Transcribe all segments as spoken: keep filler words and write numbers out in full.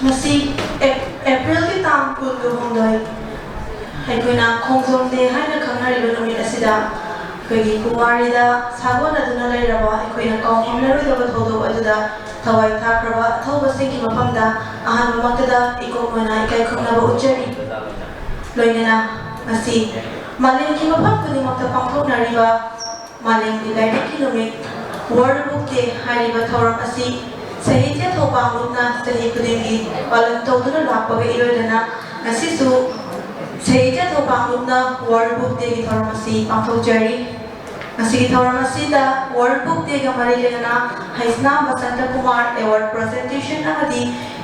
ꯉꯁꯤ ꯑꯦꯞ-, ꯑꯦꯄ꯭ꯔꯤꯜꯒꯤ ꯇꯥꯡ ꯀꯨꯟꯒ ꯍꯨꯝꯗꯣꯏ, ꯑꯩꯈꯣꯏꯅ ꯈꯣꯡꯖꯣꯝ ꯗꯦ ꯍꯥꯏꯅ ꯈꯪꯅꯔꯤꯕ ꯅꯨꯃꯤꯠ ꯑꯁꯤꯗ ꯑꯩꯈꯣꯏꯒꯤ ꯄꯨꯋꯥꯔꯤꯗ ꯁꯥꯒꯣꯟꯅꯗꯨꯅ ꯂꯩꯔꯕ, ꯑꯩꯈꯣꯏꯅ ꯀꯥꯎꯉꯝꯂꯔꯣꯏꯗꯕ ꯊꯧꯗꯣꯛ ꯑꯗꯨꯗ ꯊꯋꯥꯏ ꯊꯥꯈ꯭ꯔꯕ ꯑꯊꯧꯕꯁꯤꯡꯒꯤ ꯃꯐꯝꯗ ꯑꯍꯥꯟꯕꯃꯛꯇꯗ ꯏꯀꯣꯛ ꯃꯣꯏꯅ ꯏꯀꯥꯏ ꯈꯨꯝꯅꯕ ꯎꯠꯆꯔꯤ꯫ ꯂꯣꯏꯅꯅ ꯉꯁꯤ ꯃꯥꯂꯦꯝꯒꯤ ꯃꯐꯝ ꯈꯨꯗꯤꯡꯃꯛꯇ ꯄꯥꯡꯊꯣꯛꯅꯔꯤꯕ ꯃꯥꯂꯦꯝꯒꯤ ꯂꯥꯏꯔꯤꯛꯀꯤ ꯅꯨꯃꯤꯠ, World Book Day ꯍꯥꯏꯔꯤꯕ ꯊꯧꯔꯝ ꯑꯁꯤ ꯁꯥꯍꯤꯇ꯭ꯌ ꯊꯧꯕꯥꯡꯂꯨꯞꯅ ꯆꯍꯤ ꯈꯨꯗꯤꯡꯒꯤ ꯄꯥꯂꯟ ꯇꯧꯗꯨꯅ ꯂꯥꯛꯄꯒ ꯏꯔꯣꯏꯗꯅ ꯉꯁꯤꯁꯨ ꯁꯥꯍꯤꯇ꯭ꯌ ꯊꯧꯕꯥꯡꯂꯨꯞꯅ World Book Dayꯒꯤ ꯊꯧꯔꯝ ꯑꯁꯤ ꯄꯥꯡꯊꯣꯛꯆꯔꯤ꯫ ꯉꯁꯤꯒꯤ ꯊꯧꯔꯝ ꯑꯁꯤꯗ World Book Dayꯒ ꯃꯔꯤ ꯂꯩꯅꯅ ꯍꯩꯁꯅꯥꯝ ꯕꯁꯟꯇ ꯀꯨꯃꯥꯔ Award Presentation ꯑꯃꯗꯤ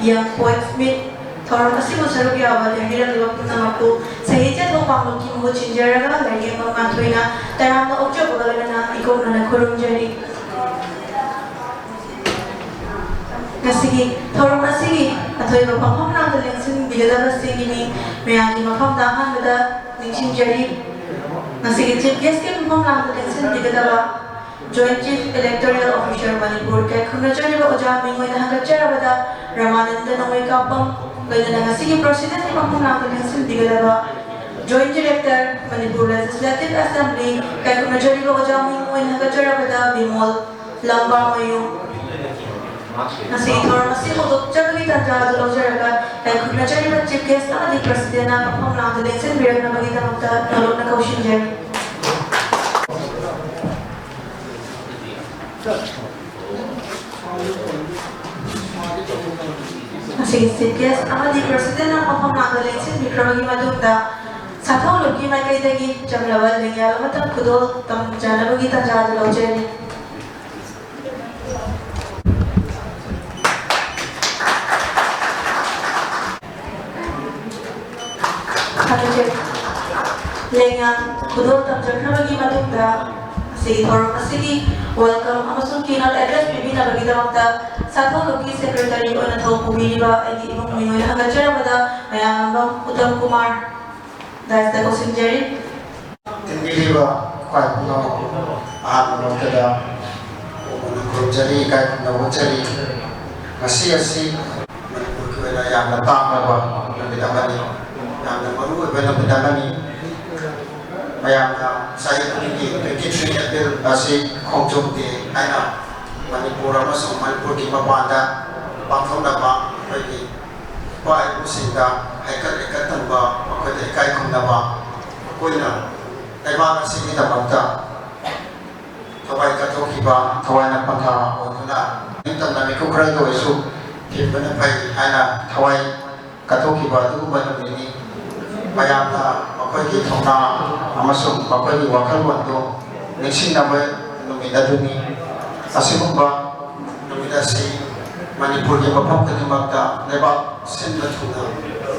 Young Poets Meet ꯊꯧꯔꯝ ꯑꯁꯤꯕꯨ ꯁꯔꯨꯛ ꯌꯥꯕ ꯂꯦꯡꯕꯤꯔꯛꯂꯤꯕ ꯄꯨꯝꯅꯃꯛꯄꯨ ꯁꯥꯍꯤꯇ꯭ꯌ ꯊꯧꯕꯥꯡꯂꯨꯞꯀꯤ ꯃꯍꯨꯠ ꯁꯤꯟꯖꯔꯒ ꯂꯥꯏꯔꯦꯝꯕꯝ ꯉꯥꯟꯊꯣꯏꯅ ꯇꯔꯥꯝꯅ ꯑꯣꯛꯆꯕꯒ ꯂꯣꯏꯅꯅ ꯏꯀꯣꯛꯅꯅ ꯈꯨꯔꯨꯝꯖꯔꯤ꯫ ꯉꯁꯤꯒꯤ ꯊꯧꯔꯝ ꯑꯁꯤꯒꯤ ꯑꯊꯣꯏꯕ ꯃꯐꯝ ꯂꯥꯡꯗ ꯂꯦꯡꯁꯤꯟꯕꯤꯒꯗꯕꯁꯤꯡꯒꯤ ꯃꯤꯡ ꯃꯌꯥꯝꯒꯤ ꯃꯐꯝꯗ ꯑꯍꯥꯟꯕꯗ ꯅꯤꯡꯁꯤꯡꯖꯔꯤ꯫ ꯉꯁꯤꯒꯤ Chief Guestꯀꯤ ꯃꯐꯝ ꯂꯥꯡꯗ ꯂꯦꯡꯁꯤꯟꯕꯤꯒꯗꯕ Joint Chief Electoral Officer Manipur ꯀꯥꯏꯈꯨꯝꯅꯖꯔꯤꯕ ꯑꯣꯖꯥ ꯃꯤꯡ ꯑꯣꯏꯅ ꯍꯪꯒꯠꯆꯔꯕꯗ ꯔꯃꯥꯅꯟꯗ ꯅꯣꯡꯃꯩꯀꯥꯄꯝ, ꯂꯣꯏꯅꯅ ꯉꯁꯤꯒꯤ Presidentꯀꯤ ꯃꯐꯝ ꯂꯥꯡꯗ ꯂꯦꯡꯁꯤꯟꯕꯤꯒꯗꯕ Joint Director Manipur Legislative Assembly ꯀꯥꯏꯈꯨꯝꯅꯖꯔꯤꯕ ꯑꯣꯖꯥ ꯃꯤꯡ ꯑꯣꯏꯅ ꯍꯪꯒꯠꯆꯔꯕꯗ ꯕꯤꯃꯣꯜ ꯂꯝꯕꯥꯃꯌꯨꯝ꯫ ꯉꯁꯤꯒꯤ ꯊꯧꯔꯝ ꯑꯁꯤ ꯍꯧꯗꯣꯛꯆꯕꯒꯤ ꯇꯥꯟꯖꯥ ꯑꯗꯨ ꯂꯧꯖꯔꯒ ꯀꯥꯏꯈꯨꯝꯅꯖꯔꯤꯕ Chief Guest ꯑꯃꯗꯤ Presidentꯅ ꯃꯐꯝ ꯂꯥꯡꯗ ꯂꯦꯡꯁꯤꯟꯕꯤꯔꯛꯅꯕꯒꯤꯗꯃꯛꯇ ꯅꯣꯂꯨꯛꯅ ꯀꯧꯁꯤꯟꯖꯔꯤ꯫ ꯉꯁꯤꯒꯤ Chief Guest ꯑꯃꯗꯤ Presidentꯅ ꯃꯐꯝ ꯂꯥꯡꯗ ꯂꯦꯡꯁꯤꯟꯕꯤꯈ꯭ꯔꯕꯒꯤ ꯃꯇꯨꯡꯗ ꯁꯥꯊꯧꯂꯨꯞꯀꯤ ꯃꯥꯏꯀꯩꯗꯒꯤ ꯆꯝꯂꯕ ꯂꯦꯡꯌꯥꯜ ꯑꯃꯇꯪ ꯈꯨꯗꯣꯜ ꯇꯝꯖꯅꯕꯒꯤ ꯇꯥꯟꯖꯥ ꯑꯗꯨ ꯂꯧꯖꯔꯤ꯫ ꯈꯪꯖꯩ꯫ ꯂꯦꯡꯌꯥꯟ ꯈꯨꯗꯣꯜ ꯇꯝꯖꯈ꯭ꯔꯕꯒꯤ ꯃꯇꯨꯡꯗ ꯉꯁꯤꯒꯤ ꯊꯧꯔꯝ ꯑꯁꯤꯒꯤ Welcome ꯑꯃꯁꯨꯡ keynote address ꯄꯤꯕꯤꯅꯕꯒꯤꯗꯃꯛꯇ ꯁꯥꯊꯧꯂꯨꯞꯀꯤ secretary ꯑꯣꯏꯅ ꯊꯧ ꯄꯨꯕꯤꯔꯤꯕ ꯑꯩꯒꯤ ꯏꯃꯨꯡ ꯃꯤꯑꯣꯏꯅ ꯍꯪꯒꯠꯆꯔꯕꯗ ꯃꯌꯥꯝꯕꯝ ꯎꯠꯇꯝ ꯀꯨꯃꯥꯔ dais ꯇ ꯀꯧꯁꯤꯟꯖꯔꯤ꯫ ꯇꯤꯟꯕꯤꯔꯤꯕ ꯈ꯭ꯋꯥꯏ ꯄꯨꯝꯅꯃꯛꯄꯨ ꯑꯍꯥꯟꯕ ꯃꯛꯇꯗ ꯄꯨꯛꯅꯤꯡ ꯈꯨꯔꯨꯝꯖꯔꯤ, ꯏꯀꯥꯏ ꯈꯨꯝꯅꯕ ꯎꯠꯆꯔꯤ꯫ ꯉꯁꯤ ꯑꯁꯤ ꯃꯅꯤꯄꯨꯔꯒꯤ ꯑꯣꯏꯅ ꯌꯥꯝꯅ ꯇꯥꯡꯂꯕ ꯅꯨꯃꯤꯠ ꯑꯃꯅꯤ, ꯌꯥꯝꯅ ꯃꯔꯨ ꯑꯣꯏꯕ ꯅꯨꯃꯤꯠ ꯑꯃꯅꯤ꯫ ꯃꯌꯥꯝꯅ ꯆꯍꯤ ꯈꯨꯗꯤꯡꯒꯤ twenty three April ꯑꯁꯤ ꯈꯣꯡꯖꯣꯝ day ꯍꯥꯏꯅ ꯃꯅꯤꯄꯨꯔ ꯑꯃꯁꯨꯡ ꯃꯅꯤꯄꯨꯔꯒꯤ ꯃꯄꯥꯟꯗ ꯄꯥꯡꯊꯣꯛꯅꯕ ꯑꯩꯈꯣꯏꯒꯤ ꯏꯄꯥ ꯏꯄꯨꯁꯤꯡꯗ ꯍꯩꯀꯠ ꯂꯩꯀꯠ ꯇꯝꯕ, ꯃꯈꯣꯏꯗ ꯏꯀꯥꯏ ꯈꯨꯝꯅꯕ, ꯃꯈꯣꯏꯅ ꯂꯩꯕꯥꯛ ꯑꯁꯤꯒꯤꯗꯃꯛꯇ ꯊꯋꯥꯏ ꯀꯠꯊꯣꯛꯈꯤꯕ, ꯊꯋꯥꯏꯅ ꯄꯟꯊꯥ ꯑꯣꯏꯗꯨꯅ ꯅꯤꯡꯇꯝꯅ ꯃꯤꯀꯨꯞ ꯈꯔꯗ ꯑꯣꯏꯔꯁꯨ ꯊꯤꯟꯕꯅ ꯐꯩ ꯍꯥꯏꯅ ꯊꯋꯥꯏ ꯀꯠꯊꯣꯛꯈꯤꯕ ꯑꯗꯨꯒꯨꯝꯕ ꯅꯨꯃꯤꯠꯅꯤ꯫ ꯃꯌꯥꯝꯅ ꯃꯈꯣꯏꯒꯤ ꯊꯧꯅꯥ ꯑꯃꯁꯨꯡ ꯃꯈꯣꯏꯒꯤ ꯋꯥꯈꯜꯂꯣꯟꯗꯨ ꯅꯤꯡꯁꯤꯡꯅꯕ ꯅꯨꯃꯤꯠ ꯑꯗꯨꯅꯤ꯫ ꯑꯁꯤꯒꯨꯝꯕ ꯅꯨꯃꯤꯠ ꯑꯁꯤ ꯃꯅꯤꯄꯨꯔꯒꯤ ꯃꯐꯝ ꯈꯨꯗꯤꯡꯃꯛꯇ ꯂꯩꯕꯥꯛ ꯁꯤꯟꯕ ꯊꯨꯡꯅ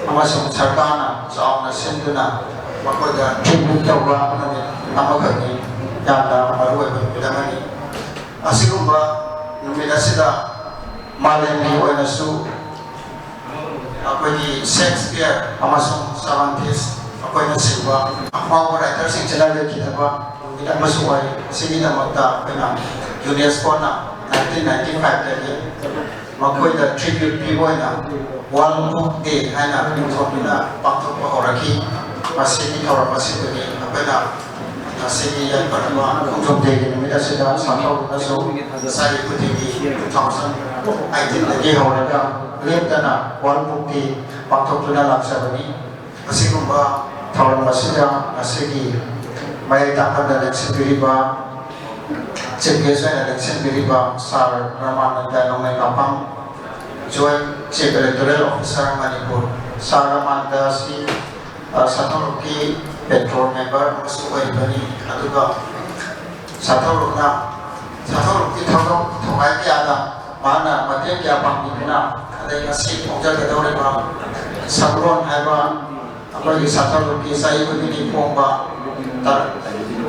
ꯑꯃꯁꯨꯡ ꯁꯔꯀꯥꯔꯅ ꯆꯥꯎꯅ ꯁꯤꯟꯗꯨꯅ ꯃꯈꯣꯏꯗ tribute ꯇꯧꯕ ꯅꯨꯃꯤꯠ ꯑꯃꯈꯛꯅꯤ꯫ ꯌꯥꯝꯅ ꯃꯔꯨꯑꯣꯏꯕ ꯅꯨꯃꯤꯠ ꯑꯃꯅꯤ꯫ ꯑꯁꯤꯒꯨꯝꯕ ꯅꯨꯃꯤꯠ ꯑꯁꯤꯗ ꯃꯥꯂꯦꯝꯒꯤ ꯑꯣꯏꯅꯁꯨ ꯑꯩꯈꯣꯏꯒꯤ ꯁꯦꯛꯁꯄꯤꯌꯔ ꯑꯃꯁꯨꯡ ꯁꯥꯔꯚꯥꯟꯇꯤꯁ ꯃꯈꯣꯏꯅꯆꯤꯡꯕ ꯑꯐꯥꯎꯕ writerꯁꯤꯡꯁꯤꯅ ꯂꯩꯈꯤꯗꯕ ꯅꯨꯃꯤꯠ ꯑꯃꯁꯨ ꯑꯣꯏ꯫ ꯑꯁꯤꯒꯤꯗꯃꯛꯇ ꯑꯩꯈꯣꯏꯅ UNESCOꯅ nineteen ninety fiveꯇꯒꯤ ꯃꯈꯣꯏꯗ tribute ꯄꯤꯕ ꯑꯣꯏꯅ World Book Day ꯍꯥꯏꯅ ꯂꯤꯡꯊꯣꯛꯇꯨꯅ ꯄꯥꯡꯊꯣꯛꯄ ꯍꯧꯔꯛꯈꯤ꯫ ꯃꯁꯤꯒꯤ ꯊꯧꯔꯝ ꯑꯁꯤꯗꯒꯤ ꯑꯩꯈꯣꯏꯅ ꯉꯁꯤꯒꯤ ꯌꯥꯏꯐꯔꯕ ꯈꯣꯡꯖꯣꯝ dayꯒꯤ ꯅꯨꯃꯤꯠ ꯑꯁꯤꯗ ꯁꯥꯊꯧꯗꯨꯅꯁꯨ ꯆꯍꯤ ꯈꯨꯗꯤꯡꯒꯤ two thousand eighteenꯗꯒꯤ ꯍꯧꯔꯒ ꯂꯦꯞꯇꯅ World Book Day ꯄꯥꯡꯊꯣꯛꯇꯨꯅ ꯂꯥꯛꯆꯕꯅꯤ꯫ ꯑꯁꯤꯒꯨꯝꯕ ꯊꯧꯔꯝ ꯑꯁꯤꯗ ꯉꯁꯤꯒꯤ ꯃꯌꯥꯏ ꯇꯥꯐꯝꯗ ꯂꯦꯡꯁꯤꯟꯕꯤꯔꯤꯕ chief guest ꯑꯣꯏꯅ ꯂꯦꯡꯁꯤꯟꯕꯤꯔꯤꯕ Sir ꯔꯃꯥꯅꯟꯗ ꯅꯣꯡꯃꯩꯀꯥꯄꯝ, Joint Chief Electoral Officer Manipur. Sir ꯔꯃꯥꯅꯟꯗ ꯑꯁꯤ ꯑ, ꯁꯥꯊꯧꯔꯨꯞꯀꯤ patrol member ꯑꯃꯁꯨ ꯑꯣꯏꯔꯤꯕꯅꯤ꯫ ꯑꯗꯨꯒ ꯁꯥꯊꯧꯔꯨꯞꯅ ꯁꯥꯊꯧꯔꯨꯞꯀꯤ ꯊꯧꯔꯝ ꯊꯧꯔꯥꯡ ꯀꯌꯥꯗ ꯃꯍꯥꯛꯅ ꯃꯇꯦꯡ ꯀꯌꯥ ꯄꯥꯡꯕꯤꯗꯨꯅ, ꯑꯗꯩ ꯉꯁꯤ ꯐꯣꯡꯖꯒꯗꯧꯔꯤꯕ ꯁꯛꯂꯣꯟ ꯍꯥꯏꯕ ꯑꯩꯈꯣꯏꯒꯤ ꯁꯥꯊꯧꯔꯨꯞꯀꯤ ꯆꯍꯤ ꯈꯨꯗꯤꯡꯒꯤ ꯐꯣꯡꯕ ꯇ-,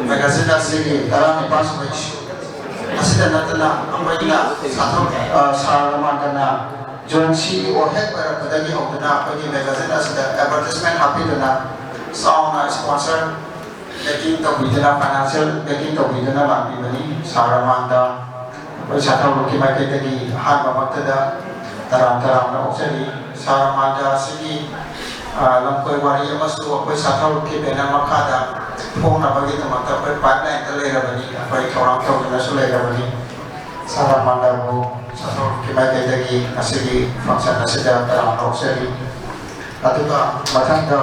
magazine ꯑꯁꯤꯒꯤ ꯇꯔꯥꯅꯤꯄꯥꯜ ꯁꯨꯕ issue ꯑꯁꯤꯗ ꯅꯠꯇꯅ ꯑꯩꯈꯣꯏꯅ ꯁꯥꯊꯧ-, ꯑ, ꯁꯥꯔ ꯔꯣꯃꯥꯟꯗꯅ ꯖꯣꯟ ꯁꯤ ꯏ ꯑꯣ ꯍꯦꯛ ꯑꯣꯏꯔꯛꯄꯗꯒꯤ ꯍꯧꯗꯨꯅ ꯑꯩꯈꯣꯏꯒꯤ ꯃꯦꯒꯥꯖꯤꯟ ꯑꯁꯤꯗ ꯑꯦꯗꯚꯔꯇꯤꯁꯃꯦꯟ ꯍꯥꯞꯄꯤꯗꯨꯅ ꯆꯥꯎꯅ ꯁ꯭ꯄꯣꯟꯁꯔ ꯕꯦꯀꯤꯡ ꯇꯧꯕꯤꯗꯨꯅ, ꯐꯥꯏꯅꯥꯟꯁꯤꯌꯦꯜ ꯕꯦꯀꯤꯡ ꯇꯧꯕꯤꯗꯨꯅ ꯂꯥꯛꯄꯤꯕꯅꯤ꯫ ꯁꯥꯔ ꯔꯣꯃꯥꯟꯗ ꯑꯩꯈꯣꯏ ꯁꯥꯊꯧꯔꯨꯞꯀꯤ ꯃꯥꯏꯀꯩꯗꯒꯤ ꯑꯍꯥꯟꯕꯃꯛꯇꯗ ꯇꯔꯥꯝ ꯇꯔꯥꯝꯅ ꯑꯣꯛꯆꯔꯤ꯫ ꯁꯥꯔ ꯔꯣꯃꯥꯟꯗ ꯑꯁꯤꯒꯤ, ꯑ, ꯂꯝꯀꯣꯏ ꯋꯥꯔꯤ ꯑꯃꯁꯨ ꯑꯩꯈꯣꯏ ꯁꯥꯊꯧꯔꯨꯞꯀꯤ ꯕꯦꯅꯔ ꯃꯈꯥꯗ ꯐꯣꯡꯅꯕꯒꯤꯗꯃꯛꯇ ꯑꯩꯈꯣꯏ ꯄꯥꯏꯞꯂꯥꯏꯟꯗ ꯂꯩꯔꯕꯅꯤ, ꯑꯩꯈꯣꯏ ꯊꯧꯔꯥꯡ ꯇꯧꯗꯨꯅꯁꯨ ꯂꯩꯔꯕꯅꯤ꯫ ꯁꯥꯔ ꯔꯣꯃꯥꯟꯗꯕꯨ ꯁꯥꯊꯧꯔꯨꯞꯀꯤ ꯃꯥꯏꯀꯩꯗꯒꯤ ꯉꯁꯤꯒꯤ ꯐꯪꯁꯟ ꯑꯁꯤꯗ ꯇꯔꯥꯝꯅ ꯑꯣꯛꯆꯔꯤ꯫ ꯑꯗꯨꯒ ꯃꯊꯪꯗ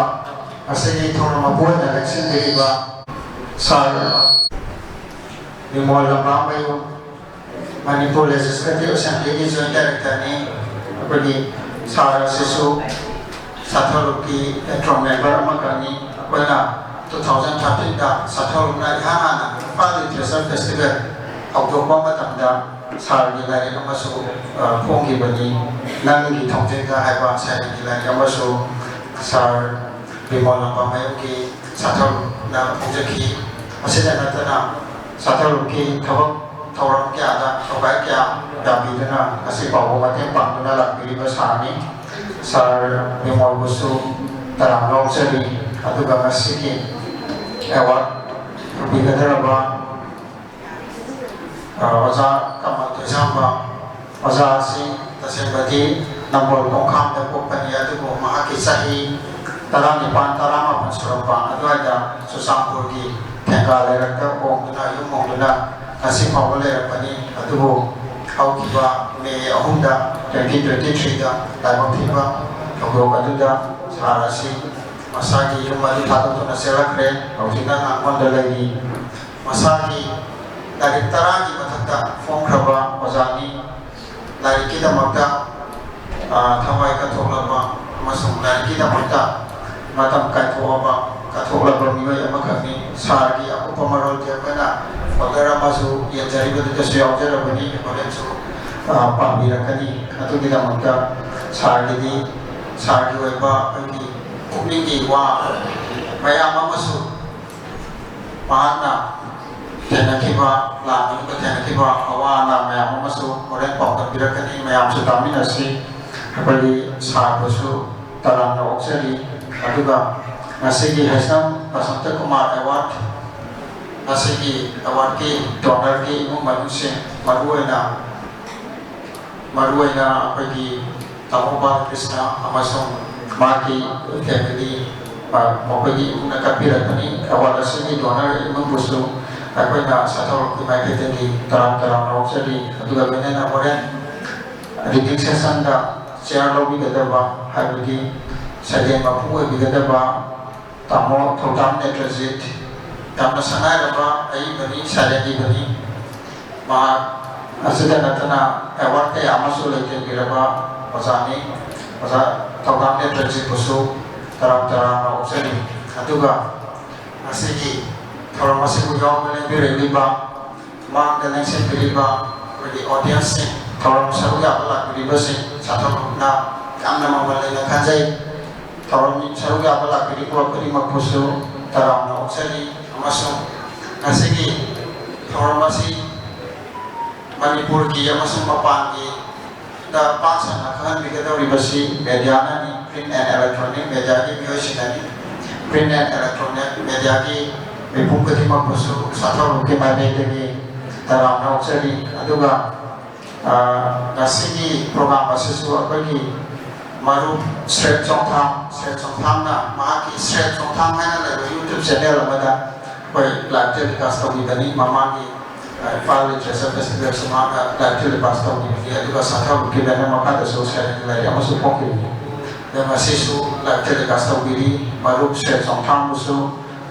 ꯉꯁꯤꯒꯤ ꯊꯧꯔꯝ ꯃꯄꯨ ꯑꯣꯏꯅ ꯂꯦꯡꯁꯤꯟꯕꯤꯔꯤꯕ ꯁꯥꯔ ꯕꯤꯃꯣꯜ ꯂꯝꯕꯥꯃꯌꯨꯝ, ꯃꯅꯤꯄꯨꯔ ꯂꯦꯖꯤꯁꯂꯦꯇꯤꯚ ꯑꯦꯁꯦꯝꯕ꯭ꯂꯤꯒꯤ ꯖꯣꯏꯟ ꯗꯥꯏꯔꯦꯛꯇꯔꯅꯤ꯫ ꯑꯩꯈꯣꯏꯒꯤ ꯁꯥꯔ ꯑꯁꯤꯁꯨ ꯁꯥꯊꯧꯔꯨꯞꯀꯤ ꯄꯦꯇ꯭ꯔꯣꯟ ꯃꯦꯝꯕꯔ ꯑꯃꯈꯛꯅꯤ꯫ ꯑꯩꯈꯣꯏꯅ two thousand thirteenꯗ ꯁꯥꯊꯧꯔꯨꯞꯅ ꯏꯍꯥꯟ ꯍꯥꯟꯅ ꯏꯝꯐꯥꯜ ꯂꯤꯇꯔꯦꯆꯔ ꯐꯦꯁꯇꯤꯚꯦꯜ ꯍꯧꯗꯣꯛꯄ ꯃꯇꯝꯗ ꯁꯥꯔꯒꯤ ꯂꯥꯏꯔꯤꯛ ꯑꯃꯁꯨ, ꯑ, ꯐꯣꯡꯈꯤꯕꯅꯤ, "ꯅꯪꯒꯤ ꯊꯣꯡꯖꯤꯟꯗ" ꯍꯥꯏꯕ ꯁꯩꯔꯦꯡꯒꯤ ꯂꯥꯏꯔꯤꯛ ꯑꯃꯁꯨ ꯁꯥꯔ ꯕꯤꯃꯣꯜ ꯂꯝꯕꯥꯃꯌꯨꯝꯒꯤ ꯁꯥꯊꯧꯔꯨꯞꯅ ꯐꯣꯡꯖꯈꯤ꯫ ꯑꯁꯤꯗ ꯅꯠꯇꯅ ꯁꯥꯊꯧꯔꯨꯞꯀꯤ ꯊꯕꯛ ꯊꯧꯔꯝ ꯀꯌꯥꯗ ꯊꯧꯒꯥꯏ ꯀꯌꯥ ꯌꯥꯕꯤꯗꯨꯅ ꯉꯁꯤ ꯐꯥꯎꯕ ꯃꯇꯦꯡ ꯄꯥꯡꯗꯨꯅ ꯂꯥꯛꯄꯤꯔꯤꯕ ꯁꯥꯔꯅꯤ꯫ ꯁꯥꯔ ꯕꯤꯃꯣꯜꯕꯨꯁꯨ ꯇꯔꯥꯝꯅ ꯑꯣꯛꯆꯔꯤ꯫ ꯑꯗꯨꯒ ꯉꯁꯤꯒꯤ ꯑꯦꯋꯥꯔꯗ ꯐꯪꯕꯤꯒꯗꯧꯔꯕ, ꯑ, ꯑꯣꯖꯥ ꯀꯃꯜ ꯇꯣꯏꯖꯥꯝꯕ, ꯑꯣꯖꯥ ꯑꯁꯤ ꯇꯁꯦꯡꯕꯗꯤ ꯅꯝꯕꯣꯜ ꯈꯣꯡꯈꯥꯝꯗ ꯄꯣꯛꯄꯅꯤ, ꯑꯗꯨꯕꯨ ꯃꯍꯥꯛꯀꯤ ꯆꯍꯤ ꯇꯔꯥꯅꯤꯄꯥꯟ, ꯇꯔꯥꯃꯥꯄꯟ ꯁꯨꯔꯛꯄ ꯑꯗꯨꯋꯥꯏꯗ ꯆꯨꯔꯆꯥꯟꯄꯨꯔꯒꯤ ꯊꯦꯡꯒꯥ ꯂꯩꯔꯛꯇ ꯍꯣꯡꯗꯨꯅ, ꯌꯨꯝ ꯍꯣꯡꯗꯨꯅ ꯉꯁꯤ ꯐꯥꯎꯕ ꯂꯩꯔꯛꯄꯅꯤ꯫ ꯑꯗꯨꯕꯨ ꯍꯧꯈꯤꯕ ꯃꯦ ꯑꯍꯨꯝꯗ, twenty twenty-threeꯗ ꯂꯥꯏꯕꯛ ꯊꯤꯕ ꯊꯧꯗꯣꯛ ꯑꯗꯨꯗ ꯁꯥꯔ ꯑꯁꯤ ꯃꯁꯥꯒꯤ ꯌꯨꯝ ꯑꯗꯨ ꯊꯥꯗꯣꯛꯇꯨꯅ ꯆꯦꯜꯂꯛꯈ꯭ꯔꯦ꯫ ꯍꯧꯖꯤꯛꯅ ꯉꯥꯡꯐꯝꯗ ꯂꯩꯔꯤ꯫ ꯃꯁꯥꯒꯤ ꯂꯥꯏꯔꯤꯛ ꯇꯔꯥꯒꯤ ꯃꯊꯛꯇ ꯐꯣꯡꯈ꯭ꯔꯕ ꯑꯣꯖꯥꯅꯤ꯫ ꯂꯥꯏꯔꯤꯛꯀꯤꯗꯃꯛꯇ, ꯑ, ꯊꯋꯥꯏ ꯀꯠꯊꯣꯛꯂꯕ ꯑꯃꯁꯨꯡ ꯂꯥꯏꯔꯤꯛꯀꯤꯗꯃꯛꯇ ꯃꯇꯝ ꯀꯥꯏꯊꯣꯛꯑꯕ, ꯀꯠꯊꯣꯛꯂꯕ ꯃꯤꯑꯣꯏ ꯑꯃꯈꯛꯅꯤ꯫ ꯁꯥꯔꯒꯤ ꯑꯀꯨꯞꯄ ꯃꯔꯣꯜꯗꯤ ꯑꯩꯈꯣꯏꯅ ꯐꯣꯜꯗꯔ ꯑꯃꯁꯨ ꯌꯦꯟꯖꯔꯤꯕꯗꯨꯗꯁꯨ ꯌꯥꯎꯖꯔꯕꯅꯤ, ꯍꯣꯔꯦꯟꯁꯨ, ꯑ, ꯄꯥꯕꯤꯔꯛꯀꯅꯤ꯫ ꯑꯗꯨꯒꯤꯗꯃꯛꯇ ꯁꯥꯔꯒꯤꯗꯤ, ꯁꯥꯔꯒꯤ ꯑꯣꯏꯕ ꯑꯩꯈꯣꯏꯒꯤ ꯄꯨꯛꯅꯤꯡꯒꯤ ꯋꯥ ꯃꯌꯥꯝ ꯑꯃꯁꯨ ꯃꯍꯥꯛꯅ ꯊꯦꯡꯅꯈꯤꯕ, ꯂꯥꯟ ꯃꯅꯨꯡꯗ ꯊꯦꯡꯅꯈꯤꯕ ꯑꯋꯥ ꯑꯅꯥ ꯃꯌꯥꯝ ꯑꯃꯁꯨ ꯍꯣꯔꯦꯟ ꯄꯥꯎꯗꯝꯕꯤꯔꯛꯀꯅꯤ꯫ ꯃꯌꯥꯝꯁꯨ ꯇꯥꯃꯤꯟꯅꯁꯤ꯫ ꯑꯩꯈꯣꯏꯒꯤ ꯁꯥꯔꯕꯨꯁꯨ ꯇꯔꯥꯝꯅ ꯑꯣꯛꯆꯔꯤ꯫ ꯑꯗꯨꯒ ꯉꯁꯤꯒꯤ ꯍꯩꯁꯝ ꯕꯁꯟꯇ ꯀꯨꯃꯥꯔ ꯑꯦꯋꯥꯔꯗ, ꯉꯁꯤꯒꯤ ꯑꯦꯋꯥꯔꯗꯀꯤ ꯗꯣꯅꯔꯒꯤ ꯏꯃꯨꯡ ꯃꯅꯨꯡꯁꯤꯡ, ꯃꯔꯨꯑꯣꯏꯅ, ꯃꯔꯨꯑꯣꯏꯅ ꯑꯩꯈꯣꯏꯒꯤ ꯇꯥꯃꯣ ꯕꯥꯂꯀ꯭ꯔꯤꯁꯅ ꯑꯃꯁꯨꯡ ꯃꯥꯒꯤ ꯐꯦꯃꯤꯂꯤ, ꯃꯈꯣꯏꯒꯤ ꯏꯃꯨꯡꯅ ꯀꯠꯄꯤꯔꯛꯄꯅꯤ꯫ ꯑꯦꯋꯥꯔꯗ ꯑꯁꯤꯒꯤ ꯗꯣꯅꯔ ꯏꯃꯨꯡꯕꯨꯁꯨ ꯑꯩꯈꯣꯏꯅ ꯁꯥꯊꯧꯔꯛꯀꯤ ꯃꯥꯏꯀꯩꯗꯒꯤ ꯇꯔꯥꯝ ꯇꯔꯥꯝꯅ ꯑꯣꯛꯆꯔꯤ꯫ ꯑꯗꯨꯒ ꯂꯣꯏꯅꯅ ꯍꯣꯔꯦꯟ ꯔꯤꯗꯤꯡ ꯁꯦꯁꯟꯗ ꯆꯤꯌꯥꯔ ꯂꯧꯕꯤꯒꯗꯕ, ꯍꯥꯏꯕꯗꯤ ꯁꯩꯔꯦꯡ ꯃꯄꯨ ꯑꯣꯏꯕꯤꯒꯗꯕ ꯇꯥꯃꯣ ꯊꯧꯗꯥꯝ ꯅꯦꯇ꯭ꯔꯖꯤꯠ, ꯌꯥꯝꯅ ꯁꯛꯅꯥꯏꯔꯕ ꯑꯏꯕꯅꯤ, ꯁꯩꯔꯦꯡ ꯏꯕꯅꯤ꯫ ꯃꯍꯥꯛ ꯑꯁꯤꯗ ꯅꯠꯇꯅ ꯑꯦꯋꯥꯔꯗ ꯀꯌꯥ ꯑꯃꯁꯨ ꯂꯩꯇꯦꯡꯕꯤꯔꯕ ꯑꯣꯖꯥꯅꯤ꯫ ꯑꯣꯖꯥ ꯊꯧꯗꯥꯝ ꯅꯦꯇ꯭ꯔꯖꯤꯠꯄꯨꯁꯨ ꯇꯔꯥꯝ ꯇꯔꯥꯝꯅ ꯑꯣꯛꯆꯔꯤ꯫ ꯑꯗꯨꯒ ꯉꯁꯤꯒꯤ ꯊꯧꯔꯝ ꯑꯁꯤꯕꯨ ꯌꯥꯎꯕ ꯂꯦꯡꯕꯤꯔꯛꯂꯤꯕ, ꯃꯥꯡꯗ ꯂꯦꯡꯁꯤꯟꯕꯤꯔꯤꯕ ꯑꯩꯈꯣꯏꯒꯤ ꯑꯣꯗꯤꯌꯟꯁꯁꯤꯡ, ꯊꯧꯔꯝ ꯁꯔꯨꯛ ꯌꯥꯕ ꯂꯥꯛꯄꯤꯔꯤꯕꯁꯤꯡ, ꯁꯥꯊꯧꯅ ꯌꯥꯝꯅ ꯃꯃꯜ ꯂꯩꯅ ꯈꯟꯖꯩ꯫ ꯊꯧꯔꯝ ꯁꯔꯨꯛ ꯌꯥꯕ ꯂꯥꯛꯄꯤꯔꯤꯕ ꯈꯨꯗꯤꯡꯃꯛꯄꯨꯁꯨ ꯇꯔꯥꯝꯅ ꯑꯣꯛꯆꯔꯤ꯫ ꯑꯃꯁꯨꯡ ꯉꯁꯤꯒꯤ ꯊꯧꯔꯝ ꯑꯁꯤ ꯃꯅꯤꯄꯨꯔꯒꯤ ꯑꯃꯁꯨꯡ ꯃꯄꯥꯟꯒꯤ ꯗ ꯄꯥꯛ ꯁꯟꯅ ꯈꯪꯍꯟꯕꯤꯒꯗꯧꯔꯤꯕꯁꯤ ꯃꯦꯗꯤꯌꯥꯅꯅꯤ, print and electronic mediaꯒꯤ ꯃꯤꯑꯣꯏꯁꯤꯡꯅꯅꯤ꯫ Print and electronic mediaꯒꯤ ꯃꯤꯄꯨꯝ ꯈꯨꯗꯤꯡꯃꯛꯄꯨꯁꯨ ꯁꯥꯊꯧꯔꯨꯞꯀꯤ ꯃꯥꯏꯀꯩꯗꯒꯤ ꯇꯔꯥꯝꯅ ꯑꯣꯛꯆꯔꯤ꯫ ꯑꯗꯨꯒ, ꯑ, ꯉꯁꯤꯒꯤ program ꯑꯁꯤꯁꯨ ꯑꯩꯈꯣꯏꯒꯤ ꯃꯔꯨꯞ ꯁ꯭ꯔꯦꯠ ꯆꯣꯡꯊꯥꯝ, ꯁ꯭ꯔꯦꯠ ꯆꯣꯡꯊꯥꯝꯅ ꯃꯍꯥꯛꯀꯤ ꯁ꯭ꯔꯦꯠ ꯆꯣꯡꯊꯥꯝ ꯍꯥꯏꯅ ꯂꯩꯕ YouTube channel ꯑꯃꯗ ꯑꯩꯈꯣꯏ live telecast ꯇꯧꯕꯤꯕꯅꯤ꯫ ꯃꯃꯥꯡꯒꯤ, ꯑ, ꯏꯝꯐꯥꯜ Literature Festivalꯁꯨ ꯃꯍꯥꯛꯅ live telecast ꯇꯧꯕꯤꯕꯅꯤ꯫ ꯑꯗꯨꯒ ꯁꯥꯊꯧꯔꯨꯞꯀꯤ banner ꯃꯈꯥꯗꯁꯨ ꯁꯩꯔꯦꯡ ꯂꯥꯏꯔꯤꯛ ꯑꯃꯁꯨ ꯐꯣꯡꯈꯤꯕꯅꯤ꯫ ꯑꯗ ꯉꯁꯤꯁꯨ live telecast ꯇꯧꯕꯤꯔꯤ꯫ ꯃꯔꯨꯞ ꯁ꯭ꯔꯦꯠ ꯆꯣꯡꯊꯥꯝꯕꯨꯁꯨ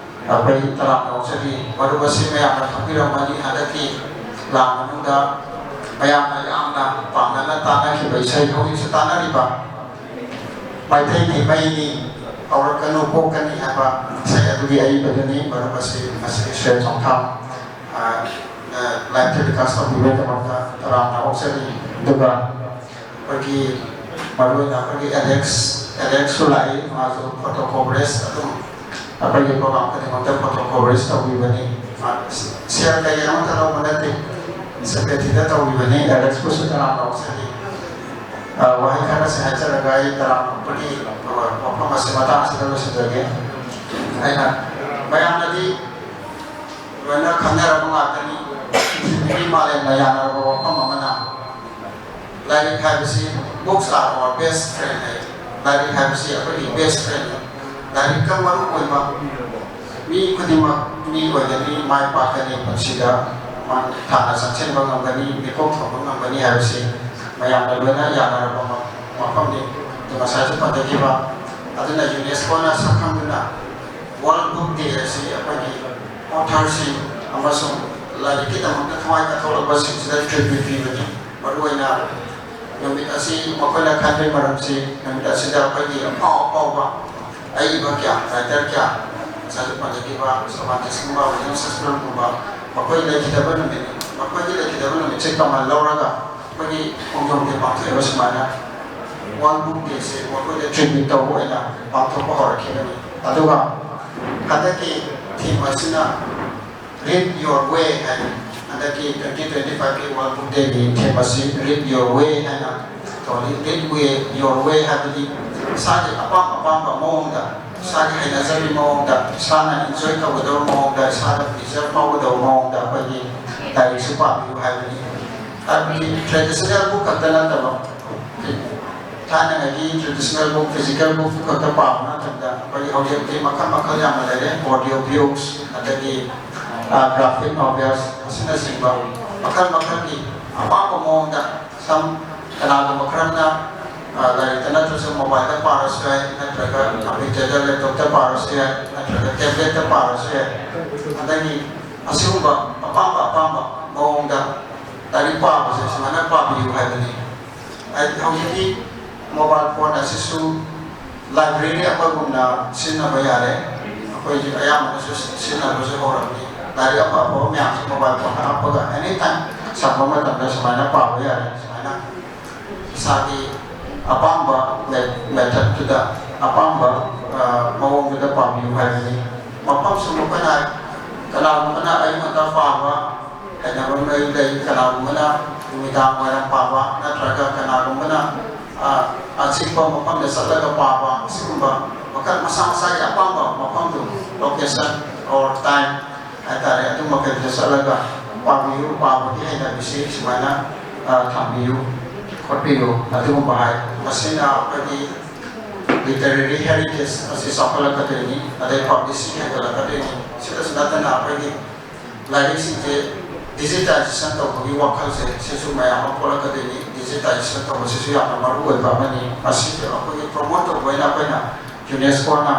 ꯑꯩꯈꯣꯏ ꯇꯔꯥꯝꯅ ꯑꯣꯛꯆꯔꯤ꯫ ꯃꯔꯨꯞ ꯑꯁꯤ ꯃꯌꯥꯝꯅ ꯈꯪꯕꯤꯔꯝꯃꯅꯤ, ꯍꯟꯗꯛꯀꯤ ꯂꯥꯟ ꯃꯅꯨꯡꯗ ꯃꯌꯥꯝꯅ ꯌꯥꯝꯅ ꯄꯥꯝꯅꯅ ꯇꯥꯅꯈꯤꯕ ꯏꯁꯩ, ꯍꯧꯖꯤꯛꯁꯨ ꯇꯥꯅꯔꯤꯕ "ꯃꯩꯇꯩꯒꯤ ꯃꯩꯅꯤ, ꯍꯧꯔꯛꯀꯅꯨ ꯄꯣꯛꯀꯅꯤ" ꯍꯥꯏꯕ ꯏꯁꯩ ꯑꯗꯨꯒꯤ ꯑꯏꯕꯗꯨꯅꯤ꯫ ꯃꯔꯨꯞ ꯑꯁꯤ ꯉꯁꯤ ꯁ꯭ꯔꯦꯠ ꯆꯣꯡꯊꯥꯝ, ꯑ, ꯑ, live telecast ꯇꯧꯕꯤꯕꯒꯤꯗꯃꯛꯇ ꯇꯔꯥꯝꯅ ꯑꯣꯛꯆꯔꯤ꯫ ꯑꯗꯨꯒ ꯑꯩꯈꯣꯏꯒꯤ ꯃꯔꯨꯑꯣꯏꯅ ꯑꯩꯈꯣꯏꯒꯤ ꯑꯦꯂꯦꯛꯁ, ꯑꯦꯂꯦꯛꯁꯁꯨ ꯂꯥꯛꯏ, ꯃꯥꯁꯨ photo coverage ꯑꯗꯨꯝ ꯑꯩꯈꯣꯏꯒꯤ program ꯈꯨꯗꯤꯡꯃꯛꯇ photo coverage ꯇꯧꯕꯤꯕꯅꯤ꯫ ꯁꯦꯜ ꯀꯩ ꯑꯃꯠꯇ ꯂꯧꯕ ꯅꯠꯇꯦ, sympathy ꯗ ꯇꯧꯕꯤꯕꯅꯤ꯫ ꯑꯦꯂꯦꯛꯁꯄꯨꯁꯨ ꯇꯔꯥꯝꯅ ꯑꯣꯛꯆꯔꯤ꯫ ꯋꯥꯍꯩ ꯈꯔꯁꯦ ꯍꯥꯏꯖꯔꯒ ꯑꯩ ꯇꯔꯥꯝꯅ ꯑꯣꯛꯄꯒꯤ ꯋꯥꯐꯝ ꯑꯁꯤ ꯃꯇꯥꯡ ꯑꯁꯤꯗ ꯂꯣꯏꯁꯤꯟꯖꯒꯦ꯫ ꯑꯩꯅ ꯃꯌꯥꯝꯅꯗꯤ ꯂꯣꯏꯅ ꯈꯪꯅꯔꯕ ꯉꯥꯛꯇꯅꯤ꯫ ꯄ꯭ꯔꯤꯊꯤꯕꯤꯒꯤ ꯃꯥꯂꯦꯝꯅ ꯌꯥꯅꯔꯕ ꯋꯥꯐꯝ ꯑꯃꯅ, ꯂꯥꯏꯔꯤꯛ ꯍꯥꯏꯕꯁꯤ, books are our best friend ꯍꯥꯏ꯫ ꯂꯥꯏꯔꯤꯛ ꯍꯥꯏꯕꯁꯤ ꯑꯩꯈꯣꯏꯒꯤ best friend ꯅꯤ꯫ ꯂꯥꯏꯔꯤꯛꯀ ꯃꯔꯨ ꯑꯣꯏꯕ ꯃꯤ ꯈꯨꯗꯤꯡꯃꯛ ꯃꯤ ꯑꯣꯏꯒꯅꯤ, ꯃꯥꯏ ꯄꯥꯛꯀꯅꯤ, ꯄꯨꯟꯁꯤꯗ ꯃꯥ ꯊꯥꯅ ꯆꯪꯁꯤꯟꯕ ꯉꯝꯒꯅꯤ, ꯃꯤꯀꯣꯛ ꯊꯣꯡꯕ ꯉꯝꯒꯅꯤ ꯍꯥꯏꯕꯁꯤ ꯃꯌꯥꯝꯅ ꯂꯣꯏꯅ ꯌꯥꯅꯔꯕ ꯃ-, ꯃꯐꯝꯅꯤ꯫ ꯑꯗꯨ ꯉꯁꯥꯏꯁꯨ ꯄꯟꯖꯈꯤꯕ, ꯑꯗꯨꯅ ꯌꯨꯅꯦꯁꯀꯣꯅ ꯁꯛꯈꯪꯗꯨꯅ World Book Day ꯑꯁꯤ ꯑꯩꯈꯣꯏꯒꯤ author ꯁꯤꯡ ꯑꯃꯁꯨꯡ ꯂꯥꯏꯔꯤꯛꯀꯤꯗꯃꯛꯇ ꯊꯋꯥꯏ ꯀꯠꯊꯣꯛꯂꯕꯁꯤꯡꯁꯤꯗ tribute ꯄꯤꯕꯅꯤ꯫ ꯃꯔꯨꯑꯣꯏꯅ ꯅꯨꯃꯤꯠ ꯑꯁꯤ ꯃꯈꯣꯏꯅ ꯈꯟꯕꯒꯤ ꯃꯔꯝꯁꯤ, ꯅꯨꯃꯤꯠ ꯑꯁꯤꯗ ꯑꯩꯈꯣꯏꯒꯤ ꯑꯐꯥꯎ ꯑꯐꯥꯎꯕ ꯑꯏꯕ ꯀꯌꯥ, writer ꯀꯌꯥ, ꯉꯁꯥꯏꯁꯨ ꯄꯟꯖꯈꯤꯕ ꯁꯣꯚꯥꯟꯇꯤꯁꯀꯨꯝꯕ, ꯋꯤꯂꯤꯌꯝ ꯁꯦꯛꯁꯄꯤꯌꯔꯒꯨꯝꯕ, ꯃꯈꯣꯏ ꯂꯩꯈꯤꯗꯕ ꯅꯨꯃꯤꯠ, ꯃꯈꯣꯏꯒꯤ ꯂꯩꯈꯤꯗꯕ ꯅꯨꯃꯤꯠꯁꯦ ꯀꯃꯟ ꯂꯧꯔꯒ ꯑꯩꯈꯣꯏꯒꯤ ꯈꯣꯡꯖꯣꯝ ꯗꯦ ꯄꯥꯡꯊꯣꯛꯏꯕ ꯁꯨꯃꯥꯏꯅ World Book Day ꯁꯦ ꯃꯈꯣꯏꯗ tribute ꯇꯧꯕ ꯑꯣꯏꯅ ꯄꯥꯡꯊꯣꯛꯄ ꯍꯧꯔꯛꯈꯤꯕꯅꯤ꯫ ꯑꯗꯨꯒ ꯍꯟꯗꯛꯀꯤ theme ꯑꯁꯤꯅ Read Your Way ꯍꯥꯏ꯫ ꯍꯟꯗꯛꯀꯤ twenty twenty five ꯀꯤ World Book Day ꯒꯤ theme ꯑꯁꯤ Read Your Way ꯍꯥꯏꯅ ꯊꯣꯜꯂꯤ꯫ Read way, your way ꯍꯥꯏꯕꯗꯤ ꯏꯁꯥꯒꯤ ꯑꯄꯥꯝ ꯑꯄꯥꯝꯕ ꯃꯑꯣꯡꯗ, ꯏꯁꯥꯒꯤ ꯍꯩꯅꯖꯕꯤ ꯃꯑꯣꯡꯗ, ꯏꯁꯥꯅ enjoy ꯇꯧꯒꯗꯕ ꯃꯑꯣꯡꯗ, ꯏꯁꯥꯗ pleasure ꯐꯥꯎꯒꯗꯕ ꯃꯑꯣꯡꯗ ꯑꯩꯈꯣꯏꯒꯤ ꯂꯥꯏꯔꯤꯛꯁꯨ ꯄꯥꯕꯤꯌꯨ ꯍꯥꯏꯕꯅꯤ꯫ ꯍꯥꯏꯕꯗꯤ traditional book ꯈꯛꯇ ꯅꯠꯇꯕ, ꯊꯥꯏꯅꯉꯩꯒꯤ traditional book, physical book ꯈꯛꯇ ꯄꯥꯕ ꯅꯠꯇꯕꯗ ꯑꯩꯈꯣꯏꯒꯤ ꯍꯧꯖꯤꯛꯇꯤ ꯃꯈꯜ ꯃꯈꯜ ꯌꯥꯝꯅ ꯂꯩꯔꯦ꯫ Audio books, ꯑꯗꯒꯤ, ꯑ, graphic novels ꯑꯁꯤꯅꯆꯤꯡꯕ ꯃꯈꯜ ꯃꯈꯜꯒꯤ ꯑꯄꯥꯝꯕ ꯃꯑꯣꯡꯗ ꯁꯝ ꯀꯅꯥꯒꯨꯝꯕ ꯈꯔꯅ, ꯑ, ꯂꯥꯏꯔꯤꯛꯇ ꯅꯠꯇ꯭ꯔꯁꯨ mobile ꯗ ꯄꯥꯔꯁꯨ ꯌꯥꯏ, ꯅꯠꯇ꯭ꯔꯒ computer ꯗ, laptop ꯇ ꯄꯥꯔꯁꯨ ꯌꯥꯏ, ꯅꯠꯇ꯭ꯔꯒ tablet ꯇ ꯄꯥꯔꯁꯨ ꯌꯥꯏ꯫ ꯑꯗꯒꯤ ꯑꯁꯤꯒꯨꯝꯕ ꯑꯄꯥꯝꯕ ꯑꯄꯥꯝꯕ ꯃꯑꯣꯡꯗ ꯂꯥꯏꯔꯤꯛ ꯄꯥꯕꯁꯦ ꯁꯨꯃꯥꯏꯅ ꯄꯥꯕꯤꯌꯨ ꯍꯥꯏꯕꯅꯤ꯫ ꯍꯥꯏꯗꯤ ꯍꯧꯖꯤꯛꯇꯤ mobile phone ꯑꯁꯤꯁꯨ library ꯑꯃꯒꯨꯝꯅ ꯁꯤꯖꯤꯟꯅꯕ ꯌꯥꯔꯦ꯫ ꯑꯩꯈꯣꯏꯁꯦ ꯑꯌꯥꯝꯕꯅꯁꯨ ꯁꯤꯖꯤꯟꯅꯕꯁꯨ ꯍꯧꯔꯕꯅꯤ꯫ ꯂꯥꯏꯔꯤꯛ ꯑꯐ ꯑꯐꯕ ꯃꯌꯥꯝꯁꯦ mobile phone ꯗ ꯍꯥꯞꯄꯒ anytime ꯁꯪꯕ ꯃꯇꯝꯗ ꯁꯨꯃꯥꯏꯅ ꯄꯥꯕ ꯌꯥꯔꯦ꯫ ꯁꯨꯃꯥꯏꯅ ꯏꯁꯥꯒꯤ ꯑꯄꯥꯝꯕ me-, method ꯇꯨꯗ, ꯑꯄꯥꯝꯕ ꯑ, ꯃꯑꯣꯡꯗꯨꯗ ꯄꯥꯕꯤꯌꯨ ꯍꯥꯏꯕꯅꯤ꯫ ꯃꯐꯝꯁꯨ ꯃꯈꯣꯏꯅ, ꯀꯅꯥꯒꯨꯝꯕꯅ ꯑꯌꯨꯛ ꯉꯟꯇꯥ ꯄꯥꯕ ꯍꯩꯅꯕ ꯃꯤꯑꯣꯏ ꯂꯩ, ꯀꯅꯥꯒꯨꯝꯕꯅ ꯅꯨꯃꯤꯗꯥꯡ ꯋꯥꯏꯔꯝ ꯄꯥꯕ, ꯅꯠꯇ꯭ꯔꯒ ꯀꯅꯥꯒꯨꯝꯕꯅ, ꯑ, ꯑꯆꯤꯛꯄ ꯃꯐꯝꯗ ꯆꯠꯂꯒ ꯄꯥꯕ, ꯑꯁꯤꯒꯨꯝꯕ ꯃꯈꯜ ꯃꯁꯥ ꯃꯁꯥꯒꯤ ꯑꯄꯥꯝꯕ ꯃꯐꯝꯗꯨ, location or time ꯍꯥꯏꯇꯥꯔꯦ, ꯑꯗꯨ ꯃꯈꯩꯗꯨꯗ ꯆꯠꯂꯒ ꯄꯥꯕꯤꯌꯨ, ꯄꯥꯕꯒꯤ ꯍꯩꯅꯕꯤꯁꯤ ꯁꯨꯃꯥꯏꯅ, ꯑ, ꯊꯝꯕꯤꯌꯨ, ꯈꯣꯠꯄꯤꯌꯨ, ꯑꯗꯨꯒꯨꯝꯕ ꯍꯥꯏ꯫ ꯃꯁꯤꯅ ꯑꯩꯈꯣꯏꯒꯤ literary heritage ꯑꯁꯤ ꯆꯥꯎꯈꯠꯂꯛꯀꯗꯣꯏꯅꯤ, ꯑꯗꯩ publishing ꯍꯦꯟꯒꯠꯂꯛꯀꯗꯣꯏꯅꯤ꯫ ꯁꯤꯗꯁꯨ ꯅꯠꯇꯅ ꯑꯩꯈꯣꯏꯒꯤ ꯂꯥꯏꯔꯤꯛꯁꯤꯡꯁꯦ digitization ꯇꯧꯕꯒꯤ ꯋꯥꯈꯜꯁꯦ ꯁꯤꯁꯨ ꯃꯌꯥꯝ ꯑꯃ ꯄꯣꯛꯂꯛꯀꯗꯣꯏꯅꯤ꯫ Digitization ꯇꯧꯕꯁꯤꯁꯨ ꯌꯥꯝꯅ ꯃꯔꯨ ꯑꯣꯏꯕ ꯑꯃꯅꯤ꯫ ꯃꯁꯤꯁꯨ ꯑꯩꯈꯣꯏꯒꯤ promote ꯇꯧꯕ ꯑꯣꯏꯅ ꯑꯩꯈꯣꯏꯅ UNESCOꯅ,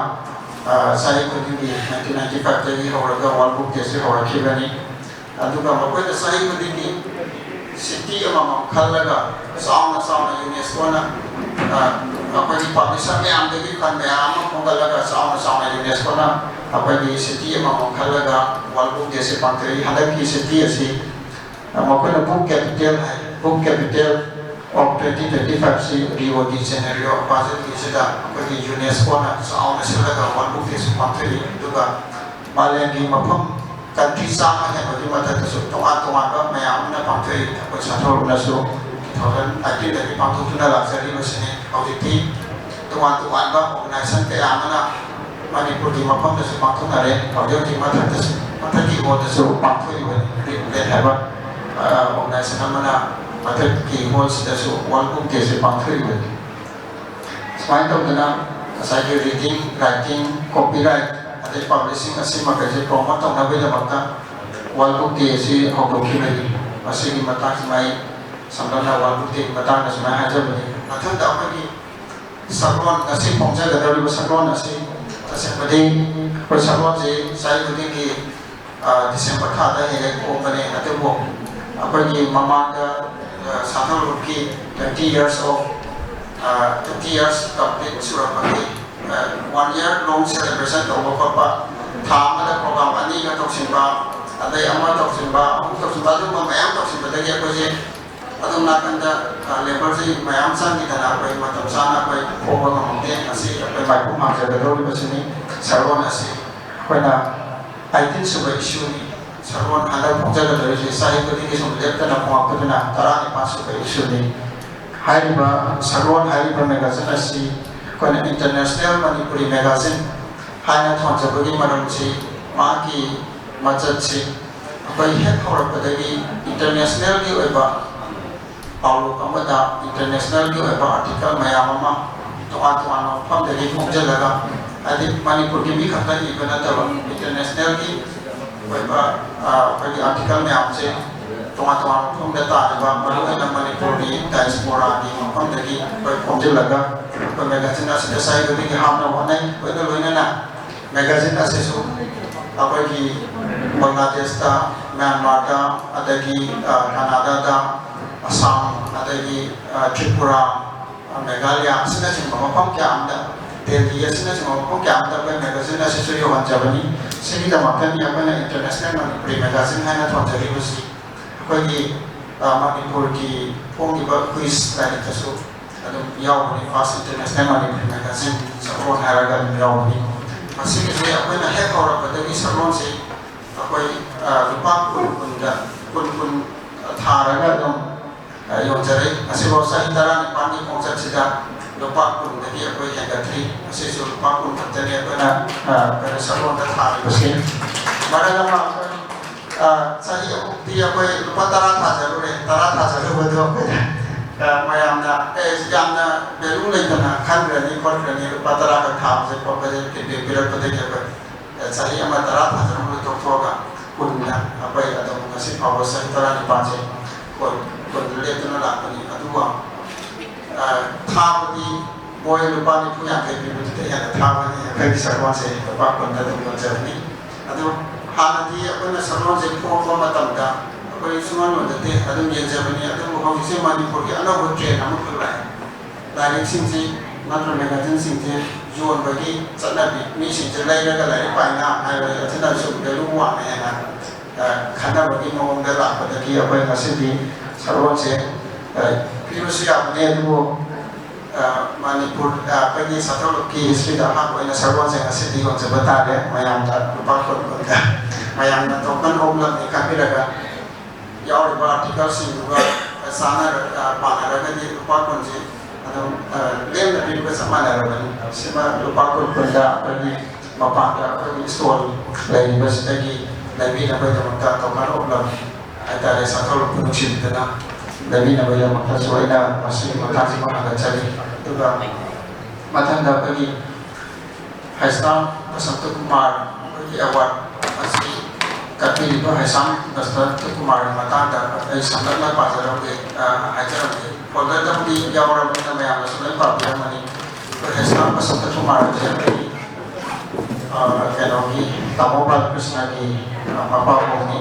ꯑ, ꯆꯍꯤ ꯈꯨꯗꯤꯡꯒꯤ nineteen ninety fiveꯇꯒꯤ ꯍꯧꯔꯒ World Book Dayꯁꯦ ꯍꯧꯔꯛꯈꯤꯕꯅꯤ꯫ ꯑꯗꯨꯒ ꯃꯈꯣꯏꯅ ꯆꯍꯤ ꯈꯨꯗꯤꯡꯒꯤ city ꯑꯃꯃꯝ ꯈꯜꯂꯒ ꯆꯥꯎꯅ ꯆꯥꯎꯅ UNESCOꯅ, ꯑ, ꯑꯩꯈꯣꯏꯒꯤ publisher ꯃꯌꯥꯝꯗꯒꯤ fund ꯃꯌꯥꯝ ꯑꯃ ꯈꯣꯝꯒꯠꯂꯒ ꯆꯥꯎꯅ ꯆꯥꯎꯅ UNESCOꯅ ꯑꯩꯈꯣꯏꯒꯤ city ꯑꯃꯃꯝ ꯈꯜꯂꯒ World Book Dayꯁꯦ ꯄꯥꯡꯊꯣꯛꯏ꯫ ꯍꯟꯗꯛꯀꯤ city ꯑꯁꯤ, ꯑ, ꯃꯈꯣꯏꯅ book capital high, book capital of twenty twenty fiveꯁꯤ Rio de Janeiro, Brazilꯒꯤꯁꯤꯗ ꯑꯩꯈꯣꯏꯒꯤ UNESCOꯅ ꯆꯥꯎꯅ ꯁꯤꯜꯂꯒ World Book Dayꯁꯤ ꯄꯥꯡꯊꯣꯛꯏ꯫ ꯑꯗꯨꯒ ꯃꯥꯂꯦꯝꯒꯤ ꯃꯐꯝ country ꯆꯥꯝꯃ ꯍꯦꯟꯕꯒꯤ ꯃꯊꯛꯇꯁꯨ ꯇꯣꯉꯥꯟ ꯇꯣꯉꯥꯟꯕ ꯃꯌꯥꯝ ꯑꯃꯅ ꯄꯥꯡꯊꯣꯛꯏ꯫ ꯑꯩꯈꯣꯏ ꯁꯥꯟꯊꯣꯔꯛꯅꯁꯨ two thousand eighteenꯗꯒꯤ ꯄꯥꯡꯊꯣꯛꯇꯨꯅ ꯂꯥꯛꯆꯔꯤꯕꯁꯤꯅꯤ꯫ ꯍꯧꯖꯤꯛꯇꯤ ꯇꯣꯉꯥꯟ ꯇꯣꯉꯥꯟꯕ organization ꯀꯌꯥ ꯑꯃꯅ ꯃꯅꯤꯄꯨꯔꯒꯤ ꯃꯐꯝꯗꯁꯨ ꯄꯥꯡꯊꯣꯛꯅꯔꯦ꯫ ꯍꯧꯖꯤꯛ ꯍꯧꯖꯤꯛ ꯃꯊꯛꯇꯁꯨ, ꯃꯊꯛꯀꯤ ꯍꯣꯜꯗꯁꯨ ꯄꯥꯡꯊꯣꯛꯏꯕꯅꯤ꯫ ꯒ꯭ꯔꯤꯟ ꯄ꯭ꯂꯦꯟ ꯍꯥꯏꯕ, ꯑ, organization ꯑꯃꯅ ꯃꯊꯛꯀꯤ ꯍꯣꯜꯁꯤꯗꯁꯨ World Book Dayꯁꯦ ꯄꯥꯡꯊꯣꯛꯏꯕꯅꯤ꯫ ꯁꯨꯃꯥꯏꯅ ꯇꯧꯗꯅ ꯉꯁꯥꯏꯒꯤ reading, writing, copyright, ꯑꯗꯩ publishing ꯑꯁꯤꯃꯈꯩꯁꯦ promote ꯇꯧꯅꯕꯒꯤꯗꯃꯛꯇ World Book Day ꯑꯁꯤ ꯍꯧꯗꯣꯛꯈꯤꯕꯅꯤ꯫ ꯃꯁꯤꯒꯤ ꯃꯇꯥꯡꯁꯤꯃ ꯑꯩ ꯁꯝꯂꯞꯅ World Book Dayꯒꯤ ꯃꯇꯥꯡꯗ ꯁꯨꯃꯥꯏꯅ ꯍꯥꯏꯖꯕꯅꯤ꯫ ꯃꯊꯪꯗ ꯑꯩꯈꯣꯏꯒꯤ ꯁꯛꯂꯣꯟ, ꯉꯁꯤ ꯐꯣꯡꯖꯒꯗꯧꯔꯤꯕ ꯁꯛꯂꯣꯟ ꯑꯁꯤ ꯇꯁꯦꯡꯕꯗꯤ ꯑꯩꯈꯣꯏ ꯁꯛꯂꯣꯟꯁꯤ ꯆꯍꯤ ꯈꯨꯗꯤꯡꯒꯤ, ꯑ, December ꯊꯥꯗ ꯍꯦꯛ ꯍꯦꯛ ꯐꯣꯡꯕꯅꯤ꯫ ꯑꯗꯨꯕꯨ ꯑꯩꯈꯣꯏꯒꯤ ꯃꯃꯥꯡꯗ, ꯑ, ꯁꯥꯟꯊꯧꯔꯨꯞꯀꯤ twenty years of, ꯑ, twenty years complete ꯁꯨꯔꯛꯄꯒꯤ, ꯑ, one year long celebration ꯇꯧꯕ ꯈꯣꯠꯄ, ꯊꯥ ꯑꯃꯗ program ꯑꯅꯤꯒ ꯇꯧꯁꯤꯟꯕ, ꯑꯗꯩ ꯑꯃ ꯇꯧꯁꯤꯟꯕ, ꯑꯃꯨꯛ ꯇꯧꯁꯤꯟꯕ, ꯑꯗꯨꯒꯨꯝꯕ ꯃꯌꯥꯝ ꯇꯧꯁꯤꯟꯕꯗꯒꯤ ꯑꯩꯈꯣꯏꯁꯦ ꯑꯗꯣꯝ ꯅꯥꯀꯟꯗ, ꯑ, ꯂꯦꯕꯔꯁꯤ ꯃꯌꯥꯝ ꯆꯪꯈꯤꯗꯅ ꯑꯩꯈꯣꯏ ꯃꯇꯝ ꯆꯥꯅ ꯑꯩꯈꯣꯏ ꯐꯣꯡꯕ ꯉꯝꯍꯧꯗꯦ꯫ ꯉꯁꯤ ꯑꯩꯈꯣꯏ ꯃꯥꯏꯄꯨ ꯃꯥꯡꯖꯒꯗꯧꯔꯤꯕꯁꯤꯅꯤ꯫ ꯁꯛꯂꯣꯟ ꯑꯁꯤ ꯑꯩꯈꯣꯏꯅ ꯑꯩꯇꯤꯟ ꯁꯨꯕ ꯏꯁꯨꯅꯤ꯫ ꯁꯛꯂꯣꯟ ꯍꯟꯗꯛ ꯐꯣꯡꯖꯒꯗꯧꯔꯤꯁꯤ ꯆꯍꯤ ꯈꯨꯗꯤꯡꯒꯤ ꯁꯨꯝ ꯂꯦꯞꯇꯅ ꯐꯣꯡꯉꯛꯄꯗꯨꯅ ꯇꯔꯥꯅꯤꯄꯥꯟ ꯁꯨꯕ ꯏꯁꯨꯅꯤ꯫ ꯍꯥꯏꯔꯤꯕ ꯁꯛꯂꯣꯟ ꯍꯥꯏꯔꯤꯕ ꯃꯦꯒꯥꯖꯤꯟ ꯑꯁꯤ ꯑꯩꯈꯣꯏꯅ ꯏꯟꯇꯔꯅꯦꯁꯅꯦꯜ ꯃꯅꯤꯄꯨꯔꯤ ꯃꯦꯒꯥꯖꯤꯟ ꯍꯥꯏꯅ ꯊꯣꯟꯖꯕꯒꯤ ꯃꯔꯝꯁꯤ ꯃꯥꯒꯤ ꯃꯆꯠꯁꯤ ꯑꯩꯈꯣꯏ ꯍꯦꯛ ꯍꯧꯔꯛꯄꯗꯒꯤ ꯏꯟꯇꯔꯅꯦꯁꯅꯦꯜꯒꯤ ꯑꯣꯏꯕ ꯄꯥꯎꯂꯨꯞ ꯑꯃꯗ ꯏꯟꯇꯔꯅꯦꯁꯅꯦꯜꯒꯤ ꯑꯣꯏꯕ ꯑꯥꯔꯇꯤꯀꯜ ꯃꯌꯥꯝ ꯑꯃ ꯇꯣꯉꯥꯟ ꯇꯣꯉꯥꯟꯕ ꯃꯐꯝꯗꯒꯤ ꯈꯣꯝꯖꯤꯜꯂꯒ, ꯍꯥꯏꯗꯤ ꯃꯅꯤꯄꯨꯔꯒꯤ ꯃꯤ ꯈꯛꯇ ꯏꯕ ꯅꯠꯇꯕ ꯏꯟꯇꯔꯅꯦꯁꯅꯦꯜꯒꯤ ꯑꯣꯏꯕ, ꯑ, ꯑꯩꯈꯣꯏꯒꯤ ꯑꯥꯔꯇꯤꯀꯜ ꯃꯌꯥꯝꯁꯦ ꯇꯣꯉꯥꯟ ꯇꯣꯉꯥꯟꯕ ꯃꯐꯝꯗ ꯇꯥꯔꯤꯕ, ꯃꯔꯨꯑꯣꯏꯅ ꯃꯅꯤꯄꯨꯔꯒꯤ ꯗꯥꯏꯁꯄꯣꯔꯥꯒꯤ ꯃꯐꯝꯗꯒꯤ ꯑꯩꯈꯣꯏ ꯈꯣꯝꯖꯤꯜꯂꯒ ꯑꯩꯈꯣꯏ ꯃꯦꯒꯥꯖꯤꯟ ꯑꯁꯤꯗ ꯆꯍꯤ ꯈꯨꯗꯤꯡꯒꯤ ꯍꯥꯞꯅꯕ ꯍꯣꯠꯅꯩ꯫ ꯂꯣꯏꯅ ꯂꯣꯏꯅꯅ ꯃꯦꯒꯥꯖꯤꯟ ꯑꯁꯤꯁꯨ ꯑꯩꯈꯣꯏꯒꯤ ꯕꯪꯒ꯭ꯂꯥꯗꯦꯁꯇ, ꯃ꯭ꯌꯥꯟꯃꯥꯔꯗ, ꯑꯗꯒꯤ, ꯑ, ꯀꯅꯥꯗꯥꯗ, ꯑꯁꯥꯝ, ꯑꯗꯒꯤ, ꯑ, ꯇ꯭ꯔꯤꯄꯨꯔꯥ, ꯑ, ꯃꯦꯘꯥꯂꯌꯥ ꯑꯁꯤꯅꯆꯤꯡꯕ ꯃꯐꯝ ꯀꯌꯥ ꯑꯃꯗ, ꯗꯦꯜꯂꯤ ꯑꯁꯤꯅꯆꯤꯡꯕ ꯃꯐꯝ ꯀꯌꯥ ꯑꯃꯗ ꯑꯩꯈꯣꯏ ꯃꯦꯒꯥꯖꯤꯟ ꯑꯁꯤꯁꯨ ꯌꯧꯍꯟꯖꯕꯅꯤ꯫ ꯁꯤꯒꯤꯗꯃꯛꯇꯅꯤ ꯑꯩꯈꯣꯏꯅ ꯏꯟꯇꯔꯅꯦꯁꯅꯦꯜ ꯃꯅꯤꯄꯨꯔꯤ ꯃꯦꯒꯥꯖꯤꯟ ꯍꯥꯏꯅ ꯊꯣꯟꯖꯔꯤꯕꯁꯤ꯫ ꯑꯩꯈꯣꯏꯒꯤ, ꯑ, ꯃꯅꯤꯄꯨꯔꯒꯤ ꯐꯣꯡꯉꯤꯕ ꯀ꯭ꯋꯤꯖ ꯂꯥꯏꯔꯤꯛꯇꯁꯨ ꯑꯗꯨꯝ ꯌꯥꯎꯕꯅꯤ, ꯐꯥꯔꯁ ꯏꯟꯇꯔꯅꯦꯁꯅꯦꯜ ꯃꯅꯤꯄꯨꯔꯤ ꯃꯦꯒꯥꯖꯤꯟ ꯁꯛꯂꯣꯟ ꯍꯥꯏꯔꯒ ꯑꯗꯨꯝ ꯌꯥꯎꯕꯅꯤ꯫ ꯃꯁꯤꯒꯤꯁꯦ ꯑꯩꯈꯣꯏꯅ ꯍꯦꯛ ꯍꯧꯔꯛꯄꯗꯒꯤ ꯁꯛꯂꯣꯟꯁꯤ ꯑꯩꯈꯣꯏ, ꯑ, ꯂꯨꯄꯥ ꯀꯨꯟ ꯀꯨꯟꯗ, ꯀꯨꯟ ꯀꯨꯟ ꯊꯥꯔꯒ ꯑꯗꯨꯝ, ꯑ, ꯌꯣꯟꯖꯔꯛꯏ꯫ ꯉꯁꯤꯐꯥꯎ ꯆꯍꯤ ꯇꯔꯥꯅꯤꯄꯥꯟꯒꯤ ꯈꯣꯡꯆꯠꯁꯤꯗ ꯂꯨꯄꯥ ꯀꯨꯟꯗꯒꯤ ꯑꯩꯈꯣꯏ ꯍꯦꯟꯒꯠꯇ꯭ꯔꯤ꯫ ꯉꯁꯤꯁꯨ ꯂꯨꯄꯥ ꯀꯨꯟ ꯈꯛꯇꯅꯤ ꯑꯩꯈꯣꯏꯅ, ꯑ, ꯀꯩꯅꯣ, ꯁꯛꯂꯣꯟꯗ ꯊꯥꯔꯤꯕꯁꯤ꯫ ꯃꯔꯛ ꯑꯃ ꯑꯩꯈꯣꯏ, ꯑ, ꯆꯍꯤ ꯑꯍꯨꯝꯗꯤ ꯑꯩꯈꯣꯏ ꯂꯨꯄꯥ ꯇꯔꯥ ꯊꯥꯖꯔꯨꯔꯦ꯫ ꯇꯔꯥ ꯊꯥꯖꯔꯨꯕꯗꯣ ꯑꯩꯈꯣꯏꯗ, ꯑ, ꯃꯌꯥꯝꯅ, "ꯑꯦ, ꯌꯥꯝꯅ ꯚꯦꯂꯨ ꯂꯩꯇꯅ ꯈꯟꯈ꯭ꯔꯅꯤ ꯈꯣꯠꯈ꯭ꯔꯅꯤ, ꯂꯨꯄꯥ ꯇꯔꯥ ꯈꯛ ꯊꯥꯕꯁꯦ ꯈꯣꯠꯄꯁꯦ" ꯐꯤꯗꯕꯦꯛ ꯄꯤꯔꯛꯄꯗꯒꯤ ꯑꯩꯈꯣꯏ ꯆꯍꯤ ꯑꯃ ꯇꯔꯥ ꯊꯥꯖꯔꯝꯕꯗꯨ ꯇꯣꯛꯊꯣꯛꯑꯒ ꯀꯨꯟꯗ ꯑꯩꯈꯣꯏ ꯑꯗꯨꯝ ꯉꯁꯤ ꯐꯥꯎꯕ ꯆꯍꯤ ꯇꯔꯥꯅꯤꯄꯥꯟꯁꯦ ꯀꯨꯟ, ꯀꯨꯟꯗ ꯂꯦꯞꯇꯨꯅ ꯂꯥꯛꯄꯅꯤ꯫ ꯑꯗꯨꯕꯨ, ꯑ, ꯊꯥꯕꯗꯤ ꯃꯣꯏ ꯂꯨꯄꯥ ꯅꯤꯐꯨ ꯌꯥꯡꯈꯩ ꯄꯤꯕꯗꯨꯗ ꯍꯦꯟꯅ ꯊꯥꯕꯅꯤ꯫ ꯑꯩꯈꯣꯏꯒꯤ ꯁꯛꯂꯣꯟꯁꯦ ꯂꯨꯄꯥ ꯀꯨꯟꯗ ꯑꯗꯨꯝ ꯌꯣꯟꯖꯕꯅꯤ꯫ ꯑꯗꯨ ꯍꯥꯟꯅꯗꯤ ꯑꯩꯈꯣꯏꯅ ꯁꯛꯂꯣꯟꯁꯦ ꯐꯣꯡꯕ ꯃꯇꯝꯗ ꯑꯩꯈꯣꯏ ꯁꯨꯡꯌꯣꯟ ꯌꯣꯟꯖꯗꯦ, ꯑꯗꯨꯝ ꯌꯦꯟꯖꯕꯅꯤ꯫ ꯑꯗꯨꯕꯨ ꯍꯧꯖꯤꯛꯁꯦ ꯃꯅꯤꯄꯨꯔꯒꯤ ꯑꯅꯧꯕ ꯇ꯭ꯔꯦꯟ ꯑꯃꯈꯛ ꯂꯥꯛꯑꯦ꯫ ꯂꯥꯏꯔꯤꯛꯁꯤꯡꯁꯤ ꯅꯠꯇ꯭ꯔꯒ ꯃꯦꯒꯥꯖꯤꯟꯁꯤꯡꯁꯤ ꯌꯣꯟꯕꯒꯤ ꯆꯠꯅꯕꯤ, ꯃꯤꯁꯤꯡꯁꯦ ꯂꯩꯔꯒ ꯂꯥꯏꯔꯤꯛ ꯄꯥꯏꯅ ꯍꯥꯏꯕ ꯑꯁꯤꯅ ꯁꯨꯝ ꯚꯦꯂꯨ ꯋꯥꯡꯉꯦ ꯍꯥꯏꯅ ꯈꯟꯅꯕꯒꯤ ꯃꯑꯣꯡꯗ ꯂꯥꯛꯄꯗꯒꯤ ꯑꯩꯈꯣꯏ ꯉꯁꯤꯗꯤ ꯁꯛꯂꯣꯟꯁꯦ ꯄꯤꯕꯁꯨ ꯌꯥꯕꯅꯤ, ꯑꯗꯨꯕꯨ ꯃꯅꯤꯄꯨꯔ ꯑꯩꯈꯣꯏꯒꯤ ꯁꯥꯊꯧꯂꯨꯞꯀꯤ ꯍꯤꯁꯇ꯭ꯔꯤꯗ ꯑꯍꯥꯟꯕ ꯑꯣꯏꯅ ꯁꯛꯂꯣꯟꯁꯦ ꯉꯁꯤꯗꯤ ꯌꯣꯟꯖꯕ ꯇꯥꯔꯦ꯫ ꯃꯌꯥꯝꯗ ꯂꯨꯄꯥ ꯀꯨꯟ ꯀꯨꯟꯗ ꯃꯌꯥꯝꯅ ꯇꯣꯀꯟ ꯑꯣꯛꯂꯝꯅꯤ ꯈꯟꯕꯤꯔꯒ ꯌꯥꯎꯔꯤꯕ ꯑꯥꯔꯇꯤꯀꯜꯁꯤꯡꯗꯨꯒ ꯆꯥꯟꯅꯔ ꯄꯥꯟꯅꯔꯒꯗꯤ ꯂꯨꯄꯥ ꯀꯨꯟꯁꯤ ꯑꯗꯨꯝ ꯂꯦꯝꯅ ꯄꯤꯕꯒ ꯆꯞ ꯃꯥꯟꯅꯔꯕꯅꯤ꯫ ꯁꯤꯃ ꯂꯨꯄꯥ ꯀꯨꯟ ꯀꯨꯟꯗ ꯑꯩꯈꯣꯏꯒꯤ ꯃꯄꯥꯟꯗ ꯑꯩꯈꯣꯏꯒꯤ ꯁ꯭ꯇꯣꯜ ꯂꯩꯔꯤꯕꯁꯤꯗꯒꯤ ꯂꯩꯕꯤꯅꯕꯒꯤꯗꯃꯛꯇ ꯇꯣꯀꯟ ꯑꯣꯛꯂꯝꯃꯤ ꯍꯥꯏꯇꯥꯔꯦ꯫ ꯁꯥꯊꯧꯔꯛꯄ ꯅꯨꯡꯁꯤꯕꯤꯗꯅ ꯂꯩꯕꯤꯅꯕꯒꯤꯗꯃꯛꯇꯁꯨ ꯑꯩꯅ ꯃꯁꯤꯒꯤ ꯃꯇꯥꯡꯁꯤꯃ ꯍꯪꯒꯠꯆꯔꯤ꯫ ꯑꯗꯨꯒ ꯃꯊꯪꯗ ꯑꯩꯈꯣꯏꯒꯤ ꯍꯩꯁꯥꯝ ꯕꯁꯟꯇ ꯀꯨꯃꯥꯔ ꯑꯩꯈꯣꯏꯒꯤ ꯑꯦꯋꯥꯔꯗ ꯑꯁꯤ ꯀꯠꯄꯤꯔꯤꯕ ꯍꯩꯁꯥꯝ ꯕꯁꯟꯇ ꯀꯨꯃꯥꯔꯒꯤ ꯃꯇꯥꯡꯗ ꯑꯩ ꯁꯝꯂꯞꯅ ꯄꯥꯖꯔꯝꯒꯦ, ꯑ, ꯍꯥꯏꯖꯔꯝꯒꯦ꯫ ꯐꯣꯜꯗꯔꯗꯕꯨꯗꯤ ꯌꯥꯎꯔꯕꯅꯤꯅ ꯃꯌꯥꯝꯅꯁꯨ ꯂꯣꯏ ꯄꯥꯕꯤꯔꯝꯃꯅꯤ꯫ ꯑꯩꯈꯣꯏ ꯍꯩꯁꯥꯝ ꯕꯁꯟꯇ ꯀꯨꯃꯥꯔ ꯑꯁꯤ ꯑꯩꯈꯣꯏꯒꯤ, ꯑ, ꯀꯩꯅꯣꯒꯤ ꯇꯥꯃꯣ ꯕꯥꯂꯀ꯭ꯔꯤꯁꯅꯒꯤ, ꯑ, ꯃꯄꯥꯕꯨꯡꯅꯤ꯫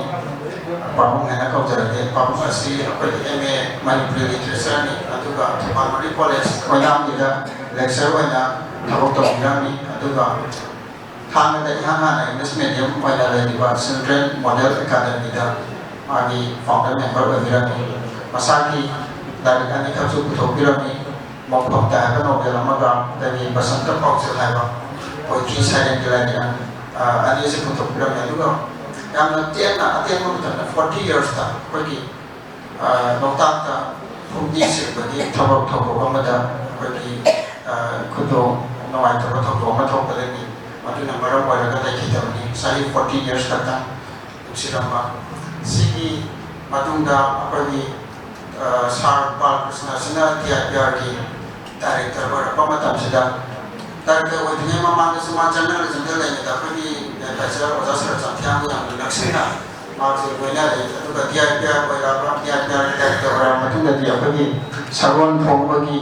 ꯄꯥꯕꯨꯡ ꯍꯥꯏꯅ ꯀꯧꯖꯔꯒꯦ꯫ ꯄꯥꯕꯨꯡ ꯑꯁꯤ ꯑꯩꯈꯣꯏꯒꯤ M A ꯃꯅꯤꯄꯨꯔꯤ ꯂꯤꯇꯔꯦꯆꯔꯅꯤ, ꯑꯗꯨꯒ ꯊꯧꯕꯥꯜ ꯃꯅꯤ ꯀꯣꯂꯦꯖ ꯑꯣꯏꯅꯥꯝꯒꯤꯗ lecturer ꯑꯣꯏꯅ ꯊꯕꯛ ꯇꯧꯕꯤꯔꯝꯃꯤ꯫ ꯑꯗꯨꯒ ꯊꯥꯡꯒꯗ ꯏꯍꯥꯟ ꯍꯥꯟꯅ English medium ꯑꯣꯏꯅ ꯂꯩꯔꯤꯕ Children Model Academyꯗ ꯃꯥꯒꯤ founder member ꯑꯣꯏꯕꯤꯔꯝꯃꯤ꯫ ꯃꯁꯥꯒꯤ ꯂꯥꯏꯔꯤꯛ ꯑꯅꯤꯈꯛꯁꯨ ꯄꯨꯊꯣꯛꯄꯤꯔꯝꯃꯤ꯫ ꯃꯣꯛꯐꯝꯇ ꯍꯥꯏꯕ novel ꯑꯃꯒ, ꯑꯗꯒꯤ ꯕꯁꯟꯇ ꯄꯥꯎꯖꯦꯜ ꯍꯥꯏꯕ poetry ꯁꯩꯔꯦꯡꯒꯤ ꯂꯥꯏꯔꯤꯛ ꯑꯅꯤ, ꯑ, ꯑꯅꯤꯁꯤ ꯄꯨꯊꯣꯛꯄꯤꯔꯝꯃꯤ꯫ ꯑꯗꯨꯒ ꯌꯥꯝꯅ ꯇꯦꯟꯅ ꯑꯇꯦꯟꯕ ꯃꯇꯝꯗ forty yearsꯇ ꯑꯩꯈꯣꯏꯒꯤ, ꯑ, ꯂꯣꯛꯇꯥꯛꯇ ꯐꯨꯝꯗꯤ ꯁꯤꯕꯒꯤ ꯊꯕꯛ ꯊꯧꯗꯣꯛ ꯑꯃꯗ ꯑꯩꯈꯣꯏꯒꯤ, ꯑ, ꯈꯨꯗꯣꯡ ꯅꯨꯡꯉꯥꯏꯇꯕ ꯊꯧꯗꯣꯛ ꯑꯃ ꯊꯣꯛꯄꯗꯒꯤ ꯃꯗꯨꯅ ꯃꯔꯝ ꯑꯣꯏꯔꯒ ꯂꯩꯈꯤꯗꯕꯅꯤ꯫ ꯆꯍꯤ forty years ꯈꯛꯇꯪ ꯅꯨꯡꯁꯤꯔꯝꯕ꯫ ꯁꯤꯒꯤ ꯃꯇꯨꯡꯗ ꯑꯩꯈꯣꯏꯒꯤ, ꯑ, ꯁꯥꯔ ꯕꯥꯂꯀ꯭ꯔꯤꯁꯅ ꯑꯁꯤꯅ D I P Rꯒꯤ director ꯑꯣꯏꯔꯛꯄ ꯃꯇꯝꯁꯤꯗ, director ꯑꯣꯏꯗ꯭ꯔꯤꯉꯩ ꯃꯃꯥꯡꯗꯁꯨ ꯃꯥ journalismꯗ ꯂꯩꯔꯤꯉꯩꯗ ꯑꯩꯈꯣꯏꯒꯤ advisor ꯑꯣꯖꯥ ꯁꯔ ꯆꯪꯊꯤꯌꯥꯝꯒ ꯌꯥꯝꯅ ꯅꯛꯁꯤꯟꯅ ꯃꯍꯥꯛꯁꯦ ꯂꯣꯏꯅꯔꯛꯏ꯫ ꯑꯗꯨꯒ D I P R ꯑꯣꯏꯔꯛꯑꯕ, D I P Rꯒꯤ director ꯑꯣꯏꯔꯛꯑꯕ ꯃꯇꯨꯡꯗꯗꯤ ꯑꯩꯈꯣꯏꯒꯤ ꯁꯛꯂꯣꯟ ꯐꯣꯡꯕꯒꯤ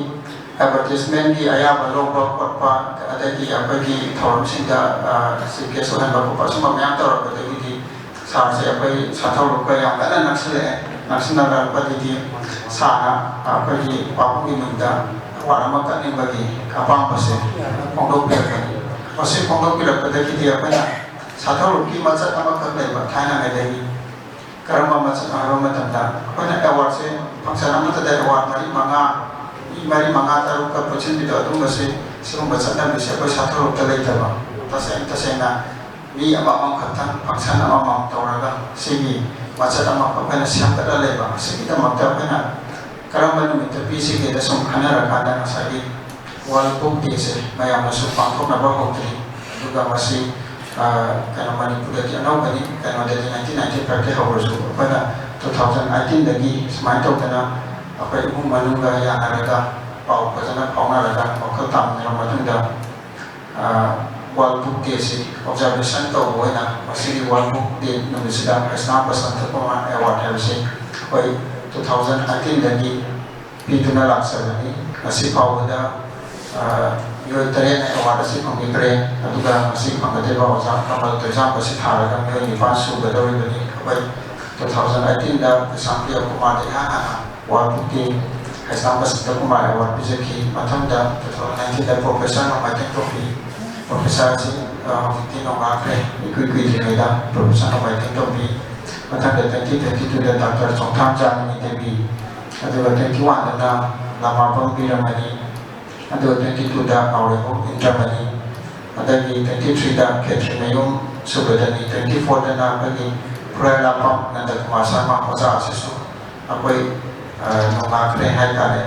advertisementꯀꯤ ꯑꯌꯥꯕ ꯂꯧꯕ ꯈꯣꯠꯄ, ꯑꯗꯒꯤ ꯑꯩꯈꯣꯏꯒꯤ ꯊꯧꯔꯝꯁꯤꯡꯗ, ꯑ, chief guest ꯑꯣꯏꯍꯟꯕ ꯈꯣꯠꯄ, ꯑꯁꯨꯝꯕ ꯃꯌꯥꯝ ꯇꯧꯔꯛꯄꯗꯒꯤꯗꯤ ꯁꯥꯔꯁꯦ ꯑꯩꯈꯣꯏ ꯁꯥꯊꯧꯔꯨꯞꯀ ꯌꯥꯝ ꯀꯟꯅ ꯅꯛꯁꯤꯜꯂꯛꯑꯦ꯫ ꯅꯛꯁꯤꯟꯅꯔꯛꯄꯗꯒꯤꯗꯤ ꯁꯥꯔꯅ ꯑꯩꯈꯣꯏꯒꯤ ꯄꯥꯕꯨꯡꯒꯤ ꯃꯤꯡꯗ award ꯑꯃ ꯀꯠꯅꯤꯡꯕꯒꯤ ꯑꯄꯥꯝꯕꯁꯦ ꯐꯣꯡꯗꯣꯛꯄꯤꯔꯛꯄꯅꯤ꯫ ꯃꯁꯤ ꯐꯣꯡꯗꯣꯛꯄꯤꯔꯛꯄꯗꯒꯤꯗꯤ ꯑꯩꯈꯣꯏꯅ ꯁꯥꯊꯧꯔꯨꯞꯀꯤ ꯃꯆꯠ ꯑꯃꯈꯛ ꯂꯩꯕ ꯊꯥꯏꯅꯉꯩꯗꯒꯤ꯫ ꯀꯔꯝꯕ ꯃꯆꯠꯅꯣ ꯍꯥꯏꯕ ꯃꯇꯝꯗ, ꯑꯩꯈꯣꯏꯅ ꯑꯦꯋꯥꯔꯗꯁꯦ, ꯐꯪꯁꯟ ꯑꯃꯠꯇꯗ ꯑꯦꯋꯥꯔꯗ ꯃꯔꯤ ꯃꯉꯥ, ꯃꯤ ꯃꯔꯤ ꯃꯉꯥ ꯇꯔꯨꯛꯀ ꯄꯨꯟꯁꯤꯟꯕꯤꯗꯣ, ꯑꯗꯨꯝꯕꯁꯦ, ꯁꯤꯒꯨꯝꯕ ꯆꯠꯅꯕꯤꯁꯦ ꯑꯩꯈꯣꯏ ꯁꯥꯊꯧꯔꯨꯞꯇ ꯂꯩꯇꯕ꯫ ꯇꯁꯦꯡ ꯇꯁꯦꯡꯅ ꯃꯤ ꯑꯃꯃꯝ ꯈꯛꯇꯪ ꯐꯪꯁꯟ ꯑꯃꯃꯝ ꯇꯧꯔꯒ ꯁꯤꯒꯤ ꯃꯆꯠ ꯑꯃ ꯑꯩꯈꯣꯏꯅ ꯁꯦꯝꯒꯠꯂ ꯂꯩꯕ꯫ ꯑꯁꯤꯒꯤꯗꯃꯛꯇ ꯑꯩꯈꯣꯏꯅ ꯀꯔꯝꯕ ꯅꯨꯃꯤꯠꯇ ꯄꯤꯁꯤꯒꯦꯅ ꯁꯨꯝ ꯈꯟꯅꯔꯀꯥꯟꯗ ꯉꯁꯥꯏꯒꯤ ꯋꯥꯔꯜ ꯕꯨꯛ ꯗꯦꯁꯦ ꯃꯌꯥꯝꯅꯁꯨ ꯄꯥꯡꯊꯣꯛꯅꯕ ꯍꯧꯗ꯭ꯔꯤ꯫ ꯑꯗꯨꯒ ꯃꯁꯤ, ꯑ, ꯀꯩꯅꯣ, ꯃꯅꯤꯄꯨꯔꯗꯗꯤ ꯑꯅꯧꯕꯅꯤ, ꯀꯩꯅꯣꯗꯗꯤ nineteen ninety five ꯇꯒꯤ ꯍꯧꯔꯁꯨ ꯑꯩꯈꯣꯏꯅ two thousand eighteen ꯗꯒꯤ ꯁꯨꯃꯥꯏꯅ ꯇꯧꯗꯅ ꯑꯩꯈꯣꯏ ꯏꯃꯨꯡ ꯃꯅꯨꯡꯒ ꯌꯥꯅꯔꯒ, ꯄꯥꯎ ꯐꯖꯅ ꯐꯥꯎꯅꯔꯒ ꯋꯥꯈꯜ ꯇꯥꯃꯤꯟꯅꯔꯕ ꯃꯇꯨꯡꯗ, ꯑ, ꯋꯥꯔꯜ ꯕꯨꯛ ꯗꯦꯁꯤ ꯑꯣꯕꯖꯥꯔꯕꯦꯁꯟ ꯇꯧꯕ ꯑꯣꯏꯅ ꯃꯁꯤꯒꯤ ꯋꯥꯔꯜ ꯕꯨꯛ ꯗꯦ ꯅꯨꯃꯤꯠꯁꯤꯗ ꯍꯩꯁꯅꯥꯝ ꯕꯁꯟꯇ ꯀꯨꯃꯥꯔ ꯑꯦꯋꯥꯔꯗ ꯍꯥꯏꯕꯁꯤ ꯑꯩꯈꯣꯏ two thousand eighteen ꯗꯒꯤ ꯄꯤꯗꯨꯅ ꯂꯥꯛꯆꯕꯅꯤ꯫ ꯉꯁꯤ ꯐꯥꯎꯕꯗ, ꯑ, ꯃꯤꯑꯣꯏ ꯇꯔꯦꯠꯅ ꯑꯦꯋꯥꯔꯗ ꯑꯁꯤ ꯐꯪꯕꯤꯈ꯭ꯔꯦ꯫ ꯑꯗꯨꯒ ꯉꯁꯤ ꯐꯪꯒꯗꯧꯔꯤꯕ ꯑꯣꯖꯥ ꯀꯃꯜ ꯇꯣꯏꯖꯥꯝ ꯑꯁꯤ ꯊꯥꯔꯒ ꯃꯤꯑꯣꯏ ꯅꯤꯄꯥꯟ ꯁꯨꯒꯗꯧꯔꯤꯕꯅꯤ꯫ ꯑꯩꯈꯣꯏ two thousand eighteen ꯗ ꯀꯩꯁꯥꯝ ꯄꯤꯌ ꯀꯨꯃꯥꯔꯗ ꯏꯍꯥꯟ ꯍꯥꯟꯅ ꯋꯥꯔꯜ ꯕꯨꯛꯀꯤ ꯍꯩꯁꯅꯥꯝ ꯕꯁꯟꯇ ꯀꯨꯃꯥꯔ ꯑꯦꯋꯥꯔꯗ ꯄꯤꯖꯈꯤ꯫ ꯃꯊꯪꯗ two thousand nineteen ꯗ ꯄ꯭ꯔꯣꯐꯦꯁꯔ ꯅꯣꯡꯃꯥꯏꯊꯦꯝ ꯇꯣꯝꯕꯤ, ꯄ꯭ꯔꯣꯐꯦꯁꯔ ꯑꯁꯤ, ꯑ, ꯍꯧꯖꯤꯛꯇꯤ ꯅꯣꯡꯉꯥꯟꯈ꯭ꯔꯦ, ꯏꯀꯨꯏ ꯀꯨꯏꯗ꯭ꯔꯤꯉꯩꯗ ꯄ꯭ꯔꯣꯐꯦꯁꯔ ꯅꯣꯡꯃꯥꯏꯊꯦꯝ ꯇꯣꯝꯕꯤ, ꯃꯊꯪꯗ twenty twenty two ꯗ ꯗꯥꯛꯇꯔ ꯆꯣꯡꯊꯥꯝ ꯆꯥꯅꯨꯅꯤ ꯗꯦꯕꯤ, ꯑꯗꯨꯒ twenty one ꯗꯅ ꯂꯃꯥꯕꯝ ꯕꯤꯔꯃꯅꯤ, ꯑꯗꯨꯒ twenty two ꯗ ꯅꯥꯎꯔꯦꯝꯕꯝ ꯏꯟꯗ꯭ꯔꯃꯅꯤ, ꯑꯗꯒꯤ twenty three ꯗ ꯈꯦꯇ꯭ꯔꯤꯃꯌꯨꯝ ꯁꯨꯕ꯭ꯔꯗꯅꯤ, twenty four ꯗꯅ ꯑꯩꯈꯣꯏꯒꯤ ꯈꯨꯔꯥꯏ ꯂꯥꯛꯄꯝ ꯅꯟꯗ ꯀꯨꯃꯥꯔ ꯁꯔꯃ ꯑꯣꯖꯥ ꯑꯁꯤꯁꯨ ꯑꯩꯈꯣꯏ, ꯑ, ꯅꯣꯡꯉꯥꯟꯈ꯭ꯔꯦ ꯍꯥꯏꯇꯥꯔꯦ꯫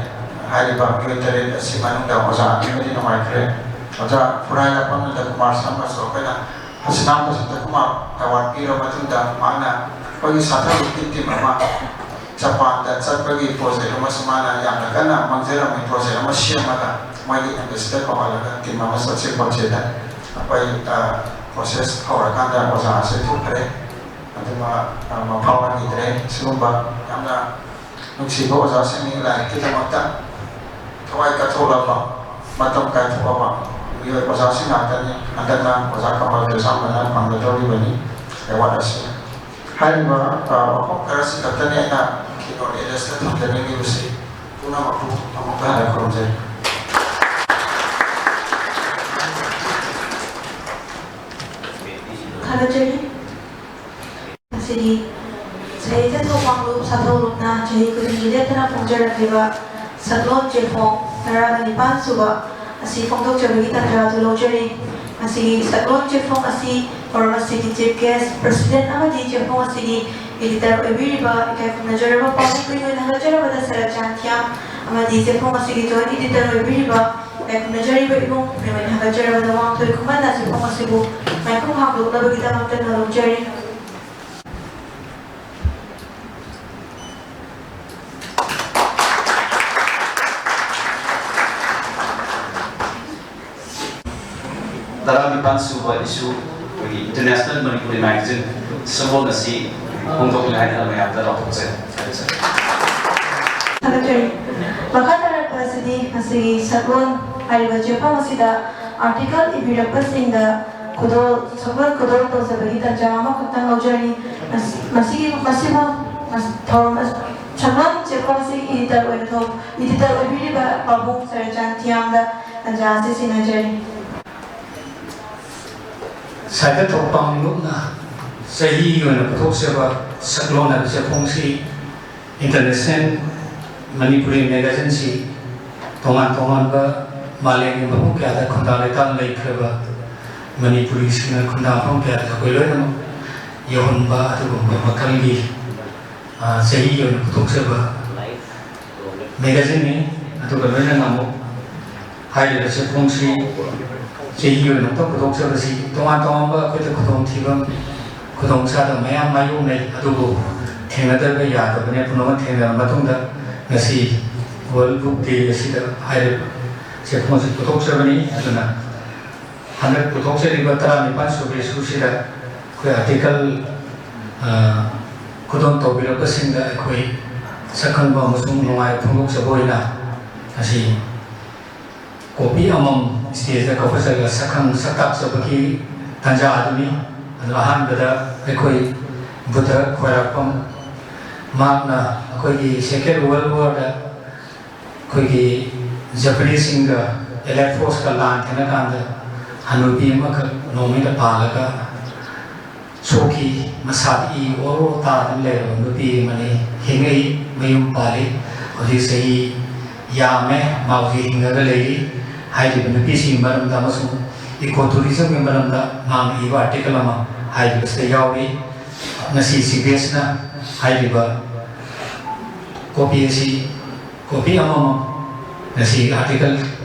ꯍꯥꯏꯔꯤꯕ ꯃꯤꯑꯣꯏ ꯇꯔꯦꯠ ꯑꯁꯤ ꯃꯅꯨꯡꯗ ꯑꯣꯖꯥ ꯑꯅꯤꯃꯗꯤ ꯅꯨꯡꯉꯥꯏꯈ꯭ꯔꯦ꯫ ꯑꯣꯖꯥ ꯈꯨꯔꯥꯏ ꯂꯥꯛꯄꯝ ꯅꯟꯗ ꯀꯨꯃꯥꯔ ꯁꯔꯃꯁꯨ ꯑꯩꯈꯣꯏꯅ ꯍꯩꯁꯅꯥꯝ ꯕꯁꯟꯇ ꯀꯨꯃꯥꯔ ꯑꯦꯋꯥꯔꯗ ꯄꯤꯔꯕ ꯃꯇꯨꯡꯗ ꯃꯍꯥꯛꯅ ꯑꯩꯈꯣꯏꯒꯤ ꯁꯥꯊꯧꯔꯨꯞꯀꯤ ꯇꯤꯝ ꯑꯃ ꯖꯄꯥꯟꯗ ꯆꯠꯄꯒꯤ ꯄ꯭ꯔꯣꯖꯦꯛ ꯑꯃꯁꯨ ꯃꯥꯅ ꯌꯥꯝꯅ ꯀꯟꯅ ꯃꯥꯡꯖꯔꯝꯃꯤ꯫ ꯄ꯭ꯔꯣꯖꯦꯛ ꯑꯃ ꯁꯦꯝꯃꯒ ꯃꯣꯏꯒꯤ ꯑꯦꯝꯕꯦꯁꯤꯗꯔ ꯀꯧꯍꯜꯂꯒ ꯇꯤꯝ ꯑꯃ ꯆꯠꯁꯤ ꯈꯣꯠꯁꯤꯗ ꯑꯩꯈꯣꯏ, ꯑ, ꯄ꯭ꯔꯣꯁꯦꯁ ꯍꯧꯔꯀꯥꯟꯗ ꯑꯣꯖꯥ ꯑꯁꯤ ꯊꯣꯛꯈ꯭ꯔꯦ꯫ ꯑꯗꯨꯒ, ꯑ, ꯃꯐꯥꯎ ꯅꯪꯈꯤꯗ꯭ꯔꯦ꯫ ꯁꯤꯒꯨꯝꯕ ꯌꯥꯝꯅ ꯅꯨꯡꯁꯤꯕ ꯑꯣꯖꯥꯁꯤꯡꯅꯤ ꯂꯥꯏꯔꯤꯛꯀꯤꯗꯃꯛꯇ ꯊꯋꯥꯏ ꯀꯠꯊꯣꯛꯂꯕ, ꯃꯇꯝ ꯀꯥꯏꯊꯣꯛꯂꯕ ꯃꯤꯑꯣꯏ ꯑꯣꯖꯥꯁꯤꯡ ꯉꯥꯛꯇꯅꯤ꯫ ꯍꯟꯗꯛꯅ ꯑꯣꯖꯥ ꯀꯃꯜ ꯇꯣꯏꯖꯥꯝꯕꯅ ꯐꯪꯒꯗꯧꯔꯤꯕꯅꯤ ꯑꯦꯋꯥꯔꯗ ꯑꯁꯤ꯫ ꯍꯥꯏꯔꯤꯕ, ꯑ, ꯋꯥꯐꯝ ꯈꯔꯁꯤ ꯈꯛꯇꯅꯤ ꯑꯩꯅ keynote address ꯇ ꯊꯝꯖꯅꯤꯡꯂꯤꯕꯁꯤ꯫ ꯄꯨꯝꯅꯃꯛꯄꯨ ꯑꯃꯨꯛꯀ ꯍꯟꯅ ꯈꯨꯔꯨꯝꯖꯔꯤ꯫ ꯊꯥꯒꯠꯆꯔꯤ꯫ ꯉꯁꯤꯒꯤ ꯁꯍꯤꯗ ꯊꯧꯕꯥꯜ ꯂꯨꯞ ꯁꯥꯊꯧ ꯂꯨꯞꯅ ꯆꯍꯤ ꯈꯨꯗꯤꯡꯒꯤ ꯂꯦꯞꯇꯅ ꯐꯣꯡꯖꯔꯛꯂꯤꯕ ꯁꯛꯂꯣꯟ ꯆꯦꯐꯣꯡ ꯇꯔꯥꯒ ꯅꯤꯄꯥꯟ ꯁꯨꯕ ꯑꯁꯤ ꯐꯣꯡꯗꯣꯛꯆꯕꯒꯤ ꯇꯥꯟꯖꯥ ꯑꯗꯨ ꯂꯧꯖꯔꯤ꯫ ꯃꯁꯤꯒꯤ ꯁꯛꯂꯣꯟ ꯆꯦꯐꯣꯡ ꯑꯁꯤ ꯐꯣꯔꯝ ꯑꯁꯤꯒꯤ ꯆꯤꯐ ꯒꯦꯁ, ꯄ꯭ꯔꯁꯤꯗꯦꯟ ꯑꯃꯗꯤ ꯆꯦꯐꯣꯡ ꯑꯁꯤꯒꯤ ꯏꯗꯤꯇꯔ ꯑꯣꯏꯕꯤꯔꯤꯕ ꯏꯀꯥꯏ ꯈꯨꯝꯅꯖꯔꯕ ꯄꯥꯎꯃꯤꯒꯤ ꯑꯣꯏꯅ ꯍꯥꯒꯠꯆꯔꯕꯗ ꯁꯔꯠ ꯆꯥꯟꯊꯤꯌꯥꯝ ꯑꯃꯗꯤ ꯆꯦꯐꯣꯡ ꯑꯁꯤꯒꯤ ꯖꯣꯏꯟ ꯏꯗꯤꯇꯔ ꯑꯣꯏꯕꯤꯔꯤꯕ ꯏꯀꯥꯏ ꯈꯨꯝꯅꯖꯔꯤꯕ ꯏꯃꯨꯡ ꯃꯤꯑꯣꯏ ꯑꯣꯏꯅ ꯍꯥꯒꯠꯆꯔꯕꯗ ꯋꯥꯡꯊꯣꯏ ꯈꯨꯃꯟꯅ ꯆꯦꯐꯣꯡ ꯑꯁꯤꯕꯨ ꯃꯥꯏꯈꯨꯝ ꯍꯥꯡꯗꯣꯛꯅꯕꯒꯤꯗꯃꯛꯇ ꯅꯣꯜꯂꯨꯛꯆꯔꯤ꯫ ꯇꯔꯥꯅꯤꯄꯥꯟ ꯁꯨꯕ ꯏꯁꯨ ꯑꯩꯈꯣꯏꯒꯤ ꯏꯟꯇꯔꯅꯦꯁꯅꯦꯜ ꯃꯅꯤꯄꯨꯔꯤ ꯃꯦꯒꯥꯖꯤꯟ ꯁꯒꯣꯜ ꯑꯁꯤ ꯐꯣꯡꯗꯣꯛꯂꯦ ꯍꯥꯏꯗꯅ ꯃꯌꯥꯝꯗ ꯂꯥꯎꯊꯣꯛꯆꯩ꯫ ꯊꯥꯒꯠꯆꯔꯤ꯫ ꯊꯥꯒꯠꯆꯔꯤ꯫ ꯃꯈꯥ ꯇꯥꯔꯛꯄ ꯑꯁꯤꯗꯤ ꯃꯁꯤꯒꯤ ꯁꯛꯂꯣꯟ ꯍꯥꯏꯔꯤꯕ ꯆꯦꯐꯣꯡ ꯑꯁꯤꯗ ꯑꯥꯔꯇꯤꯀꯜ ꯏꯕꯤꯔꯛꯄꯁꯤꯡꯗ ꯈꯨꯗꯣꯜ, ꯁꯛꯂꯣꯟ ꯈꯨꯗꯣꯜ ꯇꯧꯖꯕꯒꯤ ꯇꯥꯟꯖꯥ ꯑꯃꯈꯛꯇꯪ ꯂꯧꯖꯔꯤ꯫ ꯃꯁ-, ꯃꯁꯤꯒꯤ, ꯃꯁꯤꯕꯨ ꯃꯁ-, ꯊꯧꯔꯝ ꯑꯁ-, ꯁꯛꯂꯣꯟ ꯆꯦꯐꯣꯡ ꯑꯁꯤꯒꯤ ꯏꯗꯤꯇꯔ ꯑꯣꯏꯅ ꯊꯧ-, ꯏꯗꯤꯇꯔ ꯑꯣꯏꯕꯤꯔꯤꯕ ꯄꯥꯕꯨꯡ ꯁꯔꯠ ꯆꯥꯟꯊꯤꯌꯥꯝꯗ ꯇꯥꯟꯖꯥ ꯑꯁꯤ ꯁꯤꯟꯅꯖꯔꯤ꯫ ꯁꯍꯤꯗ ꯊꯧꯕꯥꯜ ꯂꯨꯞꯅ ꯆꯍꯤꯒꯤ ꯑꯣꯏꯅ ꯄꯨꯊꯣꯛꯆꯕ ꯁꯛꯂꯣꯟ ꯍꯥꯏꯕ ꯆꯦꯐꯣꯡꯁꯤ ꯏꯟꯇꯔꯅꯦꯁꯅꯦꯜ ꯃꯅꯤꯄꯨꯔꯤ ꯃꯦꯒꯥꯖꯤꯟꯁꯤ ꯇꯣꯉꯥꯟ ꯇꯣꯉꯥꯟꯕ ꯃꯥꯂꯦꯝꯒꯤ ꯃꯐꯝ ꯀꯌꯥꯗ ꯈꯨꯟꯗꯥ ꯂꯩꯇꯥꯜ ꯂꯩꯈ꯭ꯔꯕ ꯃꯅꯤꯄꯨꯔꯤꯁꯤꯡꯅ ꯈꯨꯟꯗꯥ ꯃꯐꯝ ꯀꯌꯥꯗ ꯑꯩꯈꯣꯏ ꯂꯣꯏꯅꯃꯛ ꯌꯧꯍꯟꯕ ꯑꯗꯨꯒꯨꯝꯕ ꯃꯈꯜꯒꯤ, ꯑ, ꯆꯍꯤꯒꯤ ꯑꯣꯏꯅ ꯄꯨꯊꯣꯛꯆꯕ ꯃꯦꯒꯥꯖꯤꯟꯅꯤ꯫ ꯑꯗꯨꯒ ꯂꯣꯏꯅꯅ ꯑꯃꯨꯛ ꯍꯥꯏꯔꯤꯕ ꯆꯦꯐꯣꯡꯁꯤ ꯆꯍꯤꯒꯤ ꯑꯣꯏꯅ ꯑꯃꯨꯛꯇ ꯄꯨꯊꯣꯛꯆꯕꯁꯤ ꯇꯣꯉꯥꯟ ꯇꯣꯉꯥꯟꯕ ꯑꯩꯈꯣꯏꯗ ꯈꯨꯗꯣꯡꯊꯤꯕ, ꯈꯨꯗꯣꯡ ꯆꯥꯗꯕ ꯃꯌꯥꯝ ꯃꯥꯌꯣꯛꯅꯩ꯫ ꯑꯗꯨꯕꯨ ꯊꯦꯡꯅꯗꯕ ꯌꯥꯗꯕꯅꯤ, ꯄꯨꯝꯅꯃꯛ ꯊꯦꯡꯅꯔꯕ ꯃꯇꯨꯡꯗ ꯉꯁꯤ ꯋꯥꯔꯜ ꯕꯨꯛ ꯗꯦ ꯑꯁꯤꯗ ꯍꯥꯏꯔꯤꯕ ꯆꯦꯐꯣꯡꯁꯤ ꯄꯨꯊꯣꯛꯆꯕꯅꯤ꯫ ꯑꯗꯨꯅ ꯍꯟꯗꯛ ꯄꯨꯊꯣꯛꯆꯔꯤꯕ ꯇꯔꯥꯅꯤꯄꯥꯟ ꯁꯨꯕ ꯏꯁꯨꯁꯤꯗ ꯑꯩꯈꯣꯏ ꯑꯥꯔꯇꯤꯀꯜ, ꯑ, ꯈꯨꯗꯣꯜ ꯇꯧꯕꯤꯔꯛꯄꯁꯤꯡꯗ ꯑꯩꯈꯣꯏ ꯁꯛꯈꯪꯕ ꯑꯃꯁꯨꯡ ꯅꯨꯡꯉꯥꯏ ꯐꯣꯡꯗꯣꯛꯆꯕ ꯑꯣꯏꯅ ꯉꯁꯤ ꯀꯣꯄꯤ ꯑꯃꯃꯝ ꯁ꯭ꯇꯦꯖꯇ ꯀꯧꯈꯠꯆꯔꯒ ꯁꯛꯈꯪ ꯁꯛ ꯇꯥꯛꯆꯕꯒꯤ ꯇꯥꯟꯖꯥ ꯑꯗꯨꯅꯤ꯫ ꯑꯗꯨ ꯑꯍꯥꯟꯕꯗ ꯑꯩꯈꯣꯏ ꯕꯨꯙ ꯈ꯭ꯋꯥꯏꯔꯥꯛꯄꯝ, ꯃꯍꯥꯛꯅ ꯑꯩꯈꯣꯏꯒꯤ Second World War ꯗ ꯑꯩꯈꯣꯏꯒꯤ ꯖꯄꯅꯤꯁꯁꯤꯡꯒ ꯑꯦꯂꯥꯏꯠ ꯐꯣꯔꯁꯀ ꯂꯥꯟ ꯊꯦꯡꯅ ꯀꯥꯟꯗ ꯍꯅꯨꯕꯤ ꯑꯃꯈꯛ ꯅꯣꯡꯃꯩꯗ ꯄꯥꯜꯂꯒ ꯁꯣꯛꯈꯤ꯫ ꯃꯁꯥꯗ ꯏ ꯑꯣꯔꯣ ꯇꯥꯗꯨꯅ ꯂꯩꯔꯕ ꯅꯨꯄꯤ ꯑꯃꯅꯤ꯫ ꯍꯤꯡꯉꯛꯏ, ꯃꯌꯨꯝ ꯄꯥꯜꯂꯤ, ꯍꯧꯖꯤꯛ ꯆꯍꯤ ꯌꯥꯝꯃꯦ꯫ ꯃꯥ ꯍꯧꯖꯤꯛ ꯍꯤꯡꯉꯒ ꯂꯩꯔꯤ꯫ ꯍꯥꯏꯔꯤꯕ ꯅꯨꯄꯤꯁꯤꯒꯤ ꯃꯔꯝꯗ ꯑꯃꯁꯨꯡ ꯏꯀꯣ ꯇꯨꯔꯤꯖꯝꯒꯤ ꯃꯔꯝꯗ ꯃꯥꯅ ꯏꯕ ꯑꯥꯔꯇꯤꯀꯜ ꯑꯃ ꯍꯥꯏꯔꯤꯕꯁꯤꯗ ꯌꯥꯎꯔꯤ꯫ ꯉꯁꯤ ꯁꯤ ꯕꯤ ꯑꯦꯁꯅ ꯍꯥꯏꯔꯤꯕ ꯀꯣꯄꯤ ꯑꯁꯤ, ꯀꯣꯄꯤ ꯑꯃꯃꯝ ꯉꯁꯤ ꯑꯥꯔꯇꯤꯀꯜ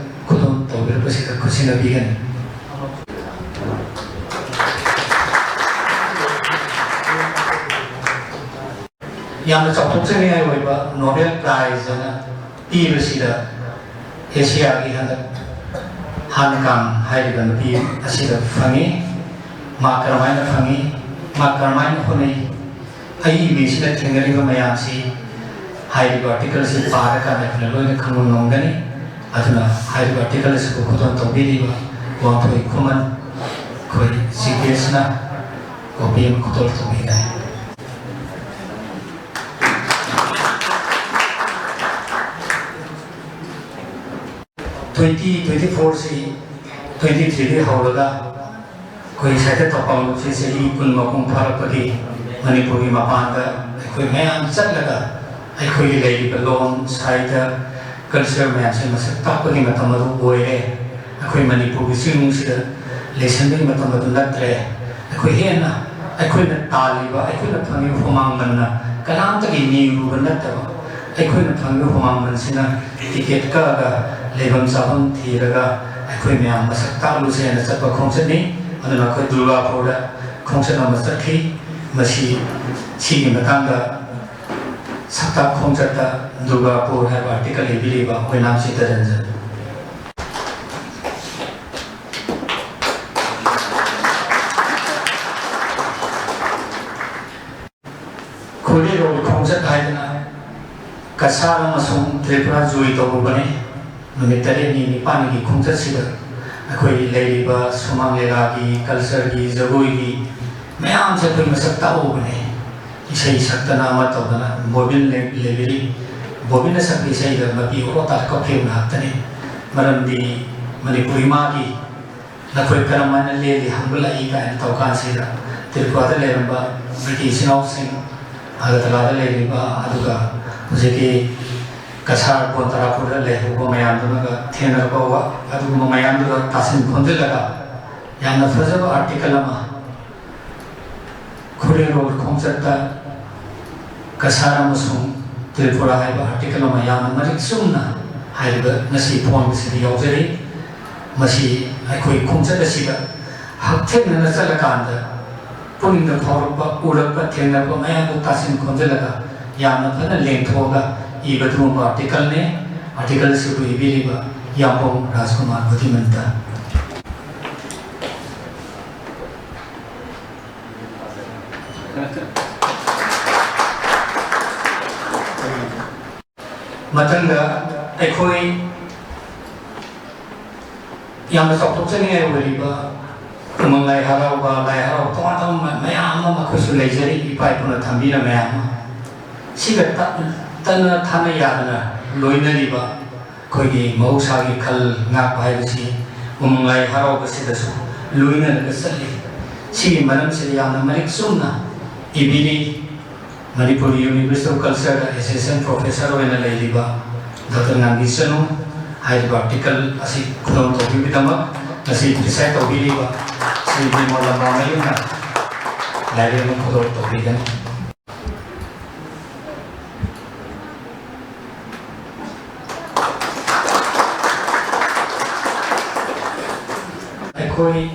ꯈꯨꯗꯣꯜ ꯇꯧꯕꯤꯔꯛꯄꯁꯤꯗ ꯈꯨꯠꯁꯤꯟꯅꯕꯤꯒꯅꯤ꯫ ꯌꯥꯝꯅ ꯆꯥꯎꯊꯣꯛꯆꯅꯤꯡꯉꯥꯏ ꯑꯣꯏꯕ ꯅꯣꯕꯦꯜ ꯄ꯭ꯔꯥꯏꯖ ꯑꯅ ꯄꯤꯕꯁꯤꯗ ꯑꯦꯁꯤꯌꯥꯒꯤ ꯍꯟꯗꯛ ꯍꯥꯟ ꯀꯥꯡ ꯍꯥꯏꯔꯤꯕ ꯅꯨꯄꯤ ꯑꯁꯤꯗ ꯐꯪꯉꯤ꯫ ꯃꯥ ꯀꯔꯝꯍꯥꯏꯅ ꯐꯪꯉꯤ? ꯃꯥ ꯀꯔꯝꯍꯥꯏꯅ ꯍꯣꯠꯅꯩ? ꯑꯏꯕꯤꯁꯤꯗ ꯊꯦꯡꯅꯔꯤꯕ ꯃꯌꯥꯝꯁꯤ ꯍꯥꯏꯔꯤꯕ ꯑꯥꯔꯇꯤꯀꯜꯁꯤ ꯄꯥꯔꯀꯥꯟꯗ ꯑꯩꯈꯣꯏꯅ ꯂꯣꯏꯅ ꯈꯪꯕ ꯉꯝꯒꯅꯤ꯫ ꯑꯗꯨꯅ ꯍꯥꯏꯔꯤꯕ ꯑꯥꯔꯇꯤꯀꯜ ꯑꯁꯤꯕꯨ ꯈꯨꯗꯣꯜ ꯇꯧꯕꯤꯔꯤꯕ ꯋꯥꯡꯊꯣꯏ ꯈꯨꯃꯟ ꯑꯩꯈꯣꯏ ꯁꯤ ꯕꯤ ꯑꯦꯁꯅ ꯀꯣꯄꯤ ꯑꯃ ꯈꯨꯗꯣꯜ ꯇꯧꯕꯤꯒꯅꯤ꯫ ꯇ꯭ꯋꯦꯟꯇꯤ ꯇ꯭ꯋꯦꯟꯇꯤ ꯐꯣꯔꯁꯤ ꯇ꯭ꯋꯦꯟꯇꯤ ꯊ꯭ꯔꯤꯗꯒꯤ ꯍꯧꯔꯒ ꯑꯩꯈꯣꯏ ꯁꯥꯍꯤꯇ꯭ꯌ ꯇꯄꯥꯡ ꯂꯨꯞꯁꯦ ꯆꯍꯤ ꯀꯨꯟ ꯃꯄꯨꯡ ꯐꯥꯔꯛꯄꯒꯤ ꯃꯅꯤꯄꯨꯔꯒꯤ ꯃꯄꯥꯟꯗ ꯑꯩꯈꯣꯏ ꯃꯌꯥꯝ ꯆꯠꯂꯒ ꯑꯩꯈꯣꯏꯒꯤ ꯂꯩꯔꯤꯕ ꯂꯣꯟ, ꯁꯥꯍꯤꯇ꯭ꯌ, ꯀꯜꯆꯔ ꯃꯌꯥꯝꯁꯦ ꯃꯁꯛ ꯇꯥꯛꯄꯒꯤ ꯃꯇꯝ ꯑꯗꯨ ꯑꯣꯏꯔꯦ꯫ ꯑꯩꯈꯣꯏ ꯃꯅꯤꯄꯨꯔꯒꯤ ꯆꯤꯡꯅꯨꯡꯁꯤꯗ ꯂꯩꯁꯟꯕꯒꯤ ꯃꯇꯝ ꯑꯗꯨ ꯅꯠꯇ꯭ꯔꯦ꯫ ꯑꯩꯈꯣꯏ ꯍꯦꯟꯅ ꯑꯩꯈꯣꯏꯅ ꯇꯥꯜꯂꯤꯕ, ꯑꯩꯈꯣꯏꯅ ꯐꯪꯉꯤꯕ ꯍꯨꯃꯥꯡ ꯃꯟꯅ ꯀꯅꯥꯝꯇꯒꯤ ꯅꯤꯔꯨꯕ ꯅꯠꯇꯕ, ꯑꯩꯈꯣꯏꯅ ꯐꯪꯉꯤꯕ ꯍꯨꯃꯥꯡ ꯃꯟꯁꯤꯅ ꯇꯤꯀꯦꯠ ꯀꯛꯑꯒ, ꯂꯩꯐꯝ ꯆꯥꯐꯝ ꯊꯤꯔꯒ, ꯑꯩꯈꯣꯏ ꯃꯌꯥꯝ ꯃꯁꯛ ꯇꯥꯛꯂꯨꯁꯦ ꯍꯥꯏꯅ ꯆꯠꯄ ꯈꯣꯡꯆꯠꯅꯤ꯫ ꯑꯗꯨꯅ ꯑꯩꯈꯣꯏ ꯗꯨꯔꯒꯥꯄꯨꯔꯗ ꯈꯣꯡꯆꯠ ꯑꯃ ꯆꯠꯈꯤ꯫ ꯃꯁꯤ, ꯁꯤꯒꯤ ꯃꯇꯥꯡꯗ ꯁꯛꯇꯥꯛ ꯈꯣꯡꯆꯠꯇ ꯗꯨꯔꯒꯥꯄꯨꯔ ꯍꯥꯏꯕ ꯑꯥꯔꯇꯤꯀꯜ ꯏꯕꯤꯔꯤꯕ ꯑꯣꯏꯅꯥꯝ ꯆꯤꯠꯇꯔꯟꯖꯟ꯫ ꯈꯣꯔꯤꯔꯣꯜ ꯈꯣꯡꯆꯠ ꯍꯥꯏꯗꯅ ꯀꯁꯥꯔ ꯑꯃꯁꯨꯡ ꯇ꯭ꯔꯤꯄꯨꯔꯥ ꯖꯣꯏ ꯇꯧꯔꯨꯕꯅꯤ꯫ ꯅꯨꯃꯤꯠ ꯇꯔꯦꯠꯅꯤ ꯅꯤꯄꯥꯜꯅꯤꯒꯤ ꯈꯣꯡꯆꯠꯁꯤꯗ ꯑꯩꯈꯣꯏ ꯂꯩꯔꯤꯕ ꯁꯨꯃꯥꯡ ꯂꯤꯂꯥꯒꯤ, ꯀꯜꯆꯔꯒꯤ, ꯖꯒꯣꯏꯒꯤ ꯃꯌꯥꯝꯁꯦ ꯑꯩꯈꯣꯏ ꯃꯁꯛ ꯇꯥꯛꯎꯕꯅꯤ꯫ ꯏꯁꯩ ꯁꯛꯇꯅ ꯑꯃ ꯇꯧꯗꯅ ꯕꯣꯕꯤꯟ ꯂꯩ-, ꯂꯩꯕꯤꯔꯤ꯫ ꯕꯣꯕꯤꯟꯅ ꯁꯛꯄ ꯏꯁꯩꯗ ꯃꯄꯤ ꯑꯣꯔꯣ ꯇꯥꯔ ꯀꯞꯈꯤꯕ ꯉꯥꯛꯇꯅꯤ꯫ ꯃꯔꯝꯗꯤ ꯃꯅꯤꯄꯨꯔ ꯏꯃꯥꯒꯤ "ꯅꯈꯣꯏ ꯀꯔꯝ ꯍꯥꯏꯅ ꯂꯦꯜꯂꯤ?" ꯍꯪꯕ ꯂꯥꯛꯏ ꯀꯥꯏꯅ ꯇꯧꯀꯥꯟꯁꯤꯗ ꯇ꯭ꯔꯤꯄꯨꯔꯥꯗ ꯂꯩꯔꯝꯕ ꯑꯩꯒꯤ ꯏꯆꯤꯟ ꯏꯅꯥꯎꯁꯤꯡ, ꯑꯒꯔꯇꯂꯥꯗ ꯂꯩꯔꯤꯕ, ꯑꯗꯨꯒ ꯍꯧꯖꯤꯛꯀꯤ ꯀꯁꯥꯔ ꯕꯣꯟ ꯇꯔꯥꯄꯨꯔꯗ ꯂꯩꯍꯧꯕ ꯃꯌꯥꯝꯗꯨꯅꯒ ꯊꯦꯡꯅꯔꯛꯄ ꯋꯥ-, ꯑꯗꯨꯒꯨꯝꯕ ꯃꯌꯥꯝꯗꯨꯒ ꯇꯥꯁꯤꯟ ꯈꯣꯝꯖꯤꯜꯂꯒ ꯌꯥꯝꯅ ꯐꯖꯕ ꯑꯥꯔꯇꯤꯀꯜ ꯑꯃ, ꯈꯨꯔꯦꯜꯔꯣꯜ ꯈꯣꯡꯆꯠꯇ ꯀꯁꯥꯔ ꯑꯃꯁꯨꯡ ꯇ꯭ꯔꯤꯄꯨꯔꯥ ꯍꯥꯏꯕ ꯑꯥꯔꯇꯤꯀꯜ ꯑꯃ ꯌꯥꯝꯅ ꯃꯔꯤꯛ ꯆꯨꯝꯅ ꯍꯥꯏꯔꯤꯕ ꯉꯁꯤ ꯐꯣꯡꯕꯁꯤꯗ ꯌꯥꯎꯖꯔꯤ꯫ ꯃꯁꯤ ꯑꯩꯈꯣꯏ ꯈꯣꯡꯆꯠ ꯑꯁꯤꯗ ꯍꯛꯊꯦꯡꯅꯅ ꯆꯠꯂꯀꯥꯟꯗ ꯄꯨꯛꯅꯤꯡꯗ ꯐꯥꯎꯔꯛꯄ, ꯎꯔꯛꯄ, ꯊꯦꯡꯅꯔꯛꯄ ꯃꯌꯥꯝꯗꯨ ꯇꯥꯁꯤꯟ ꯈꯣꯝꯖꯤꯜꯂꯒ ꯌꯥꯝꯅ ꯐꯖꯅ ꯂꯦꯡꯊꯣꯛꯑꯒ ꯏꯕ ꯑꯗꯨꯒꯨꯝꯕ ꯑꯥꯔꯇꯤꯀꯜꯅꯤ꯫ ꯑꯥꯔꯇꯤꯀꯜ ꯑꯁꯤꯕꯨ ꯏꯕꯤꯔꯤꯕ ꯌꯥꯝꯕꯨꯡ ꯔꯥꯖꯀꯨꯃꯥꯔ ꯕꯨꯙꯤꯃꯟꯇ꯫ ꯃꯊꯪꯗ ꯑꯩꯈꯣꯏ ꯌꯥꯝꯅ ꯆꯥꯎꯊꯣꯛꯆꯅꯤꯡꯉꯥꯏ ꯑꯣꯏꯔꯤꯕ ꯎꯃꯪ ꯂꯥꯏ ꯍꯔꯥꯎꯕ, ꯂꯥꯏ ꯍꯔꯥꯎꯕ ꯇꯣꯉꯥꯟ ꯇꯣꯉꯥꯟꯕ ꯃꯌꯥꯝ ꯑꯃ ꯑꯩꯈꯣꯏꯁꯨ ꯂꯩꯖꯔꯤ, ꯏꯄꯥ ꯏꯄꯨꯅ ꯊꯝꯕꯤꯔ ꯃꯌꯥꯝ ꯑꯃ꯫ ꯁꯤꯒ ꯇꯠ-, ꯇꯠꯅ ꯊꯥꯅ ꯌꯥꯗꯅ ꯂꯣꯏꯅꯔꯤꯕ ꯑꯩꯈꯣꯏꯒꯤ ꯃꯍꯧꯁꯥꯒꯤ ꯈꯜ ꯉꯥꯛꯄ ꯍꯥꯏꯕꯁꯤ ꯎꯃꯪ ꯂꯥꯏ ꯍꯔꯥꯎꯕꯁꯤꯗꯁꯨ ꯂꯣꯏꯅꯔꯒ ꯆꯠꯂꯤ꯫ ꯁꯤꯒꯤ ꯃꯔꯝꯁꯤꯗ ꯌꯥꯝꯅ ꯃꯔꯤꯛ ꯆꯨꯝꯅ ꯏꯕꯤꯔꯤ꯫ Manipur University of Culture the Assistant Professor ꯑꯣꯏꯅ ꯂꯩꯔꯤꯕ ꯗꯣꯛꯇꯔ ꯉꯥꯟꯕꯤ ꯆꯅꯨ ꯍꯥꯏꯔꯤꯕ ꯑꯥꯔꯇꯤꯀꯜ ꯑꯁꯤ ꯈꯨꯗꯣꯜ ꯇꯧꯕꯤꯕꯒꯤꯗꯃꯛ ꯉꯁꯤ preside ꯇꯧꯕꯤꯔꯤꯕ ꯁ꯭ꯔꯤ ꯕꯤꯃꯣꯜ ꯂꯝꯕꯥꯃꯌꯨꯝꯅ ꯂꯥꯏꯔꯤꯛ ꯑꯃ ꯈꯨꯗꯣꯜ ꯇꯧꯕꯤꯒꯅꯤ꯫ ꯑꯩꯈꯣꯏ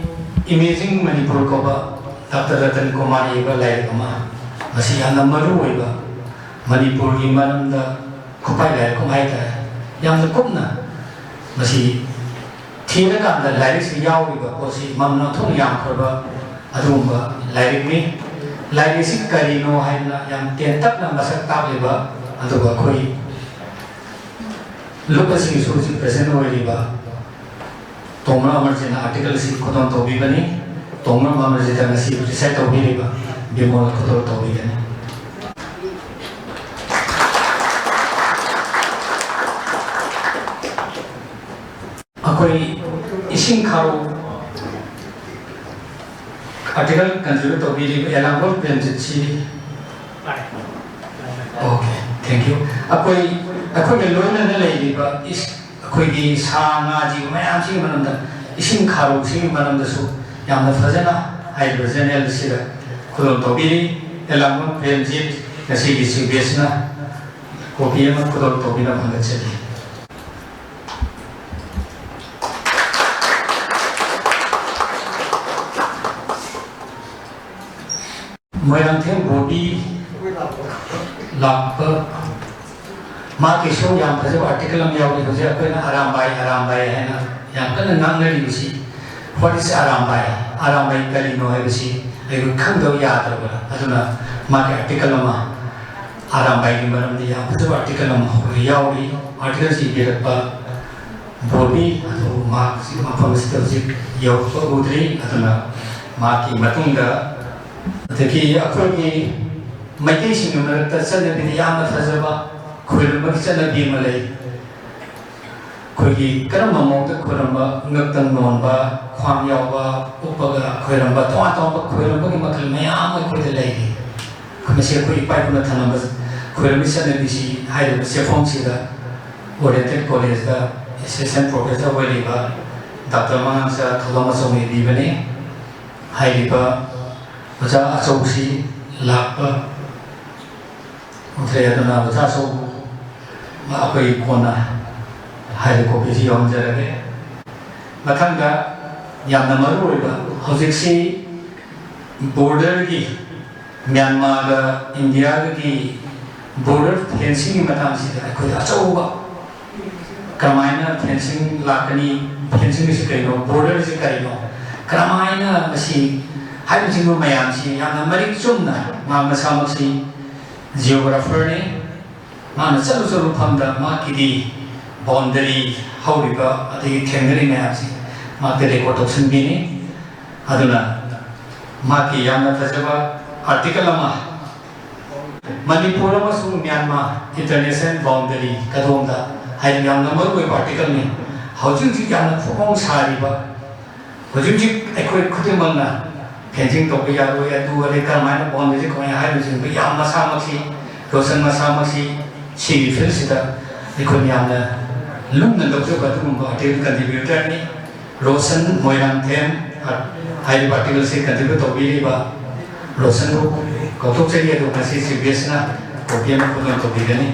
Imaging Manipur ꯀꯧꯕ ꯗꯥꯛꯇꯔ ꯔꯇꯟ ꯀꯨꯃꯥꯔ ꯏꯕ ꯂꯥꯏꯔꯤꯛ ꯑꯃ, ꯃꯁꯤ ꯌꯥꯝꯅ ꯃꯔꯨ ꯑꯣꯏꯕ ꯃꯅꯤꯄꯨꯔꯒꯤ ꯃꯔꯝꯗ ꯈꯨꯄꯥꯏ ꯂꯥꯏꯔꯤꯛ ꯑꯃ ꯍꯥꯏꯇꯥꯔꯦ꯫ ꯌꯥꯝꯅ ꯀꯨꯞꯅ ꯃꯁꯤ ꯊꯤꯔꯀꯥꯟꯗ ꯂꯥꯏꯔꯤꯛꯁꯤ ꯌꯥꯎꯔꯤꯕ ꯄꯣꯠꯁꯤ ꯃꯃꯜ ꯑꯣꯟꯊꯣꯛꯅ ꯌꯥꯝꯈ꯭ꯔꯕ ꯑꯗꯨꯒꯨꯝꯕ ꯂꯥꯏꯔꯤꯛꯅꯤ꯫ ꯂꯥꯏꯔꯤꯛꯁꯤ ꯀꯔꯤꯅꯣ ꯍꯥꯏꯗꯅ ꯌꯥꯝ ꯇꯦꯟꯇꯛꯅ ꯃꯁꯛ ꯇꯥꯛꯂꯤꯕ, ꯑꯗꯨꯒ ꯑꯩꯈꯣꯏ ꯂꯨꯞ ꯑꯁꯤꯒꯤꯁꯨ ꯍꯧꯖꯤꯛ present ꯑꯣꯏꯔꯤꯕ ꯇꯣꯡꯕ꯭ꯔꯝ ꯑꯃꯔꯖꯤꯠꯅ ꯑꯥꯔꯇꯤꯀꯜ ꯑꯁꯤ ꯈꯨꯗꯣꯜ ꯇꯧꯕꯤꯕꯅꯤ꯫ ꯇꯣꯡꯕ꯭ꯔꯝ ꯑꯃꯔꯖꯤꯠꯇ ꯉꯁꯤ preside ꯇꯧꯕꯤꯔꯤꯕ ꯕꯤꯃꯣꯜ ꯈꯨꯗꯣꯜ ꯇꯧꯕꯤꯒꯅꯤ꯫ ꯑꯩꯈꯣꯏ ꯏꯁꯤꯡ ꯈꯥꯔꯧ ꯑꯥꯔꯇꯤꯀꯜ ꯀꯟꯇ꯭ꯔꯤꯕ꯭ꯌꯨꯠ ꯇꯧꯕꯤꯔꯤꯕ ꯑꯦꯂꯥꯡꯒꯣꯜ ꯄ꯭ꯔꯦꯝꯖꯤꯠꯁꯤ꯫ Okay, thank you. ꯑꯩꯈꯣꯏ, ꯑꯩꯈꯣꯏꯒ ꯂꯣꯏꯅꯅ ꯂꯩꯔꯤꯕ ꯏꯁ-, ꯑꯩꯈꯣꯏꯒꯤ ꯁꯥ ꯉꯥꯁꯤ ꯃꯌꯥꯝꯁꯤꯒꯤ ꯃꯔꯝꯗ, ꯏꯁꯤꯡ ꯈꯥꯔꯧꯁꯤꯒꯤ ꯃꯔꯝꯗꯁꯨ ꯌꯥꯝꯅ ꯐꯖꯅ ꯍꯥꯏꯔꯤꯕ ꯖꯔꯅꯦꯜ ꯑꯁꯤꯗ ꯈꯨꯗꯣꯜ ꯇꯧꯕꯤꯔꯤ꯫ ꯑꯦꯂꯥꯡꯒꯣꯜ ꯄ꯭ꯔꯦꯝꯖꯤꯠ ꯉꯁꯤꯒꯤ ꯆꯤꯐ ꯒꯦꯁꯅ ꯀꯣꯄꯤ ꯑꯃ ꯈꯨꯗꯣꯜ ꯇꯧꯕꯤꯅꯕ ꯍꯪꯒꯠꯆꯔꯤ꯫ ꯃꯣꯏꯔꯥꯡꯊꯦꯝ ꯕꯣꯕꯤ ꯂꯥꯛꯄ, ꯃꯥꯒꯤꯁꯨ ꯌꯥꯝ ꯐꯖꯕ ꯑꯥꯔꯇꯤꯀꯜ ꯑꯃ ꯌꯥꯎꯔꯤ꯫ ꯍꯧꯖꯤꯛ ꯑꯩꯈꯣꯏꯅ ꯑꯔꯥꯝꯕꯥꯏ, ꯑꯔꯥꯝꯕꯥꯏ ꯍꯥꯏꯅ ꯌꯥꯝ ꯀꯟꯅ ꯉꯥꯡꯅꯔꯤꯕꯁꯤ, what is ꯑꯔꯥꯝꯕꯥꯏ? ꯑꯔꯥꯝꯕꯥꯏ ꯀꯔꯤꯅꯣ ꯍꯥꯏꯕꯁꯤ ꯑꯩꯈꯣꯏ ꯈꯪꯗꯕ ꯌꯥꯗ꯭ꯔꯕ꯫ ꯑꯗꯨꯅ ꯃꯥꯒꯤ ꯑꯥꯔꯇꯤꯀꯜ ꯑꯃ ꯑꯔꯥꯝꯕꯥꯏꯒꯤ ꯃꯔꯝꯗ ꯌꯥꯝ ꯐꯖꯕ ꯑꯥꯔꯇꯤꯀꯜ ꯑꯃ ꯌꯥꯎꯔꯤ꯫ ꯑꯥꯔꯇꯤꯀꯜꯁꯤ ꯏꯕꯤꯔꯛꯄ ꯕꯣꯕꯤ ꯑꯗꯨ ꯃꯍꯥꯛꯁꯤ ꯃꯐꯝ ꯑꯁꯤꯗ ꯍꯧꯖꯤꯛ ꯌꯧꯔꯛꯄ ꯎꯗ꯭ꯔꯤ꯫ ꯑꯗꯨꯅ ꯃꯍꯥꯛꯀꯤ ꯃꯇꯨꯡꯗ, ꯑꯗꯒꯤ ꯑꯩꯈꯣꯏꯒꯤ ꯃꯩꯇꯩꯁꯤꯡꯒꯤ ꯃꯔꯛꯇ ꯆꯠꯅꯕꯤꯗ ꯌꯥꯝꯅ ꯐꯖꯕ ꯈꯣꯏꯔꯝꯕꯒꯤ ꯆꯠꯅꯕꯤ ꯑꯃ ꯂꯩ꯫ ꯑꯩꯈꯣꯏꯒꯤ ꯀꯔꯝꯕ ꯃꯑꯣꯡꯗ ꯈꯣꯏꯔꯝꯕ, ꯉꯛꯇꯪ ꯅꯣꯟꯕ, ꯈ꯭ꯋꯥꯡ ꯌꯥꯎꯕ, ꯎꯞꯄꯒ ꯈꯣꯏꯔꯝꯕ, ꯇꯣꯉꯥꯟ ꯇꯣꯉꯥꯟꯕ ꯈꯣꯏꯔꯝꯕꯒꯤ ꯃꯈꯜ ꯃꯌꯥꯝ ꯑꯃ ꯑꯩꯈꯣꯏꯗ ꯂꯩꯔꯤ꯫ ꯃꯁꯤ ꯑꯩꯈꯣꯏ ꯏꯄꯥ ꯏꯄꯨꯅ ꯊꯝꯂꯝꯕ ꯈꯣꯏꯔꯝꯕꯒꯤ ꯆꯠꯅꯕꯤꯁꯤ ꯍꯥꯏꯔꯤꯕ ꯆꯦꯐꯣꯡꯁꯤꯗ ꯑꯣꯔꯤꯌꯦꯟꯇꯦꯜ ꯀꯣꯂꯦꯖꯇ ꯑꯦꯁꯤꯁꯇꯦꯟ ꯄ꯭ꯔꯣꯐꯦꯁꯔ ꯑꯣꯏꯔꯤꯕ ꯗꯥꯛꯇꯔ ꯃꯉꯥꯡꯆꯥ ꯊꯧꯕꯥꯜ ꯃꯆꯧꯅ ꯏꯕꯤꯕꯅꯤ꯫ ꯍꯥꯏꯔꯤꯕ ꯑꯣꯖꯥ ꯑꯆꯧꯕꯁꯤ ꯂꯥꯛꯄ ꯎꯗ꯭ꯔꯦ, ꯑꯗꯨꯅ ꯑꯣꯖꯥ ꯑꯆꯧꯕ ꯑꯩꯈꯣꯏ ꯀꯣꯟꯅ ꯍꯥꯏꯔꯤꯕ ꯀꯣꯄꯤꯁꯤ ꯌꯧꯍꯟꯖꯔꯒꯦ꯫ ꯃꯊꯪꯗ ꯌꯥꯝꯅ ꯃꯔꯨ ꯑꯣꯏꯕ, ꯍꯧꯖꯤꯛꯁꯤ ꯕꯣꯔꯗꯔꯒꯤ, ꯃ꯭ꯌꯥꯟꯃꯥꯔꯒ ꯏꯟꯗꯤꯌꯥꯒꯒꯤ ꯕꯣꯔꯗꯔ ꯐꯦꯟꯁꯤꯡꯒꯤ ꯃꯇꯥꯡꯁꯤꯗ ꯑꯩꯈꯣꯏꯗ ꯑꯆꯧꯕ ꯀꯔꯝꯍꯥꯏꯅ ꯐꯦꯟꯁꯤꯡ ꯂꯥꯛꯀꯅꯤ, ꯐꯦꯟꯁꯤꯡ ꯑꯁꯤ ꯀꯔꯤꯅꯣ, ꯕꯣꯔꯗꯔ ꯑꯁꯤ ꯀꯔꯤꯅꯣ, ꯀꯔꯝꯍꯥꯏꯅ ꯃꯁꯤ ꯍꯥꯏꯕꯅꯆꯤꯡꯕ ꯃꯌꯥꯝꯁꯤ ꯌꯥꯝꯅ ꯃꯔꯤꯛ ꯆꯨꯝꯅ ꯃꯥ ꯃꯁꯥꯃꯛꯁꯤ ꯖꯤꯑꯣꯒ꯭ꯔꯥꯐꯔꯅꯤ꯫ ꯃꯥꯅ ꯆꯠꯂꯨ ꯆꯠꯂꯨ ꯃꯐꯝꯗ ꯃꯍꯥꯛꯀꯤꯗꯤ ꯕꯥꯎꯟꯗꯔꯤ ꯍꯧꯔꯤꯕ ꯑꯗꯒꯤ ꯊꯦꯡꯅꯔꯤ ꯃꯌꯥꯝꯁꯤ ꯃꯍꯥꯛꯇ ꯔꯦꯀꯣꯔꯠ ꯇꯧꯁꯤꯟꯕꯤꯅꯤ꯫ ꯑꯗꯨꯅ ꯃꯍꯥꯛꯀꯤ ꯌꯥꯝꯅ ꯐꯖꯕ ꯑꯥꯔꯇꯤꯀꯜ ꯑꯃ, ꯃꯅꯤꯄꯨꯔ ꯑꯃꯁꯨꯡ ꯃ꯭ꯌꯥꯟꯃꯥꯔ ꯏꯟꯇꯔꯅꯦꯁꯅꯦꯜ ꯕꯥꯎꯟꯗꯔꯤ ꯀꯗꯣꯝꯗ ꯍꯥꯏꯕ ꯌꯥꯝꯅ ꯃꯔꯨ ꯑꯣꯏꯕ ꯑꯥꯔꯇꯤꯀꯜꯅꯤ꯫ ꯍꯧꯖꯤꯛ ꯍꯧꯖꯤꯛ ꯌꯥꯝꯅ ꯐꯣꯡ ꯁꯥꯔꯤꯕ, ꯍꯧꯖꯤꯛ ꯍꯧꯖꯤꯛ ꯑꯩꯈꯣꯏ ꯈꯨꯗꯤꯡꯃꯛꯅ ꯐꯦꯟꯁꯤꯡ ꯇꯧꯕ ꯌꯥꯔꯣꯏ, ꯑꯗꯨ ꯑꯗꯩ ꯀꯔꯝꯍꯥꯏꯅ ꯕꯥꯎꯟꯗꯔꯤ ꯀꯃꯥꯏꯅ ꯍꯥꯏꯕꯅꯆꯤꯡꯕ ꯌꯥꯝ ꯃꯁꯥꯃꯛꯁꯤ, ꯔꯣꯁꯟ ꯃꯁꯥꯃꯛꯁꯤ ꯁꯤꯒꯤ ꯐꯤꯜꯁꯤꯗ ꯑꯩꯈꯣꯏꯅ ꯌꯥꯝꯅ ꯂꯨꯝꯅ ꯂꯧꯖꯕ ꯑꯗꯨꯒꯨꯝꯕ ꯑꯥꯔꯇꯤꯀꯜ ꯀꯟꯇ꯭ꯔꯤꯕ꯭ꯌꯨꯇꯔꯅꯤ꯫ ꯔꯣꯁꯟ ꯃꯣꯏꯔꯥꯡꯊꯦꯝ ꯍꯥꯏꯔꯤꯕ ꯑꯥꯔꯇꯤꯀꯜꯁꯤ ꯀꯟꯇ꯭ꯔꯤꯕ꯭ꯌꯨꯠ ꯇꯧꯕꯤꯔꯤꯕ ꯔꯣꯁꯟꯕꯨ ꯀꯧꯊꯣꯛꯆꯔꯤ꯫ ꯑꯗꯨ ꯉꯁꯤ ꯆꯤꯐ ꯒꯦꯁꯅ ꯀꯣꯐꯤ ꯑꯃ ꯈꯨꯗꯣꯜ ꯇꯧꯕꯤꯒꯅꯤ꯫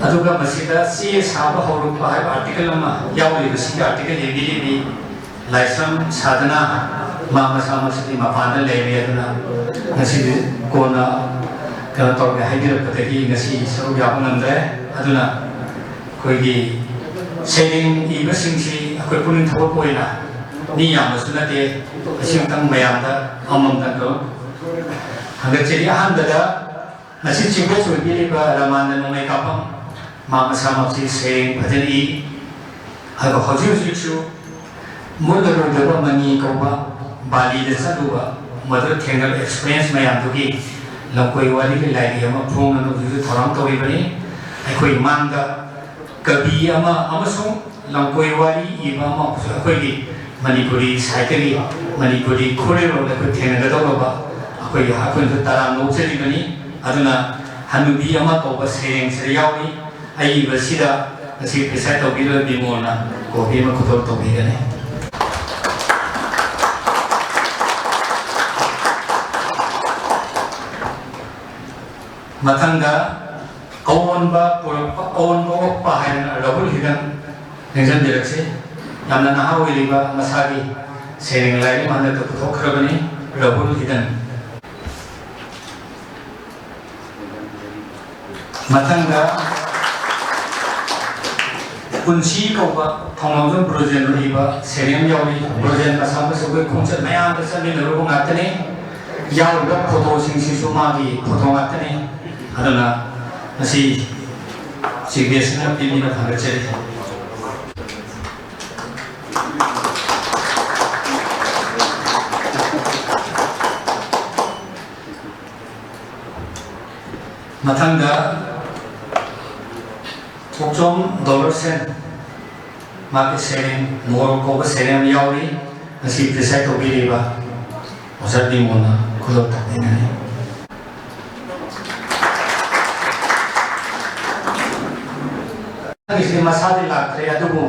ꯑꯗꯨꯒ ꯃꯁꯤꯗ ꯆꯦ ꯁꯥꯕ ꯍꯧꯔꯛꯄ ꯍꯥꯏꯕ ꯑꯥꯔꯇꯤꯀꯜ ꯑꯃ ꯌꯥꯎꯔꯤꯕꯁꯤꯒꯤ ꯑꯥꯔꯇꯤꯀꯜ ꯌꯦꯡꯕꯤꯔꯤꯕꯤ ꯂꯥꯏꯁ꯭ꯔꯝ ꯁꯥꯗꯅ ꯃꯥ ꯃꯁꯥꯃꯛꯁꯤꯗꯤ ꯃꯄꯥꯟꯗ ꯂꯩꯔꯦ꯫ ꯑꯗꯨꯅ ꯉꯁꯤꯗꯤ ꯀꯣꯟꯅ ꯀꯩꯅꯣ ꯇꯧꯔꯒꯦ ꯍꯥꯏꯕꯤꯔꯛꯄꯗꯒꯤ ꯉꯁꯤ ꯁꯔꯨꯛ ꯌꯥꯕ ꯉꯝꯗ꯭ꯔꯦ꯫ ꯑꯗꯨꯅ ꯑꯩꯈꯣꯏꯒꯤ ꯁꯩꯔꯦꯡ ꯏꯕꯁꯤꯡꯁꯤ ꯑꯩꯈꯣꯏ ꯄꯨꯛꯅꯤꯡ ꯊꯧꯒꯠꯄ ꯑꯣꯏꯅ ꯃꯤ ꯌꯥꯝꯕꯁꯨ ꯅꯠꯇꯦ, ꯑꯁꯤꯃꯇꯪ ꯃꯌꯥꯝꯗ ꯑꯃꯃꯝꯇꯪ ꯊꯝꯖꯒꯦ꯫ ꯑꯍꯥꯟꯕꯗ ꯉꯁꯤ ꯆꯤꯐ ꯒꯦꯁ ꯑꯣꯏꯕꯤꯔꯤꯕ ꯔꯃꯥꯅꯟꯗ ꯅꯣꯡꯃꯩꯀꯥꯄꯝ, ꯃꯥ ꯃꯁꯥꯃꯛꯁꯤ ꯁꯩꯔꯦꯡ ꯐꯖꯅ ꯏ꯫ ꯑꯗꯨꯒ ꯍꯧꯖꯤꯛ ꯍꯧꯖꯤꯛꯁꯨ ꯃꯨꯠꯂꯔꯣꯏꯗꯕ ꯃꯅꯤ ꯀꯧꯕ ꯕꯥꯂꯤꯗ ꯆꯠꯂꯨꯕ ꯃꯗꯨꯗ ꯊꯦꯡꯅꯕ ꯑꯦꯛꯁꯄꯤꯔꯤꯌꯦꯟꯁ ꯃꯌꯥꯝꯗꯨꯒꯤ ꯂꯝꯀꯣꯏ ꯋꯥꯔꯤꯒꯤ ꯂꯥꯏꯔꯤꯛ ꯑꯃ ꯐꯣꯡꯅꯕ ꯍꯧꯖꯤꯛ ꯍꯧꯖꯤꯛ ꯊꯧꯔꯥꯡ ꯇꯧꯔꯤꯕꯅꯤ꯫ ꯑꯩꯈꯣꯏ ꯃꯥꯡꯗ ꯀꯕꯤ ꯑꯃ ꯑꯃꯁꯨꯡ ꯂꯝꯀꯣꯏ ꯋꯥꯔꯤ ꯏꯕ ꯑꯃ ꯑꯩꯈꯣꯏꯒꯤ ꯃꯅꯤꯄꯨꯔꯤ ꯁꯥꯍꯤꯇ꯭ꯌꯒꯤ ꯃꯅꯤꯄꯨꯔꯤ ꯈꯨꯔꯦꯜꯔꯣꯝꯗ ꯑꯩꯈꯣꯏ ꯊꯦꯡꯅꯒꯗꯧꯔꯕ ꯑꯩꯈꯣꯏꯒꯤ ꯑꯩꯈꯣꯏꯅꯁꯨ ꯇꯔꯥꯝꯅ ꯑꯣꯛꯆꯔꯤꯕꯅꯤ꯫ ꯑꯗꯨꯅ ꯍꯅꯨꯕꯤ ꯑꯃ ꯀꯧꯕ ꯁꯩꯔꯦꯡꯁꯤꯗ ꯌꯥꯎꯔꯤ꯫ ꯑꯏꯕꯁꯤꯗ ꯉꯁꯤ ꯄ꯭ꯔꯤꯁꯥꯏꯠ ꯇꯧꯕꯤꯔꯤꯕ ꯕꯤꯃꯣꯜꯅ ꯀꯣꯐꯤ ꯑꯃ ꯈꯨꯗꯣꯜ ꯇꯧꯕꯤꯒꯅꯤ꯫ ꯃꯊꯪꯗ ꯑꯑꯣꯟꯕ ꯄꯨꯔꯛꯄ, ꯑꯑꯣꯟꯕ ꯑꯣꯛꯄ ꯍꯥꯏꯗꯅ ꯔꯥꯍꯨꯜ ꯍꯤꯗꯟ ꯂꯦꯡꯖꯟꯕꯤꯔꯛꯁꯤ꯫ ꯌꯥꯝꯅ ꯅꯍꯥ ꯑꯣꯏꯔꯤꯕ ꯃꯁꯥꯒꯤ ꯁꯩꯔꯦꯡ ꯂꯥꯏꯔꯤꯛ ꯑꯃ ꯍꯟꯗꯛꯇ ꯄꯨꯊꯣꯛꯈ꯭ꯔꯕꯅꯤ, ꯔꯥꯍꯨꯜ ꯍꯤꯗꯟ꯫ ꯃꯊꯪꯗ ꯄꯨꯟꯁꯤ ꯀꯧꯕ ꯊꯧꯅꯥꯎꯖꯝ ꯕ꯭ꯔꯣꯖꯦꯟꯅ ꯏꯕ ꯁꯩꯔꯦꯡ ꯌꯥꯎꯔꯤ꯫ ꯕ꯭ꯔꯣꯖꯦꯟ ꯃꯁꯥꯃꯛꯁꯨ ꯑꯩꯈꯣꯏ ꯈꯣꯡꯆꯠ ꯃꯌꯥꯝꯗ ꯆꯠꯃꯤꯟꯅꯔꯨꯕ ꯉꯥꯛꯇꯅꯤ꯫ ꯌꯥꯎꯔꯤꯕ ꯐꯣꯇꯣꯁꯤꯡꯁꯤꯁꯨ ꯃꯥꯒꯤ ꯐꯣꯇꯣ ꯉꯥꯛꯇꯅꯤ꯫ ꯑꯗꯨꯅ ꯉꯁꯤ ꯆꯤꯐ ꯒꯦꯁꯅ ꯄꯤꯕꯤꯅ ꯊꯥꯒꯠꯆꯔꯤ꯫ ꯃꯊꯪꯗ ꯊꯣꯛꯆꯣꯝ ꯗꯣꯂꯔꯁꯦꯟ, ꯃꯍꯥꯛꯀꯤ ꯁꯩꯔꯦꯡ ꯃꯣꯔ ꯀꯧꯕ ꯁꯩꯔꯦꯡ ꯑꯃ ꯌꯥꯎꯔꯤ꯫ ꯉꯁꯤ ꯄ꯭ꯔꯤꯁꯥꯏꯠ ꯇꯧꯕꯤꯔꯤꯕ ꯑꯣꯖꯥ ꯕꯤꯃꯣꯜꯅ ꯈꯨꯗꯣꯜ ꯇꯝꯕꯤꯒꯅꯤ꯫ ꯑꯩꯁꯦ ꯃꯁꯥꯗꯤ ꯂꯥꯛꯇ꯭ꯔꯦ, ꯑꯗꯨꯕꯨ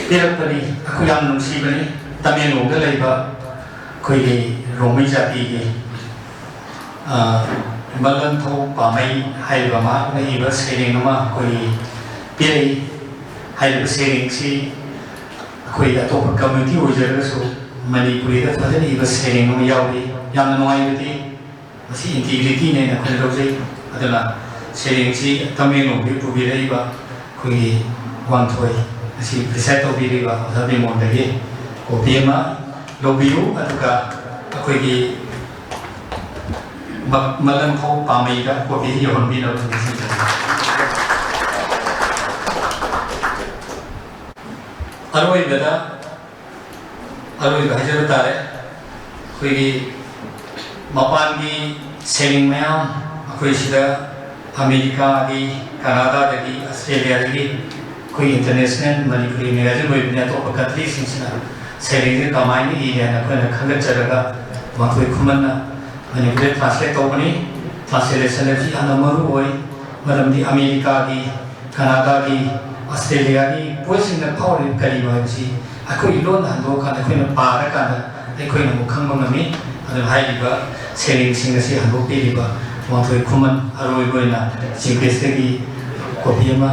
ꯄꯤꯔꯛꯄꯅꯤ꯫ ꯑꯩꯈꯣꯏ ꯌꯥꯝ ꯅꯨꯡꯁꯤꯕꯅꯤ꯫ ꯇꯃꯦꯡꯂꯣꯡꯗ ꯂꯩꯕ ꯑꯩꯈꯣꯏꯒꯤ ꯔꯣꯡꯃꯩ ꯖꯥꯇꯤꯒꯤ, ꯑ, ꯃꯂꯟꯊꯧ ꯄꯥꯝꯃꯩ ꯍꯥꯏꯔꯤꯕ ꯃꯍꯥꯛꯅ ꯏꯕ ꯁꯩꯔꯦꯡ ꯑꯃ ꯑꯩꯈꯣꯏꯒꯤ ꯄꯤꯔꯛꯏ꯫ ꯍꯥꯏꯔꯤꯕ ꯁꯩꯔꯦꯡꯁꯤ ꯑꯩꯈꯣꯏ ꯑꯇꯣꯞꯄ ꯀꯝꯃ꯭ꯌꯨꯅꯤꯇꯤ ꯑꯣꯏꯖꯔꯒꯁꯨ ꯃꯅꯤꯄꯨꯔꯤꯗ ꯐꯖꯅ ꯏꯕ ꯁꯩꯔꯦꯡ ꯑꯃ ꯌꯥꯎꯔꯤ꯫ ꯌꯥꯝꯅ ꯅꯨꯡꯉꯥꯏꯕꯗꯤ ꯃꯁꯤ ꯏꯟꯇꯤꯒ꯭ꯔꯤꯇꯤꯅꯦꯅ ꯑꯩꯈꯣꯏꯅ ꯂꯧꯖꯩ꯫ ꯑꯗꯨꯅ ꯁꯩꯔꯦꯡꯁꯤ ꯇꯃꯦꯡꯂꯣꯡꯗꯒꯤ ꯄꯨꯕꯤꯔꯛꯏꯕ ꯑꯩꯈꯣꯏꯒꯤ ꯋꯥꯡꯊꯣꯏ, ꯉꯁꯤ ꯄ꯭ꯔꯤꯁꯥꯏꯠ ꯇꯧꯕꯤꯔꯤꯕ ꯑꯣꯖꯥ ꯕꯤꯃꯣꯜꯗꯒꯤ ꯀꯣꯄꯤ ꯑꯃ ꯂꯧꯕꯤꯌꯨ, ꯑꯗꯨꯒ ꯑꯩꯈꯣꯏꯒꯤ ꯃ-, ꯃꯂꯟꯊꯧ ꯄꯥꯝꯃꯩꯗ ꯀꯣꯄꯤ ꯌꯧꯍꯟꯕꯤꯅꯕ ꯅꯤꯡꯁꯤꯡꯖꯔꯤ꯫ ꯑꯔꯣꯏꯕꯗ ꯑꯔꯣꯏꯕ ꯍꯥꯏꯖꯕ ꯇꯥꯔꯦ꯫ ꯑꯩꯈꯣꯏꯒꯤ ꯃꯄꯥꯟꯒꯤ ꯁꯩꯔꯦꯡ ꯃꯌꯥꯝ, ꯑꯩꯈꯣꯏ ꯁꯤꯗ ꯑꯃꯦꯔꯤꯀꯥꯒꯤ, ꯀꯅꯥꯗꯥꯗꯒꯤ, ꯑꯁꯇ꯭ꯔꯦꯂꯤꯌꯥꯗꯒꯤ, ꯑꯩꯈꯣꯏ ꯏꯟꯇꯔꯅꯦꯁꯅꯦꯜ ꯃꯅꯤꯄꯨꯔꯤ ꯃꯦꯒꯥꯖꯤꯟ ꯑꯣꯏꯕꯅꯤ, ꯑꯇꯣꯞꯄ ꯀꯟꯇ꯭ꯔꯤꯁꯤꯡꯁꯤꯅ ꯁꯩꯔꯦꯡꯁꯦ ꯀꯃꯥꯏꯅ ꯏꯔꯦ ꯍꯥꯏꯅ ꯑꯩꯈꯣꯏꯅ ꯈꯟꯒꯠꯆꯔꯒ ꯃꯈꯣꯏ ꯈꯨꯃꯟꯅ ꯃꯅꯤꯄꯨꯔꯤꯗ ꯇ꯭ꯔꯥꯟꯁꯂꯦꯠ ꯇꯧꯕꯅꯤ꯫ ꯇ꯭ꯔꯥꯟꯁꯂꯦꯁꯟ ꯍꯥꯏꯕꯁꯤ ꯌꯥꯝꯅ ꯃꯔꯨ ꯑꯣꯏ, ꯃꯔꯝꯗꯤ ꯑꯃꯦꯔꯤꯀꯥꯒꯤ, ꯀꯅꯥꯗꯥꯒꯤ, ꯑꯁꯇ꯭ꯔꯦꯂꯤꯌꯥꯒꯤ ꯄꯣꯠꯁꯤꯡꯅ ꯐꯥꯎꯔꯤꯕ ꯀꯔꯤꯅꯣ ꯍꯥꯏꯕꯁꯤ ꯑꯩꯈꯣꯏꯒꯤ ꯂꯣꯟꯗ ꯍꯟꯗꯣꯛꯑꯀꯥꯟꯗ ꯑꯩꯈꯣꯏꯅ ꯄꯥꯔꯀꯥꯟꯗ ꯑꯩꯈꯣꯏꯅ ꯑꯃꯨꯛ ꯈꯪꯕ ꯉꯝꯃꯤ꯫ ꯑꯗꯨꯅ ꯍꯥꯏꯔꯤꯕ ꯁꯩꯔꯦꯡꯁꯤꯡ ꯑꯁꯤ ꯍꯟꯗꯣꯛꯄꯤꯔꯤꯕ ꯋꯥꯡꯊꯣꯏ ꯈꯨꯃꯟ ꯑꯔꯣꯏꯕ ꯑꯣꯏꯅ ꯆꯤꯐ ꯒꯦꯁꯇꯒꯤ ꯀꯣꯄꯤ ꯑꯃ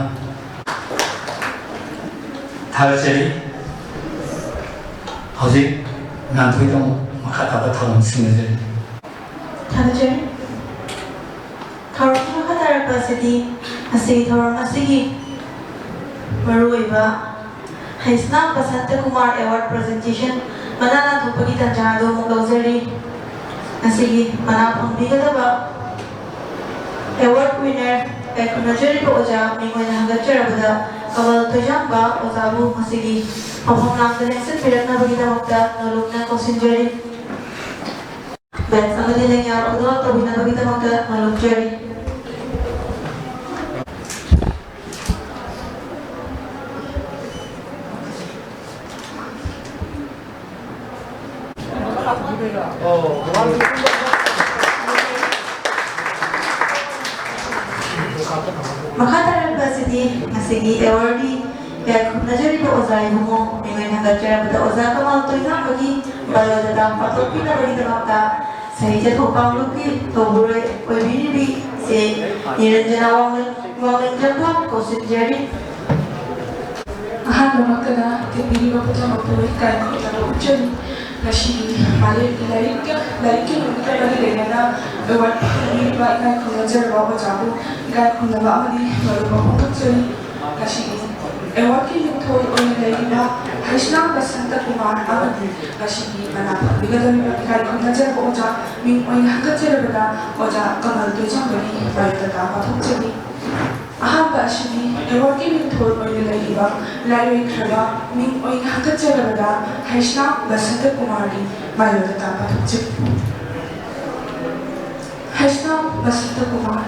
ꯊꯥꯒꯠꯆꯔꯤ꯫ ꯍꯧꯖꯤꯛ ꯉꯥꯟꯊꯣꯏꯗ ꯑꯃꯨꯛ ꯃꯈꯥ ꯇꯥꯕ ꯊꯧꯔꯝ ꯁꯤꯟꯅꯖꯔꯤ꯫ ꯊꯥꯒꯠꯆꯔꯤ꯫ ꯊꯧꯔꯝ ꯃꯈꯥ ꯇꯥꯔꯛꯄ ꯑꯁꯤꯗꯤ ꯉꯁꯤꯒꯤ ꯊꯧꯔꯝ ꯑꯁꯤꯒꯤ ꯃꯔꯨꯑꯣꯏꯕ ꯍꯩꯁꯅꯥꯝ ꯕꯁꯟꯇ ꯀꯨꯃꯥꯔ ꯑꯦꯋꯥꯔꯗ ꯄ꯭ꯔꯖꯦꯟꯇꯦꯁꯟ ꯃꯅꯥ ꯂꯥꯟꯊꯣꯛꯄꯒꯤ ꯇꯥꯟꯖꯥ ꯑꯗꯨ ꯑꯃꯨꯛ ꯂꯧꯖꯔꯤ꯫ ꯉꯁꯤꯒꯤ ꯃꯅꯥ ꯐꯪꯕꯤꯒꯗꯕ ꯑꯦꯋꯥꯔꯗ ꯋꯤꯅꯔ ꯀꯥꯏꯈꯨꯝꯅꯖꯔꯤꯕ ꯑꯣꯖꯥ ꯃꯤꯡ ꯑꯣꯏꯅ ꯍꯪꯒꯠꯆꯔꯕꯗ ꯀꯃꯜ ꯊꯣꯏꯖꯥꯝꯕ ꯑꯣꯖꯥꯕꯨ ꯉꯁꯤꯒꯤ ꯃꯐꯝ ꯂꯥꯡꯗ ꯂꯦꯡꯁꯤꯟꯕꯤꯔꯛꯅꯕꯒꯤꯗꯃꯛꯇ ꯅꯣꯂꯨꯛꯅ ꯀꯧꯁꯤꯟꯖꯔꯤ꯫ ꯕꯦꯟꯁ ꯑꯃꯗꯤ ꯂꯦꯡꯌꯥꯟ ꯈꯨꯗꯣꯜ ꯇꯧꯕꯤꯅꯕꯒꯤꯗꯃꯛꯇ ꯅꯣꯂꯨꯛꯆꯔꯤ꯫ ꯃꯈꯥ ꯇꯥꯔꯛꯄ ꯑꯁꯤꯗꯤ ꯉꯁꯤꯒꯤ ꯑꯦꯋꯥꯔꯗꯀꯤ ꯀꯌꯥ ꯈꯨꯝꯅꯖꯔꯤꯕ ꯑꯣꯖꯥ ꯏꯕꯨꯡꯉꯣ, ꯃꯤꯡ ꯑꯣꯏꯅ ꯍꯟꯒꯠꯆꯔꯕꯗ ꯑꯣꯖꯥ ꯀꯃꯜ ꯇꯣꯏꯖꯥꯝꯕꯒꯤ ꯕꯥꯏꯑꯣꯗꯥꯇꯥ ꯄꯥꯊꯣꯛꯄꯤꯅꯕꯒꯤꯗꯃꯛꯇ ꯁꯥꯍꯤꯇ꯭ꯌ ꯊꯧꯄꯥꯡꯂꯨꯞꯀꯤ ꯇꯧꯕꯨꯔꯣꯏ ꯑꯣꯏꯕꯤꯔꯤꯕꯤ ꯏꯆꯦ ꯅꯤꯔꯟꯖꯅꯥ ꯋꯥꯡꯂꯦꯟ-, ꯋꯥꯡꯂꯦꯟꯖꯝꯕꯨ ꯀꯧꯁꯤꯟꯖꯔꯤ꯫ ꯑꯍꯥꯟꯕꯃꯛꯇꯗ ꯇꯤꯟꯕꯤꯔꯤꯕ ꯄꯨꯝꯅꯃꯛꯄꯨ ꯏꯀꯥꯏ ꯈꯨꯝꯅꯕ ꯎꯠꯆꯔꯤ꯫ ꯉꯁꯤꯒꯤ ꯃꯥꯂꯦꯝꯒꯤ ꯂꯥꯏꯔꯤꯛꯀ-, ꯂꯥꯏꯔꯤꯛꯀꯤ ꯅꯨꯃꯤꯠꯀ ꯃꯔꯤ ꯂꯩꯅꯅ ꯑꯦꯋꯥꯔꯗ ꯄꯤꯕꯤꯔꯤꯕ ꯏꯀꯥꯏ ꯈꯨꯝꯅꯖꯔꯕ ꯑꯣꯖꯥꯕꯨ ꯏꯀꯥꯏ ꯈꯨꯝꯅꯕ ꯑꯃꯗꯤ ꯃꯔꯨꯞ ꯐꯣꯡꯗꯣꯛꯆꯔꯤ꯫ ꯉꯁꯤꯒꯤ ꯑꯦꯋꯥꯔꯗꯀꯤ ꯃꯤꯡꯊꯣꯜ ꯑꯣꯏꯅ ꯂꯩꯔꯤꯕ ꯍꯩꯁꯅꯥꯝ ꯕꯁꯟꯇ ꯀꯨꯃꯥꯔ ꯑꯃꯗꯤ ꯉꯁꯤꯒꯤ ꯃꯅꯥ ꯐꯪꯕꯤꯒꯗꯧꯔꯤꯕ ꯏꯀꯥꯏ ꯈꯨꯝꯅꯖꯔꯕ ꯑꯣꯖꯥ ꯃꯤꯡ ꯑꯣꯏꯅ ꯍꯟꯒꯠꯆꯔꯕꯗ ꯑꯣꯖꯥ ꯀꯃꯜ ꯇꯣꯏꯖꯥꯝꯕꯒꯤ ꯕꯥꯏꯑꯣꯗꯥꯇꯥ ꯄꯥꯊꯣꯛꯆꯔꯤ꯫ ꯑꯍꯥꯟꯕ ꯑꯁꯤꯗꯤ ꯑꯦꯋꯥꯔꯗꯀꯤ ꯃꯤꯡꯊꯣꯜ ꯑꯣꯏꯅ ꯂꯩꯔꯤꯕ ꯂꯥꯏꯔꯣꯏꯈ꯭ꯔꯕ ꯃꯤꯡ ꯑꯣꯏꯅ ꯍꯟꯒꯠꯆꯔꯕꯗ ꯍꯩꯁꯅꯥꯝ ꯕꯁꯟꯇ ꯀꯨꯃꯥꯔꯒꯤ ꯕꯥꯏꯑꯣꯗꯥꯇꯥ ꯄꯥꯊꯣꯛꯆꯔꯤ꯫ ꯍꯩꯁꯅꯥꯝ ꯕꯁꯟꯇ ꯀꯨꯃꯥꯔ꯫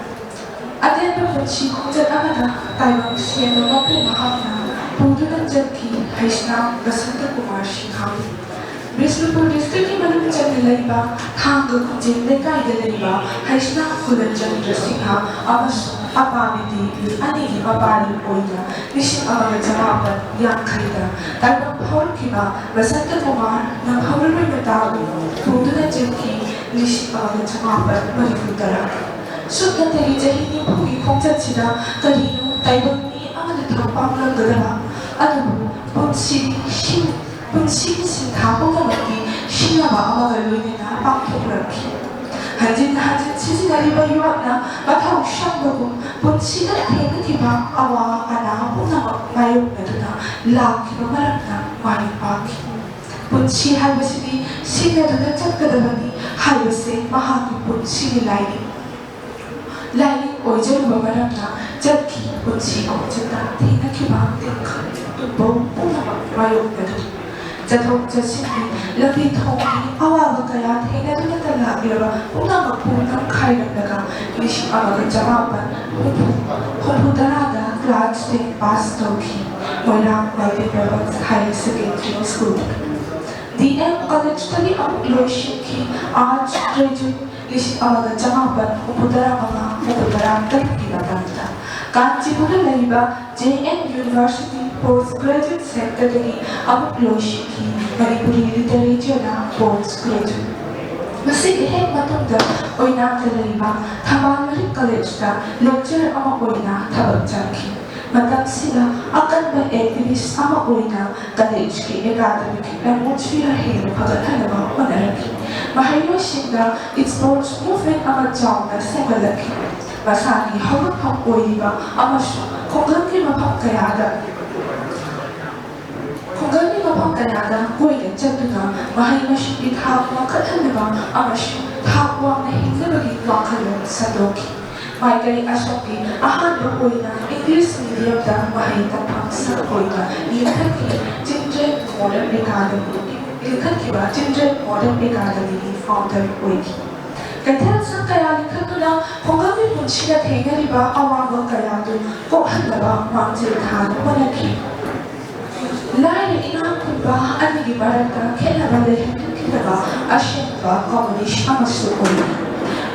ꯑꯇꯦꯟꯕ ꯄꯨꯟꯁꯤ ꯈꯣꯡꯆꯠ ꯑꯃꯗ ꯇꯥꯏꯕꯪ ꯁꯦꯝꯕ ꯃꯄꯨ ꯃꯍꯥꯛꯅ ꯄꯨꯗꯨꯅ ꯆꯠꯈꯤ ꯍꯩꯁꯅꯥꯝ ꯕꯁꯟꯇ ꯀꯨꯃꯥꯔ ꯁꯤꯡꯍ꯫ ꯕꯤꯁꯅꯨꯄꯨꯔ ꯗꯤꯁꯇ꯭ꯔꯤꯛꯀꯤ ꯃꯅꯨꯡ ꯆꯟꯅ ꯂꯩꯕ ꯊꯥꯡꯒ ꯈꯨꯟꯖꯦꯟ ꯂꯩꯀꯥꯏꯗ ꯂꯩꯕ ꯍꯩꯁꯅꯥꯝ ꯀꯨꯂꯆꯟꯗ꯭ꯔ ꯁꯤꯡꯍ ꯑꯃꯁꯨꯡ ꯑꯄꯥꯕꯤ ꯗꯦꯕꯤ ꯑꯅꯤꯒꯤ ꯃꯄꯥꯔꯤ ꯑꯣꯏꯅ ꯂꯤꯁꯤꯡ ꯑꯃꯒ ꯆꯃꯥꯄꯟ ꯌꯥꯡꯈꯩꯗ ꯇꯥꯏꯕꯪ ꯐꯥꯎꯔꯛꯈꯤꯕ ꯕꯁꯟꯇ ꯀꯨꯃꯥꯔ ꯅꯝꯍꯧꯔꯔꯣꯏ ꯃꯇꯥꯕꯨ ꯄꯨꯗꯨꯅ ꯆꯠꯈꯤ ꯂꯤꯁꯤꯡ ꯑꯃꯒ ꯆꯃꯥꯄꯟ ꯃꯔꯤꯐꯨ ꯇꯔꯥ꯫ ꯁꯨꯞꯅꯇꯒꯤ ꯆꯍꯤ ꯅꯤꯐꯨꯒꯤ ꯈꯣꯡꯆꯠꯁꯤꯗ ꯀꯔꯤꯅꯣ ꯇꯥꯏꯕꯪ ꯃꯤ ꯑꯃꯅ ꯊꯧꯄꯥꯡꯂꯝꯒꯗꯕ? ꯑꯗꯨꯕꯨ ꯄꯨꯟꯁꯤꯒꯤ ꯁꯤꯡ-, ꯄꯨꯟꯁꯤꯒꯤ ꯁꯤꯟꯊꯥ ꯄꯨꯝꯅꯃꯛꯇꯤ ꯁꯤꯡꯅꯕ ꯑꯃꯒ ꯂꯣꯏꯅꯅ ꯄꯥꯡꯊꯣꯛꯂꯛꯈꯤ꯫ ꯍꯟꯖꯤꯟ ꯍꯟꯖꯤꯟ ꯁꯤꯖꯤꯟꯅꯔꯤꯕ ꯌꯣꯠꯅ ꯃꯊꯧ ꯁꯪꯕꯒꯨꯝ ꯄꯨꯟꯁꯤꯗ ꯊꯦꯡꯅꯈꯤꯕ ꯑꯋꯥ ꯑꯅꯥ ꯄꯨꯝꯅꯃꯛ ꯃꯥꯌꯣꯛꯅꯗꯨꯅ ꯂꯥꯛꯈꯤꯕ ꯃꯔꯝꯅ ꯃꯥꯏ ꯄꯥꯛꯈꯤ꯫ ꯄꯨꯟꯁꯤ ꯍꯥꯏꯕꯁꯤꯗꯤ ꯁꯤꯖꯤꯟꯅꯗꯨꯅ ꯆꯠꯀꯗꯕꯅꯤ ꯍꯥꯏꯕꯁꯦ ꯃꯍꯥꯛꯀꯤ ꯄꯨꯟꯁꯤꯒꯤ ꯂꯥꯏꯔꯤꯛ꯫ ꯂꯥꯏꯔꯤꯛ ꯑꯣꯏꯖꯔꯨꯕ ꯃꯔꯝꯅ ꯆꯠꯈꯤ ꯄꯨꯟꯁꯤ ꯈꯣꯡꯆꯠꯇ ꯊꯦꯡꯅꯈꯤꯕ ꯇꯦꯟꯈꯠ ꯇꯨꯝꯕ ꯄꯨꯝꯅꯃꯛ ꯃꯥꯌꯣꯛꯅꯔꯤ꯫ ꯆꯠꯊꯣꯛ ꯆꯠꯁꯤꯟꯒꯤ ꯂꯝꯕꯤ ꯊꯣꯡꯒꯤ ꯑꯋꯥꯕ ꯀꯌꯥ ꯊꯦꯡꯅꯗꯨꯅꯇ ꯂꯥꯛꯂꯕ ꯄꯨꯝꯅꯃꯛꯄꯨ ꯅꯝꯈꯥꯏꯔꯝꯂꯒ ꯂꯤꯁꯤꯡ ꯑꯃꯒ ꯆꯃꯥꯄꯟ ꯍꯨꯝꯐꯨ, ꯍꯨꯝꯐꯨ ꯇꯔꯥꯗ class ten pass ꯇꯧꯈꯤ Moirang Multipurpose Higher Secondary School꯫ D M ꯀꯣꯂꯦꯖꯇꯒꯤ ꯑꯃꯨꯛ ꯂꯣꯏꯁꯤꯟꯈꯤ꯫ ꯑꯥꯔꯠꯁ ꯒ꯭ꯔꯦꯖꯨꯑꯦꯠ ꯂꯤꯁꯤꯡ ꯑꯃꯒ ꯆꯃꯥꯄꯟ ꯍꯨꯝꯐꯨ ꯇꯔꯥ ꯃꯉꯥ ꯍꯨꯝꯐꯨ ꯇꯔꯥ ꯇꯔꯨꯛꯀꯤ ꯃꯇꯝꯗ ꯀꯥꯟꯆꯤꯄꯨꯔꯗ ꯂꯩꯕ J and university post graduate ꯁꯦꯟꯇꯔꯗꯒꯤ ꯑꯃꯨꯛ ꯂꯣꯏꯁꯤꯟꯈꯤ꯫ ꯃꯅꯤꯄꯨꯔꯤ ꯂꯤꯇꯔꯦꯆꯔꯗ ꯄꯣꯁ ꯒ꯭ꯔꯦꯖꯨꯑꯦꯠ꯫ ꯃꯁꯤꯒꯤ ꯍꯦꯛ ꯃꯇꯨꯡꯗ ꯑꯣꯏꯅꯥꯝꯗ ꯂꯩꯕ ꯊꯝꯕꯥꯜ ꯃꯔꯤꯛ ꯀꯣꯂꯦꯖꯇ ꯂꯦꯛꯆꯔ ꯑꯃ ꯑꯣꯏꯅ ꯊꯕꯛ ꯆꯪꯈꯤ꯫ ꯃꯇꯝꯁꯤꯗ ꯑꯀꯟꯕ ꯑꯦꯛꯇꯤꯚꯤꯁ ꯑꯃ ꯑꯣꯏꯅ ꯀꯣꯂꯦꯖꯀꯤ ꯑꯦꯀꯥꯗꯃꯤꯛ ꯑꯦꯠꯃꯣꯁꯐꯤꯌꯔ ꯍꯦꯟꯅ ꯐꯒꯠꯍꯟꯅꯕ ꯍꯣꯠꯅꯔꯛꯈꯤ꯫ ꯃꯍꯩꯔꯣꯏꯁꯤꯡꯗ ꯏꯁꯄꯣꯔꯠꯁ ꯃꯨꯚꯃꯦꯟꯠ ꯑꯃ ꯆꯥꯎꯅ ꯁꯦꯝꯒꯠꯂꯛꯈꯤ꯫ ꯃꯁꯥꯒꯤ ꯍꯧꯔꯛꯐꯝ ꯑꯣꯏꯔꯤꯕ ꯑꯃꯁꯨꯡ ꯈꯨꯡꯒꯪꯒꯤ ꯃꯐꯝ ꯀꯌꯥꯗ ꯈꯨꯡꯒꯪꯒꯤ ꯃꯐꯝ ꯀꯌꯥꯗ ꯀꯣꯏꯅ ꯆꯠꯇꯨꯅ ꯃꯍꯩ ꯃꯁꯤꯡꯒꯤ ꯊꯥꯛ ꯋꯥꯡꯈꯠꯍꯟꯅꯕ ꯑꯃꯁꯨꯡ ꯊꯥꯛ ꯋꯥꯡꯅ ꯍꯤꯡꯅꯕꯒꯤ ꯋꯥꯈꯜꯂꯣꯟ ꯁꯟꯗꯣꯛꯈꯤ꯫ ꯃꯥꯏꯀꯩ ꯑꯁꯣꯝꯒꯤ ꯑꯍꯥꯟꯕ ꯑꯣꯏꯅ ꯏꯪꯂꯤꯁ ꯃꯤꯗꯤꯌꯝꯗ ꯃꯍꯩ ꯇꯝꯐꯝ ꯁꯔꯨꯛ ꯑꯣꯏꯅ ꯂꯤꯡꯈꯠꯈꯤ꯫ ꯆꯤꯜꯗ꯭ꯔꯦꯟ ꯃꯣꯗꯔꯟ ꯑꯦꯀꯥꯗꯃꯤ ꯂꯤꯡꯈꯠꯈꯤꯕ ꯆꯤꯜꯗ꯭ꯔꯦꯟ ꯃꯣꯗꯔꯟ ꯑꯦꯀꯥꯗꯃꯤꯒꯤ ꯐꯥꯎꯟꯗꯔ ꯑꯣꯏꯈꯤ꯫ ꯀꯩꯊꯦꯜ ꯁꯪ ꯀꯌꯥ ꯂꯤꯡꯈꯠꯇꯨꯅ ꯈꯨꯡꯒꯪꯒꯤ ꯄꯨꯟꯁꯤꯗ ꯊꯦꯡꯅꯔꯤꯕ ꯑꯋꯥꯕ ꯀꯌꯥꯗꯨ ꯀꯣꯛꯍꯟꯅꯕ ꯃꯥꯡꯖꯤꯜ ꯊꯥꯅ ꯍꯣꯠꯅꯈꯤ꯫ ꯂꯥꯏꯔ ꯏꯅꯥꯛ ꯈꯨꯟꯕ ꯑꯅꯤꯒꯤ ꯃꯔꯛꯇ ꯈꯦꯠꯅꯕ ꯂꯩꯍꯟꯈꯤꯗꯕ ꯑꯁꯦꯡꯕ ꯀꯝꯃꯨꯅꯤꯁ ꯑꯃꯁꯨ ꯑꯣꯏꯔꯤ꯫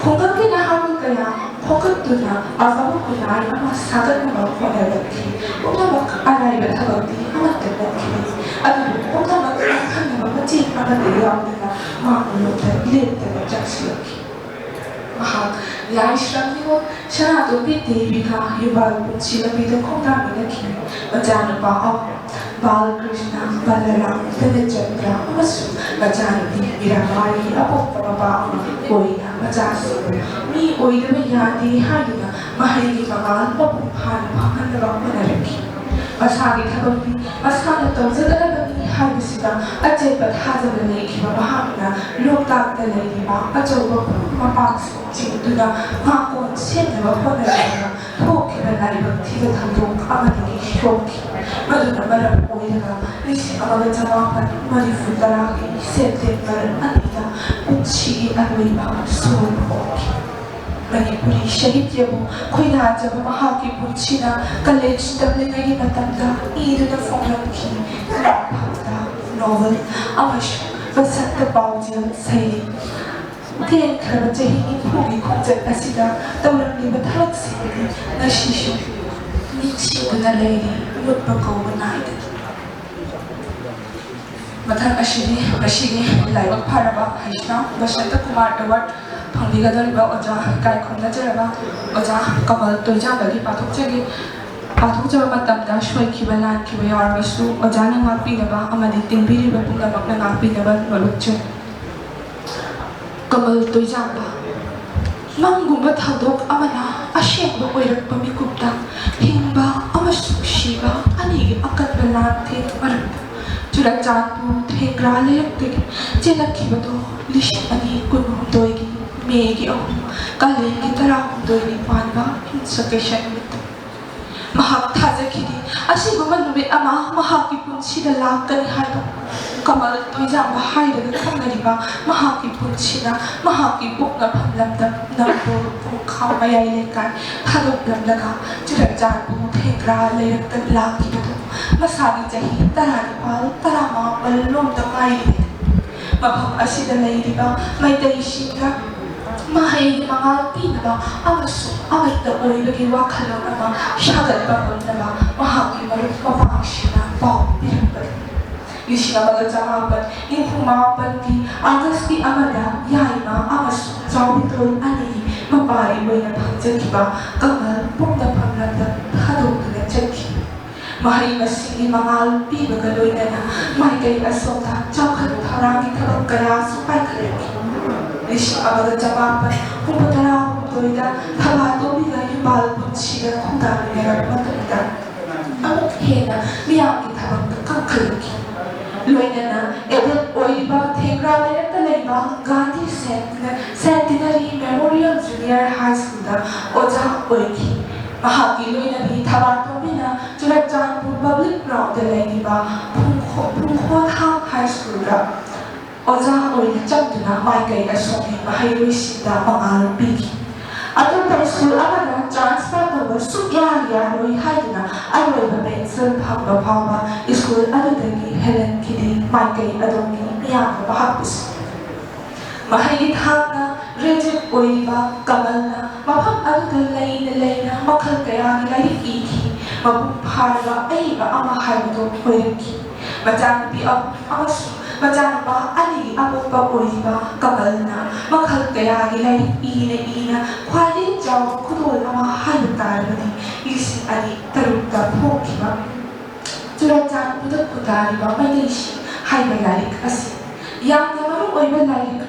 ꯈꯨꯡꯒꯪꯒꯤ ꯅꯍꯥꯔꯣꯜ ꯀꯌꯥ ꯈꯣꯝꯒꯠꯇꯨꯅ ꯑꯐꯕ ꯈꯨꯟꯅꯥꯏ ꯑꯃ ꯁꯥꯒꯠꯅꯕ ꯍꯣꯠꯅꯔꯛꯈꯤ꯫ ꯄꯨꯝꯅꯃꯛ ꯑꯔꯥꯏꯕ ꯊꯕꯛꯇꯤ ꯑꯃꯠꯇ ꯅꯠꯈꯤꯗꯦ, ꯑꯗꯨꯕꯨ ꯄꯨꯝꯅꯃꯛ ꯈꯟꯅꯕ ꯃꯆꯦꯠ ꯑꯃꯠꯇ ꯌꯥꯎꯗꯅ ꯃꯥꯡꯂꯣꯝꯗ ꯂꯦꯞꯇꯅ ꯆꯪꯁꯤꯜꯂꯛꯈꯤ꯫ ꯃꯍꯥꯛ ꯂꯥꯏꯁ꯭ꯔꯝ ꯅꯤꯉꯣꯜ ꯁꯅꯥꯇꯣꯝꯕꯤ ꯗꯦꯕꯤꯒ ꯌꯨꯝꯕꯥꯜ ꯄꯨꯟꯁꯤ ꯂꯝꯕꯤꯗ ꯈꯣꯡꯗꯥꯃꯤꯟꯅꯈꯤ꯫ ꯃꯆꯥꯅꯨꯄꯥ ꯑꯍꯨꯝ, ꯕꯥꯂꯀ꯭ꯔꯤꯁꯅ, ꯕꯂꯔꯥꯝ, ꯙꯅꯆꯟꯗ꯭ꯔ ꯑꯃꯁꯨꯡ ꯃꯆꯥꯅꯨꯄꯤ ꯃꯤꯔꯥꯕꯥꯏꯒꯤ ꯑꯄꯣꯛꯄ ꯃꯄꯥ ꯑꯃ ꯑꯣꯏꯅ ꯃꯆꯥꯁꯤꯡꯕꯨ ꯃꯤ ꯑꯣꯏꯗꯕ ꯌꯥꯗꯦ ꯍꯥꯏꯗꯨꯅ ꯃꯍꯩꯒꯤ ꯃꯉꯥꯜ ꯃꯄꯨꯡ ꯐꯥꯅ ꯐꯪꯍꯟꯅꯕ ꯍꯣꯠꯅꯔꯛꯈꯤ꯫ ꯃꯁꯥꯒꯤ ꯊꯕꯛꯇꯤ ꯃꯁꯥꯅ ꯇꯧꯖꯒꯗꯕꯅꯤ ꯍꯥꯏꯕꯁꯤꯗ ꯑꯆꯦꯠꯄ ꯊꯥꯖꯕ ꯂꯩꯈꯤꯕ ꯃꯍꯥꯛꯅ ꯂꯣꯛꯇꯥꯛꯇ ꯂꯩꯔꯤꯕ ꯑꯆꯧꯕ ꯐꯨꯝ ꯃꯄꯥꯛꯁꯤꯡ ꯆꯤꯡꯗꯨꯅ ꯃꯀꯣꯟ ꯁꯦꯝꯅꯕ ꯍꯣꯠꯅꯔꯛꯄꯗ ꯊꯣꯛꯈꯤꯕ ꯂꯥꯏꯕꯛ ꯊꯤꯕ ꯊꯧꯗꯣꯛ ꯑꯃꯗꯒꯤ ꯁꯣꯛꯈꯤ꯫ ꯃꯗꯨꯅ ꯃꯔꯝ ꯑꯣꯏꯔꯒ ꯂꯤꯁꯤꯡ ꯑꯃꯒ ꯆꯃꯥꯄꯟ ꯃꯔꯤꯐꯨ ꯇꯔꯥꯒꯤ ꯁꯦꯞꯇꯦꯝꯕꯔ ꯑꯅꯤꯗ ꯄꯨꯟꯁꯤꯒꯤ ꯑꯔꯣꯏꯕ ꯁꯣꯔ ꯍꯣꯟꯈꯤ꯫ ꯃꯅꯤꯄꯨꯔꯤ ꯁꯥꯍꯤꯇ꯭ꯌꯕꯨ ꯈꯣꯏꯗꯥꯖꯕ ꯃꯍꯥꯛꯀꯤ ꯄꯨꯟꯁꯤꯅ ꯀꯂꯦꯖ ꯇꯝꯂꯤꯉꯩꯒꯤ ꯃꯇꯝꯗ ꯏꯗꯨꯅ ꯐꯣꯡꯂꯝꯈꯤ꯫ ꯈꯔ ꯐꯕꯗ ꯄꯥꯎꯖꯦꯜ ꯑꯃꯁꯨꯡ ꯕꯁꯟꯇ ꯄꯥꯎꯖꯦꯜ ꯁꯩꯔꯦꯡ꯫ ꯇꯦꯟꯈ꯭ꯔꯕ ꯆꯍꯤ ꯅꯤꯐꯨꯒꯤ ꯈꯣꯡꯆꯠ ꯑꯁꯤꯗ ꯇꯧꯔꯝꯂꯤꯕ ꯊꯕꯛꯁꯤꯡ ꯑꯗꯨ ꯉꯁꯤꯁꯨ ꯅꯤꯡꯁꯤꯡꯗꯨꯅ ꯂꯩꯔꯤ, ꯃꯨꯠꯄ ꯀꯧꯕ ꯅꯥꯏꯗꯅ꯫ ꯃꯊꯪ ꯑꯁꯤꯗꯤ ꯉꯁꯤꯒꯤ ꯂꯥꯏꯕꯛ ꯐꯔꯕ ꯍꯩꯁꯅꯥꯝ ꯕꯁꯟꯇ ꯀꯨꯃꯥꯔ ꯑꯦꯋꯥꯔꯗ ꯐꯪꯕꯤꯒꯗꯧꯔꯤꯕ ꯑꯣꯖꯥ ꯀꯥꯏꯈꯨꯝꯅꯖꯔꯕ ꯑꯣꯖꯥ ꯀꯃꯜ ꯇꯣꯏꯖꯥꯝꯕꯒꯤ ꯄꯥꯊꯣꯛꯆꯒꯦ꯫ ꯄꯥꯊꯣꯛꯆꯕ ꯃꯇꯝꯗ ꯁꯣꯏꯈꯤꯕ ꯂꯥꯟꯈꯤꯕ ꯌꯥꯎꯔꯕꯁꯨ ꯑꯣꯖꯥꯅ ꯉꯥꯛꯄꯤꯅꯕ ꯑꯃꯗꯤ ꯇꯤꯟꯕꯤꯔꯤꯕ ꯄꯨꯝꯅꯃꯛꯅ ꯉꯥꯛꯄꯤꯅꯕ ꯅꯣꯂꯨꯛꯆꯔꯤ꯫ ꯀꯃꯜ ꯇꯣꯏꯖꯥꯝꯕ꯫ ꯃꯪꯒꯨꯝꯕ ꯊꯧꯗꯣꯛ ꯑꯃꯅ ꯑꯁꯦꯡꯕ ꯑꯣꯏꯔꯛꯄ ꯃꯤꯀꯨꯞꯇ ꯍꯤꯡꯕ ꯑꯃꯁꯨꯡ ꯁꯤꯕ ꯑꯅꯤꯒꯤ ꯑꯀꯟꯕ ꯂꯥꯟꯊꯦꯡ ꯃꯔꯛꯇ ꯆꯨꯔꯆꯥꯟꯄꯨꯔ ꯊꯦꯡꯒ꯭ꯔꯥ ꯂꯩꯔꯛꯇꯒꯤ ꯆꯦꯜꯂꯛꯈꯤꯕꯗꯣ ꯂꯤꯁꯤꯡ ꯑꯅꯤ ꯀꯨꯟꯍꯨꯝꯗꯣꯏꯒꯤ ꯃꯦꯒꯤ ꯑꯍꯨꯝ, ꯀꯥꯂꯦꯟꯒꯤ ꯇꯔꯥꯍꯨꯝꯗꯣꯏꯅꯤ ꯄꯥꯟꯕ ꯍꯤꯡꯁꯀꯩꯁ ꯅꯨꯃꯤꯠꯇ꯫ ꯃꯍꯥꯛ ꯊꯥꯖꯈꯤꯗꯦ ꯑꯁꯤꯒꯨꯝꯕ ꯅꯨꯃꯤꯠ ꯑꯃ ꯃꯍꯥꯛꯀꯤ ꯄꯨꯟꯁꯤꯗ ꯂꯥꯛꯀꯅꯤ ꯍꯥꯏꯕ꯫ ꯀꯃꯜ ꯇꯣꯏꯖꯥꯝꯕ ꯍꯥꯏꯔꯒ ꯈꯪꯅꯔꯤꯕ ꯃꯍꯥꯛꯀꯤ ꯄꯨꯟꯁꯤꯅ ꯃꯍꯥꯛꯀꯤ ꯄꯣꯛꯅꯐꯝ ꯂꯝꯗꯝ ꯅꯝꯕꯣꯜ ꯄꯨꯡꯈꯥꯎ ꯃꯌꯥꯏ ꯂꯩꯀꯥꯏ ꯊꯥꯗꯣꯛꯂꯝꯂꯒ ꯆꯨꯔꯆꯥꯟꯄꯨꯔ ꯊꯦꯡꯒ꯭ꯔꯥ ꯂꯩꯔꯛꯇ ꯂꯥꯛꯈꯤꯕꯗꯨ ꯃꯁꯥꯒꯤ ꯆꯍꯤ ꯇꯔꯥꯅꯤꯄꯥꯜ ꯇꯔꯥꯃꯥꯄꯜ ꯂꯣꯝꯗ ꯉꯥꯏꯔꯤꯉꯩꯗ ꯃꯐꯝ ꯑꯁꯤꯗ ꯂꯩꯔꯤꯕ ꯃꯩꯇꯩꯁꯤꯡꯒ ꯃꯍꯩꯒꯤ ꯃꯉꯥꯜ ꯄꯤꯅꯕ ꯑꯃꯁꯨꯡ ꯑꯃꯠꯇ ꯑꯣꯏꯕꯒꯤ ꯋꯥꯈꯜꯂꯣꯟ ꯑꯃ ꯁꯥꯒꯠꯄ ꯉꯝꯅꯕ ꯃꯍꯥꯛꯀꯤ ꯃꯔꯨꯞ ꯃꯄꯥꯡꯁꯤꯡꯅ ꯄꯥꯎ ꯄꯤꯔꯛꯄꯅꯤ꯫ ꯂꯤꯁꯤꯡ ꯑꯃꯒ ꯆꯃꯥꯄꯜ ꯅꯤꯐꯨ ꯃꯥꯄꯜꯒꯤ ꯑꯥꯒꯁꯀꯤ ꯑꯃꯗ ꯌꯥꯏꯃ ꯑꯃꯁꯨꯡ ꯆꯥꯎꯕꯤꯇꯣꯟ ꯑꯅꯤꯒꯤ ꯃꯄꯥꯔꯤ ꯑꯣꯏꯅ ꯐꯪꯖꯈꯤꯕ ꯀꯃꯜ ꯄꯣꯛꯅꯐꯝ ꯂꯝꯗꯝ ꯊꯥꯗꯣꯛꯇꯨꯅ ꯆꯠꯈꯤ꯫ ꯃꯍꯩ ꯃꯁꯤꯡꯒꯤ ꯃꯉꯥꯜ ꯄꯤꯕꯒ ꯂꯣꯏꯅꯅ ꯃꯥꯏꯀꯩ ꯑꯁꯣꯝꯗ ꯆꯥꯎꯈꯠ ꯊꯧꯔꯥꯡꯒꯤ ꯊꯕꯛ ꯀꯌꯥꯁꯨ ꯄꯥꯏꯈꯠꯂꯛꯈꯤ꯫ ꯂꯤꯁꯤꯡ ꯑꯃꯒ ꯆꯃꯥꯄꯜ ꯍꯨꯝꯐꯨꯇꯔꯥ ꯍꯨꯝꯗꯣꯏꯗ ꯊꯕꯥꯇꯣꯝꯕꯤꯒ ꯌꯨꯝꯕꯥꯜ ꯄꯨꯟꯁꯤꯗ ꯈꯣꯡꯗꯥꯃꯤꯟꯅꯔꯕ ꯃꯇꯨꯡꯗ ꯑꯃꯨꯛ ꯍꯦꯟꯅ ꯃꯤꯌꯥꯝꯒꯤ ꯊꯕꯛꯇ ꯀꯟꯈꯠꯂꯛꯈꯤ꯫ ꯂꯣꯏꯅꯅ aided ꯑꯣꯏꯔꯤꯕ ꯊꯦꯡꯒ꯭ꯔꯥ ꯂꯩꯔꯛꯇ ꯂꯩꯕ ꯒꯥꯟꯙꯤ ꯁꯦꯟꯇꯤꯅꯔꯤ ꯃꯦꯃꯣꯔꯤꯌꯦꯜ ꯖꯨꯅꯤꯌꯔ ꯍꯥꯏ ꯁ꯭ꯀꯨꯜꯗ ꯑꯣꯖꯥ ꯑꯣꯏꯈꯤ꯫ ꯃꯍꯥꯛꯀꯤ ꯂꯣꯏꯅꯕꯤ ꯊꯕꯥꯇꯣꯝꯕꯤꯅ ꯆꯨꯔꯆꯥꯟꯄꯨꯔ ꯄꯕ꯭ꯂꯤꯛ ꯒ꯭ꯔꯥꯎꯟꯗ ꯂꯩꯔꯤꯕ ꯐꯨꯡꯈꯣ-, ꯐꯨꯡꯈꯣꯊꯥꯡ ꯍꯥꯏ ꯁ꯭ꯀꯨꯜꯗ ꯑꯣꯖꯥ ꯑꯣꯏꯅ ꯆꯪꯗꯨꯅ ꯃꯥꯏꯀꯩ ꯑꯁꯣꯝꯒꯤ ꯃꯍꯩꯔꯣꯏꯁꯤꯡꯗ ꯃꯉꯥꯜ ꯄꯤꯈꯤ꯫ ꯑꯇꯣꯞꯄ ꯁ꯭ꯀꯨꯜ ꯑꯃꯗ ꯇ꯭ꯔꯥꯟꯁꯐꯔ ꯇꯧꯕ ꯁꯨꯛꯌꯥ ꯌꯥꯔꯣꯏ ꯍꯥꯏꯗꯨꯅ ꯑꯔꯣꯏꯕ ꯄꯦꯟꯁꯤꯜ ꯐꯪꯕ ꯐꯥꯎꯕ ꯁ꯭ꯀꯨꯜ ꯑꯗꯨꯗꯒꯤ ꯍꯦꯜꯍꯟꯈꯤꯗꯦ꯫ ꯃꯥꯏꯀꯩ ꯑꯗꯣꯝꯒꯤ ꯃꯤꯌꯥꯝꯅ ꯚꯥꯞ ꯑꯁꯤ ꯃꯍꯩꯒꯤ ꯊꯥꯛꯅ ꯒ꯭ꯔꯦꯖꯨꯋꯦꯠ ꯑꯣꯏꯔꯤꯕ ꯀꯃꯜꯅ ꯃꯐꯝ ꯑꯗꯨꯗ ꯂꯩꯅ ꯂꯩꯅ ꯃꯈꯜ ꯀꯌꯥꯒꯤ ꯂꯥꯏꯔꯤꯛ ꯏꯈꯤ꯫ ꯃꯄꯨꯡ ꯐꯥꯔꯕ ꯑꯏꯕ ꯑꯃ ꯍꯥꯏꯕꯗꯨ ꯑꯣꯏꯔꯛꯈꯤ꯫ ꯃꯆꯥꯅꯨꯄꯤ ꯑꯍꯨꯝ ꯑꯃꯁꯨꯡ ꯃꯆꯥꯅꯨꯄꯥ ꯑꯅꯤꯒꯤ ꯑꯄꯣꯛꯄ ꯑꯣꯏꯔꯤꯕ ꯀꯃꯜꯅ ꯃꯈꯜ ꯀꯌꯥꯒꯤ ꯂꯥꯏꯔꯤꯛ ꯏꯅ ꯏꯅ ꯈ꯭ꯋꯥꯏꯗꯒꯤ ꯆꯥꯎꯕ ꯈꯨꯗꯣꯜ ꯑꯃ ꯍꯥꯏꯕ ꯇꯥꯔꯕꯗꯤ ꯂꯤꯁꯤꯡ ꯑꯅꯤ ꯇꯔꯨꯛꯇ ꯐꯣꯡꯈꯤꯕ ꯆꯨꯔꯥꯆꯥꯟꯄꯨꯔꯗ ꯈꯨꯟꯗꯥꯔꯤꯕ ꯃꯩꯇꯩꯁꯤꯡ ꯍꯥꯏꯕ ꯂꯥꯏꯔꯤꯛ ꯑꯁꯤ꯫ ꯌꯥꯝꯅ ꯃꯔꯨ ꯑꯣꯏꯕ ꯂꯥꯏꯔꯤꯛ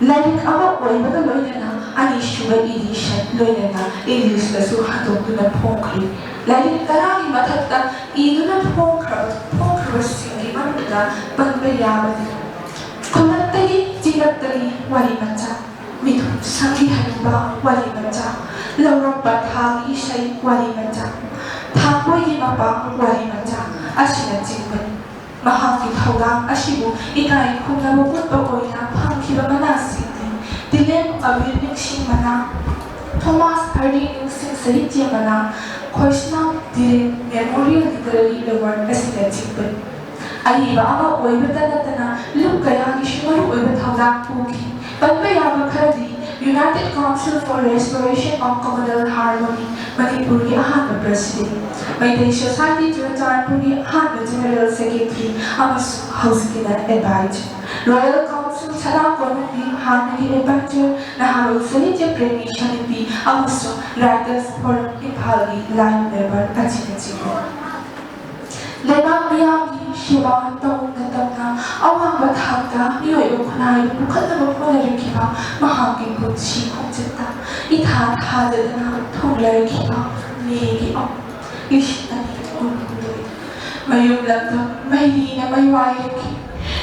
ꯂꯥꯏꯔꯤꯛ ꯑꯃ ꯑꯣꯏꯕꯒ ꯂꯣꯏꯅꯅ ꯑꯅꯤꯁꯨꯕ ꯏꯗꯤꯁꯟ ꯂꯣꯏꯅꯅ ꯏꯪꯂꯤꯁꯇꯁꯨ ꯍꯟꯗꯣꯛꯇꯨꯅ ꯐꯣꯡꯈ꯭ꯔꯤ꯫ ꯂꯥꯏꯔꯤꯛ ꯇꯔꯥꯒꯤ ꯃꯊꯛꯇ ꯏꯗꯨꯅ ꯐꯣꯡꯈ꯭ꯔꯕ ꯐꯣꯡꯈ꯭ꯔꯕꯁꯤꯡꯒꯤ ꯃꯅꯨꯡꯗ ꯄꯟꯕ ꯌꯥꯕꯗꯤ ꯈꯨꯜꯂꯛꯇꯒꯤ ꯆꯤꯡꯂꯛꯇꯒꯤ ꯋꯥꯔꯤ ꯃꯆꯥ, ꯃꯤꯊꯨꯡ ꯁꯪꯒꯤ ꯍꯟꯕ ꯋꯥꯔꯤ ꯃꯆꯥ, ꯂꯧꯔꯛꯄ ꯊꯥꯒꯤ ꯏꯁꯩ ꯋꯥꯔꯤ ꯃꯆꯥ, ꯊꯥꯡꯒꯣꯏꯒꯤ ꯃꯄꯥ ꯋꯥꯔꯤ ꯃꯆꯥ ꯑꯁꯤꯅꯆꯤꯡꯕꯅꯤ꯫ ꯃꯍꯥꯛꯀꯤ ꯊꯧꯗꯥꯡ ꯑꯁꯤꯕꯨ ꯏꯀꯥꯏ ꯈꯨꯝꯅꯕ ꯎꯠꯄ ꯑꯣꯏꯅ ꯐꯪꯈꯤꯕ ꯃꯅꯥꯁꯤꯡꯗꯤ ꯇꯤꯂꯦꯝ ꯑꯕꯤꯔ ꯅꯤꯡꯁꯤꯡ ꯃꯅꯥ, ꯊꯣꯃꯥꯁ ꯍꯥꯔꯗꯤ ꯅꯤꯡꯁꯤꯡ ꯁꯥꯍꯤꯇ꯭ꯌ ꯃꯅꯥ, ꯈꯣꯏꯁꯅꯥꯝ ꯇꯤꯂꯦꯝ ꯃꯦꯃꯣꯔꯤꯌꯦꯜ ꯂꯤꯇꯔꯦꯔꯤ ꯑꯦꯋꯥꯔꯗ ꯑꯁꯤꯅꯆꯤꯡꯕꯅꯤ꯫ ꯑꯏꯕ ꯑꯃ ꯑꯣꯏꯕꯇ ꯅꯠꯇꯅ ꯂꯨꯞ ꯀꯌꯥꯒꯤꯁꯨ ꯃꯔꯨꯑꯣꯏꯕ ꯊꯧꯗꯥꯡ ꯄꯨꯈꯤ꯫ ꯄꯟꯕ ꯌꯥꯕ ꯈꯔꯗꯤ United Council for Restoration of Communal Harmony, ꯃꯅꯤꯄꯨꯔꯒꯤ ꯑꯍꯥꯟꯕ ꯄ꯭ꯔꯁꯤꯗꯦꯟ, ꯃꯩꯇꯩ ꯁꯣꯁꯥꯏꯇꯤ ꯆꯨꯔꯆꯥꯟꯄꯨꯔꯒꯤ ꯑꯍꯥꯟꯕ ꯖꯦꯅꯔꯦꯜ ꯁꯦꯀ꯭ꯔꯦꯇꯔꯤ ꯑꯃꯁꯨꯡ ꯍꯧꯖꯤꯛꯀꯤꯅ ꯑꯦꯗꯚꯥꯏꯖꯔ, ꯔꯣꯌꯦꯜ ꯀꯥꯎꯟꯁꯤꯜ ꯁꯅꯥ ꯀꯣꯅꯨꯡꯒꯤ ꯍꯥꯟꯅꯒꯤ ꯑꯦꯗꯚꯥꯏꯖꯔ, ꯅꯍꯥꯔꯣꯜ ꯁꯥꯍꯤꯇ꯭ꯌ ꯄ꯭ꯔꯦꯃꯤ ꯁꯃꯤꯇꯤ ꯑꯃꯁꯨꯡ ꯔꯥꯏꯇꯔꯁ ꯐꯣꯔꯝ ꯏꯝꯐꯥꯜꯒꯤ ꯂꯥꯏꯟ ꯃꯦꯝꯕꯔ ꯑꯁꯤꯅꯆꯤꯡꯕ꯫ ꯂꯩꯕꯥꯛ ꯃꯤꯌꯥꯝꯒꯤ ꯁꯦꯕꯥ ꯇꯧꯅ ꯇꯧꯅ ꯑꯋꯥꯡꯕ ꯊꯥꯛꯇ ꯃꯤꯑꯣꯏꯕ ꯈꯨꯟꯅꯥꯏꯕꯨ ꯄꯨꯈꯠꯅꯕ ꯍꯣꯠꯅꯔꯛꯈꯤꯕ ꯃꯍꯥꯛꯀꯤ ꯄꯨꯟꯁꯤ ꯈꯣꯡꯆꯠꯇ ꯏꯊꯥ ꯊꯥꯖꯗꯅ ꯊꯨꯡꯂꯔꯛꯈꯤꯕ ꯃꯦꯒꯤ ꯑꯍꯨꯝ, ꯂꯤꯁꯤꯡ ꯑꯅꯤ ꯀꯨꯟꯍꯨꯝꯗꯣꯏ꯫ ꯃꯌꯨꯝ ꯂꯝꯗꯝ ꯃꯩꯔꯤꯅ ꯃꯩ ꯋꯥꯏꯔꯛꯈꯤ꯫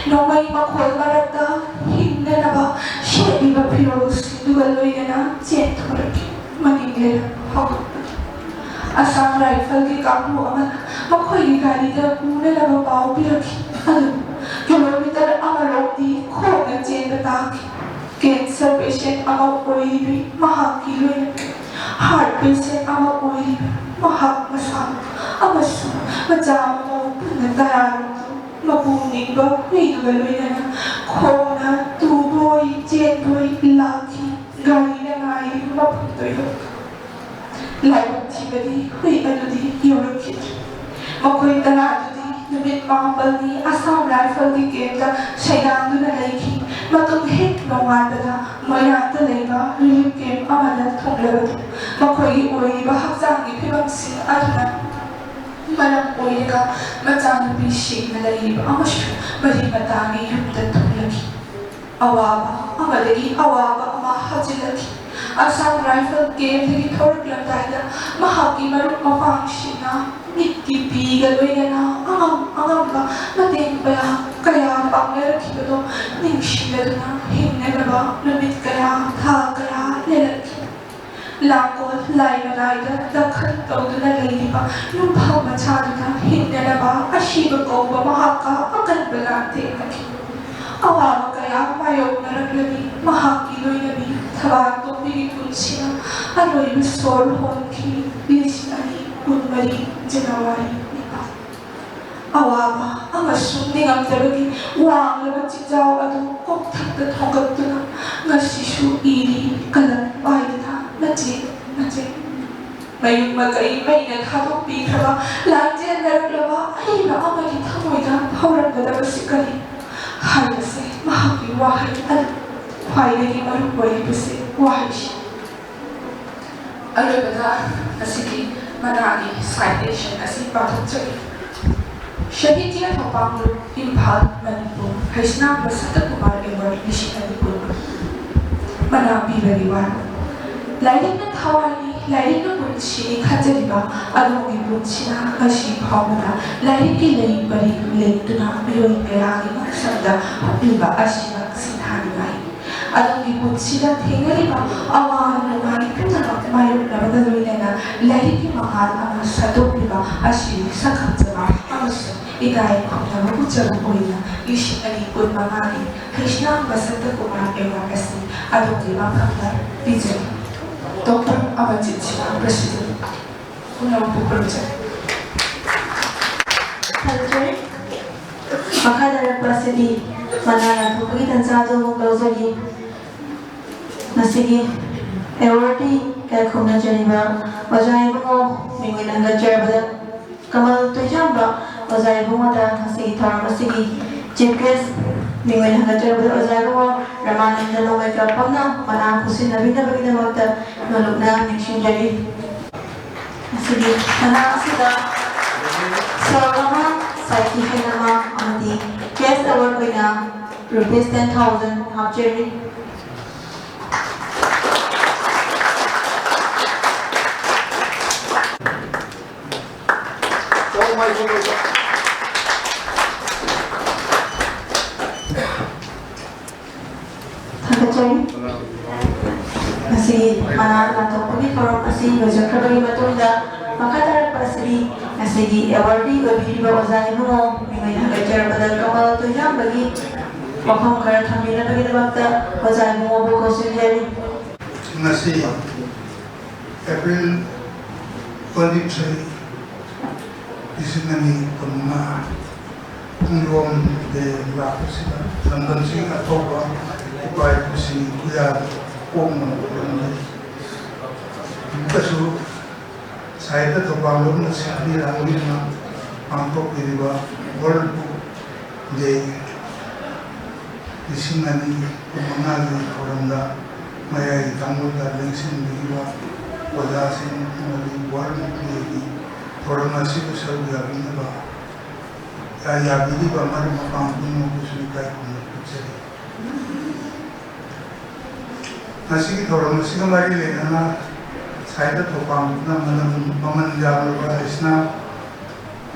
ꯅꯣꯡꯃꯩ ꯃꯈꯣꯜ ꯃꯔꯛꯇ ꯍꯤꯡꯅꯅꯕ ꯁꯦꯠꯂꯤꯕ ꯐꯤꯔꯣꯜꯁꯤꯡꯗꯨꯒ ꯂꯣꯏꯅꯅ ꯆꯦꯟꯊꯣꯔꯛꯈꯤ꯫ ꯃꯅꯤꯡ ꯂꯩꯔꯛ ꯍꯧꯔꯛꯄꯗ ꯑꯁꯥꯝ ꯔꯥꯏꯐꯜꯒꯤ ꯀꯥꯡꯕꯨ ꯑꯃꯅ ꯃꯈꯣꯏꯒꯤ ꯒꯥꯔꯤꯗ ꯄꯨꯅꯅꯕ ꯄꯥꯎ ꯄꯤꯔꯛꯈꯤ꯫ ꯑꯗꯨꯕꯨ ꯀꯤꯂꯣꯃꯤꯇꯔ ꯑꯃꯔꯣꯝꯗꯤ ꯈꯣꯡꯅ ꯆꯦꯟꯕ ꯇꯥꯈꯤ꯫ Cancer patient ꯑꯃ ꯑꯣꯏꯔꯤꯕꯤ ꯃꯍꯥꯛꯀꯤ ꯂꯣꯏꯅꯕꯤ, heart patient ꯑꯃ ꯑꯣꯏꯔꯤꯕꯤ ꯃꯍꯥꯛ ꯃꯁꯥꯃꯛ, ꯑꯃꯁꯨꯡ ꯃꯆꯥ ꯃꯃꯧ ꯄꯨꯟꯅ ꯇꯔꯥꯔꯣꯝꯗꯣ ꯃꯄꯨ ꯅꯤꯡꯕ ꯍꯨꯏꯗꯨꯒ ꯂꯣꯏꯅꯅ ꯈꯣꯡꯅ ꯇꯨꯕꯣꯏ ꯆꯦꯟꯕꯣꯏ ꯂꯥꯛꯈꯤ꯫ ꯒꯥꯔꯤꯅ ꯉꯥꯏꯔꯤꯕ ꯃꯐꯝꯗꯣ ꯌꯧꯈꯤ꯫ ꯂꯥꯏꯕꯛ ꯊꯤꯕꯗꯤ ꯍꯨꯏ ꯑꯗꯨꯗꯤ ꯌꯧꯔꯛꯈꯤꯗ꯭ꯔꯦ꯫ ꯃꯈꯣꯏ ꯇꯔꯥꯗꯨꯗꯤ ꯅꯨꯃꯤꯠ ꯃꯥꯄꯜꯅꯤ ꯑꯁꯥꯝ ꯔꯥꯏꯐꯜꯒꯤ ꯀꯦꯝꯞꯇ ꯁꯩꯗꯥꯡꯗꯨꯅ ꯂꯩꯈꯤ꯫ ꯃꯇꯨꯡ ꯍꯦꯛ ꯅꯣꯡꯉꯥꯟꯕꯗ ꯃꯣꯏꯔꯥꯡꯗ ꯂꯩꯕ ꯔꯤꯂꯤꯐ ꯀꯦꯝꯞ ꯑꯃꯗ ꯊꯨꯡꯂꯕꯗꯤ ꯃꯈꯣꯏꯒꯤ ꯑꯣꯏꯔꯤꯕ ꯍꯛꯆꯥꯡꯒꯤ ꯐꯤꯕꯝꯁꯤꯡ ꯑꯗꯨꯅ ꯃꯔꯝ ꯑꯣꯏꯔꯒ ꯃꯆꯥꯅꯨꯄꯤꯁꯤꯡꯅ ꯂꯩꯔꯤꯕ ꯑꯃꯁꯨꯡ ꯃꯔꯤ ꯃꯇꯥꯒꯤ ꯌꯨꯝꯗ ꯊꯨꯡꯂꯈꯤ꯫ ꯑꯋꯥꯕ ꯑꯃꯗꯒꯤ ꯑꯋꯥꯕ ꯑꯃ ꯍꯥꯞꯆꯤꯜꯂꯛꯈꯤ꯫ ꯑꯁꯥꯝ ꯔꯥꯏꯐꯜ ꯀꯦꯝꯞꯇꯒꯤ ꯊꯣꯔꯛꯂꯝꯗꯥꯏꯗ ꯃꯍꯥꯛꯀꯤ ꯃꯔꯨꯞ ꯃꯄꯥꯡꯁꯤꯡꯅ ꯃꯤꯠꯀꯤ ꯄꯤꯒ ꯂꯣꯏꯅꯅ ꯑꯉꯝ ꯑꯉꯝꯕ ꯃꯇꯦꯡ ꯀꯌꯥ ꯀꯌꯥ ꯄꯥꯡꯅꯔꯛꯈꯤꯕꯗꯣ ꯅꯤꯡꯁꯤꯡꯂꯗꯨꯅ ꯍꯤꯡꯅꯅꯕ ꯅꯨꯃꯤꯠ ꯀꯌꯥ ꯊꯥ ꯀꯌꯥ ꯂꯦꯜꯂꯛꯈꯤ꯫ ꯂꯥꯡꯒꯣꯜ ꯂꯥꯏ ꯃꯅꯥꯏꯗ ꯗꯥꯈꯜ ꯇꯧꯗꯨꯅ ꯂꯩꯔꯤꯕ ꯌꯨꯝꯐꯝ ꯃꯆꯥꯗꯨꯗ ꯍꯤꯡꯅꯅꯕ ꯑꯁꯤꯕ ꯀꯧꯕ ꯃꯍꯥꯛꯀ ꯑꯀꯟꯕ ꯂꯥꯟ ꯊꯦꯡꯅꯈꯤ꯫ ꯑꯋꯥꯕ ꯀꯌꯥ ꯃꯥꯌꯣꯛꯅꯔꯛꯂꯕꯤ ꯃꯍꯥꯛꯀꯤ ꯂꯣꯏꯅꯕꯤ ꯊꯕꯥꯇꯣꯝꯕꯤꯒꯤ ꯄꯨꯟꯁꯤꯅ ꯑꯔꯣꯏꯕ ꯁꯣꯔ ꯍꯣꯟꯈꯤ꯫ ꯂꯤꯁꯤꯡ ꯑꯅꯤ ꯀꯨꯟꯃꯔꯤ ꯖꯅꯋꯥꯔꯤ ꯅꯤꯄꯥꯜ꯫ ꯑꯋꯥꯕ ꯑꯃꯁꯨꯡ ꯅꯤꯡꯉꯝꯗꯕꯒꯤ ꯋꯥꯡꯂꯕ ꯆꯤꯡꯖꯥꯎ ꯑꯗꯨ ꯀꯣꯛꯊꯛꯇ ꯊꯣꯡꯒꯠꯇꯨꯅ ꯉꯁꯤꯁꯨ ꯏꯔꯤ ꯀꯂꯝ ꯄꯥꯏꯗꯨꯅ ꯃꯆꯦꯠ ꯃꯆꯦꯠ꯫ ꯃꯌꯨꯝ ꯃꯀꯩ ꯃꯩꯅ ꯊꯥꯗꯣꯛꯄꯤꯈ꯭ꯔꯕ, ꯂꯥꯟꯖꯦꯟꯅꯔꯛꯂꯕ ꯑꯏꯕ ꯑꯃꯒꯤ ꯊꯃꯣꯏꯗ ꯐꯥꯎꯔꯝꯒꯗꯕꯁꯤ ꯀꯔꯤ? ꯍꯥꯏꯕꯁꯦ ꯃꯍꯥꯛꯀꯤ ꯋꯥꯍꯩ ꯑꯗꯨ ꯈ꯭ꯋꯥꯏꯗꯒꯤ ꯃꯔꯨ ꯑꯣꯏꯔꯤꯕꯁꯦ ꯋꯥꯍꯩꯁꯤ꯫ ꯑꯔꯣꯏꯕꯗ ꯉꯁꯤꯒꯤ ꯃꯅꯥꯒꯤ citation ꯑꯁꯤ ꯄꯥꯊꯣꯛꯆꯔꯤ꯫ ꯁꯥꯍꯤꯇ꯭ꯌ ꯊꯧꯄꯥꯡꯂꯨꯞ, ꯏꯝꯐꯥꯜ, ꯃꯅꯤꯄꯨꯔ, ꯍꯩꯁꯅꯥꯝꯕ ꯁꯇꯀꯨꯃꯥꯔ ꯑꯦꯋꯥꯔꯗ ꯂꯤꯁꯤꯡ ꯑꯅꯤ ꯀꯨꯟ꯫ ꯃꯅꯥ ꯄꯤꯕꯒꯤ ꯋꯥꯔꯣꯜ꯫ ꯂꯥꯏꯔꯤꯛꯅ ꯊꯋꯥꯏꯅꯤ, ꯂꯥꯏꯔꯤꯛꯅ ꯄꯨꯟꯁꯤꯅꯤ ꯈꯟꯖꯔꯤꯕ ꯑꯗꯣꯝꯒꯤ ꯄꯨꯟꯁꯤꯅ ꯉꯁꯤ ꯐꯥꯎꯕꯗ ꯂꯥꯏꯔꯤꯛꯀꯤ ꯂꯩ ꯄꯔꯤ ꯂꯦꯡꯗꯨꯅ ꯃꯤꯑꯣꯏ ꯀꯌꯥꯒꯤ ꯉꯛꯁꯝꯗ ꯍꯨꯞꯂꯤꯕ ꯑꯁꯤꯃꯛ ꯁꯤꯡꯊꯥꯅꯤꯡꯉꯥꯏꯅꯤ꯫ ꯑꯗꯣꯝꯒꯤ ꯄꯨꯟꯁꯤꯗ ꯊꯦꯡꯅꯔꯤꯕ ꯑꯋꯥ ꯅꯨꯡꯉꯥꯏ ꯄꯨꯝꯅꯃꯛ ꯃꯥꯌꯣꯛꯅꯕꯒ ꯂꯣꯏꯅꯅ ꯂꯥꯏꯔꯤꯛꯀꯤ ꯃꯉꯥꯜ ꯑꯃ ꯁꯟꯗꯣꯛꯂꯤꯕ ꯑꯁꯤ ꯁꯛꯈꯪꯖꯕ ꯑꯃ ꯏꯀꯥꯏ ꯈꯨꯝꯅꯕ ꯎꯠꯆꯕ ꯑꯣꯏꯅ ꯂꯤꯁꯤꯡ ꯑꯅꯤ ꯀꯨꯟꯃꯉꯥꯒꯤ ꯀ꯭ꯔꯤꯁꯅ ꯕꯁꯟꯇ ꯀꯨꯃꯥꯔ ꯑꯦꯋꯥꯔꯗ ꯑꯁꯤ ꯑꯗꯣꯝꯒꯤ ꯃꯐꯝꯗ ꯄꯤꯖꯔꯤ꯫ ꯗꯣꯛꯇꯔ ꯑꯃꯔꯖꯤꯠ ꯁꯤꯡꯍ, ꯄ꯭ꯔꯁꯤꯗꯦꯟ, ꯎꯅꯧ ꯄꯨꯈ꯭ꯔꯝꯖꯝ꯫ ꯊꯥꯒꯠꯆꯔꯤ꯫ ꯃꯈꯥ ꯇꯥꯔꯛꯄ ꯑꯁꯤꯗꯤ ꯃꯅꯥ ꯂꯥꯟꯊꯣꯛꯄꯒꯤ ꯇꯥꯟꯖꯥ ꯑꯗꯨ ꯑꯃꯨꯛ ꯂꯧꯖꯒꯦ꯫ ꯉꯁꯤꯒꯤ ꯑꯦꯋꯥꯔꯗꯀꯤ ꯏꯀꯥꯏ ꯈꯨꯝꯅꯖꯔꯤꯕ ꯑꯣꯖꯥ ꯏꯕꯨꯡꯉꯣ ꯃꯤꯡ ꯑꯣꯏꯅ ꯍꯪꯒꯠꯆꯔꯕꯗ ꯀꯃꯜ ꯇꯣꯏꯖꯥꯝꯕ ꯑꯣꯖꯥ ꯏꯕꯨꯡꯉꯣꯗ ꯉꯁꯤꯒꯤ ꯊꯧꯔꯝ ꯑꯁꯤꯒꯤ ꯆꯤꯐ ꯒꯦꯁ ꯃꯤꯡ ꯑꯣꯏꯅ ꯍꯪꯒꯠꯆꯔꯕꯗ ꯑꯣꯖꯥ ꯏꯕꯨꯡꯉꯣ ꯔꯃꯥꯅꯟꯗ ꯅꯣꯡꯃꯩꯀꯥꯞꯄꯝꯅ ꯃꯅꯥ ꯈꯨꯠꯁꯤꯟꯅꯕꯤꯅꯕꯒꯤꯗꯃꯛꯇ ꯅꯣꯂꯨꯛꯅ ꯅꯤꯡꯁꯤꯡꯖꯔꯤ꯫ ꯉꯁꯤꯒꯤ ꯃꯅꯥ ꯑꯁꯤꯗ ꯁꯦꯜ ꯑꯃ, ꯁꯥꯏꯇꯤꯐꯤꯀꯦꯠ ꯑꯃ ꯑꯃꯗꯤ ꯀꯦꯁ ꯑꯦꯋꯥꯔꯗ ꯑꯣꯏꯅ ꯔꯨꯄꯤꯁ ꯇꯦꯟ ꯊꯥꯎꯖꯟ ꯍꯥꯞꯆꯔꯤ꯫ ꯊꯥꯒꯠꯆꯔꯤ꯫ ꯉꯁꯤꯒꯤ ꯃꯅꯥ ꯂꯥꯟꯊꯣꯛꯄꯒꯤ ꯊꯧꯔꯝ ꯑꯁꯤ ꯂꯣꯏꯁꯤꯟꯈ꯭ꯔꯕꯒꯤ ꯃꯇꯨꯡꯗ ꯃꯈꯥ ꯇꯥꯔꯛꯄ ꯑꯁꯤꯗꯤ ꯉꯁꯤꯒꯤ ꯑꯦꯋꯥꯔꯗꯤ ꯑꯣꯏꯕꯤꯔꯤꯕ ꯑꯣꯖꯥ ꯏꯕꯨꯡꯉꯣ ꯃꯤꯡ ꯑꯣꯏꯅ ꯍꯪꯒꯠꯆꯔꯛꯄꯗ ꯀꯃꯜ ꯇꯣꯏꯖꯥꯝꯕꯒꯤ ꯋꯥꯐꯝ ꯈꯔ ꯊꯝꯕꯤꯅꯕꯒꯤꯗꯃꯛꯇ ꯑꯣꯖꯥ ꯏꯕꯨꯡꯉꯣꯕꯨ ꯀꯧꯁꯤꯟꯖꯔꯤ꯫ ꯉꯁꯤ ꯑꯦꯄ꯭ꯔꯤꯜ ꯇ꯭ꯋꯦꯟꯇꯤ ꯊ꯭ꯔꯤ, ꯂꯤꯁꯤꯡ ꯑꯅꯤ ꯀꯨꯟꯃꯉꯥ, ꯄꯨꯡꯂꯣꯝꯗ ꯂꯥꯛꯄꯁꯤꯗ ꯂꯝꯗꯝꯁꯤꯒꯤ ꯑꯊꯧꯕ ꯏꯄꯥ ꯏꯄꯨꯁꯤꯡꯒꯤ ꯈꯨꯌꯥꯗ ꯄꯣꯛꯅꯕ ꯈꯨꯔꯨꯝꯖꯔꯤ꯫ ꯑꯃꯨꯛꯀꯁꯨ ꯁꯥꯍꯤꯇ꯭ꯌ ꯊꯧꯕꯥꯜꯂꯣꯝꯅ ꯁꯤꯟꯕꯤ ꯂꯥꯡꯕꯤꯗꯨꯅ ꯄꯥꯡꯊꯣꯛꯄꯤꯔꯤꯕ ꯋꯥꯔꯜ ꯕꯨꯛ ꯗꯦ ꯂꯤꯁꯤꯡ ꯑꯅꯤ ꯀꯨꯟꯃꯉꯥꯒꯤ ꯊꯧꯔꯝꯗ ꯃꯌꯥꯏꯒꯤ ꯊꯥꯡꯃꯩꯕꯟꯗ ꯂꯦꯡꯁꯤꯟꯕꯤꯔꯤꯕ ꯑꯣꯖꯥꯁꯤꯡ ꯑꯃꯗꯤ ꯋꯥꯔꯜ ꯕꯨꯛ ꯗꯦꯒꯤ ꯊꯧꯔꯝ ꯑꯁꯤꯗ ꯁꯔꯨꯛ ꯌꯥꯕꯤꯅꯕ, ꯌꯥꯕꯤꯔꯤꯕ ꯃꯔꯨꯞ ꯃꯄꯥꯡ ꯄꯨꯝꯅꯃꯛꯄꯨꯁꯨ ꯏꯀꯥꯏ ꯈꯨꯝꯅꯕ ꯎꯠꯆꯔꯤ꯫ ꯉꯁꯤꯒꯤ ꯊꯧꯔꯝ ꯑꯁꯤꯒ ꯃꯔꯤ ꯂꯩꯅꯅ ꯁꯥꯍꯤꯇ꯭ꯌ ꯊꯧꯕꯥꯜꯅ ꯃꯃꯜ, ꯃꯃꯜ ꯌꯥꯝꯂꯕ ꯂꯩꯁꯅꯥ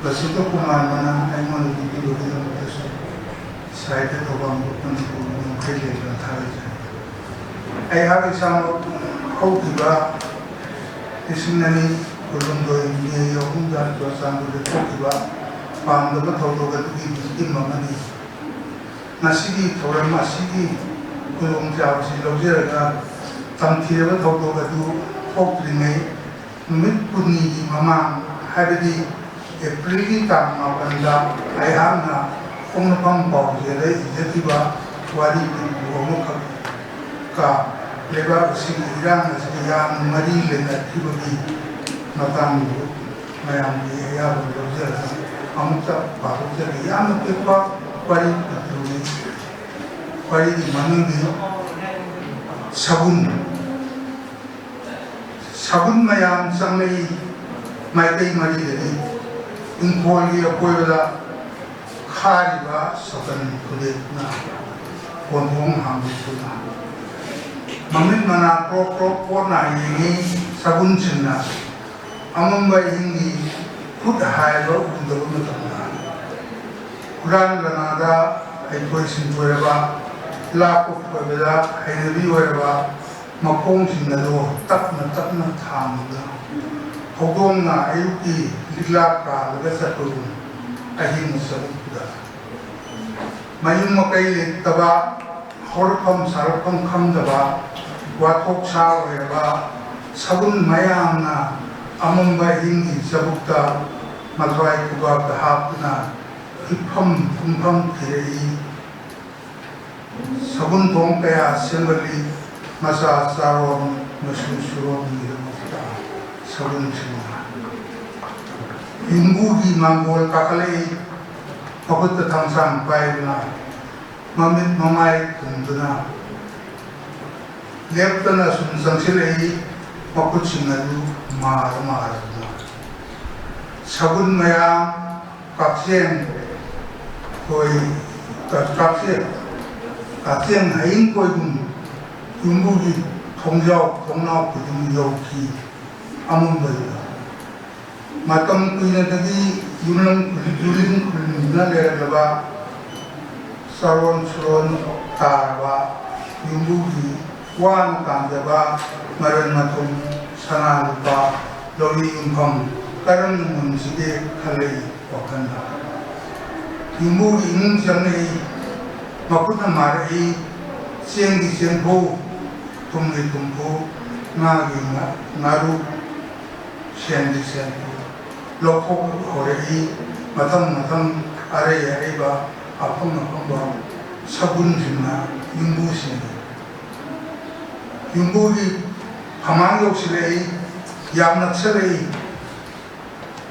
ꯕꯁꯟꯇ ꯀꯨꯃꯥꯔ ꯃꯅꯥ ꯑꯩꯉꯣꯟꯗ ꯄꯤꯕꯤꯕꯒꯤꯗꯃꯛꯇꯁꯨ ꯁꯥꯍꯤꯇ꯭ꯌ ꯊꯧꯕꯥꯜ ꯒ꯭ꯔꯨꯞ ꯃꯅꯤꯄꯨꯔ ꯉꯝꯈꯩ ꯂꯩꯇꯅ ꯊꯥꯒꯠꯆꯔꯤ꯫ ꯑꯩꯍꯥꯛ ꯏꯁꯥꯃꯛ ꯍꯧꯈꯤꯕ ꯂꯤꯁꯤꯡ ꯑꯅꯤ ꯀꯨꯟꯍꯨꯝꯗꯣꯏ ꯃꯦ ꯑꯍꯨꯝꯗ ꯆꯨꯔꯆꯥꯟꯄꯨꯔꯗ ꯊꯣꯛꯈꯤꯕ ꯄꯥꯝꯗꯕ ꯊꯧꯗꯣꯛ ꯑꯗꯨꯒꯤ ꯚꯤꯛꯇꯤꯝ ꯑꯃꯅꯤ꯫ ꯉꯁꯤꯒꯤ ꯊꯧꯔꯝ ꯑꯁꯤꯒꯤ ꯈꯨꯗꯣꯡꯆꯥꯕꯁꯤ ꯂꯧꯖꯔꯒ ꯇꯝꯊꯤꯔꯕ ꯊꯧꯗꯣꯛ ꯑꯗꯨ ꯊꯣꯛꯇ꯭ꯔꯤꯉꯩ ꯅꯨꯃꯤꯠ ꯀꯨꯟꯅꯤꯒꯤ ꯃꯃꯥꯡ, ꯍꯥꯏꯕꯗꯤ ꯑꯦꯄ꯭ꯔꯤꯜꯒꯤ ꯇꯥꯡ ꯃꯥꯄꯟꯗ ꯑꯩꯍꯥꯛꯅ ꯄꯣꯛꯅꯐꯝ ꯄꯥꯎꯖꯦꯗ ꯏꯖꯈꯤꯕ ꯋꯥꯔꯤ ꯄꯤꯛꯇ꯭ꯔꯨ ꯑꯃꯈꯛ ꯀ ꯂꯩꯕꯥꯛ ꯑꯁꯤꯒꯤ ꯏꯔꯥꯡ ꯑꯁꯤꯒ ꯌꯥꯝꯅ ꯃꯔꯤ ꯂꯩꯅꯈꯤꯕꯒꯤ ꯃꯇꯥꯡꯗꯨ ꯃꯌꯥꯝꯒꯤ ꯑꯌꯥꯕ ꯂꯧꯖꯔꯒ ꯑꯃꯨꯛꯇ ꯄꯥꯊꯣꯛꯆꯒꯦ꯫ ꯌꯥꯝꯅ ꯄꯤꯛꯄ ꯋꯥꯔꯤ ꯄꯤꯛꯇ꯭ꯔꯨꯅꯤ꯫ ꯋꯥꯔꯤꯒꯤ ꯃꯃꯤꯡꯗꯤ ꯁꯒꯨꯟ꯫ ꯁꯒꯨꯟ ꯃꯌꯥꯝ ꯆꯪꯂꯛꯏ ꯃꯥꯏꯀꯩ ꯃꯔꯤꯗꯒꯤ꯫ ꯏꯪꯈꯣꯜꯒꯤ ꯑꯀꯣꯏꯕꯗ ꯈꯥꯔꯤꯕ ꯁꯇꯟ ꯈꯨꯂꯦꯛꯅ ꯀꯣꯟꯊꯣꯡ ꯍꯥꯡꯗꯣꯛꯇꯨꯅ ꯃꯃꯤꯠ ꯃꯅꯥ ꯀ꯭ꯔꯣꯛ ꯀ꯭ꯔꯣꯛ ꯀꯣꯠꯅ ꯌꯦꯡꯉꯤ꯫ ꯁꯒꯨꯟꯁꯤꯡꯅ ꯑꯃꯝꯕ ꯑꯍꯤꯡꯒꯤ ꯈꯨꯠ ꯍꯥꯏꯕ ꯎꯗꯕ ꯃꯇꯝꯗ ꯍꯨꯔꯥꯟ ꯂꯅꯥꯗ ꯍꯩꯊꯣꯏ ꯁꯤꯡꯊꯣꯏꯔꯕ, ꯂꯥꯛꯄ ꯀꯣꯏꯕꯗ ꯍꯩꯅꯕꯤ ꯑꯣꯏꯔꯕ ꯃꯈꯣꯡꯁꯤꯡ ꯑꯗꯨ ꯇꯞꯅ ꯇꯞꯅ ꯊꯥꯡꯗꯨꯅ ꯍꯧꯗꯣꯡꯅ ꯑꯌꯨꯛꯀꯤ ꯂꯤꯛꯂꯥ ꯀꯥꯜꯂꯒ ꯆꯠꯄꯒꯨꯝ ꯑꯍꯤꯡ ꯆꯠꯂꯛꯄꯗ ꯃꯌꯨꯝ ꯃꯀꯩ ꯂꯩꯇꯕ, ꯍꯧꯔꯛꯐꯝ ꯁꯥꯔꯛꯐꯝ ꯈꯪꯗꯕ, ꯋꯥꯊꯣꯛ ꯁꯥ ꯑꯣꯏꯔꯕ ꯁꯒꯨꯟ ꯃꯌꯥꯝꯅ ꯑꯃꯝꯕ ꯑꯍꯤꯡꯒꯤ ꯆꯕꯨꯛꯇ ꯃꯊ꯭ꯋꯥꯏ ꯈꯨꯕꯥꯛꯇ ꯍꯥꯞꯇꯨꯅ ꯍꯤꯞꯐꯝ ꯇꯨꯝꯐꯝ ꯊꯤꯔꯛꯏ꯫ ꯁꯒꯨꯟ ꯊꯣꯡ ꯀꯌꯥ ꯁꯦꯝꯒꯠꯂꯤ꯫ ꯃꯆꯥ ꯆꯥꯔꯣꯟ ꯃꯁꯨ ꯁꯨꯔꯣꯟꯒꯤꯗꯃꯛꯇ ꯁꯒꯨꯟꯁꯤꯡꯅ ꯌꯨꯝꯕꯨꯒꯤ ꯃꯥꯡꯒꯣꯜ ꯀꯥꯈꯠꯂꯛꯏ꯫ ꯃꯈꯨꯠꯇ ꯊꯥꯡꯁꯥꯡ ꯄꯥꯏꯗꯨꯅ ꯃꯃꯤꯠ ꯃꯃꯥꯏ ꯈꯨꯝꯗꯨꯅ ꯂꯦꯞꯇꯅ ꯁꯨꯝ ꯆꯪꯁꯤꯜꯂꯛꯏ꯫ ꯃꯈꯨꯠꯁꯤꯡ ꯑꯗꯨ ꯃꯥꯔ ꯃꯥꯔꯗꯨꯅ ꯁꯒꯨꯟ ꯃꯌꯥꯝ ꯀꯛꯆꯦꯡ ꯈꯣꯏ, ꯀꯛꯆꯦꯡ, ꯀꯛꯆꯦꯡ ꯍꯌꯤꯡ ꯈꯣꯏꯒꯨꯝ ꯌꯨꯝꯕꯨꯒꯤ ꯊꯣꯡꯖꯥꯎ ꯊꯣꯡꯅꯥꯎ ꯈꯨꯗꯤꯡ ꯌꯧꯈꯤ꯫ ꯑꯃꯝꯕꯗꯨꯗ ꯃꯇꯝ ꯀꯨꯏꯅꯗꯒꯤ ꯌꯨꯝꯂꯝ ꯈꯨꯜ-, ꯌꯨꯝꯂꯤꯡ ꯈꯨꯜꯂꯤꯡꯗꯨꯅ ꯂꯩꯔꯛꯂꯕ ꯆꯥꯔꯣꯟ ꯁꯨꯔꯣꯟ ꯇꯥꯔꯕ ꯌꯨꯝꯕꯨꯒꯤ ꯋꯥꯅ ꯇꯥꯟꯖꯕ ꯃꯔꯟ ꯃꯊꯨꯝ, ꯁꯅꯥ ꯂꯨꯄꯥ, ꯂꯧꯔꯤ ꯌꯨꯝꯐꯝ ꯀꯔꯝꯅ ꯉꯝꯁꯤꯒꯦ ꯈꯜꯂꯛꯏ꯫ ꯋꯥꯈꯜꯗ ꯌꯨꯝꯕꯨꯒꯤ ꯏꯃꯨꯡ ꯆꯪꯂꯛꯏ, ꯃꯈꯨꯠꯅ ꯃꯥꯔꯛꯏ, ꯆꯦꯡꯒꯤ ꯆꯦꯡꯐꯨ, ꯊꯨꯝꯒꯤ ꯊꯨꯝꯐꯨ, ꯉꯥꯒꯤ ꯉꯥ-, ꯉꯥꯔꯨ, ꯁꯦꯟꯒꯤ ꯁꯦꯟꯐꯨ ꯂꯧꯊꯣꯛꯄ ꯍꯧꯔꯛꯏ꯫ ꯃꯊꯪ ꯃꯊꯪ ꯑꯔꯩ ꯑꯔꯩꯕ ꯑꯐꯪ ꯑꯐꯪꯕ ꯁꯒꯨꯟꯁꯤꯡꯅ ꯌꯨꯝꯕꯨꯁꯤꯡ, ꯌꯨꯝꯕꯨꯒꯤ ꯐꯃꯥꯡ ꯌꯧꯁꯤꯜꯂꯛꯏ, ꯌꯥꯝ ꯅꯛꯁꯤꯜꯂꯛꯏ꯫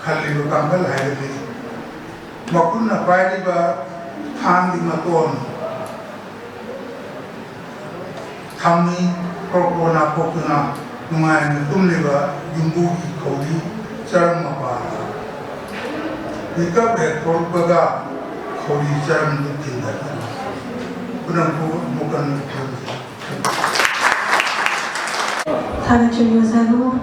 ꯈꯜꯂꯤꯕ ꯀꯥꯡꯈꯜ ꯍꯥꯏꯕꯗꯤ ꯃꯈꯨꯠꯅ ꯄꯥꯏꯔꯤꯕ ꯊꯥꯡꯒꯤ ꯃꯇꯣꯟ ꯊꯝꯃꯤ꯫ ꯀ꯭ꯔꯣꯛ ꯀ꯭ꯔꯣꯛ ꯅꯥꯀꯣꯛꯇꯨꯅ ꯅꯨꯡꯉꯥꯏꯅ ꯇꯨꯝꯂꯤꯕ ꯌꯨꯝꯕꯨꯒꯤ ꯈꯧꯔꯤ ꯆꯔꯝ ꯃꯄꯥꯗ ꯃꯤꯀꯞ ꯍꯦꯛ ꯊꯣꯛꯂꯛꯄꯒ ꯈꯧꯔꯤ ꯆꯔꯝꯗꯨ ꯊꯤꯟꯗꯠꯇꯨꯅ ꯈꯨꯅꯝ ꯈꯨ-, ꯃꯨꯀꯟ ꯈꯨꯔꯨꯝꯖꯩ꯫ ꯊꯥꯒꯠꯆꯔꯤ ꯑꯣꯖꯥꯕꯨ꯫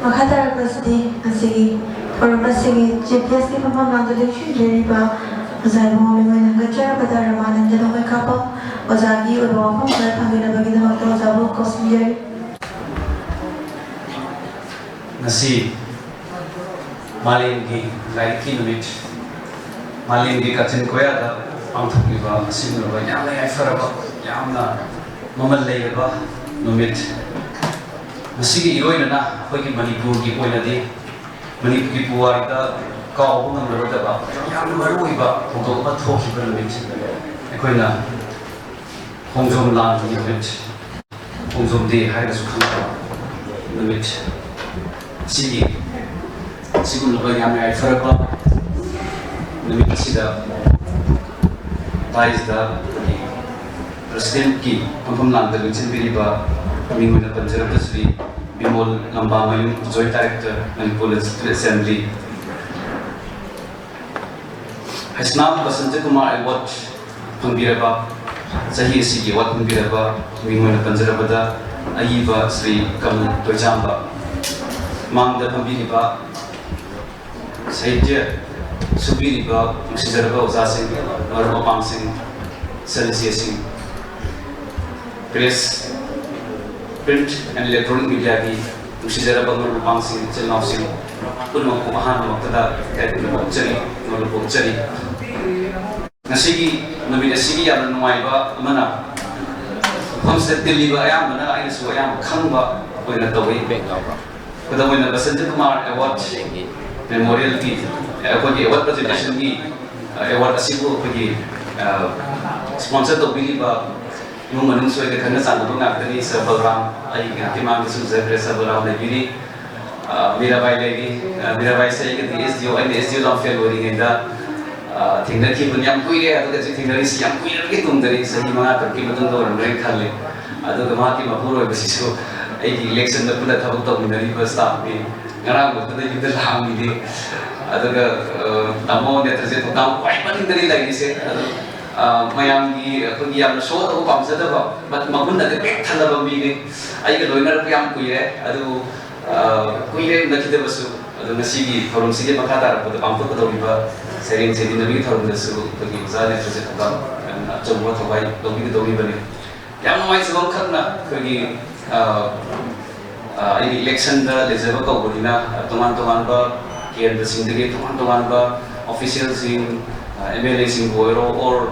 ꯃꯈꯥ ꯇꯥꯔꯛꯄꯁꯤꯗꯤ ꯉꯁꯤꯒꯤ ꯊꯧꯔꯝ ꯑꯁꯤꯒꯤ ꯆꯤꯐ ꯒꯦꯁꯀꯤ ꯐꯝꯐꯝ ꯂꯥꯡꯗ ꯂꯦꯡꯁꯤꯟꯕꯤꯔꯤꯕ ꯑꯣꯖꯥꯕꯨ ꯃꯤꯡ ꯑꯣꯏꯅ ꯍꯪꯒꯠꯆꯔꯕꯗ ꯔꯃꯥꯅꯟꯗ ꯅꯣꯡꯃꯩꯀꯥꯄꯝ ꯑꯣꯖꯥꯒꯤ ꯑꯣꯏꯕ ꯋꯥꯐꯝ ꯈꯔ ꯊꯝꯕꯤꯅꯕꯒꯤꯗꯃꯛꯇ ꯑꯣꯖꯥꯕꯨ ꯀꯧꯁꯤꯟꯖꯔꯤ꯫ ꯉꯁꯤ ꯃꯥꯂꯦꯝꯒꯤ ꯂꯥꯏꯔꯤꯛꯀꯤ ꯅꯨꯃꯤꯠ, ꯃꯥꯂꯦꯝꯒꯤ ꯀꯥꯆꯤꯟ ꯀꯣꯌꯥꯗ ꯄꯥꯡꯊꯣꯛꯂꯤꯕ ꯑꯁꯤꯒꯨꯝꯂꯕ ꯌꯥꯝꯅ ꯌꯥꯏꯐꯔꯕ, ꯌꯥꯝꯅ ꯃꯃꯜ ꯂꯩꯔꯕ ꯅꯨꯃꯤꯠ꯫ ꯃꯁꯤꯒꯤ ꯏꯔꯣꯏꯅꯅ ꯑꯩꯈꯣꯏꯒꯤ ꯃꯅꯤꯄꯨꯔꯒꯤ ꯑꯣꯏꯅꯗꯤ, ꯃꯅꯤꯄꯨꯔꯒꯤ ꯄꯨꯋꯥꯔꯤꯗ ꯀꯥꯎꯕ ꯉꯝꯂꯔꯣꯏꯗꯕ ꯌꯥꯝꯅ ꯃꯔꯨꯑꯣꯏꯕ ꯊꯧꯗꯣꯛ ꯑꯃ ꯊꯣꯛꯈꯤꯕ ꯅꯨꯃꯤꯠ꯫ ꯑꯩꯈꯣꯏꯅ ꯈꯣꯡꯖꯣꯝ ꯂꯥꯟꯒꯤ ꯅꯨꯃꯤꯠ, ꯈꯣꯡꯖꯣꯝ ꯗꯦ ꯍꯥꯏꯔꯒꯁꯨ ꯈꯪꯅꯕ ꯅꯨꯃꯤꯠ ꯑꯁꯤꯒꯤ, ꯑꯁꯤꯒꯨꯝꯂꯕ ꯌꯥꯝꯅ ꯌꯥꯏꯐꯔꯕ ꯅꯨꯃꯤꯠ ꯑꯁꯤꯗ ꯇꯥꯏꯁꯗ ꯄ꯭ꯔꯁꯤꯗꯦꯟꯠꯀꯤ ꯐꯝꯐꯝ ꯂꯥꯡꯗ ꯂꯦꯡꯁꯤꯟꯕꯤꯔꯤꯕ ꯃꯤꯡ ꯑꯣꯏꯅ ꯄꯟꯖꯔꯕꯗ Shri Bimol Lambamayum, Joint Director, Manipur Legislative Assembly, Heisnam Basanta Kumar award ꯐꯪꯕꯤꯔꯕ, ꯆꯍꯤ ꯑꯁꯤꯒꯤ ꯑꯦꯋꯥꯔꯗ ꯐꯪꯕꯤꯔꯕ ꯃꯤꯡ ꯑꯣꯏꯅ ꯄꯟꯖꯔꯕꯗ ꯑꯏꯕ ꯁ꯭ꯔꯤ ꯀꯃꯜ ꯇꯣꯏꯆꯥꯝꯕ, ꯃꯥꯡꯗ ꯐꯝꯕꯤꯔꯤꯕ ꯁꯥꯍꯤꯇ꯭ꯌ ꯁꯨꯕꯤꯔꯤꯕ ꯅꯨꯡꯁꯤꯖꯔꯕ ꯑꯣꯖꯥꯁꯤꯡ, ꯃꯔꯨꯞ ꯃꯄꯥꯡꯁꯤꯡ, ꯏꯆꯜ ꯏꯆꯦꯁꯤꯡ, press, print and electronic mediaꯒꯤ ꯅꯨꯡꯁꯤꯖꯔꯕ ꯃꯔꯨꯞ ꯃꯄꯥꯡꯁꯤꯡ, ꯏꯆꯤꯜ ꯏꯅꯥꯎꯁꯤꯡ ꯄꯨꯝꯅꯃꯛꯄꯨ ꯑꯍꯥꯟꯕꯃꯛꯇꯗ ꯏꯀꯥꯏ ꯈꯨꯝꯅꯕ ꯎꯠꯆꯔꯤ, ꯅꯣꯂꯨꯛꯄ ꯎꯠꯆꯔꯤ꯫ ꯉꯁꯤꯒꯤ ꯅꯨꯃꯤꯠ ꯑꯁꯤꯒꯤ ꯌꯥꯝꯅ ꯅꯨꯡꯉꯥꯏꯕ ꯑꯃꯅ, ꯃꯐꯝꯁꯤꯗ ꯇꯤꯜꯂꯤꯕ ꯑꯌꯥꯝꯕꯅ ꯑꯩꯅꯁꯨ ꯑꯌꯥꯝꯕ ꯈꯪꯕ ꯑꯣꯏꯅ ꯇꯧꯏ꯫ ꯈꯨꯗꯝ ꯑꯣꯏꯅ ꯕꯁꯟꯇ ꯀꯨꯃꯥꯔ ꯑꯦꯋꯥꯔꯗ ꯃꯦꯃꯣꯔꯤꯌꯦꯜꯒꯤ ꯑꯩꯈꯣꯏꯒꯤ ꯑꯦꯋꯥꯔꯗ ꯄ꯭ꯔꯖꯦꯟꯇꯦꯁꯟꯒꯤ ꯑꯦꯋꯥꯔꯗ ꯑꯁꯤꯕꯨ ꯑꯩꯈꯣꯏꯒꯤ ꯁ꯭ꯄꯣꯟꯁꯔ ꯇꯧꯕꯤꯔꯤꯕ ꯏꯃꯨꯡ ꯃꯅꯨꯡꯁꯨ ꯑꯩꯒ ꯈꯪꯅ ꯆꯥꯟꯅꯕ ꯉꯥꯛꯇꯅꯤ꯫ ꯁꯔ ꯕꯂꯔꯥꯝ, ꯑꯩ ꯉꯥꯏꯍꯥꯛꯀꯤ ꯃꯥꯡꯗꯁꯨ ꯎꯖꯈ꯭ꯔꯦ, ꯁꯔ ꯕꯂꯔꯥꯝ ꯂꯩꯕꯤꯔꯤ꯫ ꯑ, ꯃꯤꯔꯥꯕꯥꯏ ꯂꯩꯔꯤ꯫ ꯑ, ꯃꯤꯔꯥꯕꯥꯏꯁꯦ ꯑꯩꯒꯗꯤ ꯑꯦꯁ ꯗꯤ ꯑꯣ, ꯑꯩꯅ ꯑꯦꯁ ꯗꯤ ꯑꯣ ꯂꯝꯐꯦꯜ ꯑꯣꯏꯔꯤꯉꯩꯗ, ꯑ, ꯊꯦꯡꯅꯈꯤꯕꯅꯤ꯫ ꯌꯥꯝ ꯀꯨꯏꯔꯦ, ꯑꯗꯨꯒ ꯍꯧꯖꯤꯛ ꯊꯦꯡꯅꯔꯤꯁꯤ ꯌꯥꯝ ꯀꯨꯏꯔꯕꯒꯤ ꯇꯨꯡꯗꯅꯤ, ꯆꯍꯤ ꯃꯉꯥ ꯇꯔꯨꯛꯀꯤ ꯃꯇꯨꯡꯗ ꯑꯣꯏꯔꯝꯒꯅꯤ ꯈꯜꯂꯤ꯫ ꯑꯗꯨꯒ ꯃꯍꯥꯛꯀꯤ ꯃꯄꯨꯔꯣꯏꯕꯁꯤꯁꯨ ꯑꯩꯒꯤ ꯏꯂꯦꯛꯁꯟꯗ ꯄꯨꯟꯅ ꯊꯕꯛ ꯇꯧꯃꯤꯟꯅꯔꯤꯕ ꯁ꯭ꯇꯥꯐꯅꯤ꯫ ꯉꯔꯥꯡ ꯐꯥꯎꯕꯗ ꯌꯨꯝꯗ ꯂꯥꯛꯑꯝꯃꯤꯅꯤ꯫ ꯑꯗꯨꯒ, ꯑ, ꯇꯥꯃꯣ ꯅꯦꯇ꯭ꯔꯖꯤꯠ ꯊꯧꯗꯥꯝ ꯈ꯭ꯋꯥꯏ ꯃꯅꯤꯡꯗꯅꯤ ꯂꯩꯔꯤꯁꯦ꯫ ꯑꯗꯨ, ꯑ, ꯃꯌꯥꯝꯒꯤ ꯑꯩꯈꯣꯏꯒꯤ ꯌꯥꯝꯅ ꯁꯣ ꯇꯧꯕ ꯄꯥꯝꯖꯗꯕ, ꯃ-, ꯃꯒꯨꯟ ꯑꯗꯨ ꯄꯤꯛ ꯊꯜꯂꯕ ꯃꯤꯅꯤ꯫ ꯑꯩꯒ ꯂꯣꯏꯅꯔꯛꯄ ꯌꯥꯝ ꯀꯨꯏꯔꯦ꯫ ꯑꯗꯨ, ꯑ, ꯀꯨꯏꯔꯦ ꯎꯅꯈꯤꯗꯕꯁꯨ꯫ ꯑꯗꯣ ꯉꯁꯤꯒꯤ ꯊꯧꯔꯝꯁꯤꯒꯤ ꯃꯈꯥ ꯇꯥꯔꯛꯄꯗ ꯄꯥꯡꯊꯣꯛꯀꯗꯧꯔꯤꯕ ꯁꯩꯔꯦꯡ ꯁꯩꯗꯤꯟꯅꯕꯒꯤ ꯊꯧꯔꯝꯗꯁꯨ ꯑꯩꯈꯣꯏꯒꯤ ꯑꯣꯖꯥ ꯅꯦꯇ꯭ꯔꯖꯤꯠ ꯊꯧꯗꯥꯝ ꯌꯥꯝꯅ ꯑꯆꯧꯕ ꯊꯋꯥꯏ ꯂꯧꯕꯤꯒꯗꯧꯔꯤꯕꯅꯤ꯫ ꯌꯥꯝ ꯅꯨꯡꯉꯥꯏꯖꯕ ꯑꯃꯈꯛꯅ ꯑꯩꯈꯣꯏꯒꯤ, ꯑ, ꯑ, ꯑꯩꯒꯤ ꯏꯂꯦꯛꯁꯟꯗ ꯂꯩꯖꯕ ꯀꯧꯕꯅꯤꯅ, ꯑ, ꯇꯣꯉꯥꯟ ꯇꯣꯉꯥꯟꯕ ꯀꯦꯟꯗ꯭ꯔꯁꯤꯡꯗꯒꯤ ꯇꯣꯉꯥꯟ ꯇꯣꯉꯥꯟꯕ ꯑꯣꯐꯤꯁꯤꯌꯦꯜꯁꯤꯡ, ꯑꯦꯝ ꯑꯦꯜ ꯑꯦꯁꯤꯡꯕꯨ ꯑꯣꯏꯔꯣ, ꯑꯣꯔ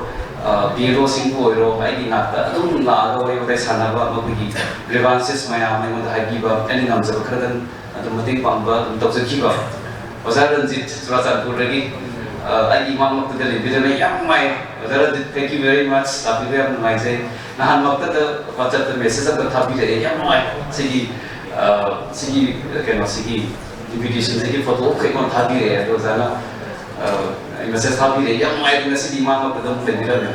ꯕꯤ ꯑꯦꯜ ꯑꯣꯁꯤꯡꯕꯨ ꯑꯣꯏꯔꯣ, ꯑꯩꯒꯤ ꯅꯥꯛꯇ ꯑꯗꯨꯝ ꯂꯥꯛꯑꯒ ꯋꯥꯔꯤ ꯋꯥꯇꯥꯏ ꯁꯥꯟꯅꯕ, ꯃꯈꯣꯏꯒꯤ ꯒ꯭ꯔꯤꯚꯥꯟꯁꯦꯁ ꯃꯌꯥꯝ ꯑꯩꯉꯣꯟꯗ ꯍꯥꯏꯕꯤꯕ, ꯑꯩꯅ ꯉꯝꯖꯕ ꯈꯔꯗꯪ ꯑꯗꯨꯝ ꯃꯇꯦꯡ ꯄꯥꯡꯕ ꯑꯗꯨꯝ ꯇꯧꯖꯈꯤꯕ꯫ ꯑꯣꯖꯥ ꯔꯟꯖꯤꯠ, ꯆꯨꯔꯥꯆꯥꯟꯄꯨꯔꯗꯒꯤ, ꯑ, ꯑꯩꯒꯤ ꯏꯃꯥꯡꯃꯛꯇꯗ ꯂꯩꯕꯤꯔꯝꯃꯦ꯫ ꯌꯥꯝ ꯅꯨꯡꯉꯥꯏ꯫ ꯑꯣꯖꯥ Ranjit, thank you very much꯫ ꯂꯥꯛꯄꯤꯕ ꯌꯥꯝ ꯅꯨꯡꯉꯥꯏꯖꯩ꯫ ꯅꯍꯥꯟꯃꯛꯇꯗ WhatsApp-ꯇ ꯃꯦꯁꯦꯖ ꯑꯃ ꯊꯥꯕꯤꯔꯛꯑꯦ꯫ ꯌꯥꯝ ꯅꯨꯡꯉꯥꯏ꯫ ꯁꯤꯒꯤ, ꯑ, ꯁꯤꯒꯤ, ꯀꯩꯅꯣ, ꯁꯤꯒꯤ invitation-ꯁꯤꯒꯤ ꯐꯣꯇꯣ ꯑꯃꯈꯛ ꯑꯩꯉꯣꯟꯗ ꯊꯥꯕꯤꯔꯛꯑꯦ꯫ ꯑꯗꯣ ꯑꯣꯖꯥꯅ, ꯑ, ꯑꯩ ꯃꯦꯁꯦꯖ ꯊꯥꯕꯤꯔꯛꯑꯦ꯫ ꯌꯥꯝ ꯅꯨꯡꯉꯥꯏ꯫ ꯉꯁꯤꯗꯤ ꯏꯃꯥꯡꯃꯛꯇꯗ ꯑꯃꯨꯛ ꯂꯩꯕꯤꯔꯝꯃꯦ꯫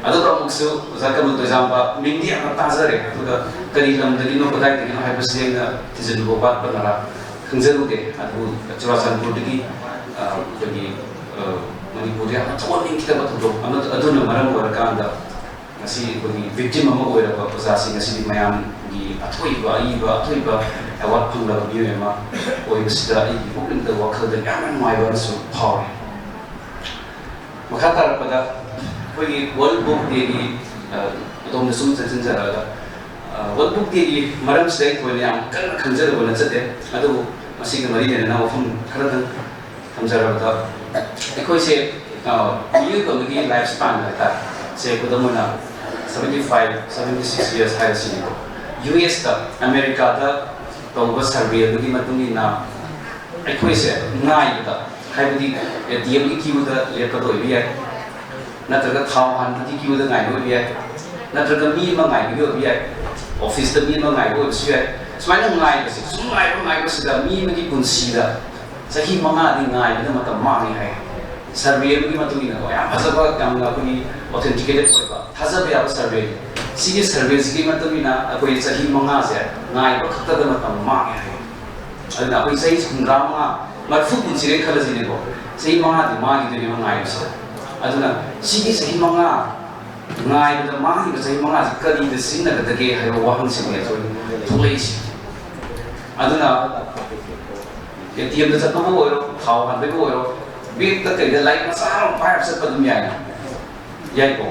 ꯑꯗꯨꯒ ꯑꯃꯨꯛꯁꯨ ꯑꯣꯖꯥ ꯀꯃꯜ ꯇꯣꯏꯖꯥꯝꯕ, ꯃꯤꯡꯗꯤ ꯌꯥꯝꯅ ꯇꯥꯖꯔꯦ, ꯑꯗꯨꯒ ꯀꯔꯤ ꯂꯝꯗꯒꯤꯅꯣ, ꯀꯗꯥꯏꯗꯒꯤꯅꯣ ꯍꯥꯏꯕꯁꯤ ꯑꯩꯅ ꯊꯤꯖꯤꯜꯂꯨꯕ ꯋꯥꯠꯄꯅꯔꯥ ꯈꯪꯖꯔꯨꯗꯦ꯫ ꯑꯗꯨꯕꯨ ꯆꯨꯔꯥꯆꯥꯟꯄꯨꯔꯗꯒꯤ, ꯑ, ꯑꯩꯈꯣꯏꯒꯤ, ꯑ, ꯃꯅꯤꯄꯨꯔꯗ ꯌꯥꯝꯅ ꯊꯣꯛꯍꯟꯅꯤꯡꯈꯤꯗꯕ ꯊꯧꯗꯣꯛ ꯑꯃ, ꯑꯗꯨꯅ ꯃꯔꯝ ꯑꯣꯏꯔꯀꯥꯟꯗ ꯉꯁꯤ ꯑꯩꯈꯣꯏꯒꯤ victim ꯑꯃ ꯑꯣꯏꯔꯕ ꯑꯣꯖꯥꯁꯤ ꯉꯁꯤꯗꯤ ꯃꯌꯥꯝꯒꯤ ꯑꯊꯣꯏꯕ, ꯑꯏꯕ, ꯑꯊꯣꯏꯕ ꯑꯦꯋꯥꯔꯗ ꯐꯪꯂꯕ ꯃꯤꯑꯣꯏ ꯑꯃ ꯑꯣꯏꯕꯁꯤꯗ ꯑꯩꯒꯤ ꯄꯨꯛꯅꯤꯡꯗ ꯋꯥꯈꯜꯗ ꯌꯥꯝꯅ ꯅꯨꯡꯉꯥꯏꯕ ꯑꯃꯁꯨ ꯐꯥꯎꯔꯦ꯫ ꯃꯈꯥ ꯇꯥꯔꯛꯄꯗ ꯑꯩꯈꯣꯏꯒꯤ World Book Day-ꯒꯤ, ꯑ, ꯑꯗꯣꯝꯗ ꯁꯨꯝ ꯆꯪꯁꯤꯟꯖꯔꯛꯑꯒ, ꯑ, ꯋꯥꯔꯜ ꯕꯨꯛ ꯗꯦꯒꯤ ꯃꯔꯝꯁꯤꯗ ꯑꯩ ꯊꯣꯏꯅ ꯌꯥꯝ ꯀꯟꯅ ꯈꯪꯖꯔꯨꯕ ꯅꯠꯆꯗꯦ, ꯑꯗꯨꯕꯨ ꯃꯁꯤꯒ ꯃꯔꯤ ꯂꯩꯅꯅ ꯋꯥꯐꯝ ꯈꯔꯗꯪ ꯊꯝꯖꯔꯕꯗ, ꯑꯩꯈꯣꯏꯁꯦ, ꯑ, ꯃꯤꯑꯣꯏꯕ ꯑꯃꯒꯤ ꯂꯥꯏꯐ ꯁ꯭ꯄꯥꯟ ꯍꯥꯏꯇꯥꯔꯦ, ꯁꯦ ꯈꯨꯗꯝ ꯑꯣꯏꯅ seventy five, seventy six years ꯍꯥꯏꯔꯁꯤꯅꯦꯀꯣ꯫ ꯌꯨ ꯑꯦꯁꯇ, ꯑꯃꯦꯔꯤꯀꯥꯗ ꯇꯧꯕ ꯁꯔꯚꯦ ꯑꯗꯨꯒꯤ ꯃꯇꯨꯡ ꯏꯟꯅ ꯑꯩꯈꯣꯏꯁꯦ ꯉꯥꯏꯕꯗ, ꯍꯥꯏꯕꯗꯤ ꯑꯦ ꯇꯤ ꯑꯦꯝꯒꯤ ꯀ꯭ꯌꯨꯗ ꯂꯦꯞꯄꯗ ꯑꯣꯏꯕ ꯌꯥꯏ, ꯅꯠꯇ꯭ꯔꯒ ꯊꯥꯎ ꯍꯥꯟꯕꯒꯤ ꯀ꯭ꯌꯨꯗ ꯉꯥꯏꯕ ꯑꯣꯏꯕ ꯌꯥꯏ, ꯅꯠꯇ꯭ꯔꯒ ꯃꯤ ꯑꯃ ꯉꯥꯏꯕꯒꯤ ꯑꯣꯏꯕ ꯌꯥꯏ, ꯑꯣꯐꯤꯁꯇ ꯃꯤ ꯑꯃ ꯉꯥꯏꯕ ꯑꯣꯏꯕꯁꯨ ꯌꯥꯏ꯫ ꯁꯨꯃꯥꯏꯅ ꯉꯥꯏꯕꯁꯦ, ꯁꯨꯝ ꯉꯥꯏꯕ ꯉꯥꯏꯕꯁꯤꯗ ꯃꯤ ꯑꯃꯒꯤ ꯄꯨꯟꯁꯤꯗ ꯆꯍꯤ ꯃꯉꯥꯗꯤ ꯉꯥꯏꯕꯗ ꯃꯇꯝ ꯃꯥꯡꯉꯤ ꯍꯥꯏ꯫ ꯁꯔꯚꯦ ꯑꯃꯒꯤ ꯃꯇꯨꯡ ꯏꯟꯅꯀꯣ, ꯌꯥꯝ ꯐꯖꯕ, ꯌꯥꯝꯅ ꯑꯩꯈꯣꯏꯒꯤ ꯑꯣꯊꯦꯟꯇꯤꯀꯦꯇꯦꯠ ꯑꯣꯏꯕ, ꯊꯥꯖꯕ ꯌꯥꯕ ꯁꯔꯚꯦꯅꯤ꯫ ꯁꯤꯒꯤ ꯁꯔꯚꯦꯁꯤꯒꯤ ꯃꯇꯨꯡ ꯏꯟꯅ ꯑꯩꯈꯣꯏ ꯆꯍꯤ ꯃꯉꯥꯁꯦ ꯉꯥꯏꯕ ꯈꯛꯇꯗ ꯃꯇꯝ ꯃꯥꯡꯉꯦ ꯍꯥꯏ꯫ ꯑꯗꯨꯅ ꯑꯩꯈꯣꯏ ꯆꯍꯤ ꯍꯨꯝꯗ꯭ꯔꯥ ꯃꯉꯥ, ꯃꯔꯤꯐꯨ ꯄꯨꯟꯁꯤꯔꯦ ꯈꯜꯂꯁꯤꯅꯦꯀꯣ, ꯆꯍꯤ ꯃꯉꯥꯗꯤ ꯃꯥꯡꯈꯤꯗꯣꯏꯅꯦꯕ ꯉꯥꯏꯕꯁꯤꯗ꯫ ꯑꯗꯨꯅ ꯁꯤꯒꯤ ꯆꯍꯤ ꯃꯉꯥ ꯉꯥꯏꯕꯗ ꯃꯥꯡꯉꯤꯕ ꯆꯍꯤ ꯃꯉꯥꯁꯤ ꯀꯔꯤꯗ ꯁꯤꯖꯤꯟꯅꯒꯗꯒꯦ ꯍꯥꯏꯕ ꯋꯥꯍꯪꯁꯤꯅꯦ ꯑꯩꯈꯣꯏ ꯊꯣꯛꯂꯛꯏꯁꯦ꯫ ꯑꯗꯨꯅ ꯑꯦ ꯇꯤ ꯑꯦꯝꯗ ꯆꯠꯄꯕꯨ ꯑꯣꯏꯔꯣ, ꯊꯥꯎ ꯍꯥꯟꯕꯕꯨ ꯑꯣꯏꯔꯣ, ꯕꯦꯛꯇ ꯀꯩꯗ ꯂꯥꯏꯔꯤꯛ ꯃꯆꯥ ꯑꯃ ꯄꯥꯏꯔꯒ ꯆꯠꯄ ꯑꯗꯨꯝ ꯌꯥꯏꯅ꯫ ꯌꯥꯏꯀꯣ?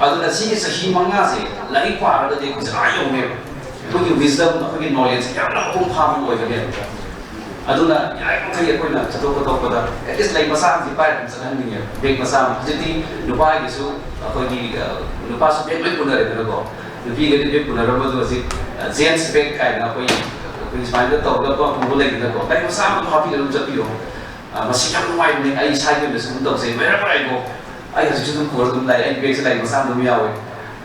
ꯑꯗꯨꯅ ꯁꯤꯒꯤ ꯆꯍꯤ ꯃꯉꯥꯁꯦ ꯂꯥꯏꯔꯤꯛ ꯄꯥꯔꯒꯗꯤ ꯑꯩꯈꯣꯏꯁꯦ ꯑꯥ ꯌꯧꯅꯦꯕ꯫ ꯑꯩꯈꯣꯏꯒꯤ wisdom, ꯑꯩꯈꯣꯏꯒꯤ knowledge ꯌꯥꯝꯅ ꯃꯄꯨꯡ ꯐꯥꯕ ꯑꯣꯏꯒꯅꯦꯕ꯫ ꯑꯗꯨꯅ ꯌꯥꯔꯤꯃꯈꯩ ꯑꯩꯈꯣꯏꯅ ꯆꯠꯊꯣꯛ ꯈꯣꯠꯇꯣꯛꯄꯗ at least ꯂꯥꯏꯔꯤꯛ ꯃꯆꯥ ꯑꯃꯗꯤ ꯄꯥꯏꯔꯒ ꯑꯗꯨꯝ ꯆꯠꯍꯟꯅꯤꯡꯉꯦꯕ, ꯕꯦꯒ ꯃꯆꯥ ꯑꯃ꯫ ꯍꯧꯖꯤꯛꯇꯤ ꯅꯨꯄꯥꯒꯤꯁꯨ ꯑꯩꯈꯣꯏꯒꯤ, ꯑ, ꯅꯨꯄꯥꯁꯨ ꯕꯦꯒ ꯂꯣꯏ ꯄꯨꯅꯔꯦꯗꯅꯀꯣ꯫ ꯅꯨꯄꯤꯒꯗꯤ ꯕꯦꯒ ꯄꯨꯅꯔꯝꯕꯗꯣ ꯍꯧꯖꯤꯛ, ꯑ, gents bag ꯀꯥꯏꯅ ꯑꯩꯈꯣꯏ, ꯑꯩꯈꯣꯏ ꯁꯨꯃꯥꯏꯅ ꯇꯧꯔꯒ ꯄꯨꯕ ꯂꯩꯗꯅꯀꯣ꯫ ꯂꯥꯏꯔꯤꯛ ꯃꯆꯥ ꯑꯃ ꯍꯥꯞꯄꯤꯔꯒ ꯑꯗꯨꯝ ꯆꯠꯄꯤꯌꯣ꯫ ꯑ, ꯃꯁꯤ ꯌꯥꯝ ꯅꯨꯡꯉꯥꯏꯕꯅꯦ꯫ ꯑꯩ ꯏꯁꯥꯒꯤ ꯑꯣꯏꯅꯁꯨ ꯑꯗꯨꯝ ꯇꯧꯖꯩ꯫ ꯃꯔꯝ ꯑꯣꯏꯔꯦꯀꯣ, ꯑꯩ ꯍꯧꯖꯤꯛꯁꯨ ꯑꯗꯨꯝ ꯄꯨꯔꯒ ꯑꯗꯨꯝ ꯂꯥꯛꯑꯦ꯫ ꯑꯩ ꯕꯦꯒꯁꯦ ꯂꯥꯏꯔꯤꯛ ꯃꯆꯥ ꯑꯗꯨꯝ ꯌꯥꯎꯋꯦ꯫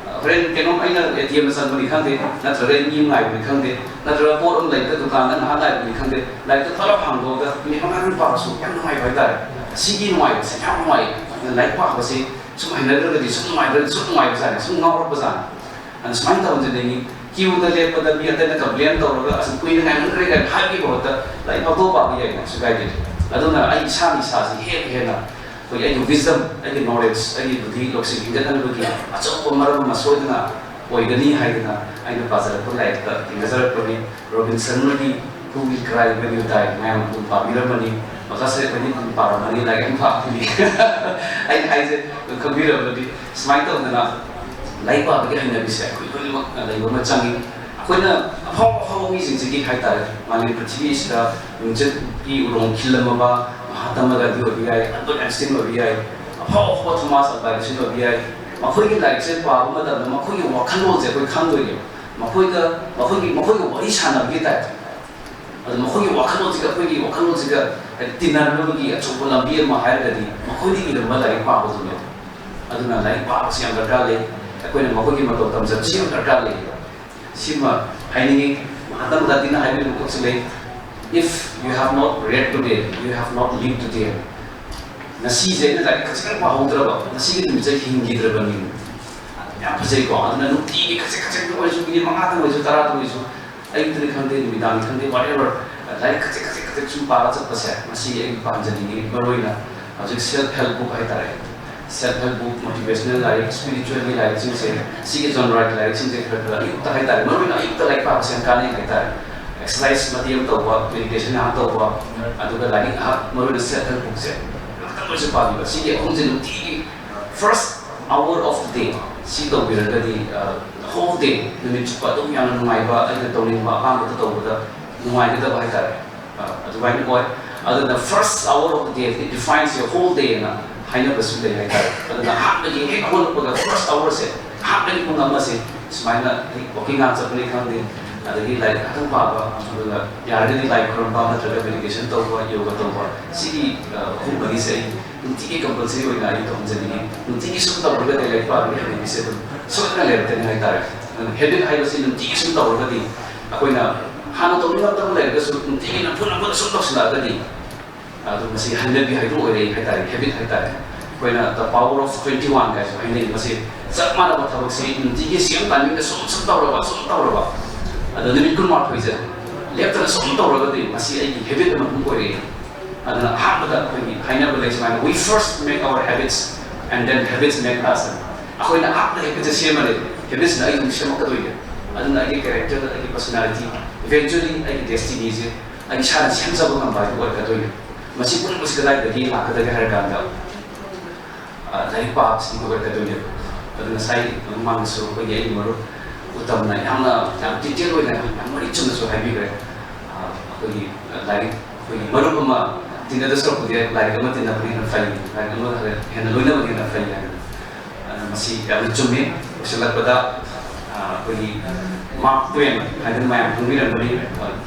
ꯑ, ꯍꯣꯔꯦꯟ ꯀꯩꯅꯣꯝ ꯑꯩꯅ ꯑꯦ ꯇꯤ ꯑꯦꯝꯗ ꯆꯪꯕꯅꯤ ꯈꯪꯗꯦ, ꯅꯠꯇ꯭ꯔꯒ ꯑꯩ ꯃꯤ ꯑꯃ ꯉꯥꯏꯕꯅꯤ ꯈꯪꯗꯦ, ꯅꯠꯇ꯭ꯔꯒ ꯄꯣꯠ ꯑꯃ ꯂꯩꯕꯗ ꯗꯨꯀꯥꯟꯗ ꯉꯥꯏꯍꯥꯛ ꯉꯥꯏꯕꯅꯤ ꯈꯪꯗꯦ, ꯂꯥꯏꯔꯤꯛꯇꯣ ꯐꯠ ꯂꯥꯎ ꯍꯥꯡꯗꯣꯛꯑꯒ ꯃꯤꯅꯤꯠ ꯃꯉꯥ ꯇꯔꯥ ꯄꯥꯕꯁꯨ ꯌꯥꯝ ꯅꯨꯡꯉꯥꯏꯕ ꯍꯥꯏꯇꯥꯔꯦ꯫ ꯁꯤꯒꯤ ꯅꯨꯡꯉꯥꯏꯕꯁꯦ ꯌꯥꯝ ꯅꯨꯡꯉꯥꯏ꯫ ꯑꯗꯨꯅ ꯂꯥꯏꯔꯤꯛ ꯄꯥꯕꯁꯦ ꯁꯨꯝ ꯍꯩꯅꯈ꯭ꯔꯒꯗꯤ ꯁꯨꯝ ꯅꯨꯡꯉꯥꯏꯈ꯭ꯔꯒꯗꯤ ꯁꯨꯝ ꯅꯨꯡꯉꯥꯏꯕꯖꯥꯠꯅꯤ, ꯁꯨꯝ ꯉꯥꯎꯔꯛꯄꯖꯥꯠꯅꯤ꯫ ꯑꯗꯨ ꯁꯨꯃꯥꯏꯅ ꯇꯧꯍꯟꯖꯅꯤꯡꯉꯤ꯫ ꯀ꯭ꯌꯨꯗ ꯂꯦꯞꯄꯗ ꯃꯤ ꯑꯇꯩꯅ ꯀꯝꯄ꯭ꯂꯦꯟ ꯇꯧꯔꯒ "ꯑꯁ ꯀꯨꯏꯅ ꯉꯥꯏꯃꯟꯈ꯭ꯔꯦ" ꯀꯥꯏꯅ ꯍꯥꯏꯕꯒꯤ ꯃꯍꯨꯠꯇ ꯂꯥꯏꯔꯤꯛ ꯄꯥꯛꯊꯣꯛ ꯄꯥꯕ ꯌꯥꯏꯅ ꯀꯩꯁꯨ ꯀꯥꯏꯗꯦ꯫ ꯑꯗꯨꯅ ꯑꯩ ꯏꯁꯥꯅ ꯏꯁꯥꯁꯤ ꯍꯦꯟꯅ ꯍꯦꯟꯅ ꯑꯩꯈꯣꯏꯒꯤ ꯑꯩꯒꯤ wisdom, ꯑꯩꯒꯤ knowledge, ꯑꯩꯒꯤ ꯕꯨꯙꯤ ꯂꯧꯁꯤꯡ ꯍꯦꯟꯒꯠꯍꯟꯕꯒꯤ ꯑꯆꯧꯕ ꯃꯔꯝ ꯑꯃ ꯁꯣꯏꯗꯅ ꯑꯣꯏꯒꯅꯤ ꯍꯥꯏꯗꯅ ꯑꯩꯅ ꯄꯥꯖꯔꯛꯄ ꯂꯥꯏꯔꯤꯛꯇ ꯊꯦꯡꯅꯖꯔꯛꯄꯅꯤ꯫ ꯔꯣꯕꯤꯟꯁꯟ ꯍꯣꯏꯒꯤ Who Will Cry When You Die ꯃꯌꯥꯝ ꯑꯗꯨꯝ ꯄꯥꯕꯤꯔꯝꯃꯅꯤ, ꯃꯈꯥ ꯁꯔꯦ ꯑꯩꯈꯣꯏꯗꯤ ꯑꯗꯨꯝ ꯄꯥꯔꯝꯃꯅꯤ, ꯂꯥꯏꯔꯤꯛ ꯌꯥꯝ ꯐꯥꯕꯅꯤ꯫ ꯑꯩꯅ ꯍꯥꯏꯁꯦ ꯑꯗꯨꯝ ꯈꯪꯕꯤꯔꯝꯃꯗꯤ꯫ ꯁꯨꯃꯥꯏꯅ ꯇꯧꯗꯅ ꯂꯥꯏꯔꯤꯛ ꯄꯥꯕꯒꯤ ꯍꯩꯅꯕꯤꯁꯦ ꯑꯩꯈꯣꯏ ꯂꯣꯏꯅꯃꯛ ꯂꯩꯕ ꯑꯃ ꯆꯪꯉꯤ꯫ ꯑꯩꯈꯣꯏꯅ ꯑꯐꯥꯎ ꯑꯐꯥꯎꯕ ꯃꯤꯁꯤꯡꯁꯤꯒꯤ ꯍꯥꯏꯇꯥꯔꯦ, ꯃꯥꯂꯦꯝ ꯄ꯭ꯔꯤꯊꯤꯕꯤꯁꯤꯗ ꯃꯤꯡꯆꯠꯀꯤ ꯎꯔꯣꯡ ꯈꯤꯜꯂꯝꯃꯕ ꯃꯍꯥꯇꯃꯥ ꯒꯥꯟꯙꯤ ꯑꯣꯏꯕ ꯌꯥꯏ, ꯑꯜꯕꯔꯠ ꯑꯥꯏꯟꯁꯇꯤꯟ ꯑꯣꯏꯕ ꯌꯥꯏ, ꯑꯐꯥꯎ ꯑꯐꯥꯎꯕ ꯊꯣꯃꯥꯁ ꯑꯜꯚꯥ ꯑꯦꯗꯤꯁꯟ ꯑꯣꯏꯕ ꯌꯥꯏ꯫ ꯃꯈꯣꯏꯒꯤ ꯂꯥꯏꯔꯤꯛꯁꯦ ꯄꯥꯕ ꯃꯇꯝꯗ ꯃꯈꯣꯏꯒꯤ ꯋꯥꯈꯜꯂꯣꯟꯁꯦ ꯑꯩꯈꯣꯏ ꯈꯪꯗꯣꯏꯅꯦꯕ꯫ ꯃꯈꯣꯏꯒ ꯃꯈꯣꯏꯒꯤ ꯃꯈꯣꯏꯒ ꯋꯥꯔꯤ ꯁꯥꯟꯅꯕꯒꯤ ꯇꯥꯏꯞꯇ꯫ ꯑꯗꯨ ꯃꯈꯣꯏꯒꯤ ꯋꯥꯈꯜꯂꯣꯟꯁꯤꯒ ꯑꯩꯈꯣꯏꯒꯤ ꯋꯥꯈꯜꯂꯣꯟꯁꯤꯒ ꯍꯥꯏꯗꯤ ꯇꯤꯟꯅꯔꯝꯕꯒꯤ ꯑꯆꯧꯕ ꯂꯝꯕꯤ ꯑꯃ ꯍꯥꯏꯔꯒꯗꯤ ꯃꯈꯣꯏꯅ ꯏꯔꯝꯕ ꯂꯥꯏꯔꯤꯛ ꯄꯥꯕꯗꯨꯅꯦꯕ꯫ ꯑꯗꯨꯅ ꯂꯥꯏꯔꯤꯛ ꯄꯥꯕꯁꯤ ꯌꯥꯝ ꯗꯔꯀꯥꯔ ꯂꯩ꯫ ꯑꯩꯈꯣꯏꯅ ꯃꯈꯣꯏꯒꯤ ꯃꯇꯧ ꯇꯝꯖꯕꯁꯤ ꯌꯥꯝ ꯗꯔꯀꯥꯔ ꯂꯩ꯫ ꯁꯤꯃ ꯍꯥꯏꯅꯤꯡꯉꯤ꯫ ꯃꯍꯥꯇꯃꯥ ꯒꯥꯟꯙꯤꯅ ꯍꯥꯏꯕꯤꯕ ꯄꯣꯠꯁꯤ ꯂꯩ, "If you have not read today, you have not lived today." ꯉꯁꯤꯁꯦ ꯑꯩꯅ ꯂꯥꯏꯔꯤꯛ ꯈꯖꯤꯛꯇꯪ ꯄꯥꯍꯧꯗ꯭ꯔꯕ, ꯉꯁꯤꯒꯤ ꯅꯨꯃꯤꯠꯁꯦ ꯍꯤꯡꯈꯤꯗ꯭ꯔꯕꯅꯤ꯫ ꯌꯥꯝ ꯐꯖꯩꯀꯣ꯫ ꯑꯗꯨꯅ ꯅꯨꯡꯇꯤꯒꯤ ꯈꯖꯤꯛ ꯈꯖꯤꯛꯇ ꯑꯣꯏꯔꯁꯨ, ꯃꯤꯅꯤꯠ ꯃꯉꯥꯗ ꯑꯣꯏꯔꯁꯨ, ꯇꯔꯥꯗ ꯑꯣꯏꯔꯁꯨ, ꯑꯌꯨꯛꯇꯅꯤ ꯈꯪꯗꯦ, ꯅꯨꯃꯤꯗꯥꯡꯅꯤ ꯈꯪꯗꯦ, whatever, ꯂꯥꯏꯔꯤꯛ ꯈꯖꯤꯛ ꯈꯖꯤꯛ ꯈꯖꯤꯛ ꯁꯨꯝ ꯄꯥꯔ ꯆꯠꯄꯁꯦ, ꯃꯁꯤ ꯑꯩ ꯄꯥꯝꯖꯅꯤꯡꯉꯤ꯫ ꯃꯔꯨꯑꯣꯏꯅ ꯍꯧꯖꯤꯛ self help book ꯍꯥꯏꯇꯥꯔꯦ, self help book, motivational ꯂꯥꯏꯔꯤꯛ, spiritualꯒꯤ ꯂꯥꯏꯔꯤꯛꯁꯤꯡꯁꯦ, ꯁꯤꯒꯤ genreꯒꯤ ꯂꯥꯏꯔꯤꯛꯁꯤꯡꯁꯦ ꯈꯔ ꯈꯔ ꯑꯌꯨꯛꯇ ꯍꯥꯏꯇꯥꯔꯦ, ꯃꯔꯨꯑꯣꯏꯅ ꯑꯌꯨꯛꯇ ꯂꯥꯏꯔꯤꯛ ꯄꯥꯕꯁꯦ ꯌꯥꯝ ꯀꯥꯟꯅꯩ ꯍꯥꯏꯇꯥꯔꯦ꯫ Exercise ꯃꯇꯦꯛ ꯑꯃ ꯇꯧꯕ, meditation ꯉꯥꯏꯍꯥꯛ ꯇꯧꯕ, ꯑꯗꯨꯒ ꯂꯥꯏꯔꯤꯛ ꯉꯥꯏꯍꯥꯛ, ꯃꯔꯨꯑꯣꯏꯅ self help bookꯁꯦ ꯉꯥꯛꯇꯪ ꯑꯣꯏꯔꯁꯨ ꯄꯥꯕꯤꯕ꯫ ꯁꯤꯒꯤ ꯑꯍꯨꯝꯁꯦ ꯅꯨꯡꯇꯤꯒꯤ first hour of the day ꯁꯤ ꯇꯧꯕꯤꯔꯒꯗꯤ, ꯑ, whole day, ꯅꯨꯃꯤꯠ ꯆꯨꯞꯄ ꯑꯗꯨꯝ ꯌꯥꯝꯅ ꯅꯨꯡꯉꯥꯏꯕ, ꯑꯩꯅ ꯇꯧꯅꯤꯡꯕ ꯑꯄꯥꯝꯕꯗ ꯇꯧꯕꯗ ꯅꯨꯡꯉꯥꯏꯒꯗꯕ ꯍꯥꯏꯇꯥꯔꯦ꯫ ꯑ, ꯑꯗꯨꯃꯥꯏꯅ ꯑꯣꯏ꯫ ꯑꯗꯨꯅ first hour of the day, it defines your whole day ꯅ ꯍꯥꯏꯅꯕꯁꯨ ꯂꯩ ꯍꯥꯏꯇꯥꯔꯦ꯫ ꯑꯗꯨꯅ ꯑꯍꯥꯟꯕꯒꯤ ꯍꯦꯛ ꯍꯧꯒꯠꯂꯛꯄꯒ first hourꯁꯦ, ꯑꯍꯥꯟꯕꯒꯤ ꯄꯨꯡ ꯑꯃꯁꯦ ꯁꯨꯃꯥꯏꯅ walking ꯉꯥꯏꯍꯥꯛ ꯆꯠꯄꯅꯤ ꯈꯪꯗꯦ, ꯑꯗꯒꯤ ꯂꯥꯏꯔꯤꯛ ꯉꯥꯛꯇꯪ ꯄꯥꯕ, ꯑꯗꯨꯒ ꯌꯥꯔꯒꯗꯤ ꯂꯥꯏ ꯈꯨꯔꯨꯝꯕ ꯅꯠꯇ꯭ꯔꯒ meditation ꯇꯧꯕ, ꯌꯣꯒ ꯇꯧꯕ, ꯁꯤꯒꯤ, ꯑ, ꯑꯍꯨꯝ ꯃꯔꯤꯁꯦ ꯑꯩ ꯅꯨꯡꯇꯤꯒꯤ compulsory ꯑꯣꯏꯅ ꯑꯩ ꯇꯧꯍꯟꯖꯅꯤꯡꯉꯤ꯫ ꯅꯨꯡꯇꯤꯒꯤ ꯁꯨꯝ ꯇꯧꯔꯒꯗꯤ ꯂꯥꯏꯔꯤꯛ ꯄꯥꯕꯒꯤ ꯍꯩꯅꯕꯤꯁꯦ ꯑꯗꯨꯝ ꯁꯣꯏꯗꯅ ꯂꯩꯔꯛꯀꯅꯤ ꯍꯥꯏꯇꯥꯔꯦ꯫ ꯑꯗꯨꯅ habit ꯍꯥꯏꯕꯁꯤ ꯅꯨꯡꯇꯤꯒꯤ ꯁꯨꯝ ꯇꯧꯔꯒꯗꯤ ꯑꯩꯈꯣꯏꯅ ꯍꯥꯟꯅ ꯇꯧꯅꯤꯡꯉꯛꯇꯕ ꯂꯩꯔꯒꯁꯨ ꯅꯨꯡꯇꯤꯒꯤ ꯅꯝꯐꯨ ꯅꯝꯐꯨꯗ ꯁꯨꯝ ꯇꯧꯁꯤꯜꯂꯛꯑꯒꯗꯤ, ꯑꯗꯨ ꯃꯁꯤ ꯍꯩꯅꯕꯤ ꯍꯥꯏꯗꯨ ꯑꯣꯏꯔꯛꯏ ꯍꯥꯏꯇꯥꯔꯦ, habit ꯍꯥꯏꯇꯥꯔꯦ꯫ ꯑꯩꯈꯣꯏꯅ the power of twenty one ꯀꯥꯏꯁꯨ ꯍꯥꯏꯅꯩ꯫ ꯃꯁꯤ ꯆꯞ ꯃꯥꯟꯅꯕ ꯊꯕꯛꯁꯤ ꯅꯨꯡꯇꯤꯒꯤ same timingꯗ ꯁꯨꯝ ꯁꯨꯝ ꯇꯧꯔꯕ, ꯁꯨꯝ ꯇꯧꯔꯕ, ꯑꯗꯣ ꯅꯨꯃꯤꯠ ꯀꯨꯟꯃꯥꯊꯣꯏꯁꯦ ꯂꯦꯞꯇꯅ ꯁꯨꯝ ꯇꯧꯔꯒꯗꯤ ꯃꯁꯤ ꯑꯩꯒꯤ habit ꯑꯃ ꯑꯗꯨꯝ ꯑꯣꯏꯔꯛꯑꯦ꯫ ꯑꯗꯨꯅ ꯑꯍꯥꯟꯕꯗ ꯑꯩꯈꯣꯏꯒꯤ ꯍꯥꯏꯅꯕ ꯂꯩ ꯁꯨꯃꯥꯏꯅ, "We first make our habits and then habits make us." ꯑꯩꯈꯣꯏꯅ ꯑꯍꯥꯟꯕꯗ habitꯁꯦ ꯁꯦꯝꯃꯅꯤ, habitsꯅ ꯑꯩ ꯑꯗꯨꯝ ꯁꯦꯝꯃꯛꯀꯗꯣꯏꯅꯦ꯫ ꯑꯗꯨꯅ ꯑꯩꯒꯤ character, ꯑꯩꯒꯤ personality, eventually ꯑꯩꯒꯤ destinyꯁꯦ ꯑꯩ ꯏꯁꯥꯅ ꯁꯦꯝꯖꯕ ꯉꯝꯕ ꯍꯥꯏꯗꯨ ꯑꯣꯏꯔꯛꯀꯗꯣꯏꯅꯦ꯫ ꯃꯁꯤ ꯄꯨꯝꯅꯃꯛꯁꯤ ꯀꯗꯥꯏꯗꯒꯤ ꯂꯥꯛꯀꯗꯒꯦ ꯍꯥꯏꯔ ꯀꯥꯟꯗ, ꯑ, ꯂꯥꯏꯔꯤꯛ ꯄꯥꯕꯁꯤꯗꯒꯤ ꯑꯣꯏꯔꯛꯀꯗꯣꯏꯅꯦꯕ꯫ ꯑꯗꯨ ꯉꯁꯥꯏ ꯃꯃꯥꯡꯗꯁꯨ ꯑꯩꯈꯣꯏꯒꯤ ꯑꯩꯒꯤ ꯃꯔꯨꯞ ꯎꯇꯝꯅ ꯌꯥꯝꯅ ꯌꯥꯝ ꯗꯤꯇꯦꯜ ꯑꯣꯏꯅ ꯌꯥꯝ ꯃꯔꯤꯛ ꯆꯨꯝꯅꯁꯨ ꯍꯥꯏꯕꯤꯈ꯭ꯔꯦ꯫ ꯑꯩꯈꯣꯏꯒꯤ ꯂꯥꯏꯔꯤꯛ ꯑꯩꯈꯣꯏꯒꯤ ꯃꯔꯨꯞ ꯑꯃ ꯇꯤꯟꯅꯗ ꯁꯔꯨꯛꯄꯨꯗꯤ ꯂꯥꯏꯔꯤꯛ ꯑꯃ ꯇꯤꯟꯅꯕꯅ ꯍꯦꯟꯅ ꯐꯩ, ꯂꯥꯏꯔꯤꯛ ꯑꯃ ꯍꯦꯟꯅ ꯂꯣꯏꯅꯕꯅ ꯍꯦꯟꯅ ꯐꯩ ꯍꯥꯏꯅ꯫ ꯑꯗꯨꯅ ꯃꯁꯤ ꯌꯥꯝꯅ ꯆꯨꯝꯃꯤ꯫ ꯂꯣꯏꯁꯤꯜꯂꯛꯄꯗ ꯑꯩꯈꯣꯏꯒꯤ ꯃꯥꯔꯛ ꯇ꯭ꯋꯦꯟ ꯍꯥꯏꯗꯅ ꯃꯌꯥꯝ ꯈꯪꯕꯤꯔꯝꯒꯅꯤ꯫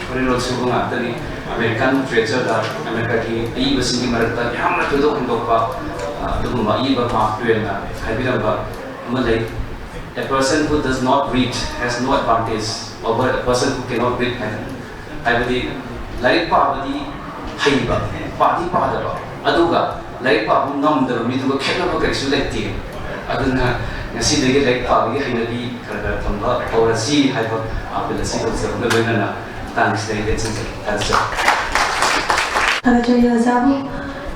ꯐꯣꯔꯦꯟ ꯂꯣꯟ ꯁꯨꯕ ꯉꯥꯛꯇꯅꯤ꯫ ꯑꯃꯦꯔꯤꯀꯥꯟ ꯂꯤꯇꯔꯦꯆꯔꯗ ꯑꯃꯦꯔꯤꯀꯥꯒꯤ ꯑꯏꯕꯁꯤꯡꯒꯤ ꯃꯔꯛꯇ ꯌꯥꯝꯅ ꯊꯣꯏꯗꯣꯛ ꯍꯦꯟꯗꯣꯛꯄ ꯑꯗꯨꯒꯨꯝꯕ ꯑꯏꯕ ꯃꯥꯔꯛ ꯇ꯭ꯋꯦꯟꯅ ꯍꯥꯏꯕꯤꯔꯝꯕ ꯑꯃ ꯂꯩ꯫ A person who does not read has no advantage over a person who cannot read ꯍꯥꯏꯗꯅ꯫ ꯍꯥꯏꯕꯗꯤ ꯂꯥꯏꯔꯤꯛ ꯄꯥꯕꯗꯤ ꯍꯩꯕ, ꯄꯥꯗꯤ ꯄꯥꯗꯕ, ꯑꯗꯨꯒ ꯂꯥꯏꯔꯤꯛ ꯄꯥꯕ ꯉꯝꯗꯕ ꯃꯤꯗꯨꯒ ꯈꯦꯠꯅꯕ ꯀꯔꯤꯁꯨ ꯂꯩꯇꯦ꯫ ꯑꯗꯨꯅ ꯉꯁꯤꯗꯒꯤ ꯂꯥꯏꯔꯤꯛ ꯄꯥꯕꯒꯤ ꯍꯩꯅꯕꯤ ꯈꯔ ꯈꯔ ꯊꯝꯕ ꯍꯧꯔꯁꯤ ꯍꯥꯏꯕ ꯑꯥꯄꯤꯜ ꯑꯁꯤ ꯇꯧꯖꯕꯒ ꯂꯣꯏꯅꯅ ꯃꯇꯥꯡꯁꯤꯗ ꯑꯩ ꯂꯦꯞꯆꯖꯒꯦ꯫ ꯊꯥꯒꯠꯆꯔꯤ꯫ ꯊꯥꯒꯠꯆꯔꯤ ꯑꯣꯖꯥꯕꯨ꯫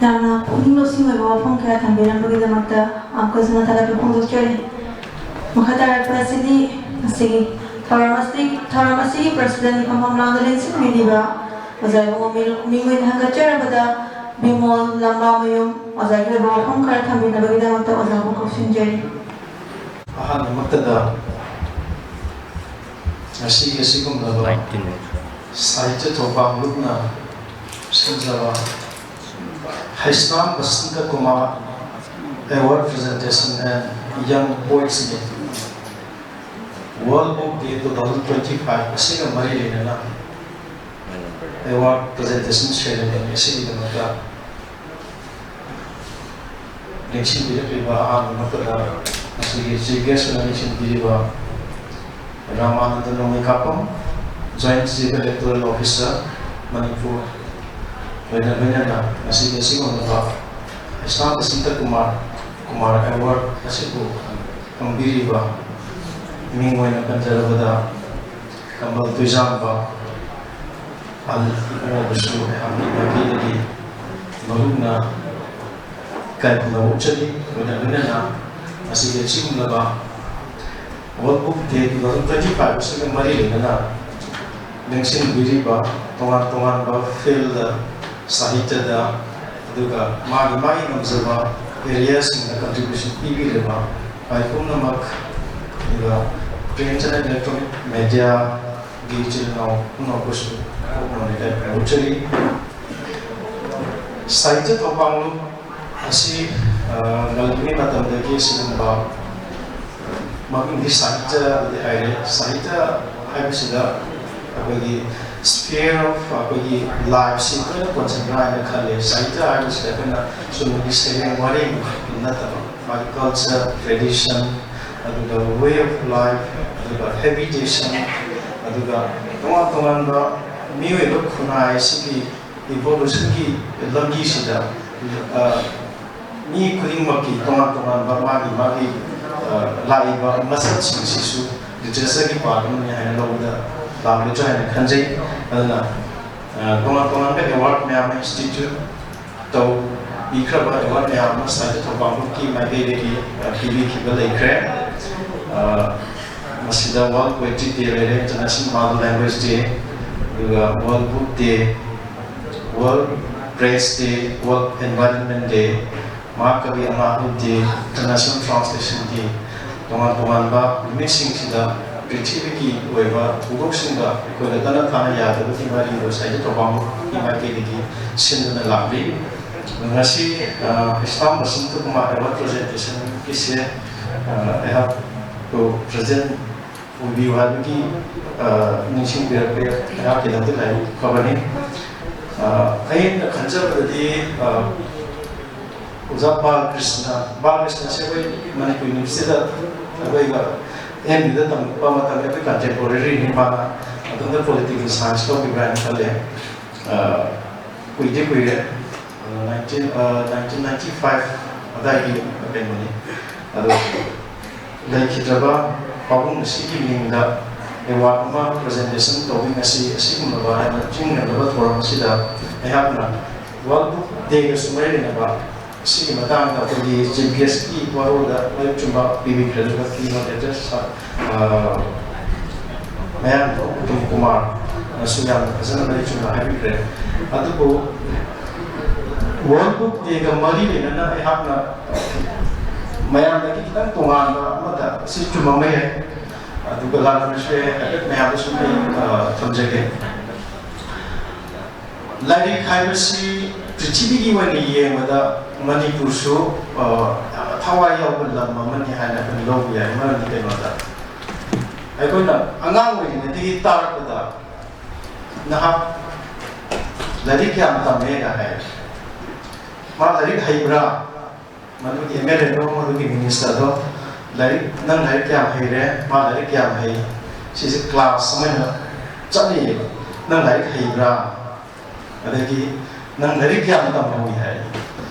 ꯌꯥꯝꯅ ꯄꯨꯛꯅꯤꯡ ꯂꯧꯁꯤꯡ ꯑꯣꯏꯕ ꯋꯥꯐꯝ ꯀꯌꯥ ꯊꯝꯕꯤꯔꯝꯕꯒꯤꯗꯃꯛꯇ ꯑꯃꯨꯛꯀꯁꯨ ꯊꯥꯒꯠꯄ ꯐꯣꯡꯗꯣꯛꯆꯔꯤ꯫ ꯃꯈꯥ ꯇꯥꯔꯛꯄ ꯑꯁꯤꯗꯤ ꯉꯁꯤꯒꯤ ꯊꯧꯔꯝ ꯑꯁꯤ, ꯊꯧꯔꯝ ꯑꯁꯤꯒꯤ ꯄ꯭ꯔꯁꯤꯗꯦꯟ ꯐꯝꯐꯝ ꯂꯥꯡꯗ ꯂꯦꯡꯁꯤꯟꯕꯤꯔꯤꯕ ꯑꯣꯖꯥ ꯏꯕꯨꯡꯉꯣ ꯃꯤꯡ ꯑꯣꯏꯅ ꯍꯪꯒꯠꯆꯔꯕꯗ ꯕꯤꯃꯣꯜ ꯂꯝꯕꯥꯃꯌꯨꯝ ꯑꯣꯖꯥꯒꯤ ꯑꯣꯏꯕ ꯋꯥꯐꯝ ꯈꯔ ꯊꯝꯕꯤꯅꯕꯒꯤꯗꯃꯛꯇ ꯑꯣꯖꯥꯕꯨ ꯀꯧꯁꯤꯟꯖꯔꯤ꯫ ꯑꯍꯥꯟꯕꯃꯛꯇꯗ ꯉꯁꯤꯒꯤ ꯑꯁꯤꯒꯨꯝꯂꯕ ꯁꯥꯍꯤꯇ꯭ꯌ Thoubal ꯂꯨꯞꯅ ꯁꯤꯟꯖꯕ Heisnam Basanta Kumar Award Presentation and Young Poets Meet, World Book Day two thousand twenty-five ꯑꯁꯤꯒ ꯃꯔꯤ ꯂꯩꯅꯅ award presentation ceremony ꯑꯁꯤꯒꯤꯗꯃꯛꯇ ꯂꯦꯡꯁꯤꯟꯕꯤꯔꯛꯂꯤꯕ ꯑꯍꯥꯟꯕ ꯃꯛꯇꯗ ꯉꯁꯤꯒꯤ chief guest ꯑꯣꯏꯅ ꯂꯦꯡꯁꯤꯟꯕꯤꯔꯤꯕ Ramanand ꯅꯣꯡꯃꯩꯀꯥꯄꯝ, Joint Chief Electoral Officer, Manipur, ꯂꯣꯏꯅ ꯂꯣꯏꯅꯅ ꯉꯁꯤꯒꯤ ꯑꯁꯤꯒꯨꯝꯂꯕ ꯍꯩꯁꯅꯥꯝ ꯕꯁꯟꯇ ꯀꯨꯃꯥꯔ, ꯀꯨꯃꯥꯔ Award ꯑꯁꯤꯕꯨ ꯐꯪꯕꯤꯔꯤꯕ ꯃꯤꯡ ꯑꯣꯏꯅ ꯄꯟꯖꯔꯕꯗ ꯀꯃꯜ ꯇꯣꯏꯖꯥꯝꯕ ꯑꯍꯜ ꯏꯕꯨꯡꯉꯣꯕꯨꯁꯨ ꯑꯩꯍꯥꯛꯀꯤ ꯃꯥꯏꯀꯩꯗꯒꯤ ꯃꯔꯨꯞꯅ ꯏꯀꯥꯏ ꯈꯨꯝꯅꯕ ꯎꯠꯆꯔꯤ꯫ ꯂꯣꯏꯅ ꯂꯣꯏꯅꯅ ꯉꯁꯤꯒꯤ ꯑꯁꯤꯒꯨꯝꯂꯕ World Book Day two thousand twenty-five ꯑꯁꯤꯒ ꯃꯔꯤ ꯂꯩꯅꯅ ꯂꯦꯡꯁꯤꯟꯕꯤꯔꯤꯕ ꯇꯣꯉꯥꯟ ꯇꯣꯉꯥꯟꯕ field, ꯁꯥꯍꯤꯇ꯭ꯌꯗ, ꯑꯗꯨꯒ ꯃꯥꯒꯤ ꯃꯥꯒꯤ ꯉꯝꯖꯕ areaꯁꯤꯡꯗ contribution ꯄꯤꯕꯤꯔꯤꯕ ꯄꯨꯝꯅꯃꯛ, ꯑꯗꯨꯒ print and electronic mediaꯒꯤ ꯏꯆꯤꯜ ꯏꯅꯥꯎ ꯄꯨꯝꯅꯃꯛꯄꯨꯁꯨ ꯍꯣꯡꯅ ꯂꯩꯀꯥꯏ ꯐꯣꯡꯗꯣꯛꯆꯔꯤ꯫ ꯁꯥꯍꯤꯇ꯭ꯌ ꯊꯧꯕꯥꯡꯂꯨꯞ ꯑꯁꯤ, ꯑ, ꯉꯜꯂꯤꯉꯩ ꯃꯇꯝꯗꯒꯤ ꯑꯁꯤꯒꯨꯝꯕ ꯃꯃꯤꯡꯗꯤ ꯁꯥꯍꯤꯇ꯭ꯌ ꯍꯥꯏꯔꯦ꯫ ꯁꯥꯍꯤꯇ꯭ꯌ ꯍꯥꯏꯕꯁꯤꯗ ꯑꯩꯈꯣꯏꯒꯤ sphere of ꯑꯩꯈꯣꯏꯒꯤ lifeꯁꯤ ꯂꯣꯏꯅ ꯀꯣꯟꯁꯤꯟꯕ꯭ꯔꯥ ꯍꯥꯏꯅ ꯈꯜꯂꯦ꯫ ꯁꯥꯍꯤꯇ꯭ꯌ ꯍꯥꯏꯕꯁꯤꯗ ꯑꯩꯈꯣꯏꯅ ꯆꯨꯝꯅꯒꯤ ꯁꯩꯔꯦꯡ ꯋꯥꯔꯦꯡ ꯅꯠꯇꯕ, ꯃꯥꯒꯤ culture, tradition, ꯑꯗꯨꯒ way of life, ꯑꯗꯨꯒ habitation, ꯑꯗꯨꯒ ꯇꯣꯉꯥꯟ ꯇꯣꯉꯥꯟꯕ ꯃꯤꯑꯣꯏꯕ ꯈꯨꯟꯅꯥꯏ ꯑꯁꯤꯒꯤ evolutionꯒꯤ ꯂꯝꯕꯤꯁꯤꯗ, ꯑ, ꯃꯤ ꯈꯨꯗꯤꯡꯃꯛꯀꯤ ꯇꯣꯉꯥꯟ ꯇꯣꯉꯥꯟꯕ ꯃꯥꯒꯤ ꯃꯥꯒꯤ, ꯑ, ꯂꯥꯛꯏꯕ ꯃꯁꯛꯁꯤꯡꯁꯤꯁꯨ literatureꯒꯤ part ꯑꯃꯅꯤ ꯍꯥꯏꯅ ꯂꯧꯕꯗ ꯂꯥꯜꯂꯣꯏꯗ꯭ꯔꯥ ꯍꯥꯏꯅ ꯈꯟꯖꯩ꯫ ꯑꯗꯨꯅ, ꯑ, ꯇꯣꯉꯥꯟ ꯇꯣꯉꯥꯟꯕ award ꯃꯌꯥꯝ ꯑꯃ institute ꯇꯧ ꯄꯤꯈ꯭ꯔꯕ award ꯃꯌꯥꯝ ꯑꯃ ꯁꯥꯍꯤꯇ꯭ꯌ ꯊꯧꯕꯥꯡꯂꯨꯞꯀꯤ ꯃꯥꯏꯀꯩꯗꯒꯤ, ꯑ, ꯄꯤꯕꯤꯈꯤꯕ ꯂꯩꯈ꯭ꯔꯦ꯫ ꯑ, ꯃꯁꯤꯗ World Poetry Day ꯂꯩꯔꯦ, International Mother Language Day, ꯑꯗꯨꯒ World Book Day, World Press Day, World Environment Day, ꯃꯍꯥꯀꯕꯤ ꯑꯃꯥꯅꯨ Day, International Translation Day, ꯇꯣꯉꯥꯟ ꯇꯣꯉꯥꯟꯕ ꯅꯨꯃꯤꯠꯁꯤꯡꯁꯤꯗ ꯄ꯭ꯔꯤꯊꯤꯕꯤꯒꯤ ꯑꯣꯏꯕ ꯊꯧꯗꯣꯛꯁꯤꯡꯒ ꯑꯩꯈꯣꯏꯒ ꯇꯠꯅ ꯊꯥꯅ ꯌꯥꯗꯕꯒꯤ ꯃꯔꯤ ꯉꯁꯥꯏꯒꯤ ꯊꯧꯕꯥꯡꯒꯤ ꯃꯥꯏꯀꯩꯗꯒꯤ ꯁꯤꯟꯗꯨꯅ ꯂꯥꯛꯂꯤ꯫ ꯉꯁꯤ, ꯑ, ꯏꯁꯂꯥꯝ ꯕꯁꯟꯇ ꯀꯨꯃꯥꯔ award presentation ꯒꯤꯁꯦ, ꯑ, ꯑꯩꯍꯥꯛꯄꯨ present ꯑꯣꯏꯕꯤꯌꯨ ꯍꯥꯏꯕꯒꯤ, ꯑ, ꯅꯤꯡꯁꯤꯡꯕꯤꯔꯛꯄ ꯑꯩꯍꯥꯛꯀꯤꯗꯃꯛꯇ ꯂꯥꯏꯕꯛ ꯐꯕꯅꯤ꯫ ꯑ, ꯑꯩꯅ ꯈꯟꯖꯕꯗꯗꯤ, ꯑ, ꯑꯣꯖꯥ ꯕꯥꯂꯀ꯭ꯔꯤꯁꯅ, ꯕꯥꯂꯀ꯭ꯔꯤꯁꯅꯁꯦ ꯑꯩꯈꯣꯏ ꯃꯅꯤꯄꯨꯔ ꯌꯨꯅꯤꯚꯔꯁꯤꯇꯤꯗ ꯑꯩꯈꯣꯏꯒ M U ꯗ ꯇꯝꯃꯛꯄ ꯃꯇꯝꯗ ꯑꯩꯈꯣꯏ contemporary ꯅꯤ꯫ ꯃꯥꯅ ꯃꯇꯝꯗ political science ꯂꯧꯈꯤꯕ꯭ꯔꯥ ꯍꯥꯏꯅ ꯈꯜꯂꯦ꯫ ꯑ, ꯀꯨꯏꯗꯤ ꯀꯨꯏꯔꯦ꯫ ꯑ, nineteen, ꯑ, nineteen ninety five ꯑꯗꯥꯏꯒꯤ ꯀꯩꯅꯣꯅꯤ꯫ ꯑꯗꯣ ꯂꯩꯈꯤꯗ꯭ꯔꯕ ꯄꯥꯕꯨꯡ ꯑꯁꯤꯒꯤ ꯃꯤꯡꯗ award ꯑꯃ presentation ꯇꯧꯕꯤ꯫ ꯉꯁꯤ ꯑꯁꯤꯒꯨꯝꯂꯕ ꯍꯥꯏꯅ ꯆꯤꯡꯅꯅꯕ ꯊꯧꯔꯝ ꯑꯁꯤꯗ ꯑꯩꯍꯥꯛꯅ World Book Day ꯒꯁꯨ ꯃꯔꯤ ꯂꯩꯅꯕ ꯑꯁꯤꯒꯤ ꯃꯇꯥꯡꯗ ꯑꯩꯈꯣꯏꯒꯤ chief guest ꯀꯤ ꯋꯥꯔꯣꯜꯗ ꯃꯔꯤꯛ ꯆꯨꯝꯕ ꯄꯤꯕꯤꯈ꯭ꯔꯦ꯫ ꯑꯗꯨꯒ keynote address, ꯑ, ꯃꯌꯥꯝꯗꯣ ꯎꯇꯝ ꯀꯨꯃꯥꯔꯅꯁꯨ ꯌꯥꯝꯅ ꯐꯖꯅ ꯃꯔꯤꯛ ꯆꯨꯝꯅ ꯍꯥꯏꯕꯤꯈ꯭ꯔꯦ꯫ ꯑꯗꯨꯕꯨ World Book Day ꯒ ꯃꯔꯤ ꯂꯩꯅꯅ ꯑꯩꯍꯥꯛꯅ ꯃꯌꯥꯝꯗꯒꯤ ꯈꯤꯇꯪ ꯇꯣꯉꯥꯟꯕ ꯑꯃꯗ ꯁꯤ ꯆꯨꯝꯃꯝꯕ ꯌꯥꯏ, ꯑꯗꯨꯒ ꯂꯥꯜꯂꯝꯕꯁꯨ ꯌꯥꯏ, ꯍꯥꯏꯐꯦꯠ ꯃꯌꯥꯝꯗ ꯁꯨꯝ ꯑꯩ, ꯑ, ꯊꯝꯖꯒꯦ꯫ ꯂꯥꯏꯔꯤꯛ ꯍꯥꯏꯕꯁꯤ ꯄ꯭ꯔꯤꯊꯤꯕꯤꯒꯤ ꯑꯣꯏꯅ ꯌꯦꯡꯕꯗ ꯃꯅꯤꯄꯨꯔꯁꯨ, ꯑ, ꯌꯥꯝꯅ ꯊꯋꯥꯏ ꯌꯥꯎꯕ ꯂꯝ ꯑꯃꯅꯤ ꯍꯥꯏꯅ ꯑꯩꯈꯣꯏꯅ ꯂꯧꯕ ꯌꯥꯏ꯫ ꯃꯔꯝꯗꯤ ꯀꯩꯅꯣꯗ, ꯑꯩꯈꯣꯏꯅ ꯑꯉꯥꯡ ꯑꯣꯏꯔꯤꯉꯩꯗꯒꯤ ꯇꯥꯔꯛꯄꯗ, "ꯅꯍꯥꯛ ꯂꯥꯏꯔꯤꯛ ꯌꯥꯝ ꯇꯝꯃꯦꯒ" ꯍꯥꯏ꯫ "ꯃꯥ ꯂꯥꯏꯔꯤꯛ ꯍꯩꯕ꯭ꯔꯥ?" ꯃꯗꯨꯒꯤ ꯑꯦꯝ ꯑꯦꯜ ꯑꯦꯗꯣ, ꯃꯗꯨꯒꯤ ꯃꯤꯅꯤꯁꯇꯔꯗꯣ, "ꯂꯥꯏꯔꯤꯛ, ꯅꯪ ꯂꯥꯏꯔꯤꯛ ꯀꯌꯥꯝ ꯍꯩꯔꯦ?" "ꯃꯥ ꯂꯥꯏꯔꯤꯛ ꯀꯌꯥꯝ ꯍꯩ?" ꯁꯤꯁꯦ ꯀ꯭ꯂꯥꯁ ꯑꯃ ꯑꯣꯏꯅ ꯆꯠꯅꯩꯌꯦꯕ꯫ "ꯅꯪ ꯂꯥꯏꯔꯤꯛ ꯍꯩꯕ꯭ꯔꯥ?" ꯑꯗꯒꯤ, "ꯅꯪ ꯂꯥꯏꯔꯤꯛ ꯀꯌꯥꯝ ꯇꯝꯍꯧꯏ?" ꯍꯥꯏ꯫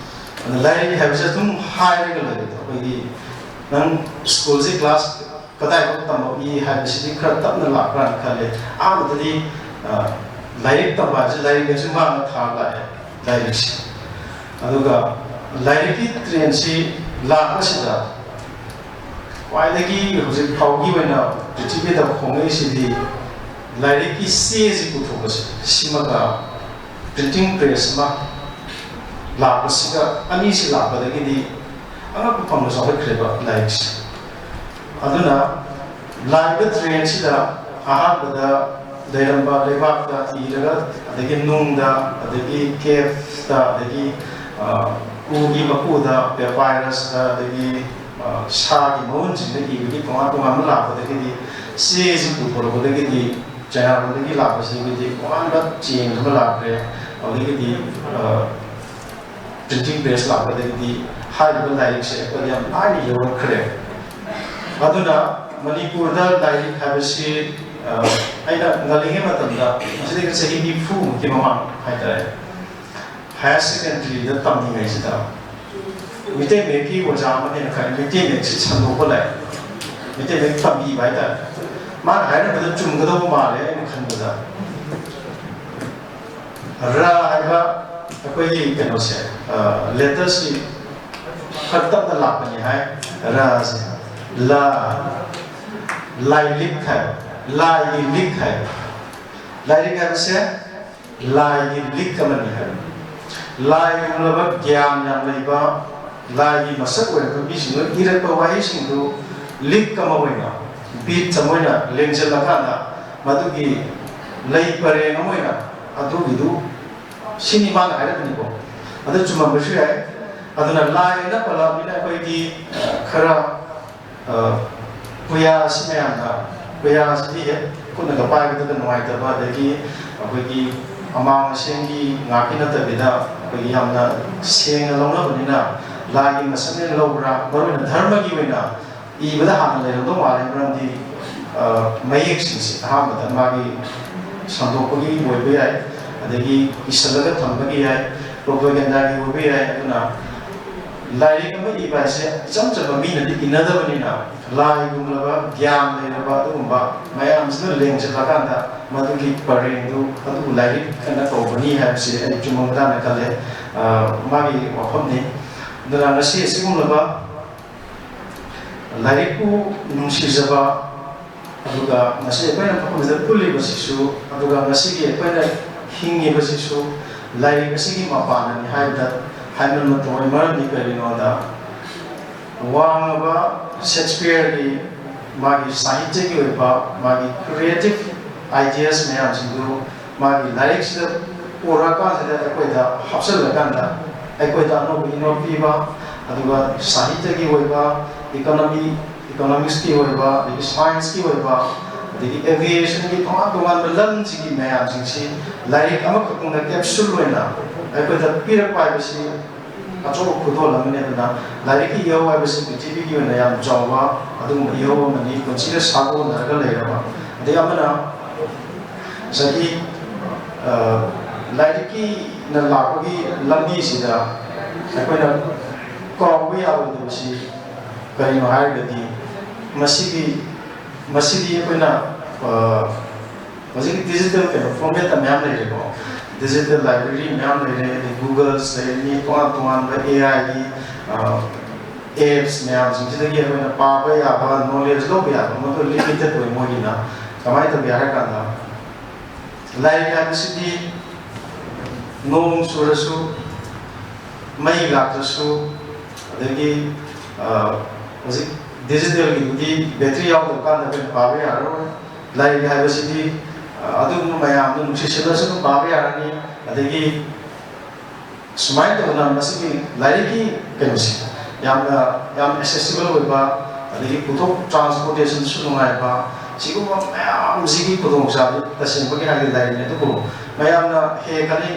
ꯑꯗ ꯂꯥꯏꯔꯤꯛ ꯍꯥꯏꯕꯁꯦ ꯑꯗꯨꯝ ꯍꯥꯏꯔꯒ ꯂꯩꯕꯗꯣ, ꯑꯩꯈꯣꯏꯒꯤ, "ꯅꯪ ꯁ꯭ꯀꯨꯜꯁꯤ ꯀ꯭ꯂꯥꯁ ꯀꯗꯥꯏꯐꯥꯎ ꯇꯝꯃꯛꯏ?" ꯍꯥꯏꯕꯁꯤꯗꯤ ꯈꯔ ꯇꯞꯅ ꯂꯥꯛꯄ꯭ꯔꯥꯅ ꯈꯜꯂꯦ꯫ ꯑꯍꯥꯟꯕꯗꯗꯤ, ꯑ, ꯂꯥꯏꯔꯤꯛ ꯇꯝꯕ ꯍꯥꯏꯕꯁꯤ ꯂꯥꯏꯔꯤꯛ ꯑꯁꯤ ꯃꯥꯡꯗ ꯊꯥꯔ ꯂꯥꯛꯑꯦ, ꯂꯥꯏꯔꯤꯛꯁꯤ꯫ ꯑꯗꯨꯒ ꯂꯥꯏꯔꯤꯛꯀꯤ ꯇ꯭ꯔꯦꯟꯁꯤ ꯂꯥꯛꯄꯁꯤꯗ ꯈ꯭ꯋꯥꯏꯗꯒꯤ ꯍꯧꯖꯤꯛ ꯐꯥꯎꯒꯤ ꯑꯣꯏꯅ ꯄ꯭ꯔꯤꯊꯤꯕꯤꯗ ꯈꯣꯡꯉꯛꯏꯁꯤꯗꯤ ꯂꯥꯏꯔꯤꯛꯀꯤ ꯆꯦꯁꯤ ꯄꯨꯊꯣꯛꯄꯁꯦ, ꯁꯤꯃꯒ ꯄ꯭ꯔꯤꯟꯇꯤꯡ ꯄ꯭ꯔꯦꯁ ꯑꯃ ꯂꯥꯛꯄꯁꯤꯒ, ꯑꯅꯤꯁꯤ ꯂꯥꯛꯄꯗꯒꯤꯗꯤ ꯑꯉꯛꯄ ꯐꯪꯅ ꯆꯥꯎꯈꯠꯈ꯭ꯔꯦꯕ ꯂꯥꯏꯔꯤꯛꯁꯦ꯫ ꯑꯗꯨꯅ ꯂꯥꯛꯏꯕ ꯇ꯭ꯔꯦꯟꯁꯤꯗ ꯑꯍꯥꯟꯕꯗ ꯂꯩꯔꯝꯕ ꯂꯩꯕꯥꯛꯇ ꯏꯔꯒ, ꯑꯗꯒꯤ ꯅꯨꯡꯗ, ꯑꯗꯒꯤ ꯀꯦꯞꯇ, ꯑꯗꯒꯤ, ꯑ, ꯎꯒꯤ ꯃꯀꯨꯗ, ꯄꯦꯄꯥꯏꯔꯁꯇ, ꯑꯗꯒꯤ, ꯑ, ꯁꯥꯒꯤ ꯃꯎꯟꯁꯤꯡꯗ ꯏꯕꯒꯤ ꯇꯣꯉꯥꯟ ꯇꯣꯉꯥꯟꯕ ꯂꯥꯛꯄꯗꯒꯤꯗꯤ, ꯆꯦꯁꯤ ꯄꯨꯊꯣꯔꯛꯄꯗꯒꯤꯗꯤ, ꯆꯥꯏꯅꯥꯔꯣꯝꯗꯒꯤ ꯂꯥꯛꯄꯁꯤꯗꯒꯤꯗꯤ ꯇꯣꯉꯥꯟꯕ ꯆꯦꯟꯖ ꯑꯃ ꯂꯥꯛꯈ꯭ꯔꯦ꯫ ꯑꯗꯒꯤꯗꯤ, ꯑ, ꯄ꯭ꯔꯤꯟꯇꯤꯡ ꯄ꯭ꯔꯦꯁ ꯂꯥꯛꯄꯗꯒꯤꯗꯤ ꯍꯥꯏꯔꯤꯕ ꯂꯥꯏꯔꯤꯛꯁꯦ ꯑꯩꯈꯣꯏꯗ ꯌꯥꯝ ꯂꯥꯏꯅ ꯌꯧꯔꯛꯈ꯭ꯔꯦ꯫ ꯑꯗꯨꯅ ꯃꯅꯤꯄꯨꯔꯗ ꯂꯥꯏꯔꯤꯛ ꯍꯥꯏꯕꯁꯤ, ꯑ, ꯑꯩꯅ ꯉꯜꯂꯤꯉꯩ ꯃꯇꯝꯗ, ꯃꯁꯤꯗꯒꯤ ꯆꯍꯤ ꯅꯤꯐꯨꯃꯨꯛꯀꯤ ꯃꯃꯥꯡ ꯍꯥꯏꯇꯥꯔꯦ, ꯍꯥꯌꯔ ꯁꯦꯀꯦꯟꯗꯔꯤꯗ ꯇꯝꯂꯤꯉꯩꯁꯤꯗ ꯃꯤꯇꯩ ꯃꯌꯦꯛꯀꯤ ꯑꯣꯖꯥ ꯑꯃꯅꯦꯅ ꯈꯜꯂꯤ꯫ ꯃꯤꯇꯩ ꯃꯌꯦꯛꯁꯤ ꯁꯟꯗꯣꯛꯄ ꯂꯥꯏꯔꯤꯛ, ꯃꯤꯇꯩ ꯃꯌꯦꯛ ꯇꯝꯕꯤꯕ ꯍꯥꯏꯇꯥꯔꯦ꯫ ꯃꯥꯅ ꯍꯥꯏꯔꯝꯕꯗ ꯆꯨꯝꯒꯗꯧꯕ ꯃꯥꯜꯂꯦ ꯑꯩꯅ ꯈꯟꯕꯗ꯫ ꯔ ꯍꯥꯏꯕ ꯑꯩꯈꯣꯏꯒꯤ ꯀꯩꯅꯣꯁꯦ, ꯑ, ꯂꯦꯇꯔꯁꯤ ꯈꯔ ꯇꯞꯅ ꯂꯥꯛꯄꯅꯤ ꯍꯥꯏ꯫ ꯔꯁꯦ꯫ ꯂ, ꯂꯥꯏꯂꯤꯛ ꯍꯥꯏꯕ, ꯂꯥꯏꯒꯤ ꯂꯤꯛ ꯍꯥꯏꯕ꯫ ꯂꯥꯏꯔꯤꯛ ꯍꯥꯏꯕꯁꯦ ꯂꯥꯏꯒꯤ ꯂꯤꯛ ꯑꯃꯅꯤ ꯍꯥꯏꯕ꯫ ꯂꯥꯏꯒꯨꯝꯂꯕ ꯒ꯭ꯌꯥꯟ ꯌꯥꯝ ꯂꯩꯕ, ꯂꯥꯏꯒꯤ ꯃꯁꯛ ꯑꯣꯏꯔꯛꯄ ꯃꯤꯁꯤꯡꯗꯨꯅ ꯏꯔꯛꯄ ꯋꯥꯍꯩꯁꯤꯡꯗꯨ ꯂꯤꯛ ꯑꯃ ꯑꯣꯏꯅ, ꯕꯤꯠ ꯑꯃ ꯑꯣꯏꯅ ꯂꯦꯡꯁꯤꯜꯂꯀꯥꯟꯗ, ꯃꯗꯨꯒꯤ ꯂꯩ ꯄꯔꯦꯡ ꯑꯃ ꯑꯣꯏꯅ ꯑꯗꯨꯒꯤꯗꯨ ꯁꯤꯅꯤ ꯃꯥꯅ ꯍꯥꯏꯔꯛꯀꯅꯤꯀꯣ꯫ ꯑꯗꯨ ꯆꯨꯝꯃꯝꯕꯁꯨ ꯌꯥꯏ꯫ ꯑꯗꯨꯅ ꯂꯥꯏ ꯑꯅ ꯄꯜꯂꯛꯑꯕꯅꯤꯅ ꯑꯩꯈꯣꯏꯗꯤ, ꯑ, ꯈꯔ, ꯑ, ꯄꯨꯌꯥ ꯑꯁꯤ ꯃꯌꯥꯝꯅ, ꯄꯨꯌꯥ ꯑꯁꯤꯗꯤ ꯍꯦꯛ ꯈꯨꯠꯅꯒ ꯄꯥꯏꯕꯗꯒ ꯅꯨꯡꯉꯥꯏꯇꯕ, ꯑꯗꯒꯤ ꯑꯩꯈꯣꯏꯒꯤ ꯑꯃꯥꯡ ꯑꯁꯦꯡꯒꯤ ꯉꯥꯛꯀꯤ ꯅꯠꯇꯕꯤꯗ ꯑꯩꯈꯣꯏꯒꯤ ꯌꯥꯝꯅ ꯁꯦꯡꯅ ꯂꯧꯅꯕꯅꯤꯅ, ꯂꯥꯏꯒꯤ ꯃꯁꯛꯅꯦꯅ ꯂꯧꯕ꯭ꯔꯥ? ꯃꯔꯨꯑꯣꯏꯅ ꯙꯔꯃꯒꯤ ꯑꯣꯏꯅ ꯏꯕꯗ ꯍꯥꯟꯅ ꯂꯩꯔꯝꯗꯧ ꯃꯥꯜꯂꯦ, ꯃꯔꯝꯗꯤ, ꯑ, ꯃꯌꯦꯛꯁꯤꯡꯁꯦ ꯑꯍꯥꯟꯕꯗ ꯃꯥꯒꯤ ꯁꯟꯗꯣꯛꯄꯒꯤ ꯑꯣꯏꯕ ꯌꯥꯏ, ꯑꯗꯒꯤ ꯏꯁꯜꯂꯒ ꯊꯝꯕꯒꯤ ꯌꯥꯏ, ꯄ꯭ꯔꯣꯄꯒꯦꯟꯗꯥꯒꯤ ꯑꯣꯏꯕ ꯌꯥꯏ꯫ ꯑꯗꯨꯅ ꯂꯥꯏꯔꯤꯛ ꯑꯃ ꯏꯕ ꯍꯥꯏꯁꯦ ꯏꯆꯝ ꯆꯝꯕ ꯃꯤꯅꯗꯤ ꯏꯅꯗꯕꯅꯤꯅ, ꯂꯥꯏꯒꯨꯝꯂꯕ ꯒ꯭ꯌꯥꯟ ꯂꯩꯔꯕ ꯑꯗꯨꯒꯨꯝꯕ ꯃꯌꯥꯝꯁꯤꯅ ꯂꯦꯡꯁꯤꯜꯂꯀꯥꯟꯗ ꯃꯗꯨꯒꯤ ꯄꯔꯦꯡꯗꯨ ꯑꯗꯨꯕꯨ ꯂꯥꯏꯔꯤꯛ ꯍꯥꯏꯅ ꯀꯧꯕꯅꯤ ꯍꯥꯏꯕꯁꯤ ꯑꯩ ꯆꯨꯝꯃꯝꯒꯗ꯭ꯔꯥꯅ ꯈꯜꯂꯦ꯫ ꯑ, ꯃꯥꯒꯤ ꯋꯥꯐꯝꯅꯤ꯫ ꯑꯗꯨꯅ ꯉꯁꯤ ꯑꯁꯤꯒꯨꯝꯂꯕ ꯂꯥꯏꯔꯤꯛꯄꯨ ꯅꯨꯡꯁꯤꯖꯕ, ꯑꯗꯨꯒ ꯉꯁꯤ ꯑꯩꯈꯣꯏꯅ ꯃꯐꯝꯁꯤꯗ ꯄꯨꯜꯂꯤꯕꯁꯤꯁꯨ, ꯑꯗꯨꯒ ꯉꯁꯤꯒꯤ ꯑꯩꯈꯣꯏꯅ ꯍꯤꯡꯉꯤꯕꯁꯤꯁꯨ ꯂꯥꯏꯔꯤꯛ ꯑꯁꯤꯒꯤ ꯃꯄꯥꯟꯅꯅꯤ ꯍꯥꯏꯕꯗ ꯍꯥꯏꯃꯟꯕ ꯊꯣꯛꯑꯣꯏ꯫ ꯃꯔꯝꯗꯤ ꯀꯔꯤꯒꯤꯅꯣꯗ, ꯋꯥꯡꯉꯕ ꯁꯦꯛꯁꯄꯤꯌꯔꯒꯤ ꯃꯥꯒꯤ ꯁꯥꯍꯤꯇ꯭ꯌꯒꯤ ꯑꯣꯏꯕ ꯃꯥꯒꯤ ꯀ꯭ꯔꯤꯌꯦꯇꯤꯞ ꯑꯥꯏꯗꯤꯌꯥꯁ ꯃꯌꯥꯝꯁꯤꯡꯗꯨ ꯃꯥꯒꯤ ꯂꯥꯏꯔꯤꯛꯁꯤꯗ ꯄꯨꯔꯛꯑꯀꯥꯟꯁꯤꯗ ꯑꯩꯈꯣꯏꯗ ꯍꯥꯞꯆꯤꯜꯂꯀꯥꯟꯗ ꯑꯩꯈꯣꯏꯗ ꯑꯅꯧꯕ ꯏꯅꯣꯠ ꯄꯤꯕ, ꯑꯗꯨꯒ ꯁꯥꯍꯤꯇ꯭ꯌꯒꯤ ꯑꯣꯏꯕ, ꯏꯀꯣꯅꯣꯃꯤ, ꯏꯀꯣꯅꯣꯃꯤꯛꯁꯀꯤ ꯑꯣꯏꯕ, ꯑꯗꯒꯤ ꯁꯥꯏꯟꯁꯀꯤ ꯑꯣꯏꯕ, ꯑꯗꯒꯤ ꯑꯦꯚꯤꯌꯦꯁꯟꯒꯤ ꯇꯣꯉꯥꯟ ꯇꯣꯉꯥꯟꯕ ꯂꯝꯁꯤꯒꯤ ꯃꯌꯥꯝꯁꯤꯡꯁꯤ ꯂꯥꯏꯔꯤꯛ ꯑꯃꯈꯛꯇꯪꯗ ꯀꯦꯞꯁꯨꯜ ꯑꯣꯏꯅ ꯑꯩꯈꯣꯏꯗ ꯄꯤꯔꯛꯄ ꯍꯥꯏꯕꯁꯤ ꯑꯆꯧꯕ ꯈꯨꯗꯣꯜ ꯑꯃꯅꯤ꯫ ꯑꯗꯨꯅ ꯂꯥꯏꯔꯤꯛꯀꯤ ꯏꯍꯧ ꯍꯥꯏꯕꯁꯤ ꯄ꯭ꯔꯤꯊꯤꯕꯤꯒꯤ ꯑꯣꯏꯅ ꯌꯥꯝ ꯆꯥꯎꯕ ꯑꯗꯨꯒꯨꯝꯕ ꯏꯍꯧ ꯑꯃꯅꯤ꯫ ꯄꯨꯟꯁꯤꯗ ꯁꯥꯒꯣꯟꯅꯔꯒ ꯂꯩꯔꯕ, ꯑꯗꯩ ꯑꯃꯅ ꯉꯁꯥꯏꯒꯤ, ꯑ, ꯂꯥꯏꯔꯤꯛꯀꯤꯅ ꯂꯥꯛꯄꯒꯤ ꯂꯝꯕꯤꯁꯤꯗ ꯑꯩꯈꯣꯏꯅ ꯀꯥꯎꯕ ꯌꯥꯔꯣꯏꯗꯕꯁꯤ ꯀꯔꯤꯅꯣ ꯍꯥꯏꯔꯒꯗꯤ, ꯃꯁꯤꯒꯤ, ꯃꯁꯤꯗꯤ ꯑꯩꯈꯣꯏꯅ, ꯑ, ꯍꯧꯖꯤꯛ ꯗꯤꯖꯤꯇꯦꯜ ꯀꯩꯅꯣ ꯐꯣꯔꯃꯦꯠꯇ ꯃꯌꯥꯝ ꯂꯩꯔꯦꯀꯣ꯫ ꯗꯤꯖꯤꯇꯦꯜ ꯂꯥꯏꯕ꯭ꯔꯦꯔꯤ ꯃꯌꯥꯝ ꯂꯩꯔꯦ, ꯑꯗꯩ ꯒꯨꯒꯜꯁ ꯂꯩꯔꯅꯤ, ꯇꯣꯉꯥꯟ ꯇꯣꯉꯥꯟꯕ ꯑꯦ ꯑꯥꯏꯒꯤ, ꯑ, ꯑꯦꯞꯁ ꯃꯌꯥꯝꯁꯤꯡꯁꯤꯗꯒꯤ ꯑꯩꯈꯣꯏꯅ ꯄꯥꯕ ꯌꯥꯕ, ꯅꯣꯂꯦꯖ ꯂꯧꯕ ꯌꯥꯕ, ꯃꯗꯨ ꯂꯤꯃꯤꯇꯦꯠ ꯑꯣꯏ ꯃꯣꯏꯒꯤꯅ꯫ ꯀꯃꯥꯏꯅ ꯇꯧꯒꯦ ꯍꯥꯏꯔ ꯀꯥꯟꯗ, ꯂꯥꯏꯔꯤꯛ ꯍꯥꯏꯕꯁꯤꯗꯤ ꯅꯣꯡ ꯆꯨꯔꯁꯨ, ꯃꯩ ꯂꯥꯛꯇ꯭ꯔꯁꯨ, ꯑꯗꯒꯤ ꯑ, ꯍꯧꯖꯤꯛ ꯗꯤꯖꯤꯇꯦꯜꯒꯤꯗꯨꯗꯤ ꯕꯦꯇ꯭ꯔꯤ ꯌꯥꯎꯗꯕ ꯀꯥꯟꯗ ꯑꯩꯈꯣꯏꯅ ꯄꯥꯕ ꯌꯥꯔꯔꯣꯏ꯫ ꯂꯥꯏꯔꯤꯛ ꯍꯥꯏꯕꯁꯤꯗꯤ ꯑ, ꯑꯗꯨꯒꯨꯝꯕ ꯃꯌꯥꯝꯗꯣ ꯅꯨꯡꯁꯤꯁꯤꯜꯂꯁꯨ ꯑꯗꯨꯝ ꯄꯥꯕ ꯌꯥꯔꯅꯤ꯫ ꯑꯗꯒꯤ ꯁꯨꯃꯥꯏꯅ ꯇꯧꯗꯅ ꯃꯁꯤꯒꯤ ꯂꯥꯏꯔꯤꯛꯀꯤ ꯀꯩꯅꯣꯁꯦ ꯌꯥꯝꯅ, ꯌꯥꯝ ꯑꯦꯁꯦꯁꯤꯕꯜ ꯑꯣꯏꯕ, ꯑꯗꯒꯤ ꯄꯨꯊꯣꯛ ꯇ꯭ꯔꯥꯟꯁꯄꯣꯔꯇꯦꯁꯟꯁꯨ ꯅꯨꯡꯉꯥꯏꯕ, ꯁꯤꯒꯨꯝꯕ ꯃꯌꯥꯝꯁꯤꯒꯤ ꯈꯨꯗꯣꯡꯆꯥꯕ ꯇꯁꯦꯡꯕꯒꯤ ꯍꯥꯏꯔꯗꯤ ꯂꯩꯔꯤꯅꯤ꯫ ꯑꯗꯨꯕꯨ ꯃꯌꯥꯝꯅ ꯍꯦꯛ ꯈꯅꯤ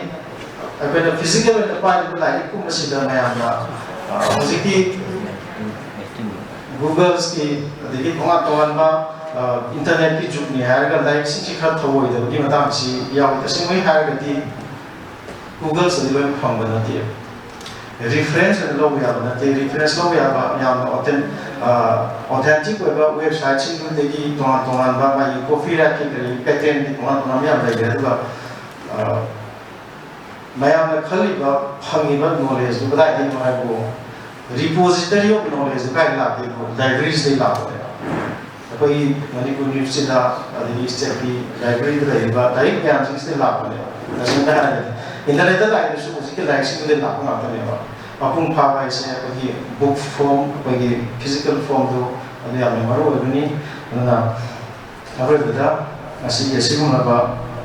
ꯑꯩꯈꯣꯏꯅ ꯐꯤꯖꯤꯀꯦꯜ ꯑꯣꯏꯅ ꯄꯥꯏꯔꯤꯕ ꯂꯥꯏꯔꯤꯛꯀꯨꯝꯕꯁꯤꯗ ꯃꯌꯥꯝꯅ ꯑ, ꯍꯧꯖꯤꯛꯀꯤ ꯒꯨꯒꯜꯁꯀꯤ ꯑꯗꯒꯤ ꯇꯣꯉꯥꯟ ꯇꯣꯉꯥꯟꯕ ꯏꯟꯇꯔꯅꯦꯠꯀꯤ ꯖꯨꯒꯅꯤ ꯍꯥꯏꯔꯒ ꯂꯥꯏꯔꯤꯛꯁꯤꯡꯁꯤ ꯈꯔ ꯊꯧꯑꯣꯏꯗꯕꯒꯤ ꯃꯇꯥꯡꯁꯤ ꯌꯥꯎꯏ꯫ ꯇꯁꯦꯡꯕꯒꯤ ꯍꯥꯏꯔꯒꯗꯤ ꯒꯨꯒꯜꯁꯤꯗꯤ ꯂꯣꯏꯅ ꯐꯪꯕ ꯅꯠꯇꯦ꯫ ꯔꯤꯐꯔꯦꯟꯁ ꯑꯣꯏꯅ ꯂꯧꯕ ꯌꯥꯕ ꯅꯠꯇꯦ꯫ ꯔꯤꯐꯔꯦꯟꯁ ꯂꯧꯕ ꯌꯥꯕ ꯌꯥꯝꯅ ꯑꯣꯊꯦꯟꯇꯤꯛ ꯑꯣꯏꯕ ꯋꯦꯕꯁꯥꯏꯠꯁꯤꯡꯗꯨꯗꯒꯤ ꯇꯣꯉꯥꯟ ꯇꯣꯉꯥꯟꯕ ꯃꯥꯒꯤ ꯀꯣꯄꯤꯔꯥꯏꯠꯀꯤ ꯀꯔꯤ ꯄꯦꯇꯦꯟꯒꯤ ꯇꯣꯉꯥꯟ ꯇꯣꯉꯥꯟꯕ ꯌꯥꯝ ꯂꯩꯔꯦ꯫ ꯑꯗꯨꯒ ꯑ, ꯃꯌꯥꯝꯅ ꯈꯜꯂꯤꯕ ꯐꯪꯉꯤꯕ ꯅꯣꯂꯦꯖꯇꯨ ꯀꯗꯥꯏꯗꯒꯤꯅꯣ ꯍꯥꯏꯕꯨ repository of knowledge ꯀꯥꯏꯗ ꯂꯥꯛꯀꯦꯕꯨ ꯂꯥꯏꯕ꯭ꯔꯦꯔꯤꯁꯤꯗꯩ ꯂꯥꯛꯄꯅꯦꯕ꯫ ꯑꯩꯈꯣꯏꯒꯤ ꯃꯅꯤꯄꯨꯔ ꯅꯤꯞꯁꯤꯗ ꯑꯗꯒꯤ ꯁ꯭ꯇꯦꯠꯀꯤ ꯂꯥꯏꯕ꯭ꯔꯦꯔꯤꯗ ꯂꯩꯔꯤꯕ ꯂꯥꯏꯔꯤꯛ ꯃꯌꯥꯝꯁꯤꯡꯁꯤꯗꯩ ꯂꯥꯛꯄꯅꯦꯕ꯫ ꯇꯁꯦꯡꯅ ꯍꯥꯏꯔꯒꯗꯤ ꯏꯟꯇꯔꯅꯦꯠꯇ ꯂꯥꯛꯏꯗꯨꯁꯨ ꯍꯧꯖꯤꯛꯀꯤ ꯂꯥꯏꯔꯤꯛꯁꯤꯡꯗꯨꯗꯩ ꯂꯥꯛꯄ ꯉꯥꯛꯇꯅꯦꯕ꯫ ꯃꯄꯨꯡ ꯐꯥꯕ ꯍꯥꯏꯁꯦ ꯑꯩꯈꯣꯏꯒꯤ ꯕꯨꯛ ꯐꯣꯝ, ꯑꯩꯈꯣꯏꯒꯤ ꯐꯤꯖꯤꯀꯦꯜ ꯐꯣꯝꯗꯨ ꯑꯗꯨ ꯌꯥꯝꯅ ꯃꯔꯨ ꯑꯣꯏꯕꯅꯤ꯫ ꯑꯗꯨꯅ ꯑꯔꯣꯏꯕꯗ ꯉꯁꯤꯒꯤ ꯑꯁꯤꯒꯨꯝꯂꯕ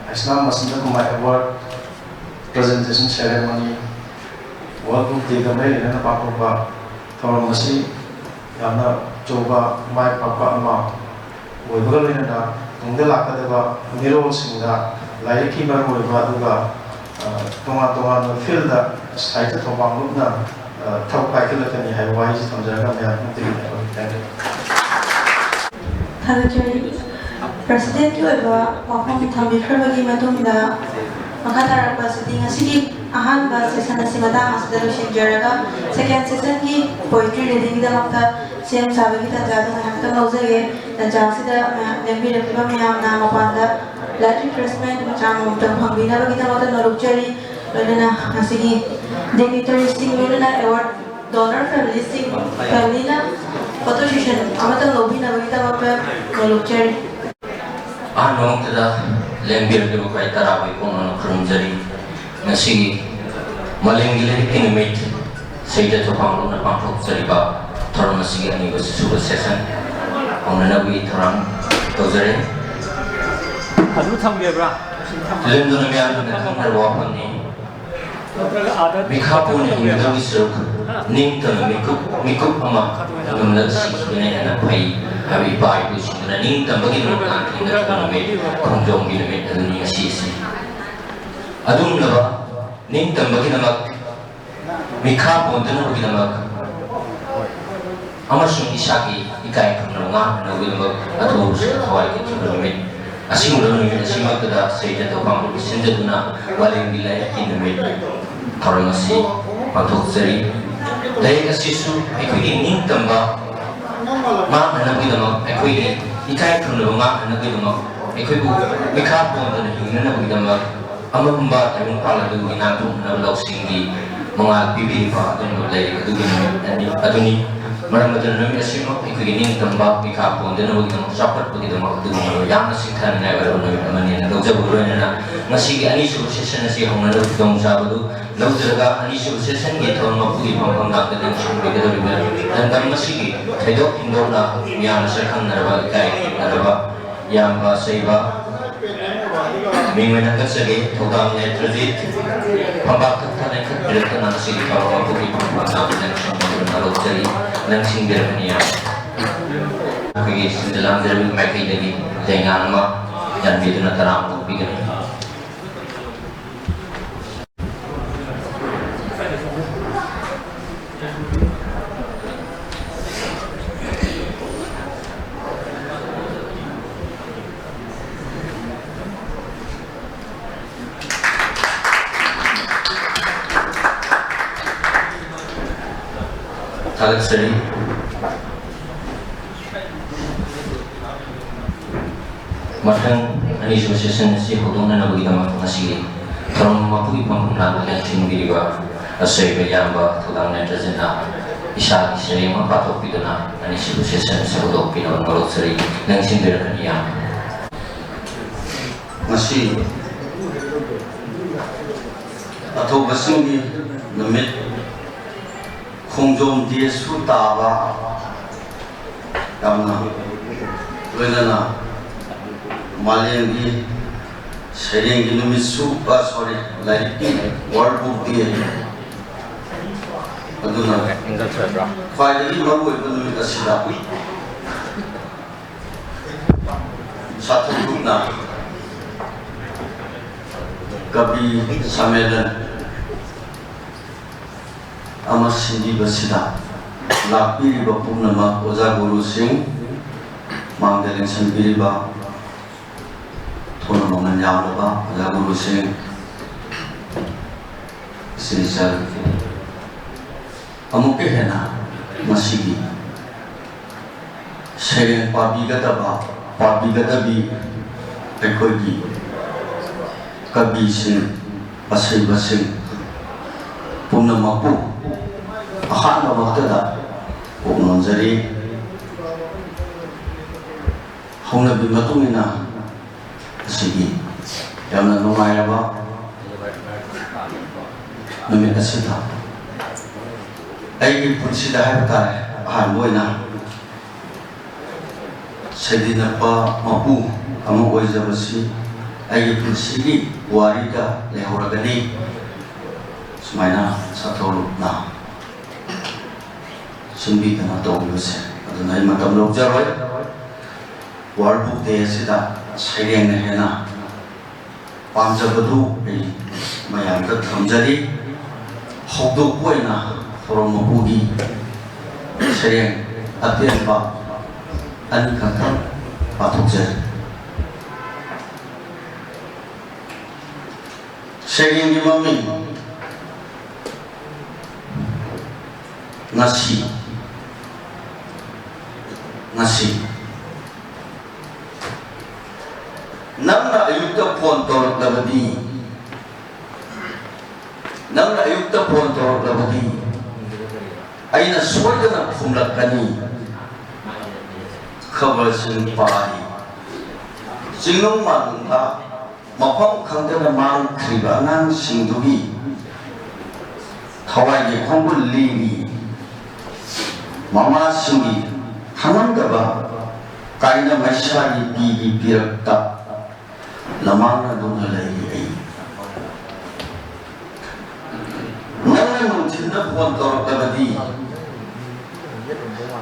ꯍꯩꯁꯅꯥꯝ ꯃꯁꯟꯗ ꯀꯨꯃꯥꯔ ꯑꯦꯋꯥꯔꯗ ꯄ꯭ꯔꯖꯦꯟꯇꯦꯁꯟ ꯁꯦꯔꯦꯃꯣꯅꯤ, ꯋꯥꯔꯜ ꯕꯨꯛ ꯗꯦꯒ ꯃꯔꯤ ꯂꯩꯅꯅ ꯄꯥꯡꯊꯣꯛꯄ ꯊꯧꯔꯝ ꯑꯁꯤ ꯌꯥꯝꯅ ꯑꯆꯧꯕ ꯃꯥꯏ ꯄꯥꯛꯄ ꯑꯃ ꯑꯣꯏꯕꯒ ꯂꯣꯏꯅꯅ ꯇꯨꯡꯗ ꯂꯥꯛꯀꯗꯕ ꯃꯤꯔꯣꯜꯁꯤꯡꯗ ꯂꯥꯏꯔꯤꯛꯀꯤ ꯃꯔꯨꯑꯣꯏꯕ ꯑꯗꯨꯒ ꯑ, ꯇꯣꯉꯥꯟ ꯇꯣꯉꯥꯟꯕ ꯐꯤꯜꯗ ꯁꯥꯍꯤꯇ꯭ꯌ ꯊꯧꯕꯥꯡ ꯂꯨꯞꯅ ꯑ, ꯊꯕꯛ ꯄꯥꯏꯈꯠꯂꯛꯀꯅꯤ ꯍꯥꯏꯕ ꯋꯥꯍꯩꯁꯤ ꯊꯝꯖꯔꯒ ꯃꯌꯥꯝ ꯄꯨꯝꯅꯃꯛ ꯊꯥꯒꯠꯆꯔꯤ꯫ ꯊꯥꯒꯠꯆꯔꯤ꯫ ꯄ꯭ꯔꯁꯤꯗꯦꯟꯠꯀꯤ ꯑꯣꯏꯕ ꯋꯥꯐꯝ ꯊꯝꯕꯤꯈ꯭ꯔꯕꯒꯤ ꯃꯇꯨꯡꯗ ꯃꯈꯥ ꯇꯥꯔꯛꯄ ꯑꯁꯤꯗꯤ ꯉꯁꯤꯒꯤ ꯑꯍꯥꯟꯕ ꯁꯦꯁꯟ ꯑꯁꯤ ꯃꯇꯥꯡ ꯑꯁꯤꯗ ꯂꯣꯏꯁꯤꯟꯖꯔꯒ ꯁꯦꯀꯦꯟ ꯁꯦꯁꯟꯒꯤ ꯄꯣꯏꯇ꯭ꯔꯤ ꯔꯤꯗꯤꯡꯒꯤꯗꯃꯛꯇ ꯁꯦꯝ ꯁꯥꯕꯒꯤ ꯇꯥꯟꯖꯥꯗꯨ ꯉꯥꯏꯍꯥꯛꯇꯪ ꯂꯧꯖꯒꯦ꯫ ꯇꯥꯟꯖꯥ ꯑꯁꯤꯗ ꯃꯌꯥꯝ ꯂꯦꯡꯕꯤꯔꯛꯂꯤꯕ ꯃꯌꯥꯝꯅ ꯃꯄꯥꯟꯗ ꯂꯥꯏꯠ ꯔꯤꯐ꯭ꯔꯦꯁꯃꯦꯟꯠ ꯃꯆꯥ ꯑꯃꯃꯝꯇꯪ ꯐꯪꯕꯤꯅꯕꯒꯤꯗꯃꯛꯇ ꯅꯣꯂꯨꯛꯆꯔꯤ꯫ ꯂꯣꯏꯅꯅ ꯉꯁꯤꯒꯤ ꯗꯤꯒꯅꯤꯇꯔꯤꯁꯤꯡ ꯂꯣꯏꯅꯅ ꯑꯦꯋꯥꯔꯗ ꯗꯣꯅꯔ ꯐꯦꯃꯤꯂꯤꯁꯤꯡ, ꯐꯦꯃꯤꯂꯤꯅ ꯐꯣꯇꯣ ꯁꯦꯁꯟ ꯑꯃꯇꯪ ꯂꯧꯕꯤꯅꯕꯒꯤꯗꯃꯛꯇ ꯅꯣꯂꯨꯛꯆꯔꯤ꯫ ꯑꯍꯥꯟꯕꯃꯛꯇꯗ ꯂꯦꯡꯕꯤꯔꯛꯂꯤꯕ ꯈ꯭ꯋꯥꯏ ꯇꯔꯥꯕꯨ ꯏꯀꯣꯛꯅꯅ ꯈꯨꯔꯨꯝꯖꯔꯤ꯫ ꯉꯁꯤꯒꯤ ꯃꯥꯂꯦꯝꯒꯤ ꯂꯥꯏꯔꯤꯛꯀꯤ ꯅꯨꯃꯤꯠ ꯁꯍꯤꯗ ꯊꯧꯕꯥꯡꯂꯣꯛꯅ ꯄꯥꯡꯊꯣꯛꯆꯔꯤꯕ ꯊꯧꯔꯝ ꯑꯁꯤꯒꯤ ꯑꯅꯤꯁꯨꯕ session ꯍꯧꯅꯅꯕꯒꯤ ꯊꯧꯔꯥꯡ ꯇꯧꯖꯔꯤ꯫ ꯑꯗꯨ ꯊꯝꯒꯦꯕ꯭ꯔꯥ? ꯐꯤꯂꯝꯗꯨꯅ ꯃꯤꯌꯥꯝꯅ ꯈꯪꯅꯔꯕ ꯋꯥꯐꯝꯅꯤ꯫ ꯅꯠꯇ꯭ꯔꯒ ꯑꯥꯗ ꯃꯤꯈꯥ ꯄꯣꯟꯅ ꯊꯝꯒꯦꯕ꯭ꯔꯥ? ꯍꯤꯡꯒꯗꯕꯒꯤ ꯁꯔꯨꯛ ꯅꯤꯡꯇꯝꯕ ꯃꯤꯀꯨꯞ, ꯃꯤꯀꯨꯞ ꯑꯃ ꯉꯝꯂꯒ ꯁꯤꯈꯤꯕꯅ ꯍꯦꯟꯅ ꯐꯩ ꯍꯥꯏꯕ ꯏꯄꯥ ꯏꯄꯨꯁꯤꯡꯗꯨꯅ ꯅꯤꯡꯇꯝꯕꯒꯤ ꯅꯨꯃꯤꯠ ꯈꯣꯡꯖꯣꯝꯒꯤ ꯅꯨꯃꯤꯠ ꯑꯗꯨꯅꯤ ꯉꯁꯤ ꯑꯁꯤ꯫ ꯑꯗꯨꯒꯨꯝꯂꯕ ꯅꯤꯡꯇꯝꯕꯒꯤꯗꯃꯛ ꯃꯤꯈꯥ ꯄꯣꯟꯗꯅꯕꯒꯤꯗꯃꯛ ꯑꯃꯁꯨꯡ ꯏꯁꯥꯒꯤ ꯏꯀꯥꯏ ꯈꯨꯝꯅꯕ ꯉꯥꯛꯅꯅꯕꯒꯤꯗꯃꯛ ꯑꯊꯧꯕꯁꯤꯡꯗ ꯊꯋꯥꯏ ꯀꯠꯈꯤꯕ ꯅꯨꯃꯤꯠ ꯑꯁꯤꯒꯨꯝꯂꯕ ꯅꯨꯃꯤꯠ ꯑꯁꯤꯃꯛꯇꯗ ꯁꯍꯤꯗ ꯊꯧꯕꯥꯡꯂꯣꯛꯄꯨ ꯁꯤꯟꯖꯗꯨꯅ ꯃꯥꯂꯦꯝꯒꯤ ꯂꯥꯏꯔꯤꯛꯀꯤ ꯅꯨꯃꯤꯠ ꯊꯧꯔꯝ ꯑꯁꯤ ꯄꯥꯡꯊꯣꯛꯆꯔꯤ꯫ ꯂꯥꯏꯔꯤꯛ ꯑꯁꯤꯁꯨ ꯑꯩꯈꯣꯏꯒꯤ ꯅꯤꯡꯇꯝꯕ ꯉꯥꯛꯅꯅꯕꯒꯤꯗꯃꯛ, ꯑꯩꯈꯣꯏꯒꯤ ꯏꯀꯥꯏ ꯈꯨꯝꯅꯕ ꯉꯥꯛꯅꯅꯕꯒꯤꯗꯃꯛ, ꯑꯩꯈꯣꯏꯕꯨ ꯃꯤꯈꯥ ꯄꯣꯟꯗꯅ ꯍꯤꯡꯅꯅꯕꯒꯤꯗꯃꯛ ꯑꯃꯝꯕ ꯇꯥꯏꯕꯪꯄꯥꯟ ꯑꯗꯨꯒꯤ ꯅꯥꯟꯊꯣꯛꯅꯕ ꯂꯧꯁꯤꯡꯒꯤ ꯃꯉꯥꯜ ꯄꯤꯕꯤꯔꯤꯕ ꯑꯗꯨꯒꯨꯝꯂꯕ ꯂꯥꯏꯔꯤꯛ ꯑꯗꯨꯒꯤ ꯅꯨꯃꯤꯠ ꯑꯅꯤ ꯑꯗꯨꯅꯤ꯫ ꯃꯔꯝ ꯑꯗꯨꯅ ꯅꯨꯃꯤꯠ ꯑꯁꯤꯃꯛ ꯑꯩꯈꯣꯏꯒꯤ ꯅꯤꯡꯇꯝꯕ, ꯃꯤꯈꯥ ꯄꯣꯟꯗꯅꯕꯒꯤꯗꯃꯛ, ꯆꯥꯎꯈꯠꯄꯒꯤꯗꯃꯛ ꯑꯗꯨꯒꯨꯝꯂꯕ ꯌꯥꯝꯅ ꯁꯤꯡꯊꯥꯅꯤꯡꯉꯥꯏ ꯑꯣꯏꯔꯕ ꯅꯨꯃꯤꯠ ꯑꯃꯅꯤ ꯍꯥꯏꯅ ꯂꯧꯖꯕꯒ ꯂꯣꯏꯅꯅ ꯉꯁꯤꯒꯤ ꯑꯅꯤꯁꯨꯕ session ꯑꯁꯤ ꯍꯧꯅꯅꯕ ꯈꯨꯗꯣꯡꯆꯥꯕꯗꯨ ꯂꯧꯖꯔꯒ ꯑꯅꯤꯁꯨꯕ sessionꯒꯤ ꯊꯧꯔꯝ ꯃꯄꯨꯒꯤ ꯐꯝꯐꯝ ꯂꯥꯛꯇ ꯂꯦꯡꯁꯤꯟꯕꯤꯒꯗꯧꯔꯤꯕ ꯂꯝꯗꯝ ꯑꯁꯤꯒꯤ ꯊꯣꯏꯗꯣꯛ ꯍꯦꯟꯗꯣꯛꯅ ꯃꯤꯌꯥꯝꯅ ꯁꯛꯈꯪꯅꯔꯕ, ꯏꯀꯥꯏ ꯈꯨꯝꯅꯔꯕ ꯏꯌꯥꯝꯕ ꯑꯁꯩꯕ ꯃꯤꯡ ꯑꯣꯏꯅ ꯍꯪꯒꯠꯆꯒꯦ꯫ ꯊꯧꯗꯥꯝ ꯅꯦꯇ꯭ꯔꯖꯤꯠ ꯐꯝꯕꯥꯛ ꯊꯛꯇ ꯂꯦꯡꯈꯠꯄꯤꯔꯛꯇꯨꯅ ꯉꯁꯤꯒꯤ ꯊꯧꯔꯝ ꯑꯗꯨꯒꯤ ꯐꯝꯐꯝ ꯂꯥꯛꯇꯨꯅ ꯁꯣꯝꯗ ꯂꯧꯖꯔꯤ, ꯂꯦꯡꯁꯤꯟꯕꯤꯔꯛꯀꯅꯤ ꯏꯌꯥꯝꯕ꯫ ꯑꯩꯈꯣꯏꯒꯤ ꯁꯤꯟꯖ ꯂꯥꯡꯖꯔꯕꯒꯤ ꯃꯥꯏꯀꯩꯗꯒꯤ ꯂꯩꯉꯥꯛ ꯑꯃ ꯌꯥꯟꯕꯤꯗꯨꯅ ꯇꯔꯥ ꯑꯃ ꯀꯣꯛꯄꯤꯒꯅꯤ꯫ ꯊꯥꯒꯠꯆꯔꯤ꯫ ꯃꯊꯪ ꯑꯅꯤꯁꯨꯕ session ꯑꯁꯤ ꯍꯧꯗꯣꯛꯅꯅꯕꯒꯤꯗꯃꯛ ꯉꯁꯤꯒꯤ ꯊꯧꯔꯝ ꯃꯄꯨꯒꯤ ꯐꯝꯐꯝ ꯂꯥꯡꯗ ꯂꯦꯡꯁꯤꯟꯕꯤꯔꯤꯕ ꯑꯁꯣꯏꯕ ꯏꯌꯥꯝꯕ ꯊꯧꯗꯥꯡ ꯅꯦꯇ꯭ꯔꯖꯤꯠꯅ ꯏꯁꯥꯒꯤ ꯁꯩꯔꯦꯡ ꯑꯃ ꯄꯥꯊꯣꯛꯄꯤꯗꯨꯅ ꯑꯅꯤꯁꯨꯕ session ꯑꯁꯤ ꯍꯧꯗꯣꯛꯄꯤꯅꯕ ꯅꯣꯂꯣꯛꯆꯔꯤ꯫ ꯂꯦꯡꯁꯤꯟꯕꯤꯔꯛꯀꯅꯤ ꯏꯌꯥꯝꯕ꯫ ꯉꯁꯤ ꯑꯊꯧꯕꯁꯤꯡꯒꯤ ꯅꯨꯃꯤꯠ ꯈꯣꯡꯖꯣꯝ ꯗꯦꯁꯨ ꯇꯥꯕ, ꯌꯥꯝꯅ ꯂꯣꯏꯅꯅ ꯃꯥꯂꯦꯝꯒꯤ ꯁꯩꯔꯦꯡꯒꯤ ꯅꯨꯃꯤꯠꯁꯨ, ꯑ, sorry, ꯂꯥꯏꯔꯤꯛꯀꯤ World Book Day, ꯑꯗꯨꯅ ꯈ꯭ꯋꯥꯏꯗꯒꯤ ꯃꯔꯨꯑꯣꯏꯕ ꯅꯨꯃꯤꯠ ꯑꯁꯤꯗ ꯁꯥꯊꯨ ꯒ꯭ꯔꯨꯞꯅ ꯀꯕꯤ ꯁꯝꯃꯦꯂꯟ ꯑꯃ ꯁꯤꯟꯕꯤꯕꯁꯤꯗ ꯂꯥꯛꯄꯤꯔꯤꯕ ꯄꯨꯝꯅꯃꯛ, ꯑꯣꯖꯥ ꯒꯨꯔꯨꯁꯤꯡ, ꯃꯥꯡꯗ ꯂꯦꯡꯁꯤꯟꯕꯤꯔꯤꯕ ꯊꯧꯅ ꯃꯃꯜ ꯌꯥꯝꯂꯕ ꯑꯣꯖꯥ ꯒꯨꯔꯨꯁꯤꯡ, ꯏꯆꯤꯜ ꯏꯆꯜ, ꯑꯃꯨꯛꯀ ꯍꯦꯟꯅ ꯃꯁꯤꯒꯤ ꯁꯩꯔꯦꯡ ꯄꯥꯕꯤꯒꯗꯕ, ꯄꯥꯕꯤꯒꯗꯕꯤ ꯑꯩꯈꯣꯏꯒꯤ ꯀꯕꯤꯁꯤꯡ, ꯑꯁꯩꯕꯁꯤꯡ ꯄꯨꯝꯅꯃꯛꯄꯨ ꯑꯍꯥꯟꯕꯃꯛꯇꯗ ꯄꯨꯛꯅꯣꯟꯖꯔꯤ꯫ ꯍꯧꯅꯕꯤ ꯃꯇꯨꯡ ꯏꯟꯅ ꯑꯁꯤꯒꯤ ꯌꯥꯝꯅ ꯅꯨꯡꯉꯥꯏꯔꯕ ꯅꯨꯃꯤꯠ ꯑꯁꯤꯗ ꯑꯩꯒꯤ ꯄꯨꯟꯁꯤꯗ ꯍꯥꯏꯕ ꯇꯥꯔꯦ, ꯑꯍꯥꯟꯕ ꯑꯣꯏꯅ ꯁꯩꯗꯤꯟꯅꯄ ꯃꯄꯨ ꯑꯃ ꯑꯣꯏꯖꯕꯁꯤ ꯑꯩꯒꯤ ꯄꯨꯟꯁꯤꯒꯤ ꯋꯥꯔꯤꯗ ꯂꯩꯍꯧꯔꯒꯅꯤ꯫ ꯁꯨꯃꯥꯏꯅ ꯁꯥꯊꯧꯅ ꯁꯤꯟꯕꯤꯗꯅ ꯇꯧꯕꯤꯕꯁꯦ, ꯑꯗꯨꯅ ꯑꯩ ꯃꯇꯝ ꯂꯧꯖꯔꯣꯏ꯫ World Book Day ꯑꯁꯤꯗ ꯁꯩꯔꯦꯡꯅ ꯍꯦꯟꯅ ꯄꯥꯝꯖꯕꯗꯨ ꯑꯩ ꯃꯌꯥꯝꯗ ꯊꯝꯖꯔꯤ꯫ ꯍꯧꯗꯣꯛꯄ ꯑꯣꯏꯅ ꯊꯧꯔꯝ ꯃꯄꯨꯒꯤ ꯁꯩꯔꯦꯡ ꯑꯇꯦꯟꯕ ꯑꯅꯤꯈꯛꯇꯪ ꯄꯥꯊꯣꯛꯆꯔꯤ꯫ ꯁꯩꯔꯦꯡꯒꯤ ꯃꯃꯤꯡ ꯉꯁꯤ꯫ ꯉꯁꯤ ꯅꯪꯅ ꯑꯌꯨꯛꯇ ꯐꯣꯟ ꯇꯧꯔꯛꯂꯕꯗꯤ, ꯅꯪꯅ ꯑꯌꯨꯛꯇ ꯐꯣꯟ ꯇꯧꯔꯛꯂꯕꯗꯤ ꯑꯩꯅ ꯁꯣꯏꯗꯅ ꯈꯨꯝꯂꯛꯀꯅꯤ꯫ ꯈꯕꯔꯁꯤꯡ ꯄꯥꯔꯤ꯫ ꯆꯤꯡꯅꯨꯡ ꯃꯥꯅꯨꯡꯗ ꯃꯐꯝ ꯈꯪꯗꯅ ꯃꯥꯡꯈ꯭ꯔꯤꯕ ꯑꯉꯥꯡꯁꯤꯡꯗꯨꯒꯤ ꯊꯋꯥꯏꯒꯤ ꯈꯣꯡꯒꯨꯜ ꯂꯤꯔꯤ꯫ ꯃꯃꯥꯁꯤꯡꯒꯤ ꯈꯪꯉꯝꯗꯕ ꯀꯥꯏꯅ ꯃꯩꯁꯥꯒꯤ ꯄꯤꯒꯤ ꯄꯤꯔꯛꯇ ꯂꯃꯥꯡꯅꯗꯨꯅ ꯂꯩꯔꯤ ꯑꯩ꯫ ꯅꯪꯅ ꯅꯨꯡꯊꯤꯜꯗ ꯐꯣꯟ ꯇꯧꯔꯛꯂꯕꯗꯤ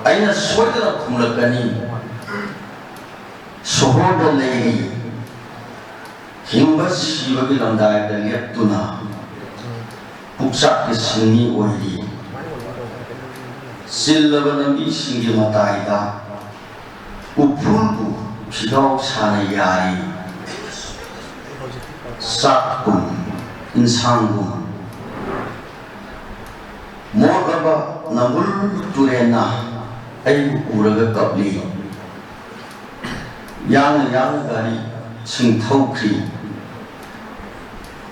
ꯑꯩꯅ ꯁꯣꯏꯗꯅ ꯈꯨꯝꯂꯛꯀꯅꯤ꯫ ꯁꯣꯍꯣꯔꯗ ꯂꯩꯔꯤ꯫ ꯍꯤꯡꯕ ꯁꯤꯕꯒꯤ ꯂꯝꯗꯥꯏꯗ ꯂꯦꯞꯇꯨꯅ ꯄꯨꯛꯆꯥꯛꯀꯤ ꯁꯤꯟꯃꯤ ꯑꯣꯏꯔꯤ꯫ ꯆꯤꯜꯂꯕ ꯂꯝꯕꯤꯁꯤꯡꯒꯤ ꯃꯇꯥꯏꯗ ꯎꯐꯨꯜꯕꯨ ꯐꯤꯒꯥꯎ ꯁꯥꯅ ꯌꯥꯔꯤ꯫ ꯆꯥꯛꯀꯨꯝ, ꯏꯟꯁꯥꯡꯒꯨꯝ, ꯃꯣꯠꯂꯕ ꯅꯝꯕꯨꯜ ꯇꯨꯔꯦꯟꯅ ꯑꯩꯕꯨ ꯎꯔꯒ ꯀꯞꯂꯤ꯫ ꯌꯥꯡꯅ ꯌꯥꯡꯅ ꯒꯥꯔꯤꯁꯤꯡ ꯊꯧꯈ꯭ꯔꯤ꯫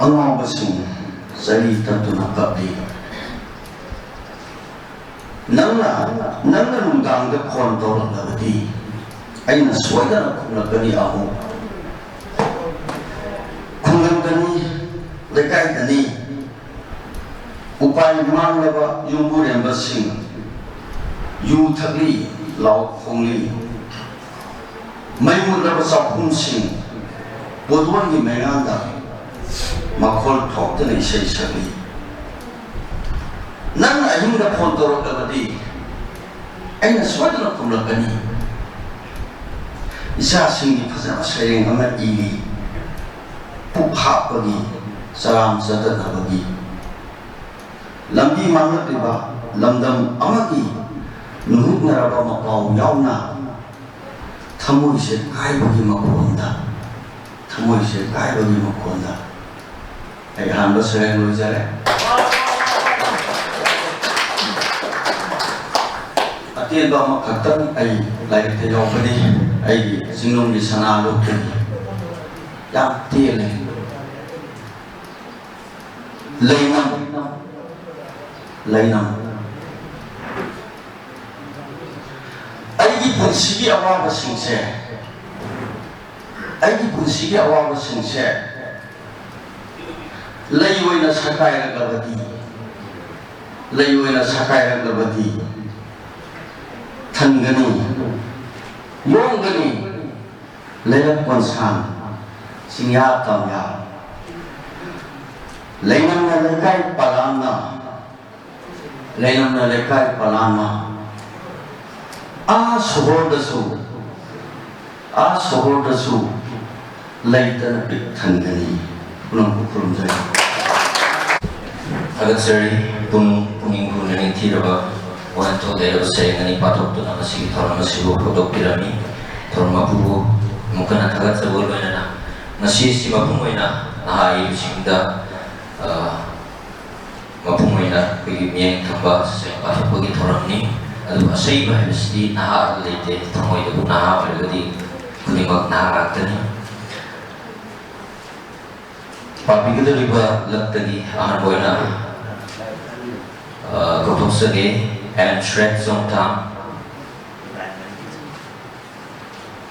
ꯑꯉꯥꯎꯕꯁꯤꯡ ꯆꯔꯤ ꯇꯠꯇꯨꯅ ꯀꯞꯂꯤ꯫ ꯅꯪꯅ, ꯅꯪꯅ ꯅꯨꯡꯗꯥꯡꯗ ꯐꯣꯟ ꯇꯧꯔꯛꯂꯕꯗꯤ ꯑꯩꯅ ꯁꯣꯏꯗꯅ ꯈꯨꯝꯂꯛꯀꯅꯤ ꯑꯃꯨꯛ꯫ ꯈꯨꯡꯒꯪꯗꯅꯤ, ꯂꯩꯀꯥꯏꯗꯅꯤ, ꯎꯄꯥꯏ ꯃꯥꯡꯂꯕ ꯌꯨꯝꯕꯨꯔꯦꯝꯕꯁꯤꯡ ꯌꯨ ꯊꯛꯂꯤ ꯂꯥꯎ ꯈꯣꯡꯂꯤ꯫ ꯃꯩ ꯃꯨꯠꯂꯕ ꯆꯥꯛꯈꯨꯝꯁꯤꯡ ꯄꯣꯠꯂꯣꯟꯒꯤ ꯃꯩꯉꯥꯟꯗ ꯃꯈꯣꯜ ꯊꯣꯛꯇꯅ ꯏꯁꯩ ꯁꯛꯂꯤ꯫ ꯅꯪꯅ ꯑꯍꯤꯡꯗ ꯐꯣꯟ ꯇꯧꯔꯛꯂꯕꯗꯤ ꯑꯩꯅ ꯁꯣꯏꯗꯅ ꯈꯨꯝꯂꯛꯀꯅꯤ꯫ ꯏꯆꯥꯁꯤꯡꯒꯤ ꯐꯖꯕ ꯁꯩꯔꯦꯡ ꯑꯃ ꯏꯔꯤ꯫ ꯄꯨꯛ ꯍꯥꯞꯄꯒꯤ, ꯆꯔꯥꯝ ꯆꯠꯇꯅꯕꯒꯤ꯫ ꯂꯝꯕꯤ ꯃꯥꯡꯂꯛꯂꯤꯕ ꯂꯝꯗꯝ ꯑꯃꯒꯤ ꯅꯨꯃꯤꯠꯅꯔꯕ ꯃꯄꯥꯎ ꯌꯥꯎꯅ ꯊꯃꯣꯏꯁꯦ ꯀꯥꯏꯕꯒꯤ ꯃꯈꯣꯟꯗ, ꯊꯃꯣꯏꯁꯦ ꯀꯥꯏꯕꯒꯤ ꯃꯈꯣꯟꯗ ꯑꯩ ꯑꯍꯥꯟꯕ ꯁꯩꯔꯦꯡ ꯂꯣꯏꯖꯔꯦ꯫ ꯑꯇꯦꯟꯕ ꯑꯃꯈꯛꯇꯪ ꯑꯩ ꯂꯥꯏꯔꯤꯛꯇ ꯌꯥꯎꯕꯅꯤ, ꯑꯩꯒꯤ ꯆꯤꯡꯅꯨꯡꯒꯤ ꯁꯅꯥ ꯂꯨꯞꯇꯒꯤ꯫ ꯌꯥꯝ ꯇꯦꯜꯂꯦ꯫ ꯂꯩꯅꯝ, ꯂꯩꯅꯝ꯫ ꯑꯩꯒꯤ ꯄꯨꯟꯁꯤꯒꯤ ꯑꯋꯥꯕꯁꯤꯡꯁꯦ, ꯑꯩꯒꯤ ꯄꯨꯟꯁꯤꯒꯤ ꯑꯋꯥꯕꯁꯤꯡꯁꯦ ꯂꯩ ꯑꯣꯏꯅ ꯁꯀꯥꯏꯔꯛꯂꯕꯗꯤ, ꯂꯩ ꯑꯣꯏꯅ ꯁꯀꯥꯏꯔꯛꯂꯕꯗꯤ, ꯊꯟꯒꯅꯤ, ꯌꯣꯝꯒꯅꯤ꯫ ꯂꯩꯔꯛ ꯀꯣꯟꯁꯥꯡ, ꯆꯤꯡꯌꯥ ꯇꯝꯌꯥ, ꯂꯩꯅꯝꯅ ꯂꯩꯀꯥꯏ ꯄꯂꯥꯝꯅ, ꯂꯩꯅꯝꯅ ꯂꯩꯀꯥꯏ ꯄꯂꯥꯝꯅ, ꯑꯥ ꯁꯣꯍꯣꯔꯗꯁꯨ, ꯑꯥ ꯁꯣꯍꯣꯔꯗꯁꯨ ꯂꯩꯇꯅ ꯄꯤꯛ ꯊꯟꯒꯅꯤ꯫ ꯄꯨꯝꯅꯃꯛꯄꯨ ꯈꯨꯔꯨꯝꯖꯔꯤ꯫ ꯊꯥꯒꯠꯆꯔꯤ꯫ ꯄꯨꯛꯅꯤꯡ, ꯄꯨꯛꯅꯤꯡ ꯍꯨꯅ ꯅꯤꯡꯊꯤꯔꯕ ꯋꯥꯍꯟꯊꯣꯛ ꯂꯩꯔꯕ ꯁꯩꯔꯦꯡ ꯑꯅꯤ ꯄꯥꯊꯣꯛꯇꯨꯅ ꯉꯁꯤꯒꯤ ꯊꯧꯔꯝ ꯑꯁꯤꯕꯨ ꯍꯧꯗꯣꯛꯄꯤꯔꯝꯃꯤ꯫ ꯊꯧꯔꯝ ꯃꯄꯨꯕꯨ ꯑꯃꯨꯛ ꯍꯟꯅ ꯊꯥꯒꯠꯆꯕ ꯂꯣꯏꯅꯅ, ꯉꯁꯤ ꯑꯁꯤ ꯃꯄꯨꯡ ꯑꯣꯏꯅ ꯅꯍꯥ ꯑꯏꯕꯁꯤꯡꯗ, ꯑ, ꯃꯄꯨꯡ ꯑꯣꯏꯅ ꯑꯩꯈꯣꯏꯒꯤ ꯃꯤꯠꯌꯦꯡ ꯊꯝꯕ ꯁꯩꯔꯦꯡ ꯄꯥꯊꯣꯛꯄꯒꯤ ꯊꯧꯔꯝꯅꯤ꯫ ꯑꯗꯨꯕꯨ ꯑꯁꯩꯕ ꯍꯥꯏꯕꯁꯤꯗꯤ ꯅꯍꯥ ꯂꯩꯇꯦ꯫ ꯊꯃꯣꯏꯗꯕꯨ ꯅꯍꯥ ꯑꯣꯏꯔꯒꯗꯤ ꯈꯨꯗꯤꯡꯃꯛ ꯅꯍꯥ ꯉꯥꯛꯇꯅꯤ꯫ ꯄꯥꯕꯤꯒꯗꯧꯔꯤꯕ ꯂꯛꯇꯒꯤ ꯑꯍꯥꯟꯕ ꯑꯣꯏꯅ, ꯑ, ꯀꯧꯊꯣꯛꯆꯒꯦ, ꯑꯦꯟ ꯁ꯭ꯔꯦꯠ ꯆꯣꯡꯊꯥꯝ꯫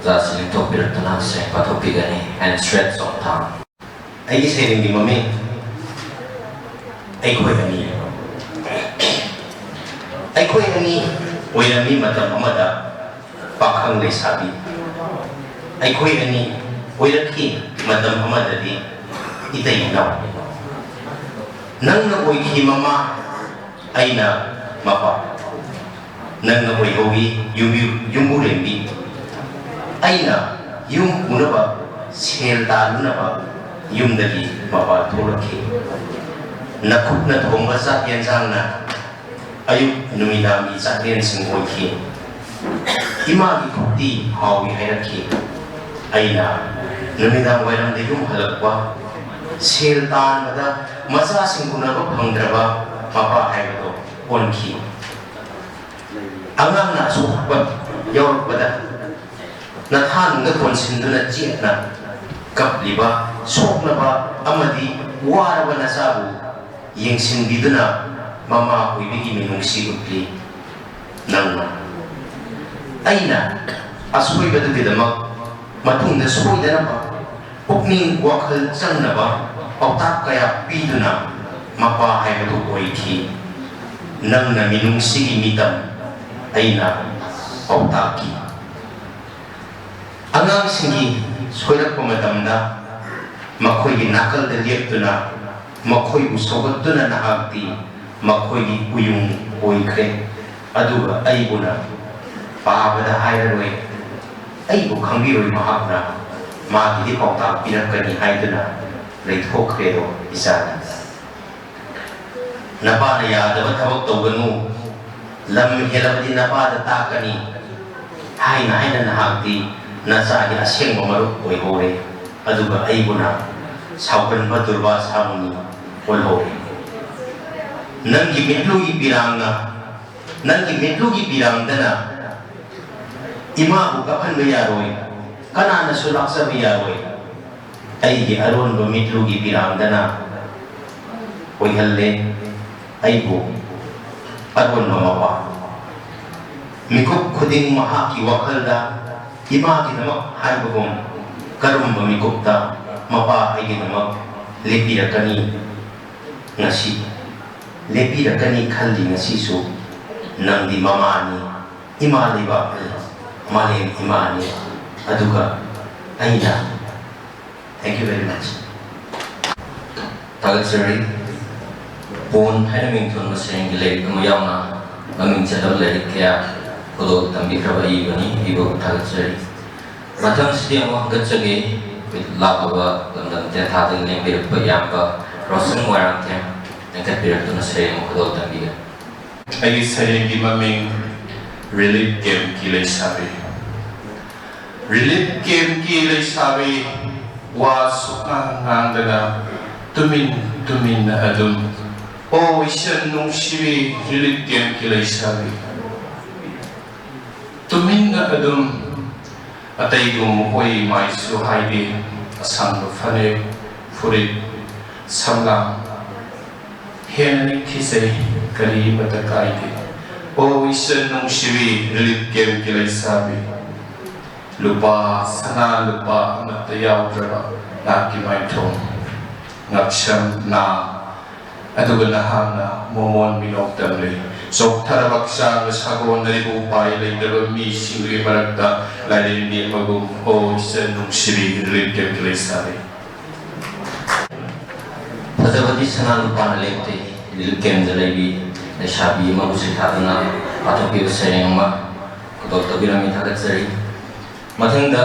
ꯑꯣꯖꯥꯁꯤ ꯂꯦꯡꯊꯣꯛꯄꯤꯔꯛꯇꯨꯅ ꯁꯩꯔꯦꯡ ꯄꯥꯊꯣꯛꯄꯤꯒꯅꯤ, ꯑꯦꯟ ꯁ꯭ꯔꯦꯠ ꯆꯣꯡꯊꯥꯝ꯫ ꯑꯩꯒꯤ ꯁꯩꯔꯦꯡꯒꯤ ꯃꯃꯤꯡ ꯑꯩꯈꯣꯏ ꯑꯅꯤ꯫ ꯑꯩꯈꯣꯏ ꯑꯅꯤ ꯑꯣꯏꯔꯝꯃꯤ ꯃꯇꯝ ꯑꯃꯗ ꯄꯥꯈꯪ ꯂꯩꯁꯥꯕꯤ꯫ ꯑꯩꯈꯣꯏ ꯑꯅꯤ ꯑꯣꯏꯔꯛꯈꯤ ꯃꯇꯝ ꯑꯃꯗꯗꯤ ꯏꯇꯩ ꯏꯅꯥꯎ꯫ ꯅꯪꯅ ꯑꯣꯏꯈꯤ ꯃꯃꯥ, ꯑꯩꯅ ꯃꯄꯥ꯫ ꯅꯪꯅ ꯑꯣꯏꯍꯧꯋꯤ ꯌꯨꯝꯕꯤ-, ꯌꯨꯝꯕꯨꯔꯦꯝꯕꯤ꯫ ꯑꯩꯅ ꯌꯨꯝ ꯄꯨꯅꯕ ꯁꯦꯜ ꯇꯥꯜꯂꯨꯅꯕ ꯌꯨꯝꯗꯒꯤ ꯃꯄꯥꯟ ꯊꯣꯛꯂꯛꯈꯤ꯫ ꯅꯈꯨꯠꯅ ꯊꯣꯡꯕ ꯆꯥꯛ ꯌꯦꯟꯁꯥꯡꯅ ꯑꯌꯨꯛ ꯅꯨꯃꯤꯗꯥꯡꯒꯤ ꯆꯥꯛꯂꯦꯟꯁꯤꯡ ꯑꯣꯏꯈꯤ꯫ ꯏꯃꯥꯒꯤ ꯈꯨꯠꯇꯤ ꯍꯥꯎꯏ ꯍꯥꯏꯔꯛꯈꯤ꯫ ꯑꯩꯅ ꯅꯨꯃꯤꯗꯥꯡ ꯋꯥꯏꯔꯝꯗ ꯌꯨꯝ ꯍꯜꯂꯛꯄ, ꯁꯦꯜ ꯇꯥꯟꯕꯗ ꯃꯆꯥꯁꯤꯡ ꯎꯅꯕ ꯐꯪꯗ꯭ꯔꯕ ꯃꯄꯥ ꯍꯥꯏꯕꯗꯣ ꯑꯣꯟꯈꯤ꯫ ꯑꯉꯥꯡꯅ ꯑꯁꯣꯛꯄ ꯌꯥꯎꯔꯛꯄꯗ ꯅꯊꯥꯅꯨꯡꯗ ꯀꯣꯟꯁꯤꯟꯗꯨꯅ ꯆꯦꯠꯅ ꯀꯞꯂꯤꯕ, ꯁꯣꯛꯂꯕ ꯑꯃꯗꯤ ꯋꯥꯔꯕ ꯅꯆꯥꯕꯨ ꯌꯦꯡꯁꯤꯟꯕꯤꯗꯨꯅ ꯃꯃꯥ ꯑꯣꯏꯕꯒꯤ ꯃꯤꯅꯨꯡꯁꯤ ꯎꯠꯂꯤ ꯅꯪꯅ꯫ ꯑꯩꯅ ꯑꯁꯣꯏꯕꯗꯨꯒꯤꯗꯃꯛ ꯃꯇꯨꯡꯗ ꯁꯣꯏꯗꯅꯕ ꯄꯨꯛꯅꯤꯡ ꯋꯥꯈꯜ ꯆꯪꯅꯕ ꯄꯥꯎꯇꯥꯛ ꯀꯌꯥ ꯄꯤꯗꯨꯅ ꯃꯄꯥ ꯍꯥꯏꯕꯗꯨ ꯑꯣꯏꯈꯤ꯫ ꯅꯪꯅ ꯃꯤꯅꯨꯡꯁꯤꯒꯤ ꯃꯤꯇꯝ, ꯑꯩꯅ ꯄꯥꯎꯇꯥꯛꯀꯤ ꯑꯉꯥꯡꯁꯤꯡꯒꯤ ꯁꯣꯏꯔꯛꯄ ꯃꯇꯝꯗ ꯃꯈꯣꯏꯒꯤ ꯅꯥꯀꯜꯗ ꯂꯦꯞꯇꯨꯅ ꯃꯈꯣꯏꯕꯨ ꯁꯧꯒꯠꯇꯨꯅ ꯅꯍꯥꯛꯇꯤ ꯃꯈꯣꯏꯒꯤ ꯎꯌꯨꯡ ꯑꯣꯏꯈ꯭ꯔꯦ꯫ ꯑꯗꯨꯒ ꯑꯩꯕꯨꯅ ꯄꯥꯕꯗ ꯍꯥꯏꯔꯔꯣꯏ, ꯑꯩꯕꯨ ꯈꯪꯕꯤꯔꯣꯏ ꯃꯍꯥꯛꯅ, ꯃꯥꯒꯤꯗꯤ ꯄꯥꯎꯇꯥꯛ ꯄꯤꯔꯛꯀꯅꯤ ꯍꯥꯏꯗꯨꯅ ꯂꯩꯊꯣꯛꯈ꯭ꯔꯦꯗꯣ ꯏꯆꯥꯅ꯫ ꯅꯄꯥꯅ ꯌꯥꯗꯕ ꯊꯕꯛ ꯇꯧꯒꯅꯨ, ꯂꯝ ꯍꯦꯜꯂꯕꯗꯤ ꯅꯄꯥꯗ ꯇꯥꯛꯀꯅꯤ ꯍꯥꯏꯅ ꯍꯥꯏꯅ ꯅꯍꯥꯛꯇꯤ ꯅꯆꯥꯒꯤ ꯑꯁꯦꯡꯕ ꯃꯔꯨꯞ ꯑꯣꯏꯍꯧꯔꯦ꯫ ꯑꯗꯨꯒ ꯑꯩꯕꯨꯅ ꯁꯥꯎꯒꯟꯕ ꯗꯨꯔꯕꯥ ꯁꯥꯃꯨꯅꯤ ꯑꯣꯜꯍꯧꯔꯦ꯫ ꯅꯪꯒꯤ ꯃꯤꯠꯂꯨꯒꯤ ꯄꯤꯔꯥꯡꯅ, ꯅꯪꯒꯤ ꯃꯤꯠꯂꯨꯒꯤ ꯄꯤꯔꯥꯡꯗꯅ ꯏꯃꯥꯕꯨ ꯀꯞꯍꯟꯕ ꯌꯥꯔꯣꯏ, ꯀꯅꯥꯅꯁꯨ ꯂꯥꯛꯆꯕ ꯌꯥꯔꯣꯏ꯫ ꯑꯩꯒꯤ ꯑꯔꯣꯟꯕ ꯃꯤꯠꯂꯨꯒꯤ ꯄꯤꯔꯥꯡꯗꯅ ꯑꯣꯏꯍꯜꯂꯦ ꯑꯩꯕꯨ ꯑꯔꯣꯟꯕ ꯃꯄꯥ꯫ ꯃꯤꯀꯨꯞ ꯈꯨꯗꯤꯡ ꯃꯍꯥꯛꯀꯤ ꯋꯥꯈꯜꯗ ꯏꯃꯥꯒꯤꯗꯃꯛ ꯍꯥꯏꯕꯒꯨꯝ ꯀꯔꯝꯕ ꯃꯤꯀꯨꯞꯇ ꯃꯄꯥ ꯑꯩꯒꯤꯗꯃꯛ ꯂꯦꯞꯄꯤꯔꯛꯀꯅꯤ? ꯉꯁꯤ ꯂꯦꯞꯄꯤꯔꯛꯀꯅꯤ ꯈꯜꯂꯤ꯫ ꯉꯁꯤꯁꯨ ꯅꯪꯗꯤ ꯃꯃꯥꯅꯤ, ꯏꯃꯥ ꯂꯩꯕꯥꯛꯅꯤ, ꯃꯥꯂꯦꯝ ꯏꯃꯥꯅꯤ꯫ ꯑꯗꯨꯒ ꯑꯩꯅ, thank you very much꯫ ꯊꯥꯒꯠꯆꯔꯤ꯫ ꯄꯣꯟ ꯍꯥꯏꯅ ꯃꯤꯡꯊꯣꯟꯕ ꯁꯩꯔꯦꯡꯒꯤ ꯂꯥꯏꯔꯤꯛ ꯑꯃ ꯌꯥꯎꯅ ꯃꯃꯤꯡ ꯆꯠꯂꯕ ꯂꯥꯏꯔꯤꯛ ꯀꯌꯥ ꯈꯨꯗꯣꯜ ꯇꯝꯕꯤꯈ꯭ꯔꯕ ꯑꯏꯕꯅꯤ꯫ ꯑꯏꯕꯕꯨ ꯊꯥꯒꯠꯆꯔꯤ꯫ ꯃꯊꯪꯁꯤꯗꯤ ꯑꯃꯨꯛ ꯍꯪꯒꯠꯆꯒꯦ꯫ ꯑꯩꯈꯣꯏ ꯂꯥꯛꯂꯕ ꯂꯝꯗꯝ ꯇꯦꯟꯊꯥꯗꯒꯤ ꯂꯦꯡꯕꯤꯔꯛꯄ ꯏꯌꯥꯝꯕ ꯔꯣꯁꯟ ꯃꯣꯏꯔꯥꯡꯊꯦꯝ ꯂꯦꯡꯈꯠꯄꯤꯔꯛꯇꯨꯅ ꯁꯩꯔꯦꯡ ꯑꯃ ꯈꯨꯗꯣꯜ ꯇꯝꯕꯤꯒꯅꯤ꯫ ꯑꯩꯒꯤ ꯁꯩꯔꯦꯡꯒꯤ ꯃꯃꯤꯡ ꯔꯤꯂꯤꯐ ꯀꯦꯝꯞꯀꯤ ꯂꯩꯁꯥꯕꯤ꯫ ꯔꯤꯂꯤꯐ ꯀꯦꯝꯞꯀꯤ ꯂꯩꯁꯥꯕꯤ, ꯋꯥ ꯁꯨꯛꯉꯥꯡ ꯉꯥꯡꯗꯅ ꯇꯨꯃꯤꯟ ꯇꯨꯃꯤꯟꯅ ꯑꯗꯨꯝ꯫ ꯑꯣ ꯏꯆꯟ ꯅꯨꯡꯁꯤꯕꯤ, ꯔꯤꯂꯤꯐ ꯀꯦꯝꯞꯀꯤ ꯂꯩꯁꯥꯕꯤ꯫ ꯇꯨꯃꯤꯟꯅ ꯑꯗꯨꯝ ꯑꯇꯩꯒꯨꯝ ꯃꯈꯣꯏ ꯃꯥꯏꯁꯨ ꯍꯥꯏꯗꯦ꯫ ꯑꯁꯥꯡꯕ ꯐꯅꯦꯛ, ꯐꯨꯔꯤꯠ, ꯁꯝꯂꯥꯡ ꯍꯦꯟꯅ ꯅꯤꯡꯊꯤꯖꯩ, ꯀꯔꯤꯃꯇ ꯀꯥꯏꯗꯦ꯫ ꯑꯣ ꯏꯆꯟ ꯅꯨꯡꯁꯤꯕꯤ, ꯔꯤꯂꯤꯐ ꯀꯦꯝꯞꯀꯤ ꯂꯩꯁꯥꯕꯤ꯫ ꯂꯨꯄꯥ, ꯁꯅꯥ ꯂꯨꯄꯥ ꯑꯃꯠꯇ ꯌꯥꯎꯗ꯭ꯔꯕ ꯅꯍꯥꯛꯀꯤ ꯃꯥꯏꯊꯣꯡ, ꯉꯛꯁꯝ, ꯅꯥ, ꯑꯗꯨꯒ ꯅꯍꯥꯛꯅ ꯃꯣꯃꯣꯟ ꯃꯤꯅꯣꯛ ꯇꯝꯂꯤ꯫ ꯆꯣꯛꯊꯔꯕ ꯍꯛꯆꯥꯡ ꯁꯥꯒꯣꯟꯅꯔꯤꯕ ꯎꯄꯥꯏ ꯂꯩꯇ꯭ꯔꯕ ꯃꯤꯁꯤꯡꯗꯨꯒꯤ ꯃꯔꯛꯇ ꯂꯥꯏꯔꯦꯝꯕꯤ ꯑꯃꯒꯨꯝ, ꯑꯣ ꯏꯆꯟ ꯅꯨꯡꯁꯤꯕꯤ, relief camp ꯂꯩꯁꯥꯕꯤ꯫ ꯐꯖꯕꯗꯤ ꯁꯅꯥ ꯂꯨꯄꯥꯅ ꯂꯦꯞꯇꯦ꯫ relief camp ꯗ ꯂꯩꯕꯤ ꯂꯩꯁꯥꯕꯤ ꯑꯃꯕꯨ ꯁꯩꯊꯥꯗꯨꯅ ꯄꯥꯊꯣꯛꯄꯤꯕ ꯁꯩꯔꯦꯡ ꯑꯃ ꯈꯨꯗꯣꯜ ꯇꯧꯕꯤꯔꯝꯃꯤ꯫ ꯊꯥꯒꯠꯆꯔꯤ꯫ ꯃꯊꯪꯗ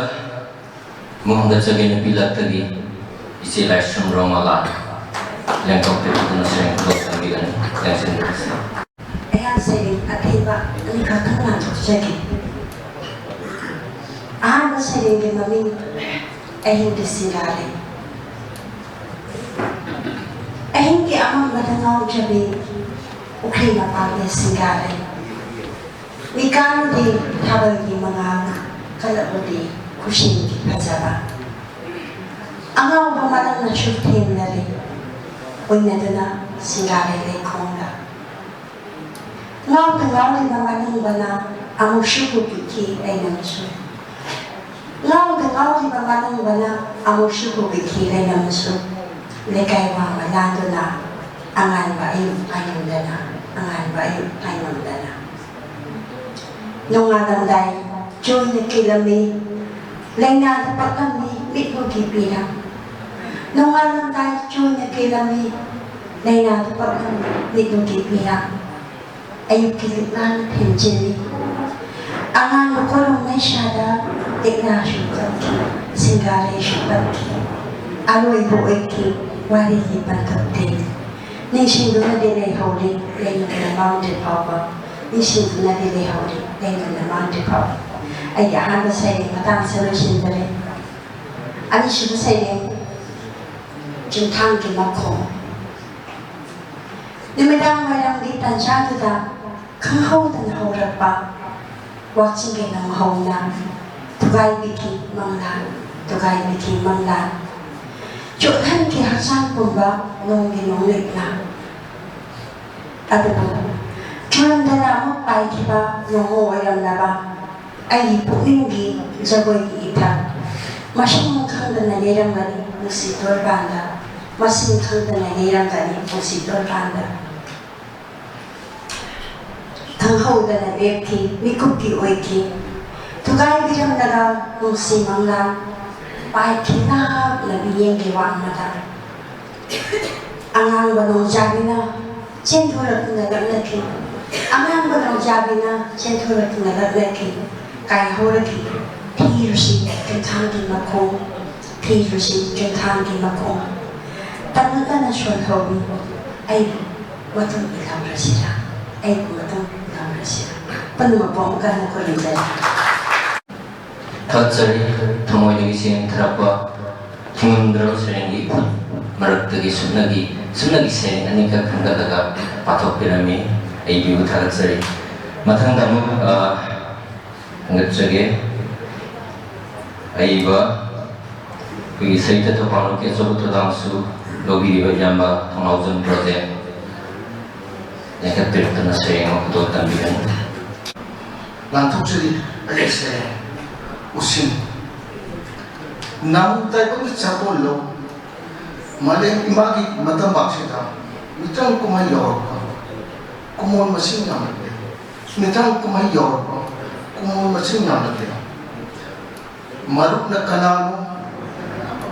ꯑꯃꯨꯛ ꯍꯟꯒꯠꯆꯒꯦ ꯅꯨꯄꯤ ꯂꯛꯇꯒꯤ ꯏꯆꯦ ꯂꯥꯏꯁ꯭ꯔꯝ ꯔꯣꯃꯥꯂꯥ ꯂꯦꯡꯊꯣꯛ ꯄꯤꯕꯤꯗꯨꯅ ꯁꯩꯔꯦꯡ ꯈꯨꯗꯣꯜ ꯇꯝꯕꯤꯒꯅꯤ꯫ ꯂꯦꯡꯁꯤꯟꯕꯤꯔꯁꯤ꯫ ꯑꯩꯍꯥꯛ ꯁꯩꯔꯦꯡ ꯑꯊꯤꯕ ꯑꯅꯤꯈꯛꯇꯪ ꯂꯥꯟꯊꯣꯛꯆꯒꯦ꯫ ꯑꯍꯥꯟꯕ ꯁꯩꯔꯦꯡꯒꯤ ꯃꯃꯤꯡ ꯑꯍꯤꯡꯒꯤ ꯁꯤꯡꯒꯥꯔꯩ꯫ ꯑꯍꯤꯡꯒꯤ ꯑꯃꯝꯕꯗ ꯉꯥꯎꯖꯕꯤ ꯄꯨꯈ꯭ꯔꯤ ꯃꯄꯥꯟꯒꯤ ꯁꯤꯡꯒꯥꯔꯩ꯫ ꯃꯤꯀꯥꯡꯗꯤ ꯊꯥꯕꯜꯒꯤ ꯃꯉꯥꯜꯅ ꯀꯜꯂꯛꯂꯗꯤ ꯈꯨꯁꯤꯟꯒꯤ ꯐꯖꯕ꯫ ꯑꯉꯥꯎꯕ ꯃꯔꯝꯅꯁꯨ ꯊꯦꯡꯅꯔꯤ ꯑꯣꯏꯅꯗꯨꯅ ꯁꯤꯡꯒꯥꯔꯩ ꯂꯩꯈꯣꯡꯗ꯫ ꯉꯥꯎꯗ ꯉꯥꯎꯔꯤꯕ ꯃꯅꯤꯡꯕꯅ ꯑꯃꯨꯛꯁꯨ ꯄꯨꯕꯤꯈꯤ ꯂꯩꯅꯝꯁꯨ꯫ ꯉꯥꯎꯗ ꯉꯥꯎꯔꯤꯕ ꯃꯅꯤꯡꯕꯅ ꯑꯃꯨꯛꯁꯨ ꯄꯨꯕꯤꯈꯤ ꯂꯩꯅꯝꯁꯨ꯫ ꯂꯩꯀꯥꯏ ꯋꯥꯡꯃ ꯂꯥꯟꯗꯨꯅ ꯑꯉꯥꯟꯕ ꯑꯌꯨꯛ ꯉꯥꯏꯉꯝꯗꯅ, ꯑꯉꯥꯟꯕ ꯑꯌꯨꯛ ꯉꯥꯏꯉꯝꯗꯅ꯫ ꯅꯣꯡꯉꯥꯜꯂꯝꯗꯥꯏ ꯆꯣꯏꯅ ꯀꯦꯜꯂꯝꯃꯤ, ꯂꯥꯏꯅꯥꯗ ꯄꯛꯂꯝꯃꯤ ꯃꯤꯠꯂꯨꯒꯤ ꯄꯤꯔꯥꯡ꯫ ꯅꯣꯡꯉꯥꯜꯂꯝꯗꯥꯏ ꯆꯣꯏꯅ ꯀꯦꯜꯂꯝꯃꯤ, ꯂꯥꯏꯅꯥꯗ ꯄꯛꯂꯝꯃꯤ ꯃꯤꯠꯂꯨꯒꯤ ꯄꯤꯔꯥꯡ꯫ ꯑꯌꯨꯛꯀꯤ ꯂꯤꯛꯂꯥꯅ ꯊꯦꯝꯖꯤꯜꯂꯤ꯫ ꯑꯉꯥꯡꯕ ꯀꯣꯂꯨꯝ ꯃꯩꯁꯥꯗ ꯂꯤꯛꯂꯥꯁꯨ ꯀꯞꯈꯤ, ꯁꯤꯡꯒꯥꯔꯩꯁꯨ ꯀꯞꯈꯤ꯫ ꯑꯔꯣꯏꯕ ꯑꯣꯏꯈꯤ ꯋꯥꯔꯤꯒꯤ ꯄꯟꯊꯨꯡꯗꯤ꯫ ꯅꯤꯡꯁꯤꯡꯗꯨꯅꯗꯤ ꯂꯩꯍꯧꯔꯤ ꯂꯩꯃꯅ ꯃꯥꯡꯗ꯭ꯔꯤ ꯐꯥꯎꯕ꯫ ꯅꯤꯡꯁꯤꯡꯗꯨꯅꯗꯤ ꯂꯩꯍꯧꯔꯤ ꯂꯩꯃꯅ ꯃꯥꯡꯗ꯭ꯔꯤ ꯐꯥꯎꯕ꯫ ꯑꯩꯒꯤ ꯑꯍꯥꯟꯕ ꯁꯩꯔꯦꯡ ꯃꯇꯥꯡꯁꯤꯗ ꯂꯣꯏꯁꯤꯟꯖꯔꯦ꯫ ꯑꯅꯤꯁꯨꯕ ꯁꯩꯔꯦꯡ, ꯆꯤꯡꯊꯥꯡꯒꯤ ꯃꯈꯣꯡ꯫ ꯅꯨꯃꯤꯗꯥꯡ ꯋꯥꯏꯔꯝꯒꯤ ꯇꯥꯟꯖꯥꯗꯨꯗ ꯈꯪꯍꯧꯗꯅ ꯍꯧꯔꯛꯄ ꯋꯥꯛꯆꯤꯡꯒꯤ ꯅꯣꯡꯍꯧꯅ ꯊꯨꯒꯥꯏꯕꯤꯈꯤ ꯃꯪꯂꯥꯟ, ꯊꯨꯒꯥꯏꯕꯤꯈꯤ ꯃꯪꯂꯥꯟ꯫ ꯆꯣꯠꯍꯟꯈꯤ ꯍꯛꯆꯥꯡ ꯄꯨꯝꯕ ꯅꯣꯡꯒꯤ ꯅꯣꯡꯂꯤꯛꯅ꯫ ꯑꯗꯨꯕꯨ ꯆꯨꯔꯝꯗꯅ ꯑꯃꯨꯛ ꯄꯥꯏꯈꯤꯕ ꯅꯣꯡꯃ ꯑꯣꯏꯔꯝꯂꯕ ꯑꯩꯒꯤ ꯄꯨꯛꯅꯤꯡꯒꯤ ꯖꯒꯣꯏꯒꯤ ꯏꯊꯛ꯫ ꯃꯁꯤꯡ ꯈꯪꯗꯅ ꯌꯩꯔꯝꯒꯅꯤ ꯅꯨꯡꯁꯤꯠ ꯇꯣꯔꯕꯥꯟꯗ, ꯃꯁꯤꯡ ꯈꯪꯗꯅ ꯌꯩꯔꯝꯒꯅꯤ ꯅꯨꯡꯁꯤꯠ ꯇꯣꯔꯕꯥꯟꯗ꯫ ꯍꯧꯗꯅ ꯂꯦꯞꯈꯤ, ꯃꯤꯀꯨꯞꯀꯤ ꯑꯣꯏꯈꯤ꯫ ꯊꯨꯒꯥꯏꯕꯤꯔꯝꯂꯒ ꯅꯨꯡꯁꯤ ꯃꯪꯂꯥꯟ ꯄꯥꯏꯈꯤ ꯂꯥꯞꯅ ꯃꯤꯠꯌꯦꯡꯒꯤ ꯋꯥꯡꯃꯗ꯫ ꯑꯉꯥꯡꯕ ꯅꯣꯡꯖꯥꯕꯤꯅ ꯆꯦꯟꯊꯣꯔꯛꯇꯨꯅ ꯂꯛꯅꯈꯤ꯫ ꯑꯉꯥꯡꯕ ꯅꯣꯡꯖꯥꯕꯤꯅ ꯆꯦꯟꯊꯣꯔꯛꯇꯨꯅ ꯂꯛꯅꯈꯤ꯫ ꯀꯥꯏꯍꯧꯔꯛꯈꯤ ꯐꯤꯔꯨꯁꯤ ꯆꯨꯝꯊꯥꯡꯒꯤ ꯃꯈꯣꯡ, ꯐꯤꯔꯨꯁꯤ ꯆꯨꯝꯊꯥꯡꯒꯤ ꯃꯈꯣꯡ꯫ ꯇꯞꯅ ꯇꯞꯅ ꯁꯣꯟꯍꯧꯏ꯫ ꯑꯩꯕꯨ ꯃꯇꯨꯡ ꯏꯜꯍꯧꯔꯁꯤꯔꯥ? ꯑꯩꯕꯨ ꯃꯇꯨꯡ ꯏꯜꯍꯧꯔꯁꯤꯔꯥ? ꯄꯨꯝꯅꯃꯛꯄꯨ ꯑꯃꯨꯛ ꯍꯟꯅ ꯈꯨꯔꯨꯝꯖꯔꯤ꯫ ꯊꯥꯒꯠꯆꯔꯤ꯫ ꯊꯃꯣꯏꯗꯒꯤ ꯆꯦꯟꯊꯔꯛꯄ ꯊꯤꯡꯉꯝꯗ꯭ꯔꯕ ꯁꯩꯔꯦꯡꯒꯤ ꯏꯐꯨꯠ ꯃꯔꯛꯇꯒꯤ ꯁꯨꯞꯅꯒꯤ, ꯁꯨꯞꯅꯒꯤ ꯁꯩꯔꯦꯡ ꯑꯅꯤꯈꯛ ꯈꯟꯒꯠꯂꯒ ꯄꯥꯊꯣꯛꯄꯤꯔꯝꯃꯤ꯫ ꯑꯩ ꯕꯤꯕꯨ ꯊꯥꯒꯠꯆꯔꯤ꯫ ꯃꯊꯪꯗ ꯑꯃꯨꯛ, ꯑ, ꯈꯟꯒꯠꯆꯒꯦ꯫ ꯑꯏꯕ ꯑꯩꯈꯣꯏꯒꯤ ꯁꯍꯤꯇ꯭ꯌ ꯊꯧꯕꯥꯜꯂꯣꯟꯒꯤ ꯑꯆꯧꯕ ꯊꯧꯗꯥꯡꯁꯨ ꯂꯧꯕꯤꯔꯤꯕ ꯏꯌꯥꯝꯕ ꯊꯧꯅꯥꯎꯖꯝ ꯕ꯭ꯔꯣꯖꯦꯟ ꯂꯦꯡꯈꯠꯄꯤꯔꯛꯇꯨꯅ ꯁꯩꯔꯦꯡ ꯑꯃ ꯈꯨꯗꯣꯜ ꯇꯝꯕꯤꯒꯅꯤ꯫ ꯂꯥꯟꯊꯣꯛꯆꯔꯤ ꯑꯩꯒꯤ ꯁꯩꯔꯦꯡ ꯎꯁꯤꯟ꯫ ꯅꯥꯃꯨ ꯇꯥꯏꯕꯪꯒꯤ ꯆꯥꯛꯀꯣꯟ ꯂꯧ꯫ ꯃꯥꯂꯦꯝ ꯏꯃꯥꯒꯤ ꯃꯇꯝꯕꯥꯛꯁꯤꯗ ꯃꯤꯇ꯭ꯔꯪ ꯀꯨꯝꯍꯩ ꯌꯧꯔꯛꯄ ꯀꯨꯃꯣꯟ ꯃꯁꯤꯡ ꯌꯥꯝꯂꯛꯂꯦ꯫ ꯃꯤꯇ꯭ꯔꯪ ꯀꯨꯝꯍꯩ ꯌꯧꯔꯛꯄ ꯀꯨꯃꯣꯟ ꯃꯁꯤꯡ ꯌꯥꯝꯂꯛꯂꯦ꯫ ꯃꯔꯨꯞꯅ ꯀꯅꯥꯅꯣ,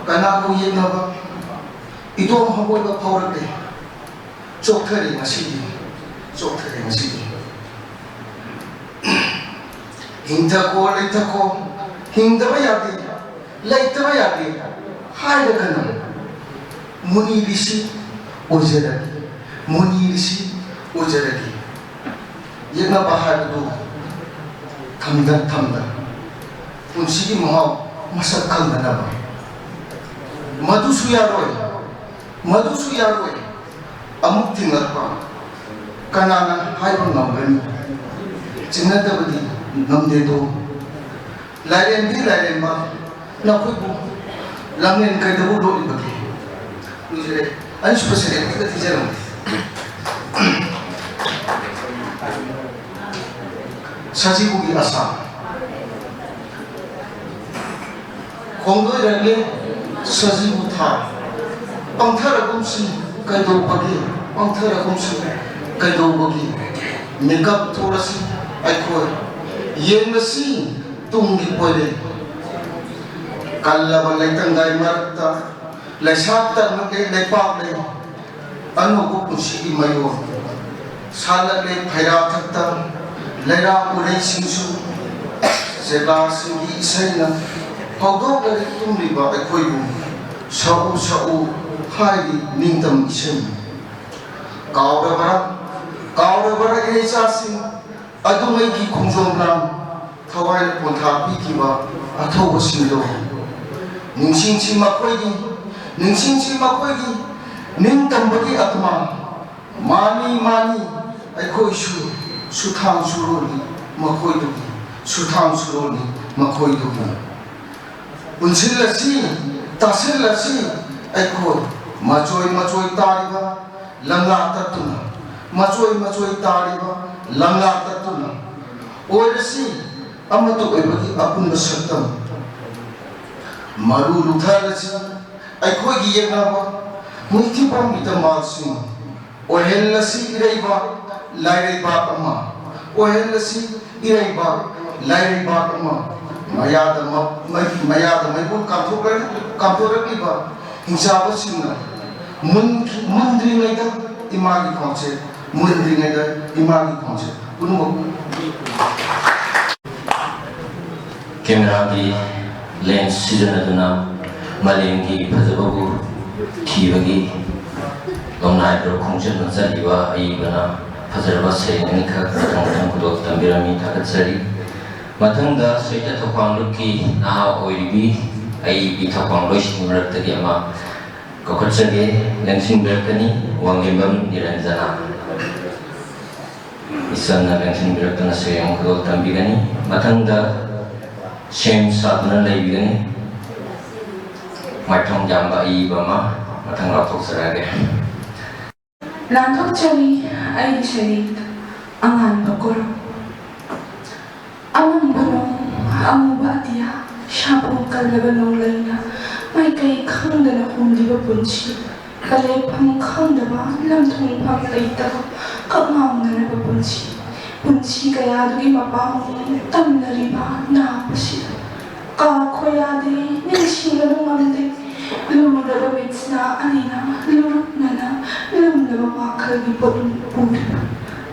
ꯀꯅꯥꯕꯨ ꯌꯦꯛꯅꯕ ꯏꯗꯣꯝ ꯍꯪꯒꯣꯏꯕ ꯐꯥꯎꯔꯛꯂꯦ꯫ ꯆꯣꯛꯊꯔꯦ ꯉꯁꯤꯗꯤ, ꯆꯣꯛꯊꯔꯦ ꯉꯁꯤꯗꯤ꯫ ꯍꯤꯡꯊꯈꯣ, ꯂꯩꯊꯈꯣ, ꯍꯤꯡꯗꯕ ꯌꯥꯗꯦ, ꯂꯩꯇꯕ ꯌꯥꯗꯦ ꯍꯥꯏꯔꯒꯅ ꯃꯨꯅꯤ ꯔꯤꯁꯤ ꯑꯣꯏꯖꯔꯒꯦ, ꯃꯨꯅꯤ ꯔꯤꯁꯤ ꯑꯣꯏꯖꯔꯒꯦ꯫ ꯌꯦꯛꯅꯕ ꯍꯥꯏꯕꯗꯨ ꯊꯝꯗ ꯊꯝꯗ ꯄꯨꯟꯁꯤꯒꯤ ꯃꯍꯥꯎ ꯃꯁꯛ ꯈꯪꯅꯅꯕ꯫ ꯃꯗꯨꯁꯨ ꯌꯥꯔꯣꯏ, ꯃꯗꯨꯁꯨ ꯌꯥꯔꯣꯏ꯫ ꯑꯃꯨꯛ ꯊꯤꯡꯂꯛꯄ ꯀꯅꯥꯅ ꯍꯥꯏꯕ ꯉꯝꯒꯅꯤ? ꯆꯤꯡꯅꯗꯕꯗꯤ ꯉꯝꯗꯦꯗꯣ꯫ ꯂꯥꯏꯔꯦꯝꯕꯤ ꯂꯥꯏꯔꯦꯝꯕ ꯅꯈꯣꯏꯕꯨ ꯂꯝꯂꯦꯟ ꯀꯩꯗꯧꯕ ꯂꯣꯠꯂꯤꯕꯒꯦ? ꯂꯣꯏꯖꯔꯦ꯫ ꯑꯅꯤꯁꯨꯕ ꯁꯩꯔꯦꯡ ꯑꯝꯇ ꯊꯤꯖꯔꯝꯒꯦ꯫ ꯁꯖꯤꯕꯨꯒꯤ ꯑꯁꯥ꯫ ꯈꯣꯡꯗꯣꯏꯔꯛꯂꯦ ꯁꯖꯤꯕꯨ ꯊꯥ꯫ ꯄꯪꯊꯔꯒꯨꯝꯁꯤ ꯀꯩꯗꯧꯕꯒꯤ? ꯄꯪꯊꯔꯒꯨꯝꯁꯤ ꯀꯩꯗꯧꯕꯒꯤ? ꯃꯤꯀꯞ ꯊꯣꯛꯂꯁꯤ ꯑꯩꯈꯣꯏ, ꯌꯦꯡꯂꯁꯤ ꯇꯨꯡꯒꯤ ꯀꯣꯏꯔꯦ꯫ ꯀꯜꯂꯕ ꯂꯩꯇꯪꯒꯥꯏ ꯃꯔꯛꯇ ꯂꯩꯁꯥ ꯇꯠꯅ ꯂꯩ, ꯂꯩꯄꯥꯛ ꯂꯩ꯫ ꯑꯅꯧꯕ ꯄꯨꯟꯁꯤꯒꯤ ꯃꯌꯣꯜ ꯁꯥꯠꯂꯛꯂꯦ ꯐꯩꯔꯥ ꯊꯛꯇ ꯂꯩꯔꯥ ꯎꯔꯩꯁꯤꯡꯁꯨ꯫ ꯆꯦꯒꯥꯁꯤꯡꯒꯤ ꯏꯁꯩꯅ ꯍꯧꯗꯣꯛꯂꯔꯤ ꯇꯨꯝꯂꯤꯕ ꯑꯩꯈꯣꯏꯕꯨ꯫ ꯁꯛꯎ ꯁꯛꯎ ꯍꯥꯏꯔꯤ ꯅꯤꯡꯇꯝ ꯏꯁꯩ꯫ ꯀꯥꯎꯔꯕ꯭ꯔꯥ, ꯀꯥꯎꯔꯕ꯭ꯔꯥ ꯏꯔꯩꯆꯥꯁꯤꯡ, ꯑꯗꯨꯉꯩꯒꯤ ꯈꯣꯡꯖꯣꯝ ꯂꯥꯟ ꯊꯋꯥꯏꯅ ꯄꯣꯟꯊꯥ ꯄꯤꯈꯤꯕ ꯑꯊꯧꯕꯁꯤꯡꯗꯣ? ꯅꯤꯡꯁꯤꯡꯁꯤ ꯃꯈꯣꯏꯒꯤ, ꯅꯤꯡꯁꯤꯡꯁꯤ ꯃꯈꯣꯏꯒꯤ ꯅꯤꯡꯇꯝꯕꯒꯤ ꯑꯇꯃ꯫ ꯃꯥꯅꯤ, ꯃꯥꯅꯤ, ꯑꯩꯈꯣꯏꯁꯨ ꯁꯨꯊꯥꯡ ꯁꯨꯔꯣꯜꯂꯤ ꯃꯈꯣꯏꯗꯨꯒꯤ, ꯁꯨꯊꯥꯡ ꯁꯨꯔꯣꯜꯂꯤ ꯃꯈꯣꯏꯗꯨꯒꯤ꯫ ꯄꯨꯟꯁꯤꯜꯂꯁꯤ, ꯇꯥꯁꯤꯜꯂꯁꯤ ꯑꯩꯈꯣꯏ, ꯃꯆꯣꯏ ꯃꯆꯣꯏ ꯇꯥꯔꯤꯕ ꯂꯝꯂꯥ ꯇꯠꯇꯨꯅ, ꯃꯆꯣꯏ ꯃꯆꯣꯏ ꯇꯥꯔꯤꯕ ꯂꯝꯂꯥ ꯇꯠꯇꯨꯅ꯫ ꯑꯣꯏꯔꯁꯤ ꯑꯃꯠꯇ ꯑꯣꯏꯕꯒꯤ ꯑꯄꯨꯟꯕ ꯁꯛꯇꯝ꯫ ꯃꯔꯨ ꯂꯨꯊꯔꯁꯤ ꯑꯩꯈꯣꯏꯒꯤ ꯌꯦꯛꯅꯕ ꯃꯤꯊꯤꯄꯥꯝꯒꯤ ꯇꯝꯕꯥꯜꯁꯤꯡ꯫ ꯑꯣꯏꯍꯜꯂꯁꯤ ꯏꯔꯩꯕꯥꯛ ꯂꯥꯏꯔꯩꯕꯥꯛ ꯑꯃ, ꯑꯣꯏꯍꯜꯂꯁꯤ ꯏꯔꯩꯕꯥꯛ ꯂꯥꯏꯔꯩꯕꯥꯛ ꯑꯃ꯫ ꯃꯌꯥꯗ ꯃ-, ꯃꯩ-, ꯃꯌꯥꯗ ꯃꯩꯕꯨꯜ ꯀꯥꯝꯊꯣꯛꯂ-, ꯀꯥꯝꯊꯣꯔꯛꯂꯤꯕ ꯍꯤꯡꯆꯥꯕꯁꯤꯡꯅ ꯃꯨꯟꯈꯤ-, ꯃꯨꯟꯗ꯭ꯔꯤꯉꯩꯗ ꯏꯃꯥꯒꯤ ꯈꯣꯟꯖꯦꯜ, ꯃꯨꯟꯗ꯭ꯔꯤꯉꯩꯗ ꯏꯃꯥꯒꯤ ꯈꯣꯟꯖꯦꯜ ꯄꯨꯝꯅꯃꯛ꯫ ꯀꯦꯃꯦꯔꯥꯒꯤ ꯂꯦꯟꯁ ꯁꯤꯖꯤꯟꯅꯗꯨꯅ ꯃꯥꯂꯦꯝꯒꯤ ꯐꯖꯕꯕꯨ ꯊꯤꯕꯒꯤ ꯂꯣꯡꯅꯥꯏꯗ ꯈꯣꯡꯆꯠꯅ ꯆꯠꯂꯤꯕ ꯑꯏꯕꯅ ꯐꯖꯔꯕ ꯁꯩꯔꯦꯡ ꯑꯅꯤꯈꯛ ꯃꯊꯪ ꯃꯊꯪ ꯈꯨꯗꯣꯜ ꯇꯝꯕꯤꯔꯝꯃꯤ꯫ ꯊꯥꯒꯠꯆꯔꯤ꯫ ꯃꯊꯪꯗ ꯁꯍꯤꯇ꯭ꯌ ꯊꯧꯈ꯭ꯋꯥꯡ ꯂꯨꯞꯀꯤ ꯅꯍꯥ ꯑꯣꯏꯔꯤꯕꯤ ꯑꯏꯕꯤ ꯊꯧꯈ꯭ꯋꯥꯡ ꯂꯣꯏꯁꯤꯡꯒꯤ ꯃꯔꯛꯇꯒꯤ ꯑꯃ ꯀꯧꯈꯠꯆꯒꯦ, ꯂꯦꯡꯁꯤꯟꯕꯤꯔꯛꯀꯅꯤ, ꯋꯥꯡꯂꯦꯝꯕꯝ ꯅꯤꯔꯟꯖꯅꯥ꯫ ꯏꯆꯟꯅ ꯂꯦꯡꯁꯤꯟꯕꯤꯔꯛꯇꯨꯅ ꯁꯩꯔꯦꯡ ꯈꯨꯗꯣꯜ ꯇꯝꯕꯤꯒꯅꯤ꯫ ꯃꯊꯪꯗ ꯁꯦꯝ ꯁꯥꯗꯨꯅ ꯂꯩꯕꯤꯒꯅꯤ꯫ ꯃꯥꯏꯊꯣꯡ ꯌꯥꯝꯕ ꯑꯏꯕ ꯑꯃ ꯃꯊꯪ ꯂꯥꯎꯊꯣꯛꯆꯔꯛꯑꯒꯦ꯫ ꯂꯥꯟꯊꯣꯛꯆꯔꯤ ꯑꯩꯒꯤ ꯁꯩꯔꯦꯡ ꯑꯉꯥꯟꯕ ꯀꯣꯔꯧ꯫ ꯑꯃꯝꯕ ꯅꯣꯡ, ꯑꯃꯨꯕ ꯑꯇꯤꯌꯥ, ꯁꯥꯐꯨ ꯀꯜꯂꯕ ꯅꯣꯡꯂꯩꯅ ꯃꯥꯏꯀꯩ ꯈꯪꯗꯅ ꯍꯨꯝꯂꯤꯕ ꯄꯨꯟꯁꯤ꯫ ꯂꯦꯞꯐꯝ ꯈꯪꯗꯕ, ꯂꯝꯊꯨꯡꯐꯝ ꯂꯩꯇꯕ, ꯀꯛꯉꯥꯎꯅꯔꯕ ꯄꯨꯟꯁꯤ꯫ ꯄꯨꯟꯁꯤ ꯀꯌꯥꯗꯨꯒꯤ ꯃꯄꯥ ꯃꯃꯤ ꯇꯝꯅꯔꯤꯕ ꯅꯍꯥꯛꯄꯨꯁꯤꯗ ꯀꯥꯎꯈꯣ ꯌꯥꯗꯦ, ꯅꯤꯡꯁꯤꯡꯕꯗꯨ ꯉꯝꯗꯦ꯫ ꯂꯨꯔꯕ ꯃꯤꯠꯁꯤꯅ ꯑꯅꯤꯅ ꯂꯨꯔꯨꯞꯅꯅ ꯂꯨꯝꯂꯕ ꯋꯥꯈꯜꯒꯤ ꯄꯣꯠꯂꯨꯝ ꯎꯔꯤꯕ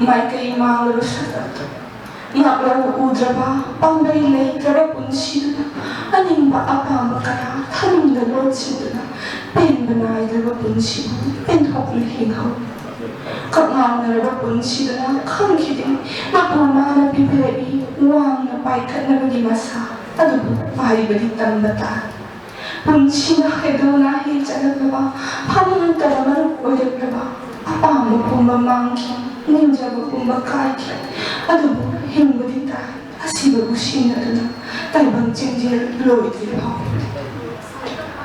ꯃꯥꯏꯀꯩ ꯃꯥꯡꯂꯕ ꯁꯛꯇꯝꯗꯨ꯫ ꯉꯥꯛꯂꯧ ꯎꯗ꯭ꯔꯕ, ꯄꯥꯝꯕꯩ ꯂꯩꯇ꯭ꯔꯕ ꯄꯨꯟꯁꯤꯗꯨꯗ ꯑꯅꯤꯡꯕ ꯑꯄꯥꯝꯕ ꯀꯌꯥ ꯊꯅꯨꯡꯗ ꯂꯣꯠꯁꯤꯟꯗꯨꯅ ꯄꯦꯟꯕ ꯅꯥꯏꯗ꯭ꯔꯕ ꯄꯨꯟꯁꯤꯕꯨ ꯄꯦꯟꯊꯣꯛꯅ ꯍꯤꯡꯍꯧ꯫ ꯀꯛꯉꯥꯎꯅꯔꯕ ꯄꯨꯟꯁꯤꯗꯨꯅ ꯈꯪꯈꯤꯗꯦ ꯃꯄꯨ ꯃꯥꯅ ꯄꯤꯕꯤꯔꯛꯏ ꯋꯥꯡꯅ ꯄꯥꯏꯈꯠꯅꯕꯒꯤ ꯃꯁꯥ ꯑꯗꯨꯕꯨ ꯄꯥꯏꯕꯗꯤ ꯇꯝꯕ ꯇꯥꯏ꯫ ꯄꯨꯟꯁꯤꯅ ꯍꯦꯗꯣ ꯅꯥꯍꯦ ꯆꯠꯂꯛꯂꯕ, ꯐꯝꯗꯕ ꯃꯔꯨꯞ ꯑꯣꯏꯔꯛꯂꯕ, ꯑꯄꯥꯝꯕ ꯄꯨꯝꯕ ꯃꯥꯡꯈꯤ, ꯅꯤꯡꯖꯕ ꯄꯨꯝꯕ ꯀꯥꯏꯈꯤ꯫ ꯑꯗꯨꯕꯨ ꯍꯤꯡꯕꯗꯤ ꯇꯥꯏ, ꯑꯁꯤꯕꯕꯨ ꯁꯤꯡꯅꯗꯨꯅ ꯇꯥꯏꯕꯪ ꯆꯦꯟꯖꯦꯜ ꯂꯣꯏꯗ꯭ꯔꯤ ꯐꯥꯎ꯫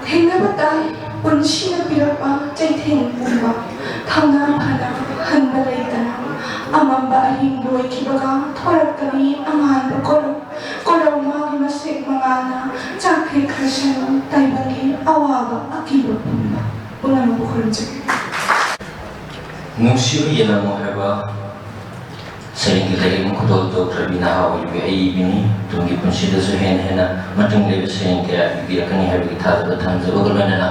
ꯊꯦꯡꯅꯕ ꯇꯥꯏ, ꯄꯨꯟꯁꯤꯅ ꯄꯤꯔꯛꯄ ꯆꯩꯊꯦꯡ ꯄꯨꯝꯕ, ꯊꯧꯅꯥ ꯐꯅ ꯍꯟꯕ ꯂꯩꯇꯅ, ꯑꯃꯝꯕ ꯑꯍꯤꯡ ꯂꯣꯏꯈꯤꯕꯒ ꯊꯣꯔꯛꯀꯅꯤ ꯑꯉꯥꯟꯕ ꯀꯣꯂꯨꯞ꯫ ꯀꯣꯂꯨꯞ ꯃꯥꯒꯤ ꯃꯁꯦꯛ ꯃꯉꯥꯜꯅ ꯆꯥꯛ ꯍꯦꯛꯈ꯭ꯔꯁꯅꯨ ꯇꯥꯏꯕꯪꯒꯤ ꯑꯋꯥꯕ ꯑꯀꯤꯕ ꯄꯨꯝꯕ꯫ ꯄꯨꯝꯅꯃꯛꯄꯨ ꯈꯨꯔꯨꯝꯖꯔꯤ꯫ ꯅꯨꯡꯁꯤꯕ ꯌꯦꯜꯂꯝꯃꯣ ꯍꯥꯏꯕ ꯁꯩꯔꯦꯡꯒꯤ ꯂꯥꯏꯔꯤꯛ ꯑꯃ ꯈꯨꯗꯣꯜ ꯇꯧꯈ꯭ꯔꯕꯤ ꯅꯍꯥ ꯑꯣꯏꯔꯤꯕꯤ ꯑꯏꯕꯤꯅꯤ꯫ ꯇꯨꯡꯒꯤ ꯄꯨꯟꯁꯤꯗꯁꯨ ꯍꯦꯟꯅ ꯍꯦꯟꯅ ꯃꯇꯨꯡ ꯂꯩꯕ ꯁꯩꯔꯦꯡ ꯀꯌꯥ ꯏꯕꯤꯔꯛꯀꯅꯤ ꯍꯥꯏꯕꯒꯤ ꯊꯥꯖꯕ ꯊꯝꯖꯕꯒ ꯂꯣꯏꯅꯅ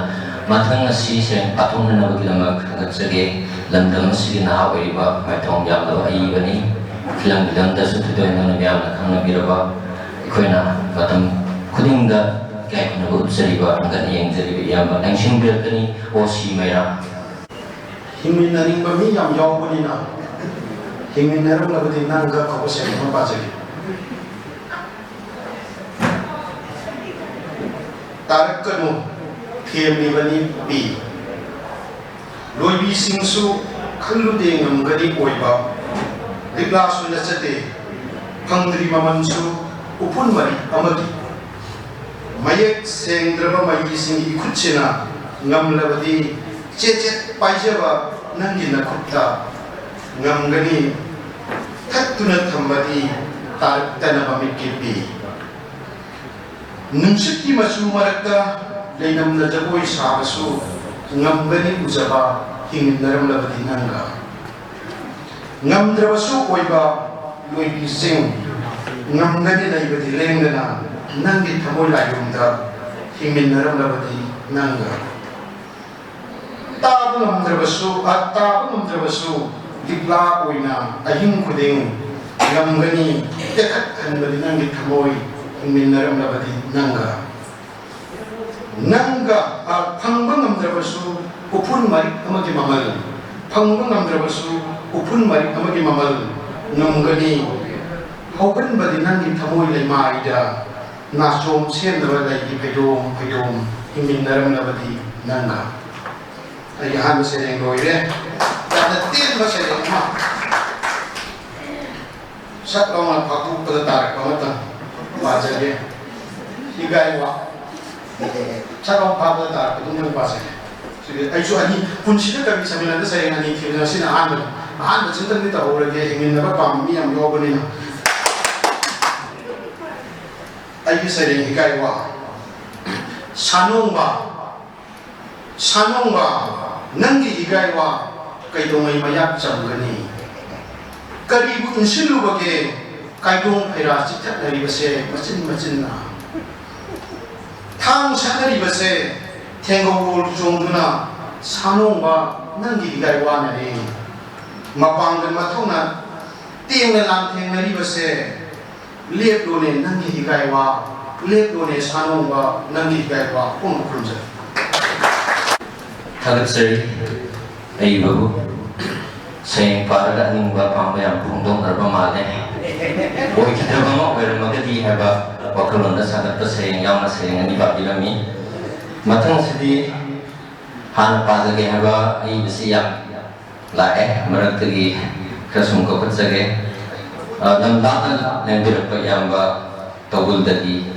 ꯃꯊꯪ ꯑꯁꯤ ꯁꯩꯔꯦꯡ ꯄꯥꯊꯣꯛꯅꯅꯕꯒꯤꯗꯃꯛ ꯊꯥꯒꯠꯆꯒꯦ꯫ ꯂꯝꯗꯝ ꯑꯁꯤꯒꯤ ꯅꯍꯥ ꯑꯣꯏꯔꯤꯕ ꯃꯥꯏꯊꯣꯡ ꯌꯥꯝꯂꯕ ꯑꯏꯕꯅꯤ꯫ ꯐꯤꯂꯝꯒꯤ ꯂꯝꯗꯁꯨ ꯊꯣꯏꯗꯣꯛ ꯍꯦꯟꯗꯣꯛꯅ ꯃꯤꯌꯥꯝꯅ ꯈꯪꯅꯕꯤꯔꯕ, ꯑꯩꯈꯣꯏꯅ ꯃꯇꯝ ꯈꯨꯗꯤꯡꯗ ꯏꯀꯥꯏ ꯈꯨꯝꯅꯕ ꯎꯠꯆꯔꯤꯕ, ꯍꯪꯒꯠꯅ ꯌꯦꯡꯖꯔꯤꯕ ꯏꯌꯥꯝꯕ ꯂꯦꯡꯁꯤꯟꯕꯤꯔꯛꯀꯅꯤ ꯑꯣ ꯁꯤ ꯃꯩꯔꯥ꯫ ꯍꯤꯡꯃꯤꯟꯅꯅꯤꯡꯕ ꯃꯤ ꯌꯥꯝ ꯌꯥꯎꯕꯅꯤꯅ, ꯍꯤꯡꯃꯤꯟꯅꯔꯝꯂꯕꯗꯤ ꯅꯪꯒ ꯀꯧꯕ ꯁꯩꯔꯦꯡ ꯑꯃ ꯄꯥꯖꯒꯦ꯫ ꯇꯥꯔꯛꯀꯅꯨ, ꯊꯦꯝꯂꯤꯕꯅꯤ ꯄꯤ꯫ ꯂꯣꯏꯕꯤꯁꯤꯡꯁꯨ ꯈꯜꯂꯨꯗꯦ ꯉꯝꯒꯅꯤ ꯑꯣꯏꯕ꯫ ꯂꯤꯛꯂꯥꯁꯨ ꯅꯠꯆꯗꯦ, ꯐꯪꯗ꯭ꯔꯤ ꯃꯃꯜꯁꯨ ꯎꯐꯨꯟ ꯃꯔꯤ ꯑꯃꯒꯤ꯫ ꯃꯌꯦꯛ ꯁꯦꯡꯗ꯭ꯔꯕ ꯃꯩꯁꯤꯡꯒꯤ ꯏꯈꯨꯠꯁꯤꯅ ꯉꯝꯂꯕꯗꯤ ꯆꯦꯆꯦꯠ ꯄꯥꯏꯖꯕ ꯅꯪꯒꯤ ꯅꯈꯨꯠꯇ ꯉꯝꯒꯅꯤ꯫ ꯊꯠꯇꯨꯅ ꯊꯝꯕꯗꯤ ꯇꯥꯔꯛꯇꯅꯕ ꯃꯤꯠꯀꯤ ꯄꯤ꯫ ꯅꯨꯡꯁꯤꯠꯀꯤ ꯃꯆꯨ ꯃꯔꯛꯇ ꯂꯩꯅꯝꯅ ꯖꯒꯣꯏ ꯁꯥꯕꯁꯨ ꯉꯝꯒꯅꯤ ꯎꯖꯕ ꯍꯤꯡꯃꯤꯟꯅꯔꯝꯂꯕꯗꯤ ꯅꯪꯒ꯫ ꯉꯝꯗ꯭ꯔꯕꯁꯨ ꯑꯣꯏꯕ ꯂꯣꯏꯕꯤꯁꯤꯡ, ꯉꯝꯒꯅꯤ ꯂꯩꯕꯗꯤ ꯂꯦꯡꯗꯅ ꯅꯪꯒꯤ ꯊꯃꯣꯏ ꯂꯥꯏꯔꯨꯝꯗ ꯍꯤꯡꯃꯤꯟꯅꯔꯝꯂꯕꯗꯤ ꯅꯪꯒ꯫ ꯇꯥꯕ ꯉꯝꯗ꯭ꯔꯕꯁꯨ, ꯑ, ꯇꯥꯕ ꯉꯝꯗ꯭ꯔꯕꯁꯨ ꯂꯤꯛꯂꯥ ꯑꯣꯏꯅ ꯑꯍꯤꯡ ꯈꯨꯗꯤꯡ ꯉꯝꯒꯅꯤ ꯇꯦꯛꯈꯠꯍꯟꯕꯗꯤ ꯅꯪꯒꯤ ꯊꯃꯣꯏ ꯍꯤꯡꯃꯤꯟꯅꯔꯝꯂꯕꯗꯤ ꯅꯪꯒ꯫ ꯅꯪꯒ, ꯑ, ꯐꯪꯕ ꯉꯝꯗ꯭ꯔꯕꯁꯨ ꯎꯐꯨꯟ ꯃꯔꯤꯛ ꯑꯃꯒꯤ ꯃꯃꯜ, ꯐꯪꯕ ꯉꯝꯗ꯭ꯔꯕꯁꯨ ꯎꯐꯨꯟ ꯃꯔꯤꯛ ꯑꯃꯒꯤ ꯃꯃꯜ ꯉꯝꯒꯅꯤ ꯍꯧꯒꯟꯕꯗꯤ ꯅꯪꯒꯤ ꯊꯃꯣꯏ ꯂꯩꯃꯥꯏꯗ ꯅꯥꯆꯣꯝ ꯁꯦꯝꯅꯕ ꯂꯩꯒꯤ ꯐꯩꯗꯣꯝ ꯐꯩꯗꯣꯝ ꯍꯤꯡꯃꯤꯟꯅꯔꯝꯂꯕꯗꯤ ꯅꯪꯒ꯫ ꯑꯩꯒꯤ ꯑꯍꯥꯟꯕ ꯁꯩꯔꯦꯡ ꯂꯣꯏꯔꯦ꯫ ꯌꯥꯝꯅ ꯇꯦꯟꯕ ꯁꯩꯔꯦꯡ ꯑꯃ ꯁꯠ ꯂꯥꯎꯅ ꯐꯥꯛꯇꯣꯛꯄꯗ ꯇꯥꯔꯛꯄ ꯑꯃꯇꯪ ꯄꯥꯖꯒꯦ꯫ ꯍꯤꯒꯥꯏ ꯋꯥ꯫ ꯁꯠ ꯂꯥꯎꯅ ꯐꯥꯛꯄꯗ ꯇꯥꯔꯛꯄꯗꯨ ꯑꯃꯇꯪ ꯄꯥꯖꯒꯦ꯫ ꯁꯤꯗꯤ ꯑꯩꯁꯨ ꯑꯅꯤ, ꯄꯨꯟꯁꯤꯗ ꯀꯕꯤ ꯁꯝꯃꯦꯂꯟꯗ ꯁꯩꯔꯦꯡ ꯑꯅꯤ ꯊꯤꯕꯁꯦ ꯉꯁꯤꯅ ꯑꯍꯥꯟꯕꯅꯤ꯫ ꯑꯍꯥꯟꯕꯁꯤꯗꯪꯗꯤ ꯇꯧꯍꯧꯔꯒꯦ, ꯍꯤꯡꯃꯤꯟꯅꯕ ꯄꯥꯝꯕ ꯃꯤ ꯌꯥꯝ ꯌꯥꯎꯕꯅꯤꯅ꯫ ꯑꯩꯒꯤ ꯁꯩꯔꯦꯡ ꯍꯤꯒꯥꯏ ꯋꯥ꯫ ꯁꯥꯅꯣꯡꯕ, ꯁꯥꯅꯣꯡꯕ, ꯅꯪꯒꯤ ꯍꯤꯒꯥꯏ ꯋꯥ ꯀꯩꯗꯧꯉꯩ ꯃꯌꯥꯛ ꯆꯝꯒꯅꯤ? ꯀꯔꯤꯕꯨ ꯏꯟꯁꯤꯜꯂꯨꯕꯒꯦ ꯀꯥꯏꯗꯣꯡ ꯐꯩꯔꯥ ꯆꯤꯛꯊꯠꯅꯔꯤꯕꯁꯦ ꯃꯆꯤꯟ ꯃꯆꯤꯟꯅ? ꯊꯥꯡ ꯁꯠꯅꯔꯤꯕꯁꯦ ꯊꯦꯡꯒꯧ ꯔꯣꯜ ꯆꯣꯡꯗꯨꯅ ꯁꯥꯅꯣꯡꯕ ꯅꯪꯒꯤ ꯍꯤꯒꯥꯏ ꯋꯥꯅꯅꯦ꯫ ꯃꯄꯥꯡꯒꯜ ꯃꯊꯧꯅ ꯇꯦꯡꯅ ꯂꯥꯟꯊꯦꯡꯅꯔꯤꯕꯁꯦ ꯂꯦꯞꯂꯣꯅꯦ ꯅꯪꯒꯤ ꯍꯤꯒꯥꯏ ꯋꯥ, ꯂꯦꯞꯂꯣꯅꯦ ꯁꯥꯅꯣꯡꯕ ꯅꯪꯒꯤ ꯍꯤꯒꯥꯏ ꯋꯥ꯫ ꯄꯨꯡ ꯈꯨꯔꯨꯝꯖꯔꯤ꯫ ꯊꯥꯒꯠꯆꯔꯤ꯫ ꯑꯏꯕꯕꯨ ꯁꯩꯔꯦꯡ ꯄꯥꯔꯒ ꯑꯅꯤꯡꯕ ꯑꯄꯥꯝꯕ ꯌꯥꯝ ꯐꯣꯡꯗꯣꯛꯅꯔꯕ ꯃꯥꯜꯂꯦ꯫ ꯑꯣꯏꯈꯤꯗ꯭ꯔꯕ ꯑꯃ ꯑꯣꯏꯔꯝꯃꯒꯗꯤ ꯍꯥꯏꯕ ꯋꯥꯈꯜꯂꯣꯟꯗ ꯁꯥꯒꯠꯄ ꯁꯩꯔꯦꯡ ꯌꯥꯎꯅ ꯁꯩꯔꯦꯡ ꯑꯅꯤ ꯄꯥꯕꯤꯔꯝꯃꯤ꯫ ꯃꯊꯪꯁꯤꯗꯤ ꯍꯥꯟꯅ ꯄꯥꯖꯒꯦ ꯍꯥꯏꯕ ꯑꯏꯕꯁꯤ ꯌꯥꯝ ꯂꯥꯛꯑꯦ꯫ ꯃꯔꯛꯇꯒꯤ ꯈꯔ ꯁꯨꯝ ꯀꯧꯈꯠꯆꯒꯦ꯫ ꯑ, ꯂꯝ ꯂꯥꯞꯅ ꯂꯦꯡꯕꯤꯔꯛꯄ ꯏꯌꯥꯝꯕ ꯇꯧꯕꯨꯜꯗꯒꯤ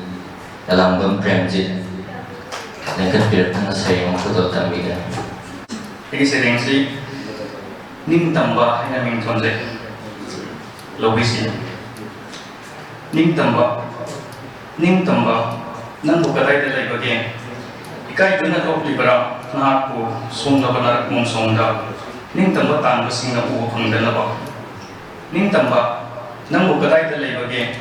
ꯑꯦꯂꯥꯡꯕꯝ ꯄ꯭ꯔꯦꯝꯖꯤꯠ ꯂꯦꯡꯈꯠꯄꯤꯔꯛꯇꯨꯅ ꯁꯩꯔꯦꯡ ꯑꯃ ꯈꯨꯗꯣꯜ ꯇꯝꯕꯤꯒꯅꯤ꯫ ꯑꯩꯒꯤ ꯁꯩꯔꯦꯡꯁꯤ ꯅꯤꯡꯇꯝꯕ ꯍꯥꯏꯅ ꯃꯤꯡ ꯊꯣꯟꯖꯩ꯫ ꯂꯧꯕꯤꯁꯤ꯫ ꯅꯤꯡꯇꯝꯕ, ꯅꯤꯡꯇꯝꯕ, ꯅꯪꯕꯨ ꯀꯗꯥꯏꯗ ꯂꯩꯕꯒꯦ? ꯏꯀꯥꯏꯗꯨꯅ ꯊꯣꯛꯂꯤꯕꯔꯥ? ꯅꯍꯥꯛꯄꯨ ꯁꯣꯡꯂꯕ ꯅꯔꯛ ꯃꯣꯡꯁꯣꯡꯗ ꯅꯤꯡꯇꯝꯕ ꯇꯥꯟꯕꯁꯤꯡꯅ ꯎꯕ ꯐꯪꯗꯅꯕ꯫ ꯅꯤꯡꯇꯝꯕ, ꯅꯪꯕꯨ ꯀꯗꯥꯏꯗ ꯂꯩꯕꯒꯦ?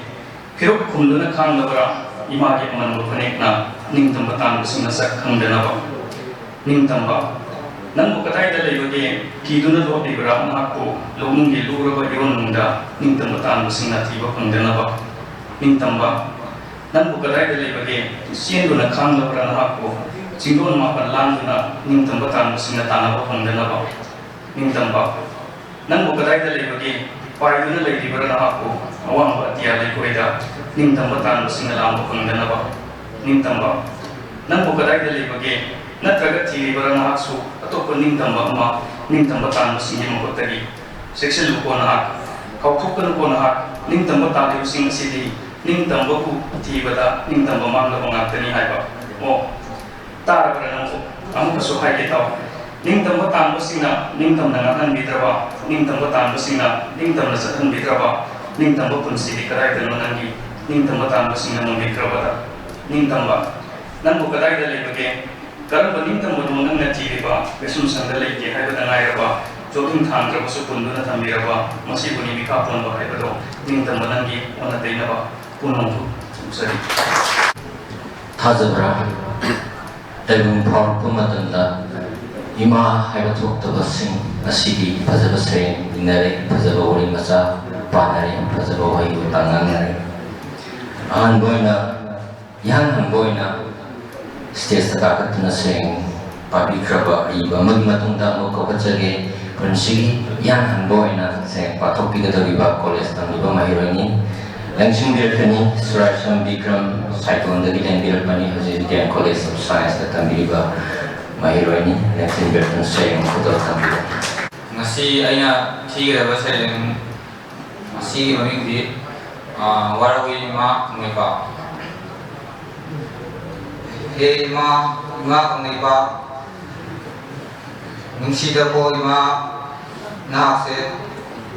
ꯐꯤꯔꯨꯛ ꯈꯨꯝꯗꯨꯅ ꯈꯥꯡꯂꯕ꯭ꯔꯥ ꯏꯃꯥꯒꯤ ꯑꯃꯟꯕ ꯐꯅꯦꯛꯅ ꯅꯤꯡꯇꯝꯕ ꯇꯥꯟꯕꯁꯤꯡꯅ ꯁꯛ ꯈꯪꯗꯅꯕ? ꯅꯤꯡꯇꯝꯕ, ꯅꯪꯕꯨ ꯀꯗꯥꯏꯗ ꯂꯩꯕꯒꯦ? ꯀꯤꯗꯨꯅ ꯂꯣꯠꯂꯤꯕ꯭ꯔꯥ ꯅꯍꯥꯛꯄꯨ ꯂꯧꯅꯨꯡꯒꯤ ꯂꯨꯔꯕ ꯏꯔꯣꯟꯅꯨꯡꯗ ꯅꯤꯡꯇꯝꯕ ꯇꯥꯟꯕꯁꯤꯡꯅ ꯊꯤꯕ ꯐꯪꯗꯅꯕ? ꯅꯤꯡꯇꯝꯕ, ꯅꯪꯕꯨ ꯀꯗꯥꯏꯗ ꯂꯩꯕꯒꯦ? ꯆꯦꯟꯗꯨꯅ ꯈꯥꯡꯂꯕ꯭ꯔꯥ ꯅꯍꯥꯛꯄꯨ ꯆꯤꯡꯗꯣꯟ ꯃꯥꯄꯟ ꯂꯥꯟꯗꯨꯅ ꯅꯤꯡꯇꯝꯕ ꯇꯥꯟꯕꯁꯤꯡꯅ ꯇꯥꯟꯅꯕ ꯐꯪꯗꯅꯕ? ꯅꯤꯡꯇꯝꯕ, ꯅꯪꯕꯨ ꯀꯗꯥꯏꯗ ꯂꯩꯕꯒꯦ? ꯄꯥꯏꯗꯨꯅ ꯂꯩꯔꯤꯕ꯭ꯔꯥ ꯅꯍꯥꯛꯄꯨ ꯑꯋꯥꯡꯕ ꯑꯇꯤꯌꯥ ꯂꯩꯀꯣꯏꯗ ꯅꯤꯡꯇꯝꯕ ꯇꯥꯟꯕꯁꯤꯡꯅ ꯂꯥꯝꯕ ꯐꯪꯗꯅꯕ? ꯅꯤꯡꯇꯝꯕ, ꯅꯪꯕꯨ ꯀꯗꯥꯏꯗ ꯂꯩꯕꯒꯦ? ꯅꯠꯇ꯭ꯔꯒ ꯊꯤꯔꯤꯕ꯭ꯔꯥ ꯅꯍꯥꯛꯁꯨ ꯑꯇꯣꯞꯄ ꯅꯤꯡꯇꯝꯕ ꯑꯃ ꯅꯤꯡꯇꯝꯕ ꯇꯥꯟꯕꯁꯤꯡꯒꯤ ꯃꯈꯨꯠꯇꯒꯤ? ꯆꯦꯛꯁꯤꯜꯂꯨꯀꯣ ꯅꯍꯥꯛ, ꯀꯥꯎꯊꯣꯛꯀꯅꯨꯀꯣ ꯅꯍꯥꯛ, ꯅꯤꯡꯇꯝꯕ ꯇꯥꯜꯂꯤꯕꯁꯤꯡ ꯑꯁꯤꯗꯤ ꯅꯤꯡꯇꯝꯕꯕꯨ ꯊꯤꯕꯗ ꯅꯤꯡꯇꯝꯕ ꯃꯥꯡꯂꯕ ꯉꯥꯛꯇꯅꯤ ꯍꯥꯏꯕ꯫ ꯑꯣ, ꯇꯥꯔꯕ꯭ꯔꯥ ꯅꯪꯕꯨ? ꯑꯃꯨꯛꯀꯁꯨ ꯍꯥꯏꯒꯦ ꯇꯥꯎ꯫ ꯅꯤꯡꯇꯝꯕ ꯇꯥꯟꯕꯁꯤꯡꯅ ꯅꯤꯡꯇꯝꯅ ꯉꯥꯡꯍꯟꯕꯤꯗ꯭ꯔꯕ, ꯅꯤꯡꯇꯝꯕ ꯇꯥꯟꯕꯁꯤꯡꯅ ꯅꯤꯡꯇꯝꯅ ꯆꯠꯍꯟꯕꯤꯗ꯭ꯔꯕ, ꯅꯤꯡꯇꯝꯕ ꯄꯨꯟꯁꯤꯗꯤ ꯀꯗꯥꯏꯗꯅꯣ ꯅꯪꯒꯤ? ꯅꯤꯡꯇꯝꯕ ꯇꯥꯟꯕꯁꯤꯡꯅ ꯃꯨꯟꯕꯤꯗ꯭ꯔꯕꯗ? ꯅꯤꯡꯇꯝꯕ, ꯅꯪꯕꯨ ꯀꯗꯥꯏꯗ ꯂꯩꯕꯒꯦ? ꯀꯔꯝꯕ ꯅꯤꯡꯇꯝꯕꯅꯣ ꯅꯪꯅ ꯊꯤꯔꯤꯕ? ꯀꯩꯁꯨꯝꯁꯪꯗ ꯂꯩꯇꯦ ꯍꯥꯏꯕꯗ ꯉꯥꯏꯔꯕ, ꯆꯣꯛꯊꯨꯡ ꯊꯥꯡꯗ꯭ꯔꯕꯁꯨ ꯄꯨꯟꯗꯨꯅ ꯊꯝꯕꯤꯔꯕ, ꯃꯁꯤꯕꯨꯅꯤ ꯃꯤꯈꯥ ꯄꯣꯟꯕ ꯍꯥꯏꯕꯗꯣ꯫ ꯅꯤꯡꯇꯝꯕ ꯅꯪꯒꯤ ꯑꯣꯟꯅ ꯇꯩꯅꯕ ꯄꯨꯝꯅꯃꯛꯄꯨ ꯊꯥꯖꯕ꯭ꯔꯥ? ꯇꯥꯏꯕꯪ ꯐꯥꯎꯔꯛꯄ ꯃꯇꯝꯗ ꯏꯃꯥ ꯍꯥꯏꯕ ꯊꯣꯛꯇꯕꯁꯤꯡ ꯑꯁꯤꯒꯤ ꯐꯖꯕ ꯁꯩꯔꯦꯡ ꯏꯟꯅꯔꯦ, ꯐꯖꯕ ꯋꯥꯔꯤ ꯃꯆꯥ ꯄꯥꯅꯔꯦ, ꯐꯖꯕ ꯋꯥꯍꯩ ꯋꯥꯇꯥ ꯉꯥꯡꯅꯔꯦ꯫ ꯑꯍꯥꯟꯕ ꯑꯣꯏꯅ, ꯏꯍꯥꯟ ꯍꯥꯟꯕ ꯑꯣꯏꯅ ꯁ꯭ꯇꯦꯖꯇ ꯀꯥꯈꯠꯇꯨꯅ ꯁꯩꯔꯦꯡ ꯄꯥꯕꯤꯈ꯭ꯔꯕ ꯑꯏꯕ ꯑꯃꯒꯤ ꯃꯇꯨꯡꯗ ꯑꯃꯨꯛ ꯀꯧꯈꯠꯆꯒꯦ꯫ ꯄꯨꯟꯁꯤꯒꯤ ꯏꯍꯥꯟ ꯍꯥꯟꯕ ꯑꯣꯏꯅ ꯁꯩꯔꯦꯡ ꯄꯥꯊꯣꯛꯄꯤꯒꯗꯧꯔꯤꯕ ꯀꯣꯂꯦꯖ ꯇꯝꯂꯤꯕ ꯃꯍꯩꯔꯣꯏꯅꯤ꯫ ꯂꯦꯡꯁꯤꯟꯕꯤꯔꯛꯀꯅꯤ, ꯁꯨꯔꯥꯏꯁꯝ ꯕꯤꯀ꯭ꯔꯝ, ꯁꯥꯏꯇꯣꯟꯗꯒꯤ ꯂꯦꯡꯕꯤꯔꯛꯄꯅꯤ, ꯍꯧꯖꯤꯛ ꯗꯤ ꯑꯦꯝ ꯀꯣꯂꯦꯖ ꯑꯣꯐ ꯁꯥꯏꯟꯁꯇ ꯇꯝꯕꯤꯔꯤꯕ ꯃꯍꯩꯔꯣꯏꯅꯤ꯫ ꯂꯦꯡꯁꯤꯟꯕꯤꯔꯛꯇꯨꯅ ꯁꯩꯔꯦꯡ ꯑꯃꯈꯛꯇ ꯇꯝꯕꯤꯔꯛꯀꯅꯤ꯫ ꯉꯁꯤ ꯑꯩꯅ ꯊꯤꯒꯗꯕ ꯁꯩꯔꯦꯡ ꯑꯁꯤꯒꯤ ꯃꯃꯤꯡꯗꯤ, ꯑ, ꯋꯥꯔꯧꯏ ꯏꯃꯥ ꯀꯪꯂꯩꯄꯥꯛ꯫ ꯍꯦ ꯏꯃꯥ, ꯏꯃꯥ ꯀꯪꯂꯩꯄꯥꯛ, ꯅꯨꯡꯁꯤꯗꯀꯣ ꯏꯃꯥ, ꯅꯍꯥꯛꯁꯦ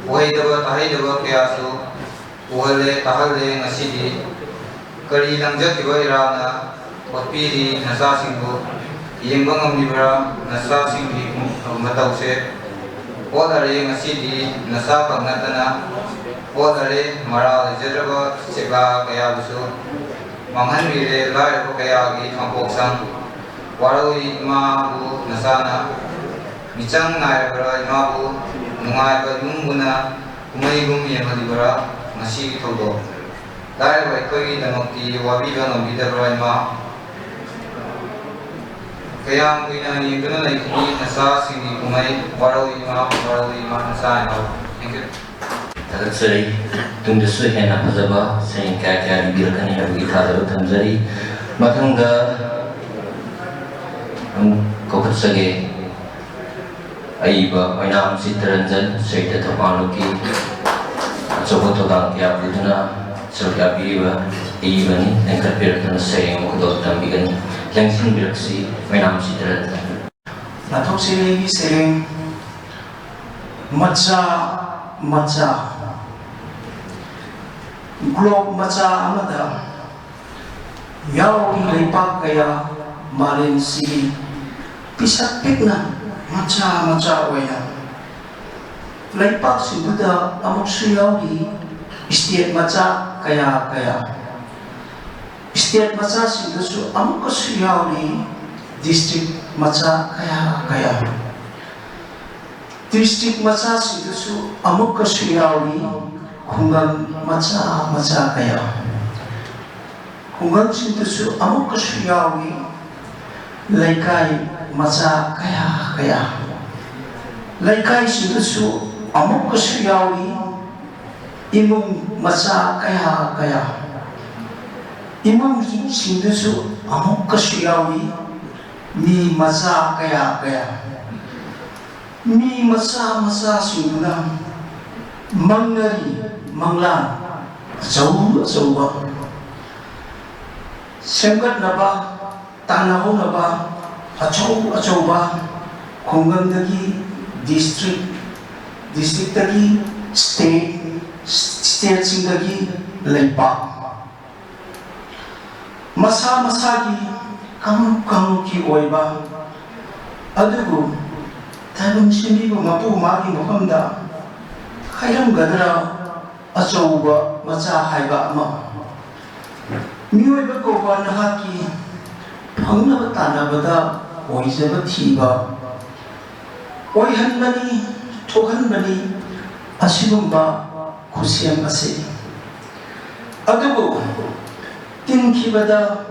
ꯎꯍꯩꯗꯕ ꯇꯥꯍꯩꯗꯕ ꯀꯌꯥꯁꯨ ꯎꯍꯜꯂꯦ, ꯇꯥꯍꯜꯂꯦ꯫ ꯉꯁꯤꯗꯤ ꯀꯔꯤ ꯂꯪꯖꯈꯤꯕ ꯏꯔꯥꯜꯅ ꯑꯣꯠꯄꯤꯔꯤ ꯅꯆꯥꯁꯤꯡꯕꯨ? ꯌꯦꯡꯕ ꯉꯝꯂꯤꯕ꯭ꯔꯥ? ꯅꯆꯥꯁꯤꯡꯒꯤ ꯃꯇꯧꯁꯦ ꯑꯣꯠꯂꯔꯦ꯫ ꯉꯁꯤꯗꯤ ꯅꯆꯥꯈꯛ ꯅꯠꯇꯅ ꯑꯣꯠꯂꯔꯦ꯫ ꯃꯔꯥꯜ ꯂꯩꯖꯗ꯭ꯔꯕ ꯆꯦꯛꯂꯥ ꯀꯌꯥꯕꯨꯁꯨ ꯃꯥꯡꯍꯟꯕꯤꯔꯦ꯫ ꯂꯥꯏꯔꯕ ꯀꯌꯥꯒꯤ ꯈꯥꯡꯄꯣꯛꯁꯪ ꯋꯥꯔꯧꯏ꯫ ꯏꯃꯥꯕꯨ ꯅꯆꯥꯅ ꯃꯤꯆꯪ ꯅꯥꯏꯔꯕ꯭ꯔꯥ? ꯏꯃꯥꯕꯨ ꯅꯨꯡꯉꯥꯏꯕ ꯏꯃꯨꯡꯕꯨꯅ ꯀꯨꯝꯍꯩꯒꯨꯝ ꯌꯦꯡꯍꯜꯂꯤꯕ꯭ꯔꯥ? ꯉꯁꯤꯒꯤ ꯊꯧꯗꯣꯛ ꯂꯥꯏꯔꯕ ꯑꯩꯈꯣꯏꯒꯤꯗꯃꯛꯇꯤ ꯋꯥꯕꯤꯕ ꯉꯝꯕꯤꯗꯕ꯭ꯔꯥ, ꯏꯃꯥ? ꯀꯌꯥꯝ ꯀꯨꯏꯅ ꯌꯦꯡꯗꯨꯅ ꯂꯩꯈꯤꯅꯤ? ꯅꯆꯥꯁꯤꯡꯒꯤ ꯀꯨꯝꯍꯩ ꯋꯥꯔꯧꯏ, ꯏꯃꯥ, ꯋꯥꯔꯧꯏ, ꯏꯃꯥ, ꯅꯆꯥ, ꯏꯃꯥ꯫ Thank you. ꯊꯥꯒꯠꯆꯔꯤ꯫ ꯇꯨꯡꯗꯁꯨ ꯍꯦꯟꯅ ꯐꯖꯕ ꯁꯩꯔꯦꯡ ꯀꯌꯥ ꯀꯌꯥ ꯂꯤꯕꯤꯔꯛꯀꯅꯤ ꯍꯥꯏꯕꯒꯤ ꯊꯥꯖꯕ ꯊꯝꯖꯔꯤ꯫ ꯃꯊꯪꯗ ꯑꯃꯨꯛ ꯀꯧꯈꯠꯆꯒꯦ꯫ ꯑꯏꯕ ꯑꯣꯏꯅꯥꯝ ꯆꯤꯠꯇꯔꯟꯖꯟ ꯁꯍꯤꯇ꯭ꯌ ꯊꯧꯕꯥꯜꯂꯣꯛꯀꯤ ꯑꯆꯧꯕ ꯊꯧꯗꯥꯡ ꯀꯌꯥ ꯄꯨꯗꯨꯅ ꯁꯔꯨꯛ ꯌꯥꯕꯤꯔꯤꯕ ꯑꯏꯕꯅꯤ꯫ ꯂꯦꯡꯈꯠꯄꯤꯔꯛꯇꯨꯅ ꯁꯩꯔꯦꯡ ꯑꯃ ꯈꯨꯗꯣꯜ ꯇꯝꯕꯤꯒꯅꯤ꯫ ꯂꯦꯡꯁꯤꯟꯕꯤꯔꯛꯁꯤ ꯑꯣꯏꯅꯥꯝ ꯆꯤꯠꯇꯔꯟꯖꯟ꯫ ꯂꯥꯟꯊꯣꯛꯆꯔꯤ ꯑꯩꯒꯤ ꯁꯩꯔꯦꯡ ꯃꯆꯥ ꯃꯆꯥ꯫ ꯒ꯭ꯂꯣꯕ ꯃꯆꯥ ꯑꯃꯗ ꯌꯥꯎꯔꯤ ꯂꯩꯄꯥꯛ ꯀꯌꯥ, ꯃꯥꯂꯦꯝꯁꯤꯒꯤ ꯄꯤꯁꯛ ꯄꯤꯛꯅ ꯃꯆꯥ ꯃꯆꯥ ꯑꯣꯏꯅ꯫ ꯂꯩꯄꯥꯛꯁꯤꯡꯗꯨꯗ ꯑꯃꯨꯛꯁꯨ ꯌꯥꯎꯔꯤ ꯁ꯭ꯇꯦꯠ ꯃꯆꯥ ꯀꯌꯥ ꯀꯌꯥ꯫ ꯁ꯭ꯇꯦꯠ ꯃꯆꯥꯁꯤꯡꯗꯁꯨ ꯑꯃꯨꯛꯀꯁꯨ ꯌꯥꯎꯔꯤ ꯗꯤꯁꯇ꯭ꯔꯤꯛ ꯃꯆꯥ ꯀꯌꯥ ꯀꯌꯥ꯫ ꯗꯤꯁꯇ꯭ꯔꯤꯛ ꯃꯆꯥꯁꯤꯡꯗꯁꯨ ꯑꯃꯨꯛꯀꯁꯨ ꯌꯥꯎꯔꯤ ꯈꯨꯡꯒꯪ ꯃꯆꯥ ꯃꯆꯥ ꯀꯌꯥ꯫ ꯈꯨꯡꯒꯪꯁꯤꯡꯗꯁꯨ ꯑꯃꯨꯛꯀꯁꯨ ꯌꯥꯎꯔꯤ ꯂꯩꯀꯥꯏ ꯃꯆꯥ ꯀꯌꯥ ꯀꯌꯥ꯫ ꯂꯩꯀꯥꯏꯁꯤꯡꯗꯁꯨ ꯑꯃꯨꯛꯀꯁꯨ ꯌꯥꯎꯔꯤ ꯏꯃꯨꯡ ꯃꯆꯥ ꯀꯌꯥ ꯀꯌꯥ꯫ ꯏꯃꯨꯡꯁꯤꯡꯗꯁꯨ ꯑꯃꯨꯛꯀꯁꯨ ꯌꯥꯎꯔꯤ ꯃꯤ ꯃꯆꯥ ꯀꯌꯥ ꯀꯌꯥ꯫ ꯃꯤ ꯃꯆꯥ ꯃꯆꯥꯁꯤꯡꯗꯨꯅ ꯃꯪꯅꯔꯤ ꯃꯪꯂꯥꯟ ꯑꯆꯧ ꯑꯆꯧꯕ ꯁꯦꯝꯒꯠꯅꯕ, ꯇꯥꯟꯅꯍꯧꯅꯕ ꯑꯆꯧ ꯑꯆꯧꯕ ꯈꯨꯡꯒꯪꯗꯒꯤ ꯗꯤꯁꯇ꯭ꯔꯤꯛ, ꯗꯤꯁꯇ꯭ꯔꯤꯛꯇꯒꯤ ꯁ꯭ꯇꯦꯠ, ꯁ꯭ꯇꯦꯠꯁꯤꯡꯗꯒꯤ ꯂꯩꯄꯥꯛ꯫ ꯃꯁꯥ ꯃꯁꯥꯒꯤ ꯀꯥꯡꯂꯨꯞ ꯀꯥꯡꯂꯨꯞꯀꯤ ꯑꯣꯏꯕ, ꯑꯗꯨꯕꯨ ꯇꯥꯏꯕꯪ ꯁꯦꯝꯕꯤꯕ ꯃꯄꯨ ꯃꯥꯒꯤ ꯃꯐꯝꯗ ꯍꯥꯏꯔꯝꯒꯗ꯭ꯔꯥ, ꯑꯆꯧꯕ ꯃꯆꯥ ꯍꯥꯏꯕ ꯑꯃ꯫ ꯃꯤꯑꯣꯏꯕ ꯀꯧꯕ ꯅꯍꯥꯛꯀꯤ ꯐꯪꯅꯕ ꯇꯥꯟꯅꯕꯗ ꯑꯣꯏꯖꯕ ꯊꯤꯕ, ꯑꯣꯏꯍꯟꯕꯅꯤ, ꯊꯣꯛꯍꯟꯕꯅꯤ ꯑꯁꯤꯒꯨꯝꯕ ꯈꯨꯠꯁꯦꯝ ꯑꯁꯤ꯫ ꯑꯗꯨꯕꯨ ꯇꯤꯟꯈꯤꯕꯗ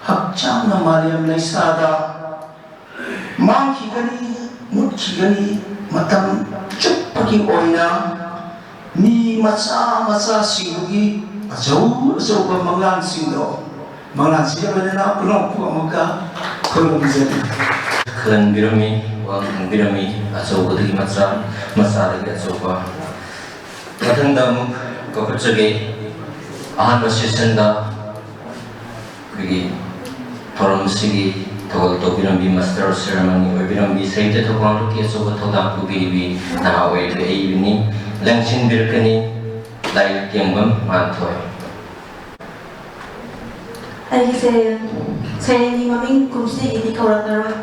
ꯍꯛꯆꯥꯡꯅ ꯃꯥꯂꯦꯝ ꯂꯩꯁꯥꯗ ꯃꯥꯡꯈꯤꯒꯅꯤ, ꯃꯨꯠꯈꯤꯒꯅꯤ꯫ ꯃꯇꯝ ꯆꯨꯞꯄꯒꯤ ꯑꯣꯏꯅ ꯃꯤ ꯃꯆꯥ ꯃꯆꯥꯁꯤꯡꯗꯨꯒꯤ ꯑꯆꯧ ꯑꯆꯧꯕ ꯃꯪꯂꯥꯟꯁꯤꯡꯗꯣ, ꯃꯪꯂꯥꯟꯁꯤꯡꯗ ꯂꯣꯏꯅꯅ ꯄꯨꯝꯅꯃꯛꯄꯨ ꯑꯃꯨꯛꯀ ꯈꯨꯔꯨꯝꯖꯔꯤ꯫ ꯈꯜꯍꯟꯕꯤꯔꯝꯃꯤ, ꯋꯥ ꯈꯪꯕꯤꯔꯝꯃꯤ, ꯑꯆꯧꯕꯗꯒꯤ ꯃꯆꯥ, ꯃꯆꯥꯗꯒꯤ ꯑꯆꯧꯕ꯫ ꯃꯊꯪꯗ ꯑꯃꯨꯛ ꯀꯧꯈꯠꯆꯒꯦ, ꯑꯍꯥꯟꯕ ꯁꯦꯁꯟꯗ ꯑꯩꯈꯣꯏꯒꯤ ꯊꯧꯔꯝ ꯑꯁꯤꯒꯤ ꯊꯧꯒꯜ ꯇꯧꯕꯤꯔꯝꯕꯤ, ꯃꯥꯁꯇꯔ ꯑꯣꯐ ꯁꯦꯔꯦꯃꯣꯅꯤ ꯑꯣꯏꯕꯤꯔꯝꯕꯤ, ꯁꯥꯍꯤꯇ꯭ꯌ ꯊꯧꯕꯥꯜ ꯂꯨꯞꯀꯤ ꯑꯆꯧꯕ ꯊꯧꯗꯥꯡ ꯄꯨꯕꯤꯔꯤꯕꯤ ꯅꯍꯥ ꯑꯣꯏꯔꯤꯕꯤ ꯑꯏꯕꯅꯤ, ꯂꯦꯡꯁꯤꯟꯕꯤꯔꯛꯀꯅꯤ ꯂꯥꯏꯔꯤꯛ ꯇꯦꯡꯕꯝ ꯃꯥꯟꯊꯣꯏ꯫ ꯑꯩꯒꯤ ꯁꯩꯔꯦꯡ, ꯁꯩꯔꯦꯡꯒꯤ ꯃꯃꯤꯡ ꯀꯨꯝꯁꯤꯒꯤꯗꯤ ꯀꯧꯔꯛꯂꯔꯣꯏ꯫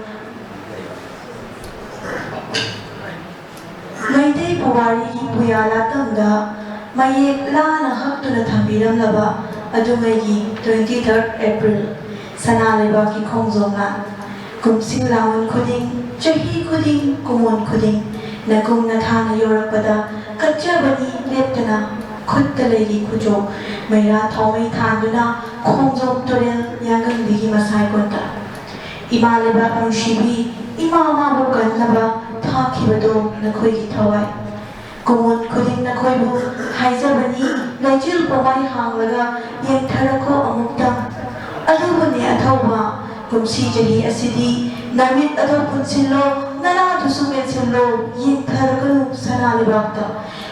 ꯃꯩꯇꯩ ꯄꯨꯋꯥꯔꯤꯒꯤ ꯄꯨꯌꯥ ꯂꯥꯇꯝꯗ ꯃꯌꯦꯛ ꯂꯥꯅ ꯍꯛꯇꯨꯅ ꯊꯝꯕꯤꯔꯝꯂꯕ ꯑꯗꯨꯉꯩꯒꯤ twenty third April, ꯁꯅꯥ ꯂꯩꯕꯥꯛꯀꯤ ꯈꯣꯡꯖꯣꯝ ꯂꯥꯟ꯫ ꯀꯨꯝꯁꯤꯡ ꯂꯥꯡꯑꯣꯟ ꯈꯨꯗꯤꯡ, ꯆꯍꯤ ꯈꯨꯗꯤꯡ, ꯀꯨꯝꯑꯣꯟ ꯈꯨꯗꯤꯡ, ꯅꯀꯨꯝ ꯅꯊꯥꯅ ꯌꯧꯔꯛꯄꯗ ꯀꯠꯆꯕꯅꯤ ꯂꯦꯞꯇꯅ, ꯈꯨꯠꯇ ꯂꯩꯒꯤ ꯈꯨꯖꯣꯞ ꯃꯩꯔꯥ ꯊꯥꯎꯃꯩ ꯊꯥꯟꯗꯨꯅ ꯈꯣꯡꯖꯣꯝ ꯇꯨꯔꯦꯜ ꯌꯥꯡꯒꯪꯕꯤꯒꯤ ꯃꯁꯥꯏ ꯀꯣꯟꯗ꯫ ꯏꯃꯥ ꯂꯩꯕꯥꯛ ꯅꯨꯡꯁꯤꯕꯤ, ꯏꯃꯥ ꯃꯥꯕꯨ ꯀꯟꯅꯕ ꯊꯥꯈꯤꯕꯗꯣ ꯅꯈꯣꯏꯒꯤ ꯊꯋꯥꯏ꯫ ꯀꯨꯝꯑꯣꯟ ꯈꯨꯗꯤꯡ ꯅꯈꯣꯏꯕꯨ ꯍꯥꯏꯖꯕꯅꯤ, ꯂꯩꯆꯤꯜ ꯄꯨꯝꯃꯩ ꯍꯥꯡꯂꯒ ꯌꯦꯡꯊꯔꯛꯈꯣ ꯑꯃꯨꯛꯇꯪ꯫ ꯑꯗꯨꯕꯨꯅꯦ ꯑꯊꯧꯕ, ꯀꯨꯝꯁꯤ ꯆꯍꯤ ꯑꯁꯤꯗꯤ ꯅꯃꯤꯠ ꯑꯗꯨ ꯄꯨꯟꯁꯤꯜꯂꯣ, ꯅꯅꯥꯗꯨꯁꯨ ꯃꯦꯟꯁꯤꯜꯂꯣ, ꯌꯦꯡꯊꯔꯒꯅꯨ ꯁꯅꯥ ꯂꯩꯕꯥꯛꯇ꯫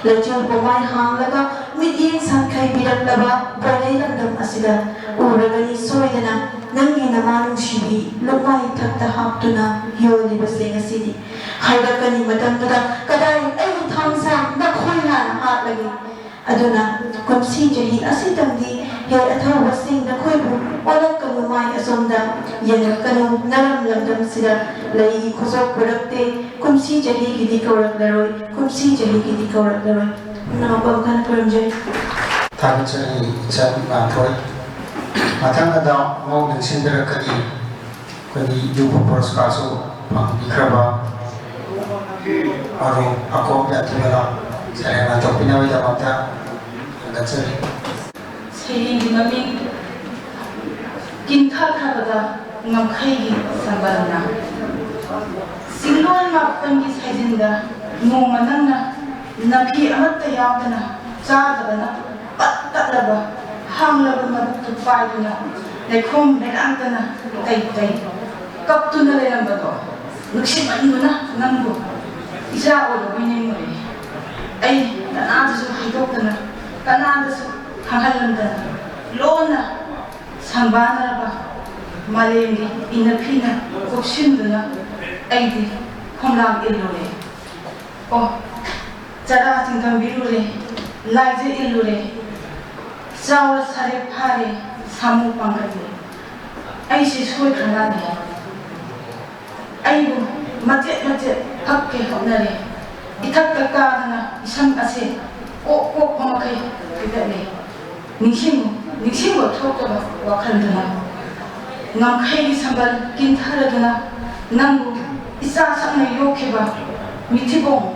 ꯂꯩꯆꯤꯜ ꯄꯨꯝꯃꯩ ꯍꯥꯡꯂꯒ ꯃꯤꯠꯌꯦꯡ ꯁꯪꯈꯩꯕꯤꯔꯛꯂꯕ ꯄꯣꯏꯔꯩ ꯂꯝꯗꯝ ꯑꯁꯤꯗ ꯎꯔꯒꯅꯤ ꯁꯣꯏꯗꯅ ꯅꯪꯒꯤ ꯅꯃꯥ ꯅꯨꯡꯁꯤꯕꯤ ꯂꯨꯛꯃꯥꯏ ꯏꯊꯛꯇ ꯍꯥꯞꯇꯨꯅ ꯌꯣꯜꯂꯤꯕꯁꯦ ꯉꯁꯤꯗꯤ꯫ ꯍꯥꯏꯔꯛꯀꯅꯤ ꯃꯇꯝꯗꯨꯗ ꯀꯗꯥꯏ ꯑꯩꯒꯤ ꯊꯥꯡꯁꯥꯡ ꯅꯈꯣꯏ ꯍꯥꯟꯅ ꯍꯥꯠꯂꯒꯦ꯫ ꯑꯗꯨꯅ ꯀꯨꯝꯁꯤ ꯆꯍꯤ ꯑꯁꯤꯇꯪꯗꯤ ꯍꯦ ꯑꯊꯧꯕꯁꯤꯡ, ꯅꯈꯣꯏꯕꯨ ꯑꯣꯜꯂꯛꯀꯅꯨ, ꯃꯥꯏ ꯑꯁꯣꯝꯗ ꯌꯦꯡꯂꯛꯀꯅꯨ, ꯅꯔꯝ ꯂꯝꯗꯝꯁꯤꯗ ꯂꯩꯒꯤ ꯈꯨꯖꯣꯞ ꯄꯨꯔꯛꯇꯦ, ꯀꯨꯝꯁꯤ ꯆꯍꯤꯒꯤꯗꯤ ꯀꯧꯔꯛꯂꯔꯣꯏ, ꯀꯨꯝꯁꯤ ꯆꯍꯤꯒꯤꯗꯤ ꯀꯧꯔꯛꯂꯔꯣꯏ꯫ ꯄꯨꯝꯅꯃꯛꯄꯨ ꯑꯃꯨꯛ ꯍꯟꯅ ꯈꯨꯔꯨꯝꯖꯔꯤ꯫ ꯊꯥꯒꯠꯆꯔꯤ ꯏꯆꯟ ꯉꯥꯟꯊꯣꯏ꯫ ꯃꯊꯪ ꯑꯗ ꯑꯃꯨꯛ ꯅꯤꯡꯁꯤꯡꯕꯤꯔꯛꯀꯅꯤ꯫ ꯑꯩꯈꯣꯏꯒꯤ ꯌꯨꯕ ꯄꯨꯔꯁꯀꯥꯔꯁꯨ ꯐꯪꯕꯤꯈ꯭ꯔꯕ ꯃꯔꯨꯞ ꯑꯀꯣꯝ ꯌꯥꯟꯊꯣꯏꯕ ꯁꯩꯔꯦꯡ ꯂꯥꯟꯊꯣꯛꯄꯤꯅꯕꯒꯤꯗꯃꯛꯇ ꯊꯥꯒꯠꯆꯔꯤ꯫ ꯁꯩꯔꯦꯡꯒꯤ ꯃꯃꯤꯡ ꯀꯤꯟꯊꯈ꯭ꯔꯕꯗ ꯉꯝꯈꯩꯒꯤ ꯁꯝꯕꯜꯅ꯫ ꯆꯤꯡꯂꯣꯟ ꯃꯥꯄꯟꯒꯤ ꯁꯥꯏꯖꯤꯟꯗ ꯅꯣꯡꯃ ꯅꯪꯅ ꯅꯥꯄꯤ ꯑꯃꯠꯇ ꯌꯥꯎꯗꯅ ꯆꯥꯗꯕꯅ ꯄꯠ ꯇꯠꯂꯕ ꯍꯥꯡꯂꯕ ꯃꯕꯨꯛꯇꯨ ꯄꯥꯏꯗꯨꯅ ꯂꯩꯈꯣꯝ ꯂꯩꯔꯥꯡꯗꯅ ꯇꯩ ꯇꯩ ꯀꯞꯇꯨꯅ ꯂꯩꯔꯝꯕꯗꯣ ꯅꯨꯡꯁꯤꯃꯟꯗꯨꯅ ꯅꯪꯕꯨ ꯏꯆꯥ ꯑꯣꯏꯔꯕꯣꯏ ꯅꯤꯡꯉꯨꯔꯦ꯫ ꯑꯩ ꯀꯅꯥꯗꯁꯨ ꯍꯥꯏꯗꯣꯛꯇꯅ, ꯀꯅꯥꯗꯁꯨ ꯈꯪꯍꯜꯂꯝꯗꯅ ꯂꯣꯟꯅ ꯁꯪꯕꯥꯅꯔꯕ ꯃꯥꯂꯦꯝꯒꯤ ꯏꯅꯐꯤꯅ ꯀꯨꯞꯁꯤꯟꯗꯨꯅ ꯑꯩꯗꯤ ꯈꯣꯡꯂꯥꯡ ꯏꯜꯂꯨꯔꯦ꯫ ꯑꯣ, ꯆꯔꯥ ꯆꯤꯡꯊꯝꯕꯤꯔꯨꯔꯦ, ꯂꯥꯏꯖ ꯏꯜꯂꯨꯔꯦ, ꯆꯥꯎꯔ ꯁꯥꯔꯦ ꯐꯥꯔꯦ, ꯁꯥꯃꯨ ꯄꯥꯡꯒꯜꯂꯦ꯫ ꯑꯩꯁꯦ ꯁꯣꯏꯈ꯭ꯔ ꯃꯥꯜꯂꯦ꯫ ꯑꯩꯕꯨ ꯃꯆꯦꯠ ꯃꯆꯦꯠ ꯐꯛꯀꯦ ꯍꯣꯠꯅꯔꯦ꯫ ꯏꯊꯛꯇ ꯀꯥꯗꯅ ꯏꯁꯝ ꯑꯁꯦ ꯀꯣꯛ ꯀꯣꯛꯄ ꯃꯈꯩ ꯊꯤꯒꯠꯂꯦ꯫ ꯅꯤꯡꯁꯤꯡꯉꯨ, ꯅꯤꯡꯁꯤꯡꯕ ꯊꯣꯛꯇꯕ ꯋꯥꯈꯜꯗꯨꯅ ꯉꯝꯈꯩꯒꯤ ꯁꯝꯕꯜ ꯀꯤꯟꯊꯔꯗꯨꯅ ꯅꯪꯕꯨ ꯏꯆꯥ ꯁꯛꯅ ꯌꯣꯛꯈꯤꯕ ꯃꯤꯊꯤꯕꯣꯡ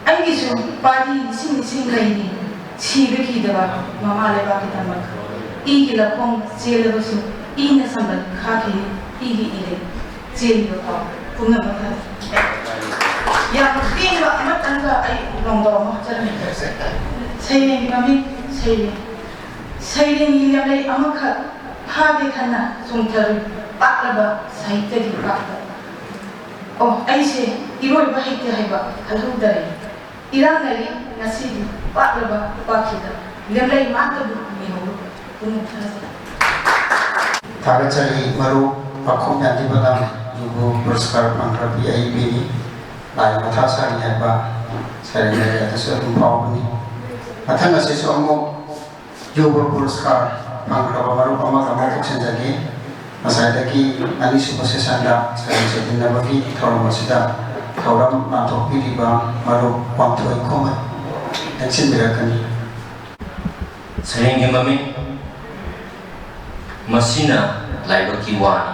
ꯑꯩꯒꯤꯁꯨ ꯄꯥꯔꯤ ꯂꯤꯁꯤꯡ ꯂꯤꯁꯤꯡ ꯂꯩꯔꯤ꯫ ꯁꯤꯕ ꯀꯤꯗꯕ ꯃꯃꯥ ꯂꯩꯕꯥꯛꯀꯤꯗꯃꯛ ꯏꯒꯤ ꯂꯧꯈꯣꯡ ꯆꯦꯜꯂꯕꯁꯨ ꯏꯅ ꯁꯝꯕꯜ ꯈꯥꯈꯤꯅꯤ꯫ ꯏꯒꯤ ꯏꯔꯩ ꯆꯦꯜꯂꯤꯕ ꯄꯥꯎ ꯄꯨꯝꯅꯃꯛ ꯊꯥꯖꯩ꯫ ꯌꯥꯝꯅ ꯄꯦꯟꯕ ꯑꯃꯇꯪꯒ ꯑꯩ ꯅꯣꯡꯗꯥꯎ ꯑꯃ ꯍꯥꯞꯆꯔꯝꯃꯤ꯫ ꯁꯩꯔꯦꯡꯒꯤ ꯃꯃꯤꯡ ꯁꯩꯔꯦꯡ꯫ ꯁꯩꯔꯦꯡꯒꯤ ꯂꯦꯝꯂꯩ ꯑꯃꯈꯛ ꯐꯥꯒꯦ ꯈꯟꯅ ꯆꯣꯡꯊꯔꯨꯏ ꯄꯥꯛꯂꯕ ꯁꯥꯍꯤꯇ꯭ꯌꯒꯤ ꯄꯥꯛꯇ꯫ ꯑꯣ, ꯑꯩꯁꯦ ꯏꯔꯣꯏꯕ ꯍꯩꯇꯦ ꯍꯥꯏꯕ ꯈꯜꯍꯧꯗꯔꯦ꯫ ꯏꯔꯥꯡꯅꯔꯤ ꯉꯁꯤꯗꯤ ꯄꯥꯛꯂꯕ ꯎꯄꯥꯛꯁꯤꯗ ꯂꯦꯝꯂꯩ ꯃꯥꯇꯕꯨ ꯃꯤꯍꯧꯔꯨ꯫ ꯄꯨꯛꯅꯤꯡ ꯊꯥꯖꯩ꯫ ꯊꯥꯒꯠꯆꯔꯤ ꯃꯔꯨꯞ ꯄꯥꯈꯣꯝ ꯌꯥꯟꯗꯤꯕ ꯂꯥꯡ ꯌꯨꯕ ꯄꯨꯔꯁꯀꯥꯔ ꯐꯪꯈ꯭ꯔꯕꯤ ꯑꯏꯕꯤꯅꯤ꯫ ꯂꯥꯏ ꯃꯊꯥ ꯁꯥꯔꯤ ꯍꯥꯏꯕ ꯁꯩꯔꯦꯡ ꯂꯩꯔꯦ ꯑꯗꯨꯁꯨ ꯑꯗꯨꯝ ꯐꯥꯎꯕꯅꯤ꯫ ꯃꯊꯪ ꯑꯁꯤꯁꯨ ꯑꯃꯨꯛ ꯌꯨꯕ ꯄꯨꯔꯁꯀꯥꯔ ꯐꯪꯈ꯭ꯔꯕ ꯃꯔꯨꯞ ꯑꯃꯒ ꯑꯃ ꯇꯧꯁꯤꯟꯖꯒꯦ꯫ ꯉꯁꯥꯏꯗꯒꯤ ꯑꯅꯤꯁꯨꯕ sessionꯗ ꯁꯩꯔꯦꯡ ꯆꯦꯟꯃꯤꯟꯅꯕꯒꯤ ꯊꯧꯔꯝ ꯑꯁꯤꯗ ꯊꯧꯔꯝ ꯂꯥꯡꯊꯣꯛꯄꯤꯔꯤꯕ ꯃꯔꯨꯞ ꯋꯥꯡꯊꯣꯏ ꯈꯨꯃꯟ ꯂꯦꯡꯁꯤꯟꯕꯤꯔꯛꯀꯅꯤ꯫ ꯁꯩꯔꯦꯡꯒꯤ ꯃꯃꯤꯡ: ꯃꯁꯤꯅ ꯂꯥꯏꯕꯛꯀꯤ ꯋꯥꯅꯤ꯫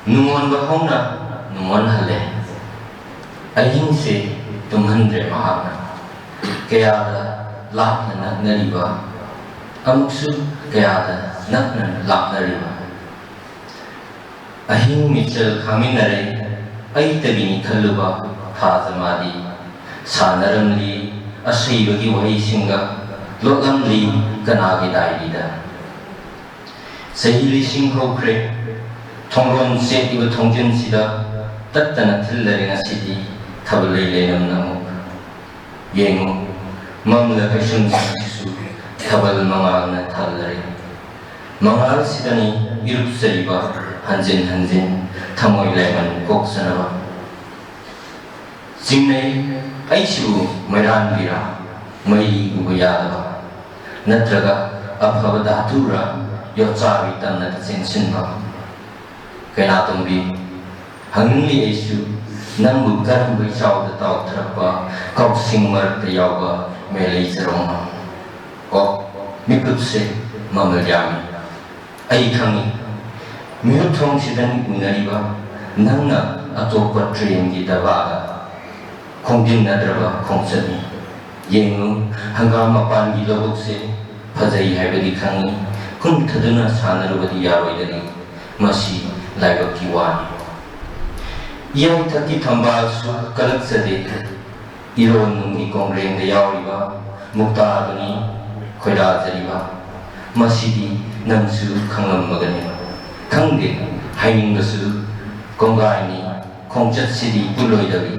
ꯅꯨꯡꯉꯣꯟꯕ ꯍꯧꯅ ꯅꯨꯡꯉꯣꯟꯍꯜꯂꯦ꯫ ꯑꯍꯤꯡꯁꯦ ꯇꯨꯝꯍꯟꯗ꯭ꯔꯦ ꯃꯍꯥꯛꯅ꯫ ꯀꯌꯥꯗ ꯂꯥꯞꯅ ꯅꯛꯅꯔꯤꯕ, ꯑꯃꯨꯛꯁꯨ ꯀꯌꯥꯗ ꯅꯛꯅ ꯂꯥꯞꯅꯔꯤꯕ꯫ ꯑꯍꯤꯡ ꯃꯤꯆꯦꯜ ꯈꯥꯡꯃꯤꯟꯅꯔꯦ꯫ ꯑꯩꯇꯒꯤꯅꯤ ꯈꯜꯂꯨꯕ ꯊꯥꯖ ꯃꯥꯗꯤ꯫ ꯁꯥꯟꯅꯔꯝꯂꯤ ꯑꯁꯩꯕꯒꯤ ꯋꯥꯍꯩꯁꯤꯡꯒ, ꯂꯣꯠꯂꯝꯂꯤ ꯀꯅꯥꯒꯤ ꯗꯥꯏꯔꯤꯗ꯫ ꯆꯍꯤ ꯂꯤꯁꯤꯡ ꯍꯧꯈ꯭ꯔꯦ꯫ ꯊꯣꯡꯂꯣꯟ ꯆꯦꯠꯂꯤꯕ ꯊꯣꯡꯖꯤꯟꯁꯤꯗ ꯇꯠꯇꯅ ꯊꯤꯜꯂꯔꯦ ꯉꯁꯤꯗꯤ ꯊꯥꯕꯜꯂꯩ ꯂꯩꯅꯝꯅ ꯑꯃꯨꯛ꯫ ꯌꯦꯡꯉꯨ, ꯃꯝꯂ ꯀꯩꯁꯨꯝꯁꯤꯡꯁꯤꯁꯨ ꯊꯥꯕꯜ ꯃꯉꯥꯜꯅ ꯊꯜꯂꯔꯦ꯫ ꯃꯉꯥꯜꯁꯤꯗꯅꯤ ꯏꯔꯨꯞꯆꯔꯤꯕ ꯍꯟꯖꯤꯟ ꯍꯟꯖꯤꯟ ꯊꯃꯣꯏ ꯂꯥꯏꯃꯟ ꯀꯣꯛꯆꯅꯕ꯫ ꯆꯤꯡꯅꯩ, ꯑꯩꯁꯤꯕꯨ ꯃꯩꯔꯥꯟꯕꯤꯔꯥ, ꯃꯩ ꯎꯕ ꯌꯥꯗꯕ, ꯅꯠꯇ꯭ꯔꯒ ꯑꯐꯕ ꯙꯥꯇꯨꯔꯥ, ꯌꯣꯠꯆꯥꯕꯤ ꯇꯝꯅꯗ ꯆꯦꯟꯁꯤꯟꯕ? ꯀꯩꯅꯥꯇꯣꯝꯕꯤ, ꯍꯪꯅꯤꯡꯂꯤ ꯑꯩꯁꯨ, ꯅꯪꯕꯨ ꯀꯔꯝꯕ ꯏꯆꯥꯎꯗ ꯇꯥꯎꯊꯔꯛꯄ ꯀꯥꯎꯁꯤꯡ ꯃꯔꯛꯇ ꯌꯥꯎꯕ ꯃꯦꯂꯩ ꯆꯔꯣꯡꯅꯣ? ꯑꯣ, ꯃꯤꯀꯨꯞꯁꯦ ꯃꯃꯜ ꯌꯥꯝꯃꯤ꯫ ꯑꯩ ꯈꯪꯏ, ꯃꯤꯍꯨꯠ ꯊꯣꯡꯁꯤꯗꯅꯤ ꯎꯅꯔꯤꯕ ꯅꯪꯅ ꯑꯇꯣꯞꯄ ꯇ꯭ꯔꯦꯟꯒꯤ ꯗꯕꯥꯗ ꯈꯣꯡꯖꯤꯟꯅꯗ꯭ꯔꯕ ꯈꯣꯡꯆꯠꯅꯤ꯫ ꯌꯦꯡꯉꯨ, ꯍꯪꯒꯥꯝ ꯃꯄꯥꯟꯒꯤ ꯂꯧꯕꯨꯛꯁꯦ ꯐꯖꯩ ꯍꯥꯏꯕꯗꯤ ꯈꯪꯏ, ꯀꯨꯝꯊꯗꯨꯅ ꯁꯥꯟꯅꯔꯨꯕꯗꯤ ꯌꯥꯔꯣꯏꯗꯔꯤ꯫ ꯃꯁꯤ ꯂꯥꯏꯕꯛꯀꯤ ꯋꯥꯅꯤ꯫ ꯏꯌꯥꯏꯊꯛꯀꯤ ꯊꯝꯕꯥꯜꯁꯨ ꯀꯜꯂꯛꯆꯗꯦ꯫ ꯏꯔꯣꯟ ꯅꯨꯡꯒꯤ ꯀꯣꯡꯒ꯭ꯔꯦꯡꯗ ꯌꯥꯎꯔꯤꯕ ꯃꯨꯛꯇꯥꯗꯨꯅꯤ ꯈꯣꯏꯗꯥꯖꯔꯤꯕ꯫ ꯃꯁꯤꯗꯤ ꯅꯪꯁꯨ ꯈꯪꯂꯝꯃꯒꯅꯤ꯫ ꯈꯪꯗꯦ, ꯍꯥꯏꯅꯤꯡꯕꯁꯨ ꯀꯣꯡꯒꯥꯏꯅꯤ, ꯈꯣꯡꯆꯠꯁꯤꯗꯤ ꯄꯨꯜꯂꯣꯏꯗꯧꯔꯤ꯫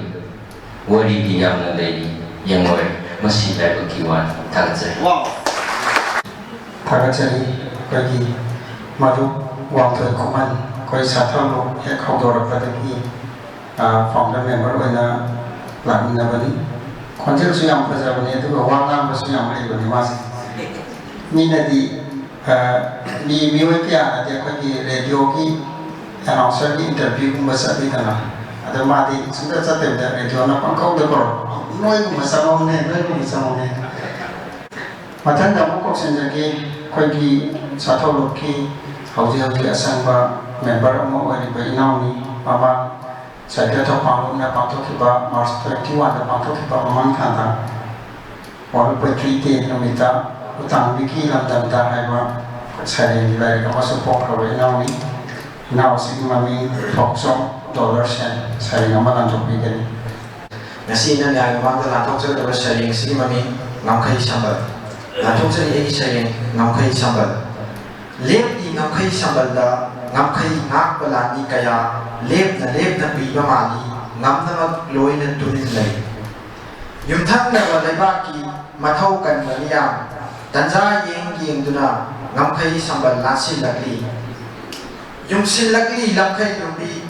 ꯋꯥꯔꯤꯗꯤ ꯌꯥꯝꯅ ꯂꯩꯔꯤ, ꯌꯦꯡꯂꯣꯏ, ꯃꯁꯤ ꯂꯥꯏꯕꯛꯀꯤ ꯋꯥꯅꯤ꯫ ꯊꯥꯒꯠꯆꯔꯤ꯫ ꯊꯥꯒꯠꯆꯔꯤ ꯑꯩꯈꯣꯏꯒꯤ ꯃꯔꯨꯞ ꯋꯥꯡꯊꯣꯏ ꯈꯨꯃꯟ꯫ ꯑꯩꯈꯣꯏ ꯁꯥꯊꯧꯂꯨꯞ ꯍꯦꯛ ꯍꯧꯗꯣꯔꯛꯄꯗꯒꯤ, ꯑ, founder member ꯑꯣꯏꯅ ꯂꯥꯛꯃꯤꯟꯅꯕꯅꯤ꯫ ꯈꯣꯟꯖꯦꯜꯁꯨ ꯌꯥꯝ ꯐꯖꯕꯅꯤ, ꯑꯗꯨꯒ ꯋꯥ ꯉꯥꯡꯕꯁꯨ ꯌꯥꯝ ꯍꯩꯕꯅꯤ ꯃꯥꯁꯦ꯫ ꯃꯤꯅꯗꯤ, ꯑ, ꯃꯤ, ꯃꯤꯑꯣꯏ ꯀꯌꯥꯅꯗꯤ ꯑꯩꯈꯣꯏꯒꯤ ꯔꯦꯗꯤꯑꯣꯒꯤ ꯑꯦꯅꯥꯎꯟꯁꯔꯒꯤ ꯏꯟꯇꯔꯚ꯭ꯌꯨꯒꯨꯝꯕ ꯆꯠꯂꯤꯗꯅ, ꯑꯗꯣ ꯃꯥꯗꯤ ꯁꯨꯡꯆꯠ ꯆꯠꯇꯕꯤꯗ ꯔꯦꯗꯤꯑꯣꯅ ꯄꯪꯀꯧꯗ ꯀꯧꯔꯛꯄ, "ꯅꯣꯏꯒꯨꯝꯕ ꯆꯪꯉꯧꯅꯦ, ꯅꯣꯏꯒꯨꯝꯕ ꯆꯪꯉꯧꯅꯦ"꯫ ꯃꯊꯪꯗ ꯑꯃꯨꯛ ꯀꯧꯁꯤꯟꯖꯒꯦ ꯑꯩꯈꯣꯏꯒꯤ ꯁꯥꯊꯧꯂꯨꯞꯀꯤ ꯍꯧꯖꯤꯛ ꯍꯧꯖꯤꯛ ꯑꯁꯪꯕ ꯃꯦꯝꯕꯔ ꯑꯃ ꯑꯣꯏꯔꯤꯕ ꯏꯅꯥꯎꯅꯤ, ꯃꯃꯥꯡ ꯁꯥꯍꯤꯇ꯭ꯌ ꯊꯧ ꯄꯥꯡꯂꯨꯞꯅ ꯄꯥꯡꯊꯣꯛꯈꯤꯕ, ꯃꯥꯔꯆ ꯇ꯭ꯋꯦꯟꯇꯤ ꯋꯥꯟꯗ ꯄꯥꯡꯊꯣꯛꯈꯤꯕ ꯃꯃꯥꯡ ꯊꯥꯗ World Poetry Day ꯅꯨꯃꯤꯠꯇ "ꯎꯇꯥꯡꯕꯤꯒꯤ ꯂꯝꯗꯝꯗ" ꯍꯥꯏꯕ ꯁꯩꯔꯦꯡꯒꯤ ꯂꯥꯏꯔꯤꯛ ꯑꯃꯁꯨ ꯐꯣꯡꯈ꯭ꯔꯕ ꯏꯅꯥꯎꯅꯤ꯫ ꯏꯅꯥꯎ ꯑꯁꯤꯒꯤ ꯃꯃꯤꯡ ꯊꯣꯛꯆꯣꯝ ꯗꯣꯂꯔ ꯁꯦꯟ ꯁꯩꯔꯦꯡ ꯑꯃ ꯂꯥꯟꯊꯣꯛꯄꯤꯒꯅꯤ꯫ ꯉꯁꯤ ꯏꯅꯪ ꯌꯥꯔꯒꯤ ꯃꯃꯥꯡꯗ ꯂꯥꯟꯊꯣꯛꯆꯒꯗꯕ ꯁꯩꯔꯦꯡ ꯑꯁꯤꯒꯤ ꯃꯃꯤꯡ "ꯉꯝꯈꯩ ꯁꯝꯕꯜ"꯫ ꯂꯥꯟꯊꯣꯛꯆꯔꯤ ꯑꯩꯒꯤ ꯁꯩꯔꯦꯡ "ꯉꯝꯈꯩ ꯁꯝꯕꯜ"꯫ ꯂꯦꯞꯂꯤ ꯉꯝꯈꯩ ꯁꯝꯕꯜꯗ ꯉꯝꯈꯩ ꯉꯥꯛꯄ ꯂꯥꯟꯃꯤ ꯀꯌꯥ ꯂꯦꯞꯅ ꯂꯦꯞꯅ ꯄꯤꯕ ꯃꯥꯜꯂꯤ, ꯉꯝꯅꯃꯛ ꯂꯣꯏꯅ ꯇꯨꯃꯤꯟ ꯂꯩ꯫ ꯌꯨꯝꯊꯪꯅꯕ ꯂꯩꯕꯥꯛꯀꯤ ꯃꯊꯧ ꯀꯟꯕ ꯃꯤꯌꯥꯝ ꯇꯟꯖꯥ ꯌꯦꯡ ꯌꯦꯡꯗꯨꯅ ꯉꯝꯈꯩ ꯁꯝꯕꯜ ꯂꯥꯟꯁꯤꯜꯂꯛꯂꯤ꯫ ꯌꯨꯝꯁꯤꯜꯂꯛꯂꯤ ꯂꯝꯈꯩ ꯌꯨꯝꯕꯤ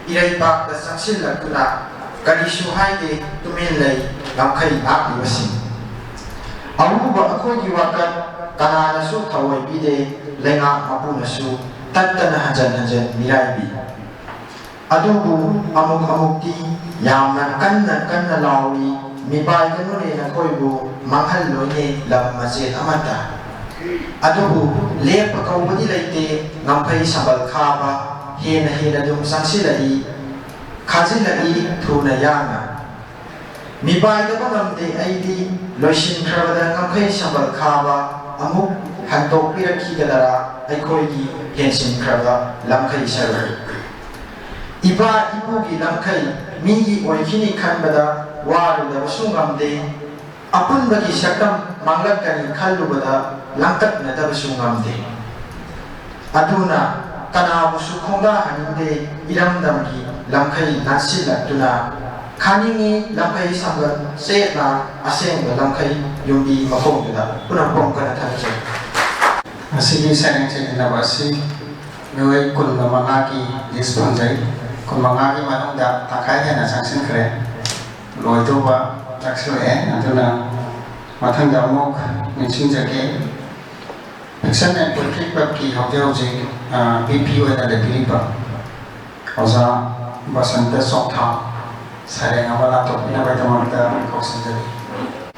ꯏꯔꯩꯄꯥꯛꯇ ꯆꯪꯁꯤꯜꯂꯛꯇꯨꯅ ꯀꯔꯤꯁꯨ ꯍꯥꯏꯗꯦ, ꯇꯨꯃꯤꯟ ꯂꯩ ꯉꯝꯈꯩ ꯉꯥꯛꯂꯤꯕꯁꯤꯡ꯫ ꯑꯔꯨꯕ ꯑꯩꯈꯣꯏꯒꯤ ꯋꯥꯀꯠ ꯀꯅꯥꯅꯁꯨ ꯊꯑꯣꯏ ꯄꯤꯗꯦ, ꯂꯩꯉꯥꯛ ꯃꯄꯨꯅꯁꯨ ꯇꯠꯇꯅ ꯍꯟꯖꯟ ꯍꯟꯖꯟ ꯃꯤꯔꯥꯏꯕꯤ꯫ ꯑꯗꯨꯕꯨ ꯑꯃꯨꯛ ꯑꯃꯨꯛꯇꯤ ꯌꯥꯝꯅ ꯀꯟꯅ ꯀꯟꯅ ꯂꯥꯎꯔꯤ, "ꯃꯤꯄꯥꯏꯒꯅꯨꯅꯦ ꯅꯈꯣꯏꯕꯨ, ꯃꯥꯡꯍꯜꯂꯣꯏꯅꯦ ꯂꯝ ꯃꯆꯦꯠ ꯑꯃꯠꯇ"꯫ ꯑꯗꯨꯕꯨ ꯂꯦꯞꯄ ꯀꯧꯕꯗꯤ ꯂꯩꯇꯦ, ꯉꯝꯈꯩ ꯁꯝꯕꯜ ꯈꯥꯕ ꯍꯦꯟꯅ ꯍꯦꯟꯅ ꯑꯗꯨꯝ ꯆꯪꯁꯤꯜꯂꯛꯏ, ꯈꯥꯖꯤꯜꯂꯛꯏ ꯊꯨꯅ ꯌꯥꯡꯅ꯫ ꯃꯤꯄꯥꯏꯗꯕ ꯉꯝꯗꯦ ꯑꯩꯗꯤ, ꯂꯣꯏꯁꯤꯟꯈ꯭ꯔꯕꯗ ꯉꯝꯈꯩ ꯁꯝꯕꯜ ꯈꯥꯕ ꯑꯃꯨꯛ ꯍꯟꯗꯣꯛꯄꯤꯔꯛꯈꯤꯒꯗꯔꯥ ꯑꯩꯈꯣꯏꯒꯤ ꯍꯦꯟꯁꯤꯟꯈ꯭ꯔꯕ ꯂꯝꯈꯩ ꯁꯔꯨꯛ꯫ ꯏꯄꯥ ꯏꯄꯨꯒꯤ ꯂꯝꯈꯩ ꯃꯤꯒꯤ ꯑꯣꯏꯈꯤꯅꯤ ꯈꯟꯕꯗ ꯋꯥꯔꯨꯗꯕꯁꯨ ꯉꯝꯗꯦ, ꯑꯄꯨꯟꯕꯒꯤ ꯁꯛꯇꯝ ꯃꯥꯡꯂꯛꯀꯅꯤ ꯈꯜꯂꯨꯕꯗ ꯂꯥꯡꯇꯛꯅꯗꯕꯁꯨ ꯉꯝꯗꯦ꯫ ꯑꯗꯨꯅ ꯀꯅꯥꯕꯨꯁꯨ ꯈꯣꯡꯗꯥꯍꯟꯅꯤꯡꯗꯦ, ꯏꯔꯝꯗꯝꯒꯤ ꯂꯝꯈꯩ ꯂꯥꯟꯁꯤꯜꯂꯛꯇꯨꯅ ꯈꯥꯅꯤꯡꯉꯤ ꯂꯝꯈꯩ ꯁꯝꯕꯜ ꯆꯦꯠꯅ ꯑꯁꯦꯡꯕ ꯂꯝꯈꯩ ꯌꯨꯝꯕꯤ ꯃꯈꯣꯡꯗꯨꯗ꯫ ꯄꯨꯝꯅꯃꯛꯄꯨ ꯑꯃꯨꯛ ꯍꯟꯅ ꯊꯥꯒꯠꯆꯔꯤ꯫ ꯉꯁꯤꯒꯤ ꯁꯩꯔꯦꯡ ꯆꯦꯟꯃꯤꯟꯅꯕ ꯑꯁꯤ ꯃꯤꯑꯣꯏ ꯀꯨꯟꯒ ꯃꯉꯥꯒꯤ ꯂꯤꯁ ꯐꯪꯖꯩ꯫ ꯀꯨꯟ ꯃꯉꯥꯒꯤ ꯃꯅꯨꯡꯗ ꯇꯪꯈꯥꯏ ꯍꯦꯟꯅ ꯆꯪꯁꯤꯟꯈ꯭ꯔꯦ꯫ ꯂꯣꯏꯗꯧꯕ ꯆꯥꯛꯁꯤꯜꯂꯛꯑꯦ꯫ ꯑꯗꯨꯅ ꯃꯊꯪꯗ ꯑꯃꯨꯛ ꯅꯤꯡꯁꯤꯡꯖꯒꯦ, Fiction and Poetry Clubꯀꯤ ꯍꯧꯖꯤꯛ ꯍꯧꯖꯤꯛ, ꯑ, ꯚꯤ ꯄꯤ ꯑꯣꯏꯅ ꯂꯩꯕꯤꯔꯤꯕ ꯑꯣꯖꯥ ꯕꯁꯟꯇ ꯆꯣꯡꯊꯥꯝ ꯁꯩꯔꯦꯡ ꯑꯃ ꯂꯥꯟꯊꯣꯛꯄꯤꯅꯕꯒꯤꯗꯃꯛꯇ ꯀꯧꯁꯤꯟꯖꯔꯤ꯫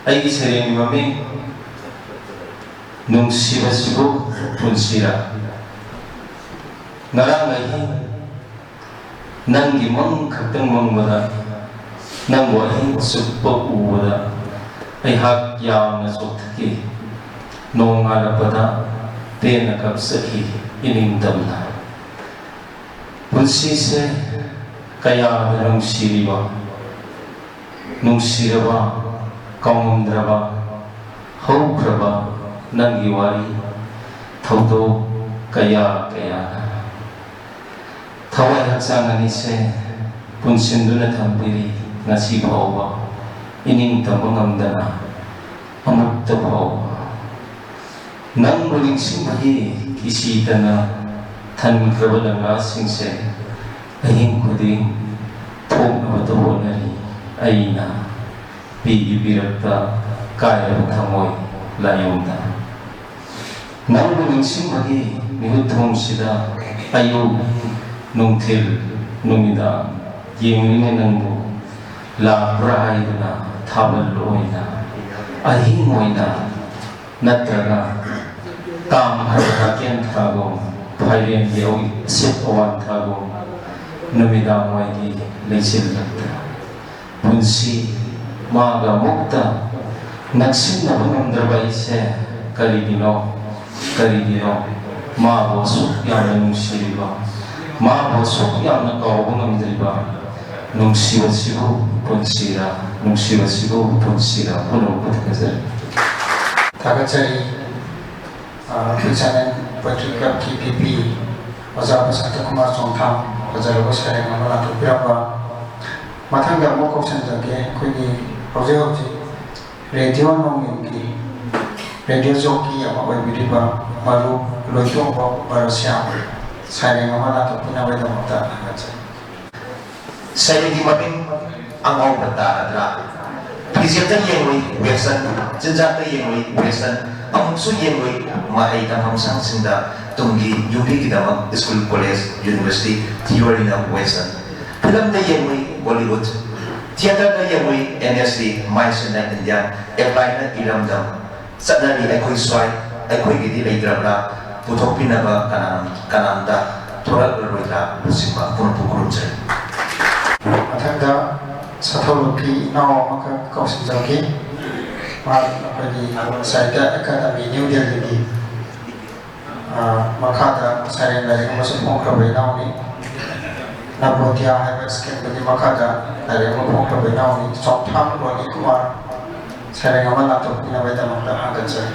ꯑꯩꯒꯤ ꯁꯩꯔꯦꯡꯒꯤ ꯃꯃꯤꯡ ꯅꯨꯡꯁꯤꯕꯁꯤꯕꯨ ꯄꯨꯟꯁꯤꯔꯥ꯫ ꯉꯔꯥꯡ ꯑꯍꯤꯡ ꯅꯪꯒꯤ ꯃꯪ ꯈꯛꯇꯪ ꯃꯪꯕꯗ, ꯅꯪꯕꯨ ꯑꯍꯤꯡ ꯆꯨꯞꯄ ꯎꯕꯗ ꯑꯩꯍꯥꯛ ꯌꯥꯝꯅ ꯆꯣꯛꯊꯈꯤ꯫ ꯅꯣꯡꯉꯥꯜꯂꯛꯄꯗ ꯄꯦꯟꯅ ꯀꯞꯆꯈꯤ ꯏꯅꯤꯡꯇꯝꯅ꯫ ꯄꯨꯟꯁꯤꯁꯦ ꯀꯌꯥꯗ ꯅꯨꯡꯁꯤꯔꯤꯕ, ꯅꯨꯡꯁꯤꯔꯕ, ꯀꯥꯎꯉꯝꯗ꯭ꯔꯕ, ꯍꯧꯈ꯭ꯔꯕ ꯅꯪꯒꯤ ꯋꯥꯔꯤ, ꯊꯧꯗꯣꯛ ꯀꯌꯥ ꯀꯌꯥꯅ ꯊꯋꯥꯏ ꯍꯛꯆꯥꯡ ꯑꯅꯤꯁꯦ ꯄꯨꯟꯁꯤꯟꯗꯨꯅ ꯊꯝꯕꯤꯔꯤ ꯉꯁꯤ ꯐꯥꯎꯕ, ꯏꯅꯤꯡ ꯇꯝꯕ ꯉꯝꯗꯅ ꯑꯃꯨꯛꯇ ꯐꯥꯎꯕ꯫ ꯅꯪꯕꯨ ꯅꯤꯡꯁꯤꯡꯕꯒꯤ ꯀꯤꯁꯤꯗꯅ ꯊꯟꯈ꯭ꯔꯕ ꯂꯪꯂꯥꯁꯤꯡꯁꯦ ꯑꯍꯤꯡ ꯈꯨꯗꯤꯡ ꯊꯣꯛꯅꯕꯇ ꯍꯣꯠꯅꯔꯤ ꯑꯩꯅ ꯄꯤꯒꯤ ꯄꯤꯔꯛꯇ ꯀꯥꯏꯔꯕ ꯊꯃꯣꯏ ꯂꯥꯏꯌꯣꯡꯗ꯫ ꯅꯪꯕꯨ ꯅꯤꯡꯁꯤꯡꯕꯒꯤ ꯃꯤꯍꯨꯠ ꯊꯣꯡꯁꯤꯗ ꯑꯌꯨꯛ, ꯅꯨꯡꯊꯤꯜ, ꯅꯨꯃꯤꯗꯥꯡ ꯌꯦꯡꯂꯤꯅꯦ ꯅꯪꯕꯨ ꯂꯥꯛꯄ꯭ꯔꯥ ꯍꯥꯏꯗꯨꯅ ꯊꯥꯕꯜ ꯑꯣꯏꯅ, ꯑꯍꯤꯡ ꯑꯣꯏꯅ, ꯅꯠꯇ꯭ꯔꯒ ꯇꯥꯝꯈ꯭ꯔꯕ ꯅꯥꯀꯦꯟ ꯊꯥꯒꯨꯝ, ꯐꯥꯏꯔꯦꯟꯒꯤ ꯑꯁꯤꯠ ꯑꯋꯥꯟ ꯊꯥꯒꯨꯝ ꯅꯨꯃꯤꯗꯥꯡ ꯋꯥꯏꯒꯤ ꯂꯩꯆꯤꯜꯂꯛꯇ꯫ ꯄꯨꯟꯁꯤ ꯃꯥꯒ ꯑꯃꯨꯛꯇ ꯅꯛꯁꯤꯟꯅꯕ ꯉꯝꯗ꯭ꯔꯕ ꯑꯩꯁꯦ ꯀꯔꯤꯒꯤꯅꯣ, ꯀꯔꯤꯒꯤꯅꯣ ꯃꯥꯕꯨ ꯑꯁꯨꯛ ꯌꯥꯝꯅ ꯅꯨꯡꯁꯤꯔꯤꯕ, ꯃꯥꯕꯨ ꯑꯁꯨꯛ ꯌꯥꯝꯅ ꯀꯥꯎꯕ ꯉꯝꯗ꯭ꯔꯤꯕ? ꯅꯨꯡꯁꯤꯕꯁꯤꯕꯨ ꯄꯨꯟꯁꯤꯔꯥ, ꯅꯨꯡꯁꯤꯕꯁꯤꯕꯨ ꯄꯨꯟꯁꯤꯔꯥ꯫ ꯄꯨꯝꯅꯃꯛꯄꯨ ꯊꯥꯒꯠꯆꯔꯤ꯫ ꯊꯥꯒꯠꯆꯔꯤ꯫ ꯑ, Fiction and Poetry Clubꯀꯤ ꯚꯤ ꯄꯤ ꯑꯣꯖꯥ ꯕꯁꯟꯇ ꯀꯨꯃꯥꯔ ꯆꯣꯡꯊꯥꯝ, ꯐꯖꯔꯕ ꯁꯩꯔꯦꯡ ꯑꯃ ꯂꯥꯟꯊꯣꯛꯄꯤꯔꯝꯕ꯫ ꯃꯊꯪꯗ ꯑꯃꯨꯛ ꯀꯧꯁꯤꯟꯖꯒꯦ, ꯑꯩꯈꯣꯏꯒꯤ ꯍꯧꯖꯤꯛ ꯍꯧꯖꯤꯛ ꯔꯦꯗꯤꯑꯣ ꯅꯣꯡꯏꯟꯒꯤ ꯔꯦꯗꯤꯑꯣ ꯖꯣꯀꯤ ꯑꯃ ꯑꯣꯏꯕꯤꯔꯤꯕ ꯃꯔꯨꯞ ꯂꯣꯏꯇꯣꯡꯕꯝ ꯕꯔꯁ꯭ꯌꯥꯝ ꯁꯩꯔꯦꯡ ꯑꯃ ꯂꯥꯟꯊꯣꯛꯄꯤꯅꯕꯒꯤꯗꯃꯛꯇ ꯊꯥꯒꯠꯆꯔꯤ꯫ ꯁꯩꯔꯦꯡꯒꯤ ꯃꯃꯤꯡ ꯑꯉꯥꯎꯕ ꯇꯥꯔꯗ꯭ꯔꯥ? ꯐꯤꯖꯦꯠꯇ ꯌꯦꯡꯂꯨꯏ Western, ꯆꯤꯟꯖꯥꯛꯇ ꯌꯦꯡꯂꯨꯏ Western, ꯑꯃꯨꯛꯁꯨ ꯌꯦꯡꯂꯨꯏ ꯃꯍꯩ ꯇꯝꯐꯝ ꯁꯪꯁꯤꯡꯗ ꯇꯨꯡꯒꯤ ꯌꯨꯝꯕꯤꯒꯤꯗꯃꯛ school, college, university ꯊꯤꯑꯣꯔꯤꯅ Western꯫ ꯐꯤꯂꯝꯗ ꯌꯦꯡꯂꯨꯏ Bollywood, theatreꯗ ꯌꯦꯡꯂꯨꯏ N S D, My Chennai India, applyꯅ ꯏꯔꯝꯗꯝ꯫ ꯆꯠꯅꯔꯤ ꯑꯩꯈꯣꯏ ꯁ꯭ꯋꯥꯏ, ꯑꯩꯈꯣꯏꯒꯤꯗꯤ ꯂꯩꯇ꯭ꯔꯕ꯭ꯔꯥ? ꯄꯨꯊꯣꯛꯄꯤꯅꯕ ꯀꯅꯥ-, ꯀꯅꯥꯝꯇ ꯊꯣꯔꯛꯂꯔꯣꯏꯗ꯭ꯔꯥ? ꯂꯨꯆꯤꯡꯕ ꯄꯨꯝꯅꯃꯛꯄꯨ ꯈꯨꯔꯨꯝꯖꯔꯤ꯫ ꯃꯊꯪꯗ ꯁꯥꯊꯧꯂꯨꯞꯀꯤ ꯏꯅꯥꯎ ꯑꯃꯈꯛ ꯀꯧꯁꯤꯟꯖꯔꯛꯀꯦ꯫ ꯃꯍꯥꯛ ꯑꯩꯈꯣꯏꯒꯤ ꯁꯥꯍꯤꯇ꯭ꯌ ꯑꯦꯀꯥꯗꯃꯤ ꯅ꯭ꯌꯨ ꯗꯦꯜꯂꯤꯒꯤ, ꯑ, ꯃꯈꯥꯗ ꯁꯩꯔꯦꯡ ꯂꯥꯏꯔꯤꯛ ꯑꯃꯁꯨ ꯐꯣꯡꯈ꯭ꯔꯕ ꯏꯅꯥꯎꯅꯤ꯫ ꯅꯕꯣꯗꯤꯌꯥ ꯍꯥꯏꯕ ꯁ꯭ꯀꯤꯝꯗꯨꯒꯤ ꯃꯈꯥꯗ ꯂꯥꯏꯔꯤꯛ ꯑꯃ ꯐꯣꯡꯈ꯭ꯔꯕ ꯏꯅꯥꯎꯅꯤ ꯆꯣꯡꯊꯥꯝ ꯔꯣꯅꯤ ꯀꯨꯃꯥꯔ ꯁꯩꯔꯦꯡ ꯑꯃ ꯂꯥꯟꯊꯣꯛꯄꯤꯅꯕꯒꯤꯗꯃꯛꯇ ꯍꯪꯒꯠꯆꯔꯤ꯫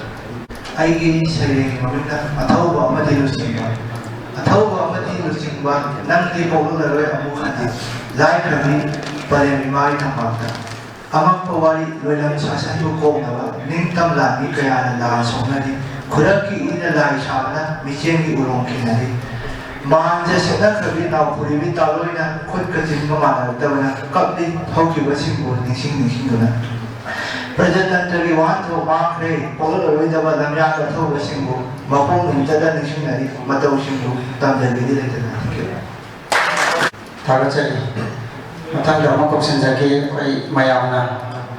ꯑꯩꯒꯤ ꯁꯩꯔꯦꯡꯒꯤ ꯃꯃꯤꯡꯅ ꯑꯊꯧꯕ ꯑꯃꯗꯤ ꯂꯨꯆꯤꯡꯕ꯫ ꯑꯊꯧꯕ ꯑꯃꯗꯤ ꯂꯨꯆꯤꯡꯕ, ꯅꯪꯗꯤ ꯄꯣꯛꯂꯛꯂꯔꯣꯏ ꯑꯃꯨꯛ ꯍꯟꯅ꯫ ꯂꯥꯏꯈ꯭ꯔꯕꯤ ꯄꯂꯦꯝ ꯏꯃꯥꯒꯤ ꯊꯝꯄꯥꯛꯇ꯫ ꯑꯉꯛꯄ ꯋꯥꯔꯤ ꯂꯣꯏꯂꯝ ꯁꯥꯁꯟꯕꯨ ꯀꯣꯛꯅꯕ ꯅꯤꯡꯇꯝ ꯂꯥꯟꯃꯤ ꯀꯌꯥꯅ ꯂꯥꯟ ꯁꯣꯛꯅꯔꯤ꯫ ꯈꯨꯗꯛꯀꯤ ꯏꯅ ꯂꯥꯏ ꯁꯥꯕꯅ ꯃꯤꯆꯦꯟꯒꯤ ꯎꯔꯣꯡ ꯈꯤꯟꯅꯔꯤ꯫ ꯃꯥꯟꯖ ꯁꯦꯠꯅꯈ꯭ꯔꯕꯤ ꯅꯥꯎꯐꯨꯔꯤꯕꯤ ꯇꯥꯂꯣꯏꯅ ꯈꯨꯠꯀ ꯆꯤꯟꯒ ꯃꯥꯟꯅꯔꯛꯇꯕꯅ ꯀꯞꯂꯤ ꯍꯧꯈꯤꯕꯁꯤꯡꯕꯨ ꯅꯤꯡꯁꯤꯡ ꯅꯤꯡꯁꯤꯡꯗꯨꯅ꯫ ꯄ꯭ꯔꯖꯥꯇꯟꯇ꯭ꯔꯒꯤ ꯋꯥꯍꯟꯊꯣꯛ ꯃꯥꯡꯈ꯭ꯔꯦ, ꯄꯣꯛꯂꯛꯂꯔꯣꯏꯗꯕ ꯂꯝꯌꯥꯟꯕ ꯊꯧꯕꯁꯤꯡꯕꯨ ꯃꯄꯣꯛ ꯅꯨꯃꯤꯠꯇꯗ ꯅꯤꯡꯁꯤꯡꯅꯔꯤ, ꯃꯇꯧꯁꯤꯡꯕꯨ ꯇꯝꯖꯒꯦꯗꯤ ꯂꯩꯇꯅ꯫ Thank you꯫ ꯊꯥꯒꯠꯆꯔꯤ꯫ ꯃꯊꯪꯗ ꯑꯃꯨꯛ ꯀꯧꯁꯤꯟꯖꯒꯦ, ꯑꯩꯈꯣꯏ ꯃꯌꯥꯝꯅ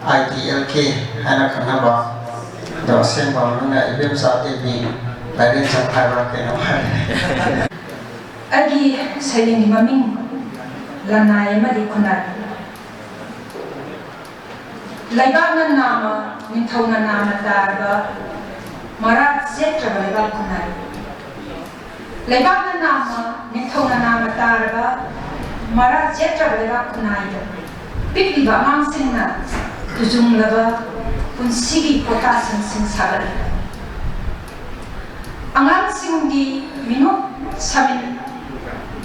I D L K ꯍꯥꯏꯅ ꯈꯪꯅꯕ, ꯑꯗꯣ ꯑꯁꯦꯡꯕ ꯃꯃꯤꯡꯅ ꯏꯕꯦꯝꯆꯥ ꯗꯦꯕꯤ ꯂꯥꯏꯔꯦꯟꯆꯝ ꯍꯥꯏꯕ꯭ꯔꯥ ꯀꯩꯅꯣꯝ ꯍꯥꯏꯕꯅꯦ꯫ ꯑꯩꯒꯤ ꯁꯩꯔꯦꯡꯒꯤ ꯃꯃꯤꯡ ꯂꯅꯥꯏ ꯑꯃꯗꯤ ꯈꯨꯟꯅꯥꯏ꯫ ꯂꯩꯕꯥꯛꯅ ꯅꯥꯝꯃ, ꯅꯤꯡꯊꯧꯅ ꯅꯥꯝꯃ ꯇꯥꯔꯕ ꯃꯔꯥ ꯆꯦꯠꯇ꯭ꯔꯕ ꯂꯩꯕꯥꯛ ꯈꯨꯟꯅꯥꯏ꯫ ꯂꯩꯕꯥꯛꯅ ꯅꯥꯝꯃ, ꯅꯤꯡꯊꯧꯅ ꯅꯥꯝꯃ ꯇꯥꯔꯕ ꯃꯔꯥ ꯆꯦꯠꯇ꯭ꯔꯕ ꯂꯩꯕꯥꯛ ꯈꯨꯟꯅꯥꯏꯗ ꯄꯤꯛꯂꯤꯕ ꯑꯉꯥꯡꯁꯤꯡꯅ ꯇꯨꯖꯨꯡꯂꯕ ꯄꯨꯟꯁꯤꯒꯤ ꯄꯣꯇꯥꯁꯤꯡ ꯁꯤꯡ ꯁꯥꯒꯠꯂꯤ꯫ ꯑꯉꯥꯡꯁꯤꯡꯒꯤ ꯃꯤꯅꯣꯛ ꯁꯃꯤꯟ,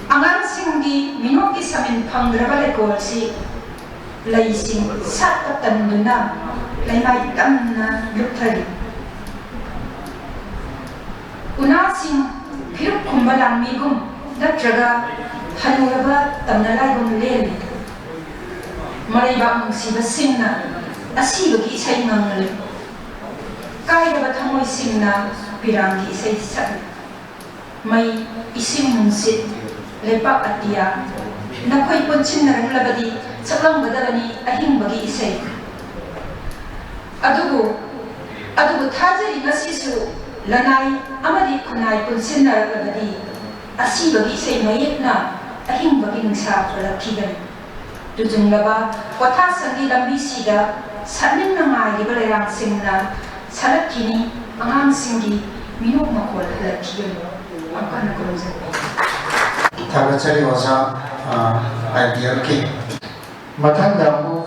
ꯑꯉꯥꯡꯁꯤꯡꯒꯤ ꯃꯤꯅꯣꯛꯀꯤ ꯁꯃꯤꯟ ꯐꯪꯗ꯭ꯔꯕ ꯂꯩꯀꯣꯜꯁꯤ ꯂꯩꯁꯤꯡ ꯁꯥꯠꯄ ꯇꯟꯗꯨꯅ ꯂꯩꯃꯥꯏ ꯇꯝꯅ ꯂꯨꯞꯊꯔꯤ꯫ ꯎꯅꯥꯁꯤꯡ ꯐꯤꯔꯨꯛ ꯈꯨꯝꯕ ꯂꯥꯟꯃꯤꯒꯨꯝ ꯅꯠꯇ꯭ꯔꯒ ꯍꯅꯨꯔꯕ ꯇꯝꯅꯂꯥꯏꯒꯨꯝ ꯂꯦꯜꯂꯤ꯫ ꯃꯔꯩꯕꯥꯛ ꯅꯨꯡꯁꯤꯕꯁꯤꯡꯅ ꯑꯁꯤꯕꯒꯤ ꯏꯁꯩ ꯉꯪꯂꯤ꯫ ꯀꯥꯏꯔꯕ ꯊꯃꯣꯏꯁꯤꯡꯅ ꯄꯤꯔꯥꯡꯒꯤ ꯏꯁꯩ ꯁꯛꯂꯤ꯫ ꯃꯩ, ꯏꯁꯤꯡ ꯅꯨꯡꯁꯤꯠ, ꯂꯩꯄꯥꯛ ꯑꯇꯤꯌꯥ, ꯅꯈꯣꯏ ꯄꯨꯟꯁꯤꯟꯅꯔꯛꯂꯕꯗꯤ ꯁꯛꯂꯝꯒꯗꯕꯅꯤ ꯑꯍꯤꯡꯕꯒꯤ ꯏꯁꯩ꯫ ꯑꯗꯨꯕꯨ, ꯑꯗꯨꯕꯨ ꯊꯥꯖꯔꯤ ꯉꯁꯤꯁꯨ ꯂꯅꯥꯏ ꯑꯃꯗꯤ ꯈꯨꯟꯅꯥꯏ ꯄꯨꯟꯁꯤꯟꯅꯔꯛꯂꯕꯗꯤ ꯑꯁꯤꯕꯒꯤ ꯏꯁꯩ ꯃꯌꯦꯛꯅ ꯑꯍꯤꯡꯕꯒꯤ ꯅꯨꯡꯁꯥ ꯍꯣꯜꯂꯛꯈꯤꯒꯅꯤ꯫ ꯇꯨꯖꯨꯡꯂꯕ ꯄꯣꯊꯥꯁꯪꯒꯤ ꯂꯝꯕꯤꯁꯤꯗ ꯁꯠꯅꯤꯡꯅ ꯉꯥꯏꯔꯤꯕ ꯂꯩꯔꯥꯡꯁꯤꯡꯅ ꯁꯥꯠꯂꯛꯈꯤꯅꯤ ꯑꯉꯥꯡꯁꯤꯡꯒꯤ ꯃꯤꯅꯣꯛ ꯃꯈꯣꯜ ꯍꯜꯂꯛꯈꯤꯒꯅꯤ꯫ ꯌꯥꯝ ꯀꯟꯅ ꯈꯨꯔꯨꯝꯖꯔꯤ꯫ ꯊꯥꯒꯠꯆꯔꯤ ꯑꯣꯖꯥ, ꯑꯥ, ꯑꯥꯏ ꯄꯤ ꯑꯦꯜꯒꯤ꯫ ꯃꯊꯪꯗ ꯑꯃꯨꯛ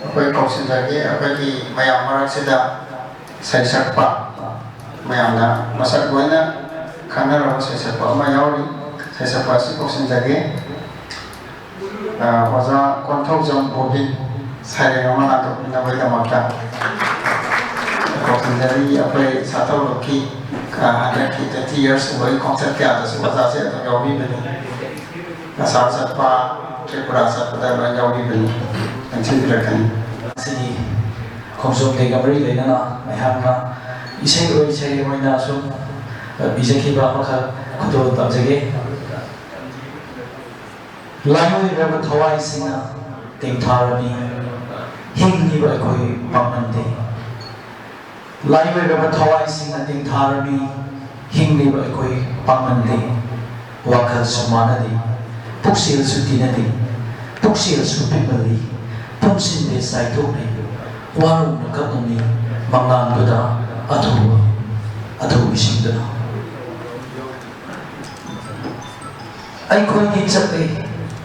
ꯑꯩꯈꯣꯏ ꯀꯧꯁꯤꯟꯖꯒꯦ, ꯑꯩꯈꯣꯏꯒꯤ ꯃꯌꯥꯝ ꯃꯔꯛꯁꯤꯗ ꯁꯩꯁꯛꯄ, ꯃꯌꯥꯝꯅ ꯃꯁꯛ ꯂꯣꯏꯅ ꯈꯪꯅꯔꯕ ꯁꯩꯁꯛꯄ ꯑꯃ ꯌꯥꯎꯔꯤ꯫ ꯁꯩꯁꯛꯄ ꯑꯁꯤ ꯀꯧꯁꯤꯟꯖꯒꯦ꯫ ꯑ, ꯑꯣꯖꯥ ꯀꯣꯟꯊꯧꯖꯝ ꯕꯣꯕꯤꯟ, ꯁꯩꯔꯦꯡ ꯑꯃ ꯂꯥꯟꯊꯣꯛꯄꯤꯅꯕꯒꯤꯗꯃꯛꯇ ꯀꯧꯁꯤꯟꯖꯔꯤ꯫ ꯑꯩꯈꯣꯏ ꯁꯥꯊꯧꯔꯣꯛꯀꯤ, ꯑ, ꯍꯟꯗꯛꯀꯤ twenty years ꯁꯨꯕꯒꯤ ꯈꯣꯡꯆꯠ ꯀꯌꯥꯗꯁꯨ ꯑꯣꯖꯥꯁꯦ ꯑꯗꯨꯝ ꯌꯥꯎꯕꯤꯕꯅꯤ꯫ ꯀꯁꯥꯔ ꯆꯠꯄ, ꯇ꯭ꯔꯤꯄꯨꯔꯥ ꯆꯠꯄꯗ ꯂꯣꯏ ꯌꯥꯎꯕꯤꯕꯅꯤ, ꯈꯪꯖꯤꯟꯕꯤꯔꯛꯀꯅꯤ꯫ ꯉꯁꯤꯒꯤ ꯈꯣꯡꯖꯣꯝ ꯗꯦꯒ ꯃꯔꯤ ꯂꯩꯅꯅ ꯑꯩꯍꯥꯛꯅ ꯏꯁꯩꯔꯣꯏ ꯁꯩꯔꯦꯡ ꯑꯣꯏꯅ ꯁꯨꯝ ꯏꯖꯈꯤꯕ ꯑꯃꯈꯛ ꯈꯨꯗꯣꯜ ꯇꯝꯖꯒꯦ꯫ ꯂꯥꯏꯑꯣꯏꯔꯕ ꯊꯋꯥꯏꯁꯤꯡꯅ ꯇꯦꯡꯊꯥꯔꯕꯤ, ꯍꯤꯡꯂꯤꯕ ꯑꯩꯈꯣꯏ ꯄꯥꯡꯃꯟꯗꯦ꯫ ꯂꯥꯏꯑꯣꯏꯔꯕ ꯊꯋꯥꯏꯁꯤꯡꯅ ꯇꯦꯡꯊꯥꯔꯕꯤ, ꯍꯤꯡꯂꯤꯕ ꯑꯩꯈꯣꯏ ꯄꯥꯡꯃꯟꯗꯦ꯫ ꯋꯥꯈꯜꯁꯨ ꯃꯥꯟꯅꯗꯦ, ꯄꯨꯛꯆꯦꯜꯁꯨ ꯇꯤꯟꯅꯗꯦ, ꯄꯨꯛꯆꯦꯜꯁꯨ ꯄꯤꯛꯃꯜꯂꯤ, ꯄꯨꯟꯁꯤꯟꯗꯦ ꯆꯥꯏꯊꯣꯛꯅꯩ, ꯋꯥꯔꯧꯅ ꯀꯞꯅꯅꯤ, ꯃꯉꯥꯜꯗꯨꯗ ꯑꯊꯨꯕ ꯑꯊꯨꯕꯤꯁꯤꯡꯗꯨꯅ꯫ ꯑꯩꯈꯣꯏꯗꯤ ꯆꯠꯂꯤ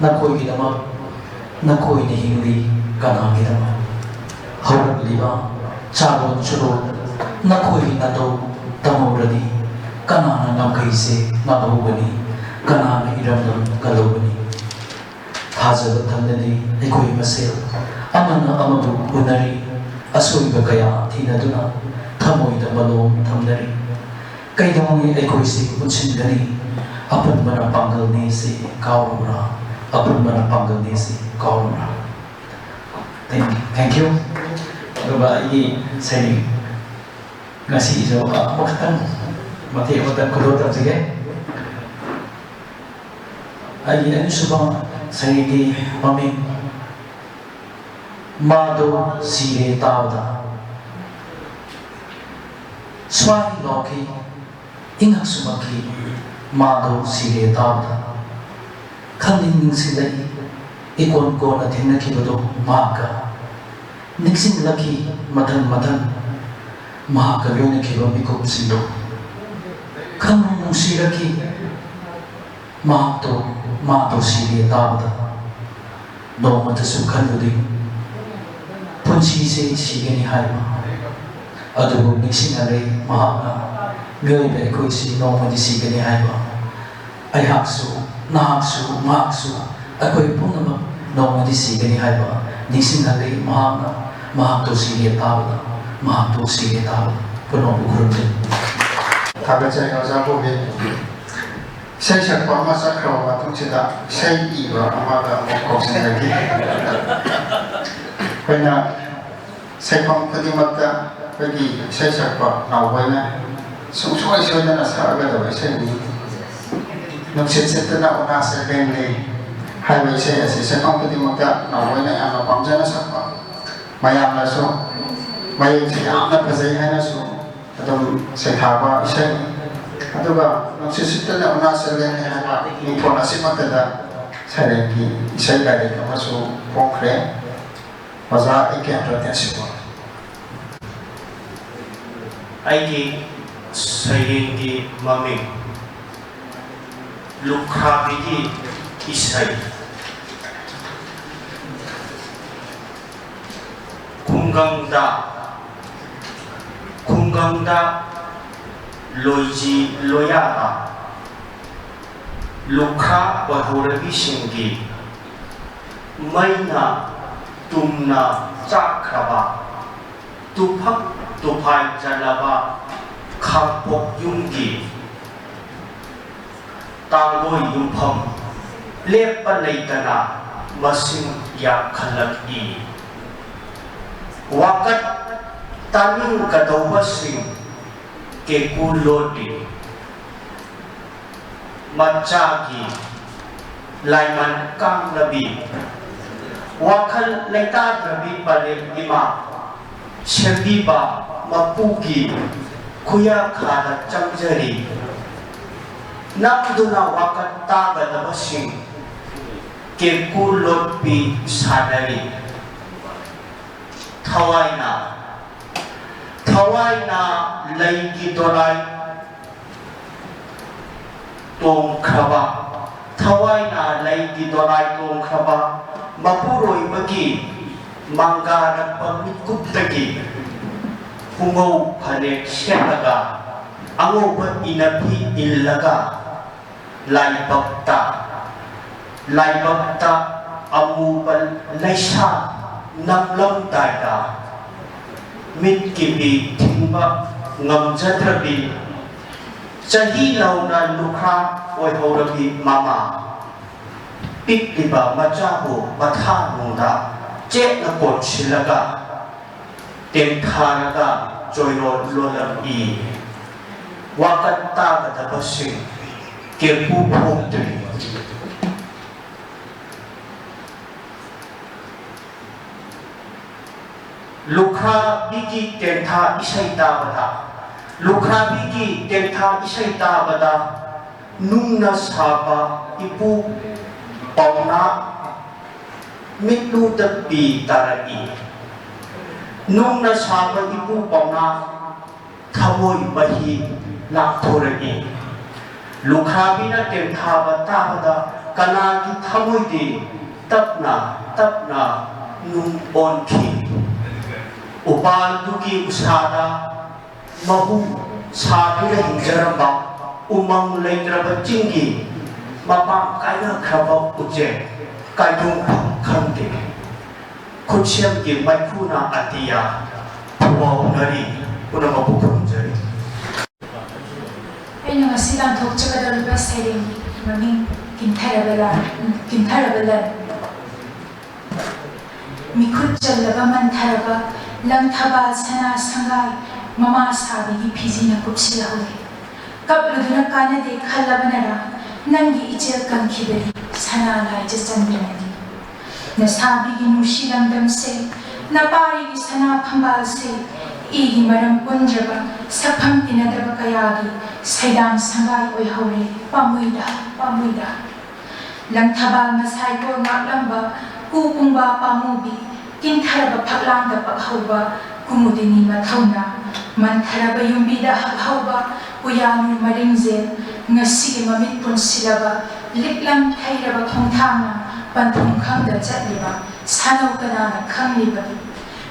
ꯅꯈꯣꯏꯒꯤꯗꯃꯛ, ꯅꯈꯣꯏꯅ ꯍꯤꯡꯂꯤ ꯀꯅꯥꯒꯤꯗꯃꯛ? ꯍꯧꯔꯛꯂꯤꯕ ꯆꯥꯔꯣꯟ ꯁꯨꯔꯣꯟ ꯅꯈꯣꯏꯒꯤ ꯅꯇꯧ ꯇꯝꯍꯧꯔꯗꯤ ꯀꯅꯥꯅ ꯉꯝꯈꯩꯁꯦ ꯉꯥꯛꯍꯧꯒꯅꯤ? ꯀꯅꯥꯅ ꯏꯔꯝꯗꯝ ꯀꯜꯍꯧꯒꯅꯤ? ꯊꯥꯖꯕ ꯊꯝꯅꯔꯤ ꯑꯩꯈꯣꯏ ꯃꯁꯦꯜ, ꯑꯃꯅ ꯑꯃꯕꯨ ꯎꯅꯔꯤ, ꯑꯁꯣꯏꯕ ꯀꯌꯥ ꯊꯤꯅꯗꯨꯅ ꯊꯃꯣꯏꯗ ꯃꯂꯣꯝ ꯊꯝꯅꯔꯤ꯫ ꯀꯩꯗꯧꯉꯩ ꯑꯩꯈꯣꯏꯁꯤ ꯄꯨꯟꯁꯤꯟꯒꯅꯤ? ꯑꯄꯨꯟꯕꯅ ꯄꯥꯡꯒꯜꯅꯤ ꯁꯤ ꯀꯥꯎꯔꯕ꯭ꯔꯥ? ꯑꯄꯨꯟꯕꯅ ꯄꯥꯡꯒꯜꯅꯤ ꯁꯤ ꯀꯥꯎꯔꯕ꯭ꯔꯥ? Thank you. Thank you. ꯑꯗꯨꯒ ꯑꯩꯒꯤ ꯁꯩꯔꯦꯡ ꯉꯁꯤꯒꯤꯁꯨ ꯑꯃꯈꯛꯇꯪ, ꯃꯇꯦꯛ ꯑꯃꯇꯪ ꯈꯨꯗꯣꯜ ꯇꯝꯖꯒꯦ꯫ ꯑꯩꯒꯤ ꯑꯅꯤꯁꯨꯕ ꯁꯩꯔꯦꯡꯒꯤ ꯃꯃꯤꯡ "ꯃꯥꯗꯣ ꯁꯤꯔꯦ ꯇꯥꯕꯗ"꯫ ꯁ꯭ꯋꯥꯏ ꯂꯥꯎꯈꯤ, ꯏꯉꯛꯁꯨ ꯉꯛꯈꯤ, ꯃꯥꯗꯣ ꯁꯤꯔꯦ ꯇꯥꯕꯗ꯫ ꯈꯪꯅꯤꯡ ꯅꯤꯡꯁꯤꯡꯂꯛꯏ, ꯏꯀꯣꯟ ꯀꯣꯟꯅ ꯊꯦꯡꯅꯈꯤꯕꯗꯣ ꯃꯍꯥꯛꯀ꯫ ꯅꯤꯡꯁꯤꯡꯂꯛꯈꯤ ꯃꯊꯪ ꯃꯊꯪ ꯃꯍꯥꯛꯀ ꯂꯣꯏꯅꯈꯤꯕ ꯃꯤꯀꯨꯞꯁꯤꯡꯗꯣ꯫ ꯈꯪꯅꯨꯡ ꯅꯨꯡꯁꯤꯔꯛꯈꯤ, ꯃꯍꯥꯛꯇꯣ, ꯃꯥꯗꯣ ꯁꯤꯔꯦ ꯇꯥꯕꯗ꯫ ꯅꯣꯡꯃꯇꯁꯨ ꯈꯜꯂꯨꯗꯦ ꯄꯨꯟꯁꯤꯁꯦ ꯁꯤꯒꯅꯤ ꯍꯥꯏꯕ꯫ ꯑꯗꯨꯕꯨ ꯅꯤꯡꯁꯤꯡꯍꯜꯂꯦ ꯃꯍꯥꯛꯅ ꯃꯤꯑꯣꯏꯕ ꯑꯩꯈꯣꯏꯁꯤ ꯅꯣꯡꯃꯗꯤ ꯁꯤꯒꯅꯤ ꯍꯥꯏꯕ꯫ ꯑꯩꯍꯥꯛꯁꯨ, ꯅꯍꯥꯛꯁꯨ, ꯃꯍꯥꯛꯁꯨ, ꯑꯩꯈꯣꯏ ꯄꯨꯝꯅꯃꯛ ꯅꯣꯡꯃꯗꯤ ꯁꯤꯒꯅꯤ ꯍꯥꯏꯕ ꯅꯤꯡꯁꯤꯡꯍꯜꯂꯤ ꯃꯍꯥꯛꯅ꯫ ꯃꯍꯥꯛꯇꯣ ꯁꯤꯔꯦ ꯇꯥꯕꯗ, ꯃꯍꯥꯛꯇꯣ ꯁꯤꯔꯦ ꯇꯥꯕꯗ꯫ ꯄꯨꯝꯅꯃꯛꯄꯨ ꯈꯨꯔꯨꯝꯖꯔꯤ꯫ ꯊꯥꯒꯠꯆꯔꯤ ꯑꯣꯖꯥ ꯄꯨꯝꯕꯤ꯫ ꯏꯁꯩ ꯁꯛꯄ ꯑꯃ ꯆꯠꯈ꯭ꯔꯕ ꯃꯇꯨꯡꯁꯤꯗ ꯏꯁꯩ ꯏꯕ ꯑꯃꯒ ꯑꯃꯨꯛ ꯀꯧꯁꯤꯟꯖꯈꯤ꯫ ꯑꯩꯈꯣꯏꯅ ꯁꯩꯐꯝ ꯈꯨꯗꯤꯡꯃꯛꯇ ꯑꯩꯈꯣꯏꯒꯤ ꯏꯁꯩ ꯁꯛꯄ ꯅꯥꯎꯕꯣꯏꯅ ꯁꯨꯡꯁꯣꯏ ꯁꯣꯏꯗꯅ ꯁꯛꯑꯒꯗꯕ ꯏꯁꯩꯅꯤ꯫ "ꯅꯨꯡꯁꯤꯠ ꯁꯤꯠꯇꯅ ꯎꯅꯥꯁꯦ ꯂꯦꯡꯂꯤ" ꯍꯥꯏꯕ ꯏꯁꯩ ꯑꯁꯤ ꯁꯛꯐꯝ ꯈꯨꯗꯤꯡꯃꯛꯇ ꯅꯥꯎꯕꯣꯏꯅ ꯌꯥꯝꯅ ꯄꯥꯝꯖꯅ ꯁꯛꯄ, ꯃꯌꯥꯝꯅꯁꯨ ꯃꯌꯦꯛꯁꯤ ꯌꯥꯝꯅ ꯐꯖꯩ ꯍꯥꯏꯅꯁꯨ ꯑꯗꯨꯝ ꯁꯩꯊꯥꯕ ꯏꯁꯩꯅꯤ꯫ ꯑꯗꯨꯒ "ꯅꯨꯡꯁꯤꯠ ꯁꯤꯠꯇꯅ ꯎꯅꯥꯁꯦ ꯂꯦꯡꯂꯤ" ꯍꯥꯏꯕ ꯃꯤꯡꯊꯣꯜ ꯑꯁꯤꯃꯛꯇꯗ ꯁꯩꯔꯦꯡꯒꯤ ꯏꯁꯩ ꯂꯥꯏꯔꯤꯛ ꯑꯃꯁꯨ ꯐꯣꯡꯈ꯭ꯔꯦ꯫ ꯑꯣꯖꯥ ꯑꯦ ꯀꯦ ꯍꯟꯗ꯭ꯔꯠ ꯁꯤꯕ꯫ ꯑꯩꯒꯤ ꯁꯩꯔꯦꯡꯒꯤ ꯃꯃꯤꯡ "ꯂꯨꯈ꯭ꯔꯥꯕꯤꯒꯤ ꯏꯁꯩ"꯫ ꯈꯨꯡꯒꯪꯗ, ꯈꯨꯡꯒꯪꯗ ꯂꯣꯏꯖꯤ ꯂꯣꯌꯥꯗ ꯂꯨꯈ꯭ꯔꯥ ꯑꯣꯏꯍꯧꯔꯕꯤꯁꯤꯡꯒꯤ ꯃꯩꯅ ꯇꯨꯝꯅ ꯆꯥꯛꯈ꯭ꯔꯕ, ꯇꯨꯐꯛ ꯇꯨꯐꯥꯏꯖꯜꯂꯕ ꯈꯥꯡꯄꯣꯛ ꯌꯨꯝꯒꯤ ꯇꯥꯡꯒꯣꯏ ꯌꯨꯝꯐꯝ ꯂꯦꯞꯄ ꯂꯩꯇꯅ ꯃꯁꯤꯡ ꯌꯥꯝꯈꯠꯂꯛꯏ꯫ ꯋꯥꯀꯠ ꯇꯥꯅꯤꯡꯒꯗꯧꯕꯁꯤꯡ ꯀꯦꯀꯨ ꯂꯣꯠꯂꯤ꯫ ꯃꯆꯥꯒꯤ ꯂꯥꯏꯃꯟ ꯀꯥꯡꯂꯕꯤ, ꯋꯥꯈꯜ ꯂꯩꯇꯥꯗ꯭ꯔꯕꯤ ꯄꯂꯦꯝ ꯏꯃꯥ, ꯁꯦꯝꯕꯤꯕ ꯃꯄꯨꯒꯤ ꯈꯨꯌꯥꯈꯥꯗ ꯆꯪꯖꯔꯤ꯫ ꯅꯝꯗꯨꯅ ꯋꯥꯀꯠ ꯇꯥꯒꯗꯕꯁꯤꯡ ꯀꯦꯀꯨ ꯂꯣꯠꯄꯤ ꯁꯥꯟꯅꯔꯤ꯫ ꯊꯋꯥꯏꯅ, ꯊꯋꯥꯏꯅ ꯂꯩꯒꯤ ꯗꯣꯂꯥꯏ ꯇꯣꯡꯈ꯭ꯔꯕ, ꯊꯋꯥꯏꯅ ꯂꯩꯒꯤ ꯗꯣꯂꯥꯏ ꯇꯣꯡꯈ꯭ꯔꯕ ꯃꯄꯨꯔꯣꯏꯕꯒꯤ ꯃꯪꯒꯥꯔꯛꯄ ꯃꯤꯠꯀꯨꯞꯇꯒꯤ ꯄꯨꯡꯉꯧ ꯐꯅꯦꯛ ꯁꯦꯠꯂꯒ, ꯑꯉꯧꯕ ꯏꯅꯐꯤ ꯏꯜꯂꯒ, ꯂꯥꯏꯕꯛꯇ, ꯂꯥꯏꯕꯛꯇ ꯑꯃꯨꯕ ꯂꯩꯁꯥ ꯅꯝꯂꯝꯗꯥꯏꯗ, ꯃꯤꯠꯀꯤ ꯄꯤ ꯊꯤꯡꯕ ꯉꯝꯖꯗ꯭ꯔꯕꯤ, ꯆꯍꯤ ꯅꯧꯅ ꯂꯨꯈ꯭ꯔꯥ ꯑꯣꯏꯍꯧꯔꯕꯤ ꯃꯃꯥ, ꯄꯤꯛꯂꯤꯕ ꯃꯆꯥꯕꯨ ꯃꯊꯥꯅꯨꯡꯗ ꯆꯦꯠꯅ ꯀꯣꯟꯁꯤꯜꯂꯒ, ꯇꯦꯡꯊꯥꯔꯒ ꯆꯣꯏꯔꯣꯜ ꯂꯣꯜꯂꯝꯃꯤ꯫ ꯋꯥꯀꯠ ꯇꯥꯒꯗꯕꯁꯤꯡ ꯀꯦꯀꯨ ꯐꯣꯡꯗ꯭ꯔꯤ꯫ ꯂꯨꯈ꯭ꯔꯥꯕꯤꯒꯤ ꯇꯦꯡꯊꯥ ꯏꯁꯩ ꯇꯥꯕꯗ, ꯂꯨꯈ꯭ꯔꯥꯕꯤꯒꯤ ꯇꯦꯡꯊꯥ ꯏꯁꯩ ꯇꯥꯕꯗ, ꯅꯨꯡꯅ ꯁꯥꯕ ꯏꯄꯨ ꯄꯥꯎꯅꯥ ꯃꯤꯠꯂꯨꯗ ꯄꯤ ꯇꯥꯔꯛꯏ꯫ ꯅꯨꯡꯅ ꯁꯥꯕ ꯏꯄꯨ ꯄꯥꯎꯅꯥ ꯊꯃꯣꯏ ꯃꯍꯤ ꯂꯥꯛꯊꯣꯔꯛꯏ꯫ ꯂꯨꯈ꯭ꯔꯥꯕꯤꯅ ꯇꯦꯡꯊꯥꯕ ꯇꯥꯕꯗ ꯀꯅꯥꯒꯤ ꯊꯃꯣꯏꯗꯤ ꯇꯞꯅ ꯇꯞꯅ ꯅꯨꯡ ꯑꯣꯟꯈꯤ꯫ ꯎꯄꯥꯜꯗꯨꯒꯤ ꯎꯁꯥꯗ ꯃꯍꯨ ꯁꯥꯗꯨꯅ ꯍꯤꯡꯖꯔꯝꯕ ꯎꯃꯪ ꯂꯩꯇ꯭ꯔꯕ ꯆꯤꯡꯒꯤ ꯃꯄꯥꯡ ꯀꯥꯏꯅꯈ꯭ꯔꯕ ꯎꯆꯦꯛ ꯀꯥꯏꯗꯣꯛꯐꯝ ꯈꯪꯗꯦ꯫ ꯈꯨꯠꯁꯦꯝꯒꯤ ꯃꯩꯈꯨꯅ ꯑꯇꯤꯌꯥ ꯐꯨꯋꯥꯎꯅꯔꯤ꯫ ꯄꯨꯝꯅꯃꯛꯄꯨ ꯈꯨꯔꯨꯝꯖꯔꯤ꯫ ꯑꯩꯅ ꯉꯁꯤ ꯂꯥꯟꯊꯣꯛꯆꯒꯗꯧꯔꯤꯕ ꯁꯩꯔꯦꯡꯒꯤ ꯃꯃꯤꯡ ꯀꯤꯟꯊꯔꯕ ꯂꯥꯟ, ꯀꯤꯟꯊꯔꯕ ꯂꯟ꯫ ꯃꯤꯈꯨꯠ ꯆꯜꯂꯕ ꯃꯟꯊꯔꯕ ꯂꯪꯊꯕꯥꯜ ꯁꯅꯥ ꯁꯪꯒꯥꯏ ꯃꯃꯥ ꯁꯥꯕꯤꯒꯤ ꯐꯤꯖꯤꯅ ꯀꯨꯞꯁꯤꯜꯍꯧꯔꯦ꯫ ꯀꯞꯂꯨꯗꯨꯅ ꯀꯥꯟꯅꯗꯦ ꯈꯜꯂꯕꯅꯔꯥ, ꯅꯪꯒꯤ ꯏꯆꯦꯜ ꯀꯪꯈꯤꯕꯗꯤ ꯁꯅꯥ ꯂꯥꯏꯖ ꯆꯟꯗ꯭ꯔꯅꯗꯤ꯫ ꯅꯁꯥꯕꯤꯒꯤ ꯅꯨꯡꯁꯤ ꯂꯝꯗꯝꯁꯦ, ꯅꯄꯥꯔꯤꯒꯤ ꯁꯅꯥ ꯐꯝꯕꯥꯜꯁꯦ, ꯏꯒꯤ ꯃꯔꯝ ꯄꯨꯟꯗ꯭ꯔꯕ ꯁꯛꯐꯝ ꯇꯤꯟꯅꯗꯕ ꯀꯌꯥꯒꯤ ꯁꯩꯗꯥꯡ ꯁꯪꯒꯥꯏ ꯑꯣꯏꯍꯧꯔꯦ꯫ ꯄꯥꯝꯃꯨꯏꯗ, ꯄꯥꯝꯃꯨꯏꯗ꯫ ꯂꯪꯊꯕꯥꯜ ꯃꯁꯥꯏꯀꯣꯜ ꯉꯥꯛꯂꯝꯕ ꯀꯨ ꯄꯨꯡꯕ ꯄꯥꯝꯃꯨꯕꯤ, ꯀꯤꯟꯊꯔꯕ ꯐꯛꯂꯥꯡꯗ ꯄꯛꯍꯧꯕ ꯀꯨꯃꯨꯗꯤꯅꯤ ꯃꯊꯧꯅ, ꯃꯟꯊꯔꯕ ꯌꯨꯝꯕꯤꯗ ꯍꯛꯍꯧꯕ ꯎꯌꯥꯅꯨ ꯃꯔꯤꯡꯖꯦꯜ, ꯉꯁꯤꯒꯤ ꯃꯃꯤꯠ ꯄꯨꯟꯁꯤꯜꯂꯕ ꯂꯤꯛꯂꯝ ꯊꯩꯔꯕ ꯈꯣꯡꯊꯥꯡꯅ ꯄꯟꯊꯨꯡ ꯈꯪꯗ ꯆꯠꯂꯤꯕ ꯁꯥꯅꯧ ꯀꯅꯥꯅ ꯈꯪꯂꯤꯕꯒꯦ?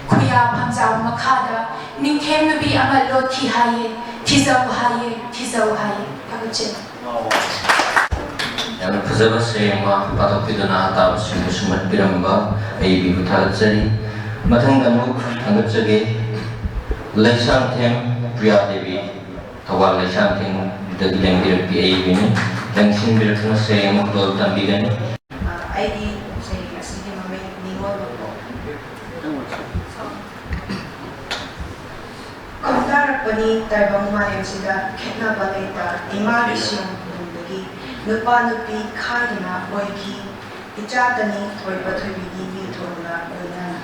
ꯈꯨꯌꯥ ꯐꯝꯖꯥꯎ ꯃꯈꯥꯗ ꯅꯤꯡꯊꯦꯝ ꯅꯨꯄꯤ ꯑꯃ ꯂꯣꯠꯈꯤ ꯍꯥꯏꯌꯦ, ꯊꯤꯖꯧ ꯍꯥꯏꯌꯦ, ꯊꯤꯖꯧ ꯍꯥꯏꯌꯦ꯫ ꯊꯥꯒꯠꯆꯔꯤ꯫ ꯌꯥꯝꯅ ꯐꯖꯕ ꯁꯩꯔꯦꯡ ꯑꯃ ꯄꯥꯊꯣꯛꯄꯤꯗꯨꯅ ꯑꯇꯥꯕꯁꯤꯡꯕꯨ ꯁꯨꯝꯍꯠꯄꯤꯔꯝꯕ ꯑꯏꯕꯤꯕꯨ ꯊꯥꯒꯠꯆꯔꯤ꯫ ꯃꯊꯪꯗ ꯑꯃꯨꯛ ꯊꯥꯒꯠꯆꯒꯦ, ꯂꯩꯁꯥꯡꯊꯦꯝ ꯄ꯭ꯔꯤꯌꯥ ꯗꯦꯕꯤ, ꯊꯧꯕꯥꯜ ꯂꯩꯁꯥꯡꯊꯦꯝꯗꯒꯤ ꯂꯦꯡꯕꯤꯔꯛꯄꯤ ꯑꯏꯕꯤꯅꯤ꯫ ꯂꯦꯡꯁꯤꯟꯕꯤꯔꯛꯇꯨꯅ ꯁꯩꯔꯦꯡ ꯑꯃ ꯈꯨꯗꯣꯜ ꯇꯝꯕꯤꯒꯅꯤ꯫ ꯑꯩꯒꯤ ꯁꯩꯔꯦꯡ ꯑꯁꯤꯒꯤ ꯃꯃꯤꯡ ꯅꯤꯉꯣꯜ ꯃꯄꯣꯛ꯫ ꯈꯣꯡꯗꯥꯔꯛꯄꯅꯤ ꯇꯥꯏꯕꯪ ꯃꯥꯂꯦꯝꯁꯤꯗ ꯈꯦꯠꯅꯕ ꯂꯩꯇ ꯏꯃꯥꯒꯤ ꯁꯤꯌꯣꯡ ꯈꯨꯗꯨꯝꯗꯒꯤ ꯅꯨꯄꯥ ꯅꯨꯄꯤ ꯈꯥꯏꯗꯅ ꯑꯣꯏꯈꯤ꯫ ꯏꯆꯥꯇꯅꯤ ꯊꯣꯏꯕ ꯊꯣꯏꯕꯤꯒꯤ ꯃꯤꯡꯊꯣꯜꯅ ꯂꯣꯏꯅꯅ꯫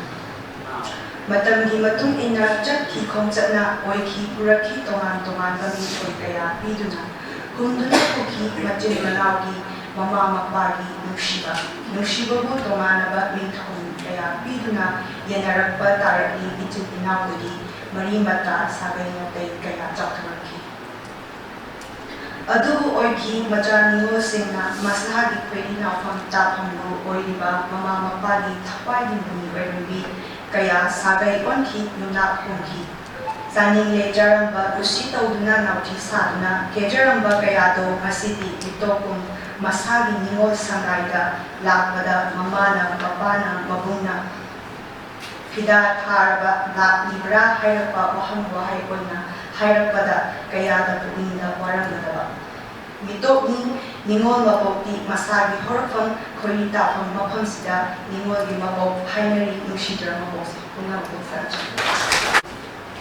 ꯃꯇꯝꯒꯤ ꯃꯇꯨꯡ ꯏꯟꯅ ꯆꯠꯈꯤ ꯈꯣꯡꯆꯠꯅ ꯑꯣꯏꯈꯤ ꯄꯨꯔꯛꯈꯤ ꯇꯣꯉꯥꯟ ꯇꯣꯉꯥꯟꯕ ꯃꯤꯡꯊꯣꯜ ꯀꯌꯥ ꯄꯤꯗꯨꯅ ꯍꯨꯝꯗꯨꯅ ꯄꯨꯈꯤ ꯃꯆꯤꯟ ꯃꯅꯥꯎꯒꯤ ꯃꯃꯥ ꯃꯄꯥꯒꯤ ꯅꯨꯡꯁꯤꯕ꯫ ꯅꯨꯡꯁꯤꯕꯕꯨ ꯇꯣꯉꯥꯟꯅꯕ ꯃꯤꯡꯊꯣꯜ ꯀꯌꯥ ꯄꯤꯗꯨꯅ ꯌꯦꯟꯅꯔꯛꯄ ꯇꯥꯔꯛꯂꯤ ꯏꯆꯤꯟ ꯏꯅꯥꯎꯗꯒꯤ ꯃꯔꯤ ꯃꯇꯥ ꯁꯥꯒꯩ ꯅꯥꯇꯩ ꯀꯌꯥ ꯆꯥꯎꯊꯣꯔꯛꯈꯤ꯫ ꯑꯗꯨꯕꯨ ꯑꯣꯏꯈꯤ ꯃꯆꯥ ꯅꯤꯉꯣꯜꯁꯤꯡꯅ ꯃꯁꯥꯒꯤ ꯈꯣꯏꯔꯤ ꯅꯥꯎꯐꯝ ꯇꯥꯐꯝꯕꯨ ꯑꯣꯏꯔꯤꯕ ꯃꯃꯥ ꯃꯄꯥꯒꯤ ꯊꯋꯥꯏꯒꯤ ꯃꯃꯤ ꯑꯣꯏꯔꯝꯕꯤ ꯀꯌꯥ ꯁꯥꯒꯩ ꯑꯣꯟꯈꯤ ꯅꯨꯅꯥꯛ ꯍꯣꯡꯈꯤ꯫ ꯆꯥꯅꯤꯡꯂꯦ ꯆꯥꯔꯝꯕ ꯀꯨꯁꯤ ꯇꯧꯗꯨꯅ ꯅꯥꯎꯊꯤ ꯁꯥꯗꯨꯅ ꯀꯦꯖꯔꯝꯕ ꯀꯌꯥꯗꯣ ꯉꯁꯤꯗꯤ ꯃꯤꯇꯣꯞꯀꯨꯝ ꯃꯁꯥꯒꯤ ꯅꯤꯉꯣꯜ ꯁꯪꯒꯥꯏꯗ ꯂꯥꯛꯄꯗ ꯃꯃꯥꯅ ꯃꯄꯥꯅ ꯃꯕꯨꯡꯅ ꯐꯤꯗꯥ ꯊꯥꯔꯕ ꯂꯥꯛꯂꯤꯕ꯭ꯔꯥ ꯍꯥꯏꯔꯛꯄ ꯋꯥꯍꯪ ꯋꯥꯍꯩ ꯑꯣꯏꯅ ꯍꯥꯏꯔꯛꯄꯗ ꯀꯌꯥꯗ ꯄꯨꯛꯅꯤꯡꯗ ꯋꯥꯔꯝꯒꯗꯕ꯫ ꯃꯤꯇꯣꯞꯅꯤ꯫ ꯅꯤꯉꯣꯜ ꯃꯄꯣꯛꯇꯤ ꯃꯁꯥꯒꯤ ꯍꯧꯔꯛꯐꯝ ꯈꯣꯏꯔꯤ ꯇꯥꯐꯝ ꯃꯐꯝꯁꯤꯗ ꯅꯤꯉꯣꯜꯒꯤ ꯃꯄꯣꯛ ꯍꯥꯏꯅꯔꯤ꯫ ꯅꯨꯡꯁꯤꯗ꯭ꯔ ꯃꯄꯣꯛꯁꯦ ꯄꯨꯝꯅꯃꯛꯄꯨ ꯁꯥꯔꯛꯆꯔꯤ꯫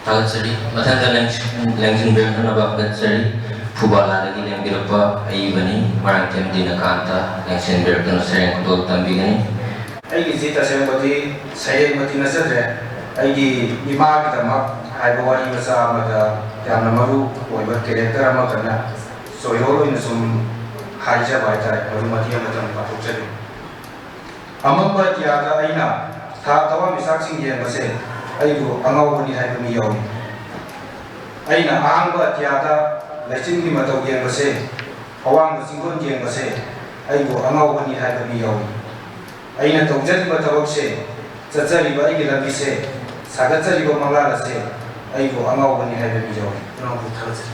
ꯊꯥꯒꯠꯆꯔꯤ꯫ ꯃꯊꯪꯗ ꯂꯦꯡꯁꯤꯟ-, ꯂꯦꯡꯁꯤꯟꯕꯤꯔꯛꯅꯕ ꯍꯪꯒꯠꯆꯔꯤ꯫ ꯐꯨꯕꯥꯂꯥꯗꯒꯤ ꯂꯦꯡꯕꯤꯔꯛꯄ ꯑꯏꯕꯅꯤ ꯃꯔꯥꯡꯊꯦꯝ ꯗꯤꯅꯀꯥꯟꯇ꯫ ꯂꯦꯡꯁꯤꯟꯕꯤꯔꯛꯇꯨꯅ ꯁꯩꯔꯦꯡ ꯈꯨꯗꯣꯜ ꯇꯝꯕꯤꯒꯅꯤ꯫ ꯑꯩꯒꯤꯁꯤ ꯇꯁꯦꯡꯕꯗꯤ ꯁꯩꯔꯦꯡꯃꯛꯇꯤ ꯅꯠꯆꯗ꯭ꯔꯦ꯫ ꯑꯩꯒꯤ ꯏꯃꯥꯒꯤꯗꯃꯛ ꯍꯥꯏꯕ ꯋꯥꯔꯤ ꯃꯆꯥ ꯑꯃꯗ ꯌꯥꯝꯅ ꯃꯔꯨ ꯑꯣꯏꯕ ꯀꯦꯔꯦꯛꯇꯔ ꯑꯃꯈꯛꯅ ꯆꯣꯏꯔꯣꯜ ꯑꯣꯏꯅ ꯁꯨꯝ ꯍꯥꯏꯖꯕ ꯍꯥꯏꯇꯥꯔꯦ, ꯃꯔꯨ ꯃꯇꯦꯛ ꯑꯃꯇꯪ ꯄꯥꯊꯣꯛꯆꯒꯦ꯫ ꯑꯃꯝꯕ ꯑꯇꯤꯌꯥꯗ ꯑꯩꯅ ꯊꯥ ꯊꯋꯥꯟꯃꯤꯆꯥꯛꯁꯤꯡ ꯌꯦꯡꯕꯁꯦ ꯑꯩꯕꯨ ꯑꯉꯥꯎꯕꯅꯤ ꯍꯥꯏꯕ ꯃꯤ ꯌꯥꯎꯏ꯫ ꯑꯩꯅ ꯑꯍꯥꯡꯕ ꯑꯇꯤꯌꯥꯗ ꯂꯩꯆꯤꯟꯒꯤ ꯃꯇꯧ ꯌꯦꯡꯕꯁꯦ, ꯑꯋꯥꯡꯕ ꯆꯤꯡꯗꯣꯟ ꯌꯦꯡꯕꯁꯦ ꯑꯩꯕꯨ ꯑꯉꯥꯎꯕꯅꯤ ꯍꯥꯏꯕ ꯃꯤ ꯌꯥꯎꯏ꯫ ꯑꯩꯅ ꯇꯧꯖꯔꯤꯕ ꯊꯕꯛꯁꯦ, ꯆꯠꯆꯔꯤꯕ ꯑꯩꯒꯤ ꯂꯝꯕꯤꯁꯦ, ꯁꯥꯒꯠꯆꯔꯤꯕ ꯃꯪꯂꯥꯟ ꯑꯁꯦ ꯑꯩꯕꯨ ꯑꯉꯥꯎꯕꯅꯤ ꯍꯥꯏꯕ ꯃꯤ ꯌꯥꯎꯏ꯫ ꯄꯨꯝꯅꯃꯛꯄꯨ ꯊꯥꯒꯠꯆꯔꯤ꯫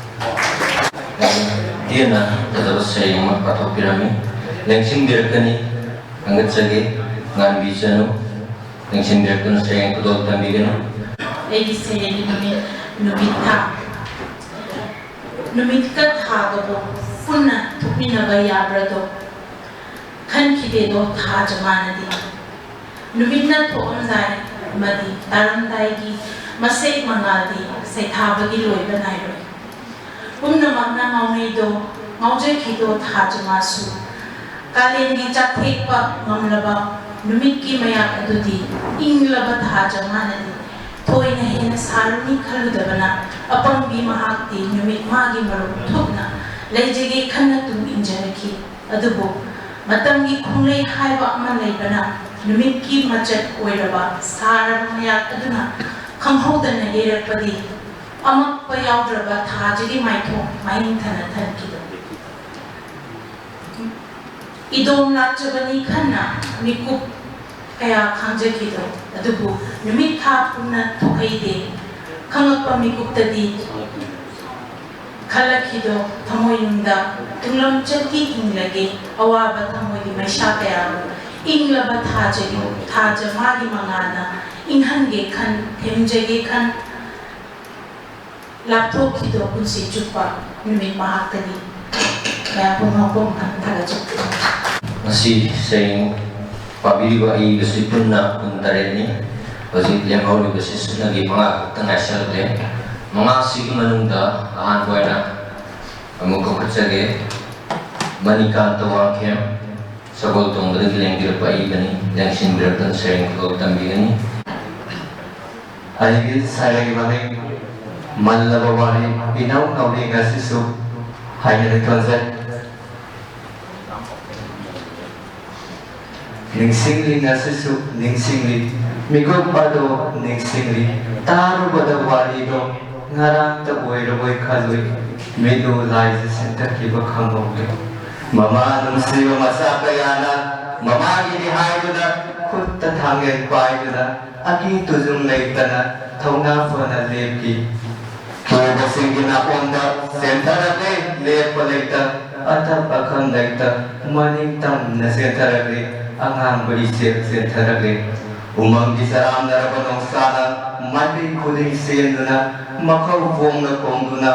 ꯇꯦꯟꯅ ꯐꯖꯕ ꯁꯩꯔꯦꯡ ꯑꯃ ꯄꯥꯊꯣꯛꯄꯤꯔꯝꯃꯤ꯫ ꯂꯦꯡꯁꯤꯟꯕꯤꯔꯛꯀꯅꯤ꯫ ꯍꯪꯒꯠꯆꯒꯦ, ꯉꯥꯟꯕꯤꯖꯅꯨ꯫ ꯂꯦꯡꯁꯤꯟꯕꯤꯔꯛꯇꯨꯅ ꯁꯩꯔꯦꯡ ꯈꯨꯗꯣꯜ ꯇꯝꯕꯤꯒꯅꯨ꯫ ꯑꯩꯒꯤ ꯁꯩꯔꯦꯡꯒꯤ ꯃꯃꯤꯡ ꯅꯨꯃꯤꯠ ꯊꯥ꯫ ꯅꯨꯃꯤꯠꯀ ꯊꯥꯒꯕꯨ ꯄꯨꯟꯅ ꯊꯣꯛꯃꯤꯟꯅꯕ ꯌꯥꯕ꯭ꯔꯗꯣ ꯈꯟꯈꯤꯗꯦꯗꯣ ꯊꯥ ꯆꯃꯥꯅꯗꯤ꯫ ꯅꯨꯃꯤꯠꯅ ꯊꯣꯛꯑꯝꯗꯥꯏ ꯑꯃꯗꯤ ꯇꯥꯔꯝꯗꯥꯏꯒꯤ ꯃꯁꯦꯛ ꯃꯉꯥꯜꯗꯤ ꯁꯩꯊꯥꯕꯒꯤ ꯂꯣꯏꯕ ꯅꯥꯏꯔꯣꯏ꯫ ꯄꯨꯝꯅꯃꯛꯅ ꯉꯥꯎꯅꯩꯗꯣ ꯉꯥꯎꯖꯈꯤꯗꯣ ꯊꯥ ꯆꯃꯥꯁꯨ꯫ ꯀꯥꯂꯦꯟꯒꯤ ꯆꯥꯛꯊꯦꯛꯄ ꯉꯝꯂꯕ ꯅꯨꯃꯤꯠꯀꯤ ꯃꯌꯥꯛ ꯑꯗꯨꯗꯤ ꯏꯪꯂꯕ ꯊꯥ ꯆꯃꯥꯅꯗꯤ ꯊꯣꯏꯅ ꯍꯦꯟꯅ ꯁꯥꯔꯨꯅꯤ ꯈꯜꯂꯨꯗꯕꯅ ꯑꯄꯪꯕꯤ ꯃꯍꯥꯛꯇꯤ ꯅꯨꯃꯤꯠ ꯃꯥꯒꯤ ꯃꯔꯨꯞ ꯊꯨꯞꯅ ꯂꯩꯖꯒꯦ ꯈꯟꯅ ꯇꯨꯡ ꯏꯟꯖꯔꯛꯈꯤ꯫ ꯑꯗꯨꯕꯨ ꯃꯇꯝꯒꯤ ꯈꯣꯡꯂꯩ ꯍꯥꯏꯕ ꯑꯃ ꯂꯩꯕꯅ ꯅꯨꯃꯤꯠꯀꯤ ꯃꯆꯠ ꯑꯣꯏꯔꯕ ꯁꯥꯔꯕ ꯃꯌꯥꯛ ꯑꯗꯨꯅ ꯈꯪꯍꯧꯗꯅ ꯌꯩꯔꯛꯄꯗꯤ ꯑꯃꯛꯄ ꯌꯥꯎꯗ꯭ꯔꯕ ꯊꯥꯖꯒꯤ ꯃꯥꯏꯊꯣꯡ ꯃꯍꯤꯡ ꯊꯅ ꯊꯟꯈꯤꯗꯣ꯫ ꯏꯗꯣꯝ ꯂꯥꯛꯆꯕꯅꯤ ꯈꯟꯅ ꯃꯤꯀꯨꯞ ꯀꯌꯥ ꯈꯥꯡꯖꯈꯤꯗꯣ, ꯑꯗꯨꯕꯨ ꯅꯨꯃꯤꯠ ꯊꯥ ꯄꯨꯟꯅ ꯊꯣꯛꯍꯩꯗꯦ ꯈꯪꯉꯛꯄ ꯃꯤꯀꯨꯞꯇꯗꯤ ꯈꯜꯂꯛꯈꯤꯗꯣ ꯊꯃꯣꯏꯅꯨꯡꯗ ꯇꯨꯡꯂꯝꯆꯠꯀꯤ ꯍꯤꯡꯂꯒꯦ ꯑꯋꯥꯕ ꯊꯃꯣꯏꯒꯤ ꯃꯩꯁꯥ ꯀꯌꯥꯕꯨ ꯏꯪꯂꯕ ꯊꯥꯖꯒꯤ ꯊꯥꯖ ꯃꯥꯒꯤ ꯃꯉꯥꯜꯅ ꯏꯪꯍꯟꯒꯦ ꯈꯟ ꯊꯦꯝꯖꯒꯦ ꯈꯟ ꯂꯥꯞꯊꯣꯛꯈꯤꯗꯣ ꯄꯨꯟꯁꯤ ꯆꯨꯞꯄ ꯅꯨꯃꯤꯠ ꯃꯍꯥꯛꯇꯒꯤ꯫ ꯃꯌꯥꯝ ꯄꯨꯝꯅꯃꯛꯄꯨ ꯑꯃꯨꯛ ꯍꯟꯅ ꯊꯥꯒꯠꯆꯔꯤ꯫ ꯉꯁꯤ ꯁꯩꯔꯦꯡ ꯄꯥꯕꯤꯔꯤꯕ ꯑꯏꯕꯁꯤ ꯄꯨꯟꯅ ꯀꯨꯟꯇꯔꯦꯠꯅꯤ꯫ ꯍꯧꯖꯤꯛ ꯂꯦꯝꯍꯧꯔꯤꯕꯁꯤ ꯁꯨꯞꯅꯒꯤ ꯃꯉꯥ ꯈꯛꯇ ꯉꯥꯏꯁꯜꯂꯦ꯫ ꯃꯉꯥꯁꯤꯒꯤ ꯃꯅꯨꯡꯗ ꯑꯍꯥꯟꯕ ꯑꯣꯏꯅ ꯑꯃꯨꯛ ꯀꯧꯈꯠꯆꯒꯦ꯫ ꯃꯅꯤꯀꯥꯟꯇ ꯋꯥꯡꯈꯦꯝ, ꯁꯒꯣꯜ ꯇꯣꯡꯕꯗꯒꯤ ꯂꯦꯡꯕꯤꯔꯛꯄ ꯑꯏꯕꯅꯤ, ꯂꯦꯡꯁꯤꯟꯕꯤꯔꯛꯇꯨꯅ ꯁꯩꯔꯦꯡ ꯈꯨꯗꯣꯜ ꯇꯝꯕꯤꯒꯅꯤ꯫ ꯑꯩꯒꯤ ꯁꯩꯔꯦꯡ ꯃꯃꯤꯡ ꯃꯜꯂꯕ ꯋꯥꯔꯤ ꯏꯅꯧ ꯅꯧꯔꯤ ꯉꯁꯤꯁꯨ ꯍꯥꯏꯅ ꯊꯣꯟꯖꯩ꯫ ꯅꯤꯡꯁꯤꯡꯂꯤ ꯉꯁꯤꯁꯨ ꯅꯤꯡꯁꯤꯡꯂꯤ, ꯃꯤꯀꯨꯞ ꯑꯗꯣ ꯅꯤꯡꯁꯤꯡꯂꯤ, ꯇꯥꯔꯨꯕꯗ ꯋꯥꯔꯤꯗꯣ ꯉꯔꯥꯡꯇ ꯑꯣꯏꯔꯕꯣꯏ ꯈꯜꯂꯨꯏ, ꯃꯤꯠꯂꯨ ꯂꯥꯏꯁꯦ ꯁꯤꯟꯊꯈꯤꯕ ꯈꯪꯍꯧꯗꯦ꯫ ꯃꯃꯥ ꯅꯨꯡꯁꯤꯕ ꯃꯆꯥ ꯀꯌꯥꯅ ꯃꯃꯥꯒꯤꯅꯤ ꯍꯥꯏꯗꯨꯅ ꯈꯨꯠꯇ ꯊꯥꯡꯒꯦꯟ ꯄꯥꯏꯗꯨꯅ ꯑꯀꯤ ꯇꯨꯖꯨꯡ ꯂꯩꯇꯅ ꯊꯧꯅꯥ ꯐꯅ ꯂꯦꯞꯈꯤ꯫ ꯀꯦꯕꯁꯤꯡꯒꯤ ꯅꯥꯀꯣꯡꯗ ꯆꯦꯟꯊꯔꯛꯂꯦ ꯂꯦꯞꯄ ꯂꯩꯇ, ꯑꯊꯞ ꯑꯈꯪ ꯂꯩꯇ ꯃꯅꯤꯡ ꯇꯝꯅ ꯆꯦꯟꯊꯔꯛꯂꯦ, ꯑꯉꯥꯡꯕ ꯏꯆꯦꯜ ꯆꯦꯟꯊꯔꯛꯂꯦ꯫ ꯎꯃꯪꯒꯤ ꯆꯔꯥꯝꯅꯔꯕ ꯅꯣꯡꯁꯥꯅ ꯃꯥꯏꯀꯩ ꯈꯨꯗꯤꯡ ꯆꯦꯟꯗꯨꯅ ꯃꯈꯧ ꯐꯣꯡꯅ ꯈꯣꯡꯗꯨꯅ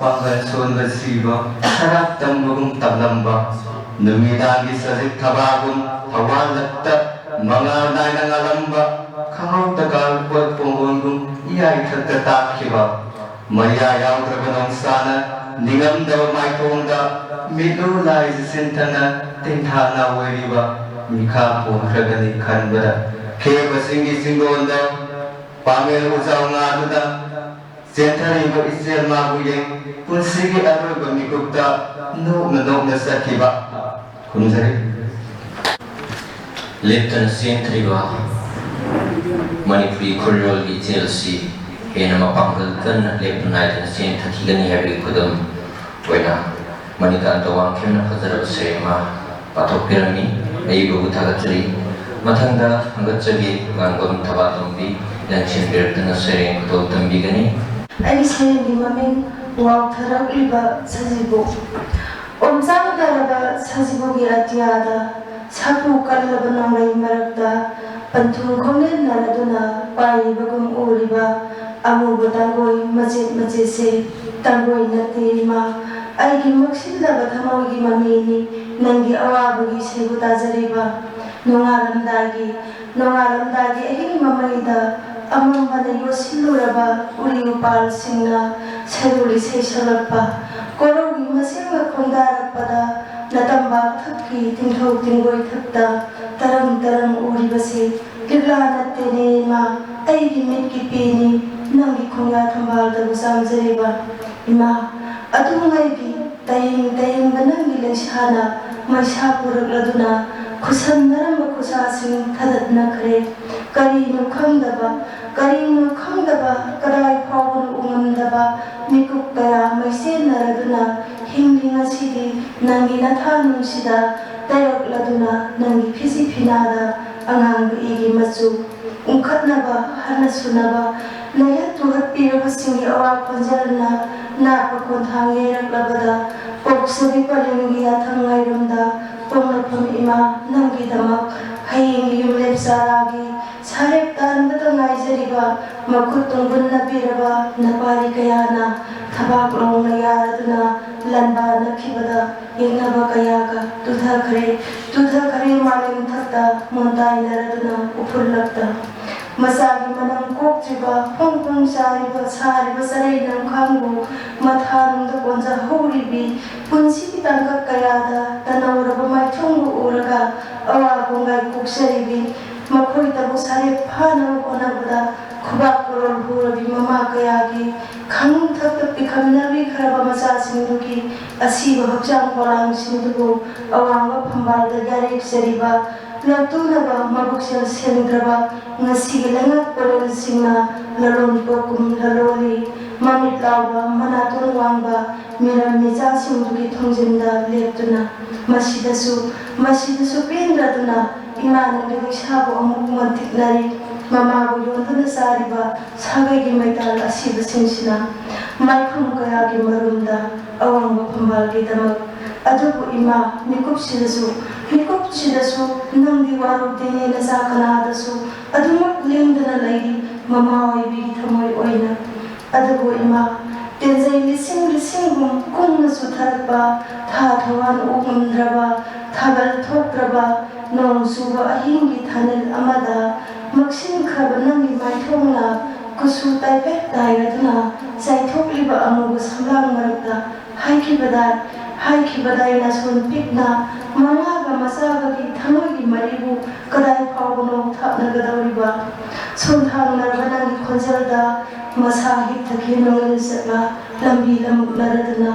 ꯄꯥꯡꯒꯜ ꯁꯣꯟꯕ ꯁꯤꯕ ꯁꯔꯥꯛ ꯇꯝꯕꯒꯨꯝ ꯇꯝꯂꯝꯕ ꯅꯨꯃꯤꯗꯥꯡꯒꯤ ꯁꯖꯤꯛ ꯊꯕꯥꯒꯨꯝ ꯊꯋꯥꯜꯂꯛꯇ ꯃꯉꯥꯜ ꯅꯥꯏꯅ ꯉꯥꯜꯂꯝꯕ ꯈꯪꯍꯧꯗ ꯀꯥꯔꯛꯄ ꯄꯣꯡꯒꯣꯟꯒꯨꯝ ꯏꯌꯥꯏꯊꯛꯇ ꯇꯥꯛꯈꯤꯕ ꯃꯌꯥ ꯌꯥꯎꯗ꯭ꯔꯕ ꯅꯣꯡꯁꯥꯅ ꯅꯤꯡꯉꯝꯗꯕ ꯃꯥꯏꯊꯣꯡꯗ ꯃꯤꯠꯂꯨ ꯂꯥꯏꯁꯤ ꯁꯤꯟꯊꯅ ꯇꯤꯟꯊꯥꯅ ꯑꯣꯏꯔꯤꯕ ꯃꯤꯈꯥ ꯄꯣꯟꯈ꯭ꯔꯒꯅꯤ ꯈꯟꯕꯗ ꯈꯦꯕꯁꯤꯡꯒꯤ ꯆꯤꯡꯗꯣꯟꯗ ꯄꯥꯃꯦꯜ ꯎꯖꯥꯎ ꯉꯥꯗꯨꯅ ꯆꯦꯟꯊꯔꯤꯕ ꯏꯆꯦꯜ ꯃꯥꯕꯨ ꯌꯦꯡ ꯄꯨꯟꯁꯤꯒꯤ ꯑꯔꯣꯏꯕ ꯃꯤꯀꯨꯞꯇ ꯅꯣꯛꯅ ꯅꯣꯛꯅ ꯆꯠꯈꯤꯕ꯫ ꯈꯨꯔꯨꯝꯖꯔꯤ꯫ ꯂꯦꯞꯇꯅ ꯆꯦꯟꯊꯔꯤꯕ ꯃꯅꯤꯄꯨꯔꯤ ꯈꯨꯔꯤꯔꯣꯜꯒꯤ ꯏꯆꯦꯜꯁꯤ ꯍꯦꯟꯅ ꯃꯄꯥꯡꯒꯜ ꯀꯟꯅ ꯂꯦꯞꯄ ꯅꯥꯏꯗꯅ ꯆꯦꯟꯊꯈꯤꯒꯅꯤ ꯍꯥꯏꯕꯒꯤ ꯈꯨꯗꯝ ꯑꯣꯏꯅ ꯃꯅꯤꯀꯥꯟꯇ ꯋꯥꯡꯈꯦꯝꯅ ꯐꯖꯔꯕ ꯁꯩꯔꯦꯡ ꯑꯃ ꯄꯥꯊꯣꯛꯄꯤꯔꯝꯃꯤ꯫ ꯑꯏꯕꯕꯨ ꯊꯥꯒꯠꯆꯔꯤ꯫ ꯃꯊꯪꯗ ꯊꯥꯒꯠꯆꯒꯦ ꯉꯥꯡꯕꯝ ꯊꯕꯥꯇꯣꯝꯕꯤ ꯂꯦꯡꯁꯤꯟꯕꯤꯔꯛꯇꯨꯅ ꯁꯩꯔꯦꯡ ꯈꯨꯗꯣꯜ ꯇꯝꯕꯤꯒꯅꯤ꯫ ꯑꯩꯒꯤ ꯁꯩꯔꯦꯡꯒꯤ ꯃꯃꯤꯡ ꯋꯥꯎꯊꯔꯛꯂꯤꯕ ꯁꯖꯤꯕꯨ꯫ ꯑꯣꯝꯆꯥꯛꯅꯔꯕ ꯁꯖꯤꯕꯨꯒꯤ ꯑꯇꯤꯌꯥꯗ ꯁꯥꯐꯨ ꯀꯜꯂꯕ ꯅꯣꯡꯂꯩ ꯃꯔꯛꯇ ꯄꯟꯊꯨꯡ ꯈꯣꯡꯅꯦꯟꯅꯔꯗꯨꯅ ꯄꯥꯏꯔꯤꯕꯒꯨꯝ ꯎꯔꯤꯕ ꯑꯃꯨꯕ ꯇꯥꯡꯒꯣꯏ ꯃꯆꯦꯠ ꯃꯆꯦꯠꯁꯦ ꯇꯥꯡꯒꯣꯏ ꯅꯠꯇꯦ ꯏꯃꯥ, ꯑꯩꯒꯤ ꯃꯛꯁꯤꯜꯂꯕ ꯊꯃꯣꯏꯒꯤ ꯃꯃꯤꯅꯤ ꯅꯪꯒꯤ ꯑꯋꯥꯕꯒꯤ ꯁꯩꯕꯨ ꯇꯥꯖꯔꯤꯕ꯫ ꯅꯣꯡꯉꯥꯜꯂꯝꯗꯥꯏꯒꯤ, ꯅꯣꯡꯉꯥꯜꯂꯝꯗꯥꯏꯒꯤ ꯑꯍꯤꯡ ꯃꯃꯩꯗ ꯑꯃꯝꯕꯅ ꯌꯣꯠꯁꯤꯜꯂꯨꯔꯕ ꯎꯔꯤ ꯎꯄꯥꯜꯁꯤꯡꯅ ꯁꯩꯔꯨ ꯏꯁꯩ ꯁꯛꯂꯛꯄ, ꯀꯣꯔꯧꯒꯤ ꯃꯁꯦꯡꯅ ꯈꯣꯡꯗꯥꯔꯛꯄꯗ ꯅꯇꯝꯕꯥꯛ ꯊꯛꯀꯤ ꯇꯤꯡꯊꯧ ꯇꯤꯡꯒꯣꯏ ꯊꯛꯇ ꯇꯔꯪ ꯇꯔꯪ ꯎꯔꯤꯕꯁꯤ ꯂꯤꯛꯂꯥ ꯅꯠꯇꯦꯅꯦ ꯏꯃꯥ, ꯑꯩꯒꯤ ꯃꯤꯠꯀꯤ ꯄꯤꯅꯤ ꯅꯪꯒꯤ ꯈꯣꯡꯌꯥ ꯊꯝꯕꯥꯜꯗꯕꯨ ꯆꯥꯝꯖꯔꯤꯕ꯫ ꯏꯃꯥ, ꯑꯗꯨꯉꯩꯒꯤ ꯇꯌꯦꯡ ꯇꯌꯦꯡꯕ ꯅꯪꯒꯤ ꯂꯩꯁꯥꯅ ꯃꯩꯁꯥ ꯄꯨꯔꯛꯂꯗꯨꯅ ꯈꯨꯠꯁꯝꯅꯔꯝꯕ ꯈꯨꯠꯁꯥꯁꯤꯡ ꯊꯗꯠꯅꯈ꯭ꯔꯦ꯫ ꯀꯔꯤꯅꯣ ꯈꯪꯗꯕ, ꯀꯔꯤꯅꯣ ꯈꯪꯗꯕ, ꯀꯗꯥꯏ ꯐꯥꯎꯕꯅꯣ ꯎꯉꯝꯗꯕ ꯃꯤꯀꯨꯞ ꯀꯌꯥ ꯃꯩꯆꯦꯟꯅꯔꯗꯨꯅ ꯍꯤꯡꯂꯤ ꯉꯁꯤꯗꯤ ꯅꯪꯒꯤ ꯅꯊꯥ ꯅꯨꯡꯁꯤꯗ ꯇꯩꯔꯛꯂꯗꯨꯅ ꯅꯪꯒꯤ ꯐꯤꯖꯤ ꯐꯤꯅꯥꯗ ꯑꯉꯥꯡꯕ ꯏꯒꯤ ꯃꯆꯨ ꯎꯪꯈꯠꯅꯕ ꯍꯟꯅ ꯁꯨꯅꯕ ꯂꯩꯍꯠ ꯇꯨꯍꯠꯄꯤꯔꯕꯁꯤꯡꯒꯤ ꯑꯋꯥ ꯈꯣꯟꯖꯦꯜꯅ ꯅꯥꯠꯄ ꯈꯣꯟꯊꯥꯡ ꯌꯩꯔꯛꯂꯕꯗ ꯄꯣꯛꯆꯕꯤ ꯄꯂꯦꯝꯒꯤ ꯌꯥꯊꯪ ꯉꯥꯏꯔꯝꯗ ꯄꯣꯛꯅꯐꯝ ꯏꯃꯥ ꯅꯪꯒꯤꯗꯃꯛ ꯍꯌꯦꯡꯒꯤ ꯌꯨꯝꯂꯦꯞ ꯆꯥꯔꯥꯒꯤ ꯁꯥꯔꯦꯞ ꯇꯥꯟꯕꯗ ꯉꯥꯏꯖꯔꯤꯕ ꯃꯈꯨꯠ ꯇꯨꯡꯒꯨꯟꯅꯕꯤꯔꯕ ꯅꯄꯥꯔꯤ ꯀꯌꯥꯅ ꯊꯕꯥꯛ ꯂꯣꯡꯅ ꯌꯥꯔꯗꯨꯅ ꯂꯥꯟꯕꯥꯟꯅꯈꯤꯕꯗ ꯌꯦꯛꯅꯕ ꯀꯌꯥꯒ ꯇꯨꯊꯈ꯭ꯔꯦ, ꯇꯨꯊꯈ꯭ꯔꯦ ꯃꯥꯂꯦꯝ ꯊꯛꯇ ꯃꯣꯟꯇꯥꯏꯅꯔꯗꯨꯅ ꯎꯐꯨꯜꯂꯛꯇ꯫ ꯃꯆꯥꯒꯤ ꯃꯅꯝ ꯀꯣꯛꯇ꯭ꯔꯤꯕ ꯐꯣꯡ ꯐꯣꯡ ꯆꯥꯔꯤꯕ ꯁꯥꯔꯤꯕ ꯆꯔꯩ ꯅꯝꯈꯥꯡꯕꯨ ꯃꯊꯥꯅꯨꯡꯗ ꯀꯣꯟꯖꯍꯧꯔꯤꯕꯤ ꯄꯨꯟꯁꯤꯒꯤ ꯇꯥꯡꯀꯛ ꯀꯌꯥꯗ ꯇꯅꯧꯔꯕ ꯃꯥꯏꯊꯣꯡꯕꯨ ꯎꯔꯒ ꯑꯋꯥ ꯀꯣꯡꯒꯥꯏ ꯀꯣꯛꯆꯔꯤꯕꯤ ꯃꯈꯣꯏꯇꯕꯨ ꯁꯥꯔꯦꯞ ꯐꯥꯅꯕ ꯍꯣꯠꯅꯕꯗ ꯈꯨꯕꯥꯛ ꯀꯣꯔꯣꯜ ꯍꯨꯔꯕꯤ ꯃꯃꯥ ꯀꯌꯥꯒꯤ ꯈꯥꯡꯅꯨꯡ ꯊꯛꯇ ꯄꯤꯈꯝꯅꯕꯤꯈ꯭ꯔꯕ ꯃꯆꯥꯁꯤꯡꯗꯨꯒꯤ ꯑꯁꯤꯕ ꯍꯛꯆꯥꯡ ꯄꯣꯂꯥꯡꯁꯤꯡꯗꯨꯕꯨ ꯑꯋꯥꯡꯕ ꯐꯝꯕꯥꯜꯗ ꯌꯥꯔꯦꯛꯆꯔꯤꯕ ꯂꯧꯇꯨꯅꯕ ꯃꯕꯨꯛꯆꯦꯜ ꯁꯦꯡꯗ꯭ꯔꯕ ꯉꯁꯤꯒꯤ ꯂꯩꯉꯥꯛ ꯄꯔꯦꯜꯁꯤꯡꯅ ꯂꯂꯣꯟ ꯄꯣꯛꯀꯨꯝ ꯂꯂꯣꯜꯂꯤ꯫ ꯃꯃꯤꯠ ꯂꯥꯎꯕ ꯃꯅꯥꯇꯣꯟ ꯋꯥꯡꯕ ꯃꯤꯔꯝ ꯃꯤꯆꯥꯁꯤꯡꯗꯨꯒꯤ ꯊꯣꯡꯖꯤꯟꯗ ꯂꯦꯞꯇꯨꯅ ꯃꯁꯤꯗꯁꯨ, ꯃꯁꯤꯗꯁꯨ ꯄꯦꯟꯗ꯭ꯔꯗꯨꯅ ꯏꯃꯥ ꯅꯪꯒꯤ ꯂꯩꯁꯥꯕꯨ ꯑꯃꯨꯛ ꯃꯟꯇꯤꯛꯅꯔꯤ꯫ ꯃꯃꯥꯕꯨ ꯌꯣꯟꯗꯨꯅ ꯆꯥꯔꯤꯕ ꯁꯥꯒꯩꯒꯤ ꯃꯩꯇꯥꯜ ꯑꯁꯤꯕꯁꯤꯡꯁꯤꯅ ꯃꯥꯏꯈꯨꯝ ꯀꯌꯥꯒꯤ ꯃꯔꯨꯝꯗ ꯑꯋꯥꯡꯕ ꯐꯝꯕꯥꯜꯒꯤꯗꯃꯛ꯫ ꯑꯗꯨꯕꯨ ꯏꯃꯥ, ꯃꯤꯀꯨꯞꯁꯤꯗꯁꯨ, ꯃꯤꯀꯨꯞꯁꯤꯗꯁꯨ ꯅꯪꯗꯤ ꯋꯥꯔꯧꯗꯦꯅꯦ ꯅꯆꯥ ꯀꯅꯥꯗꯁꯨ ꯑꯗꯨꯃꯛ ꯂꯦꯡꯗꯅ ꯂꯩꯔꯤ ꯃꯃꯥ ꯑꯣꯏꯕꯤꯒꯤ ꯊꯃꯣꯏ ꯑꯣꯏꯅ꯫ ꯑꯗꯨꯕꯨ ꯏꯃꯥ, ꯇꯦꯟꯖꯩ ꯂꯤꯁꯤꯡ ꯂꯤꯁꯤꯡꯒꯨꯝ ꯀꯨꯡꯅꯁꯨ ꯊꯥ ꯊꯋꯥꯟ ꯎ ꯉꯝꯗ꯭ꯔꯕ, ꯊꯥꯕꯜ ꯊꯣꯛꯇ꯭ꯔꯕ, ꯅꯣꯡ ꯆꯨꯕ ꯑꯍꯤꯡꯒꯤ ꯊꯥꯅꯤꯜ ꯑꯃꯗ ꯃꯛꯁꯤꯟꯈ꯭ꯔꯕ ꯅꯪꯒꯤ ꯃꯥꯏꯊꯣꯡꯅ ꯀꯨꯆꯨ ꯇꯥꯏꯐꯦꯠ ꯇꯥꯏꯔꯗꯨꯅ ꯆꯥꯏꯊꯣꯛꯂꯤꯕ ꯑꯃꯨꯕ ꯁꯝꯂꯥꯡ ꯃꯔꯛꯇ ꯍꯥꯏꯈꯤꯕꯗꯥꯏ, ꯍꯥꯏꯈꯤꯕꯗꯥꯏ ꯅꯥꯁꯣꯟ ꯄꯤꯛꯅ ꯃꯃꯥꯒ ꯃꯆꯥꯒꯒꯤ ꯊꯃꯣꯏꯒꯤ ꯃꯔꯤꯕꯨ ꯀꯗꯥꯏ ꯐꯥꯎꯕꯅꯣ ꯊꯥꯞꯅꯒꯗꯧꯔꯤꯕ? ꯁꯣꯟꯊꯥꯡꯅꯔꯕ ꯅꯪꯒꯤ ꯈꯣꯟꯖꯦꯜꯗ ꯃꯁꯥ ꯍꯤꯛꯊꯈꯤ ꯅꯣꯡꯂꯩ ꯆꯠꯂ ꯂꯝꯕꯤ ꯂꯝꯃꯨꯛꯅꯔꯗꯨꯅ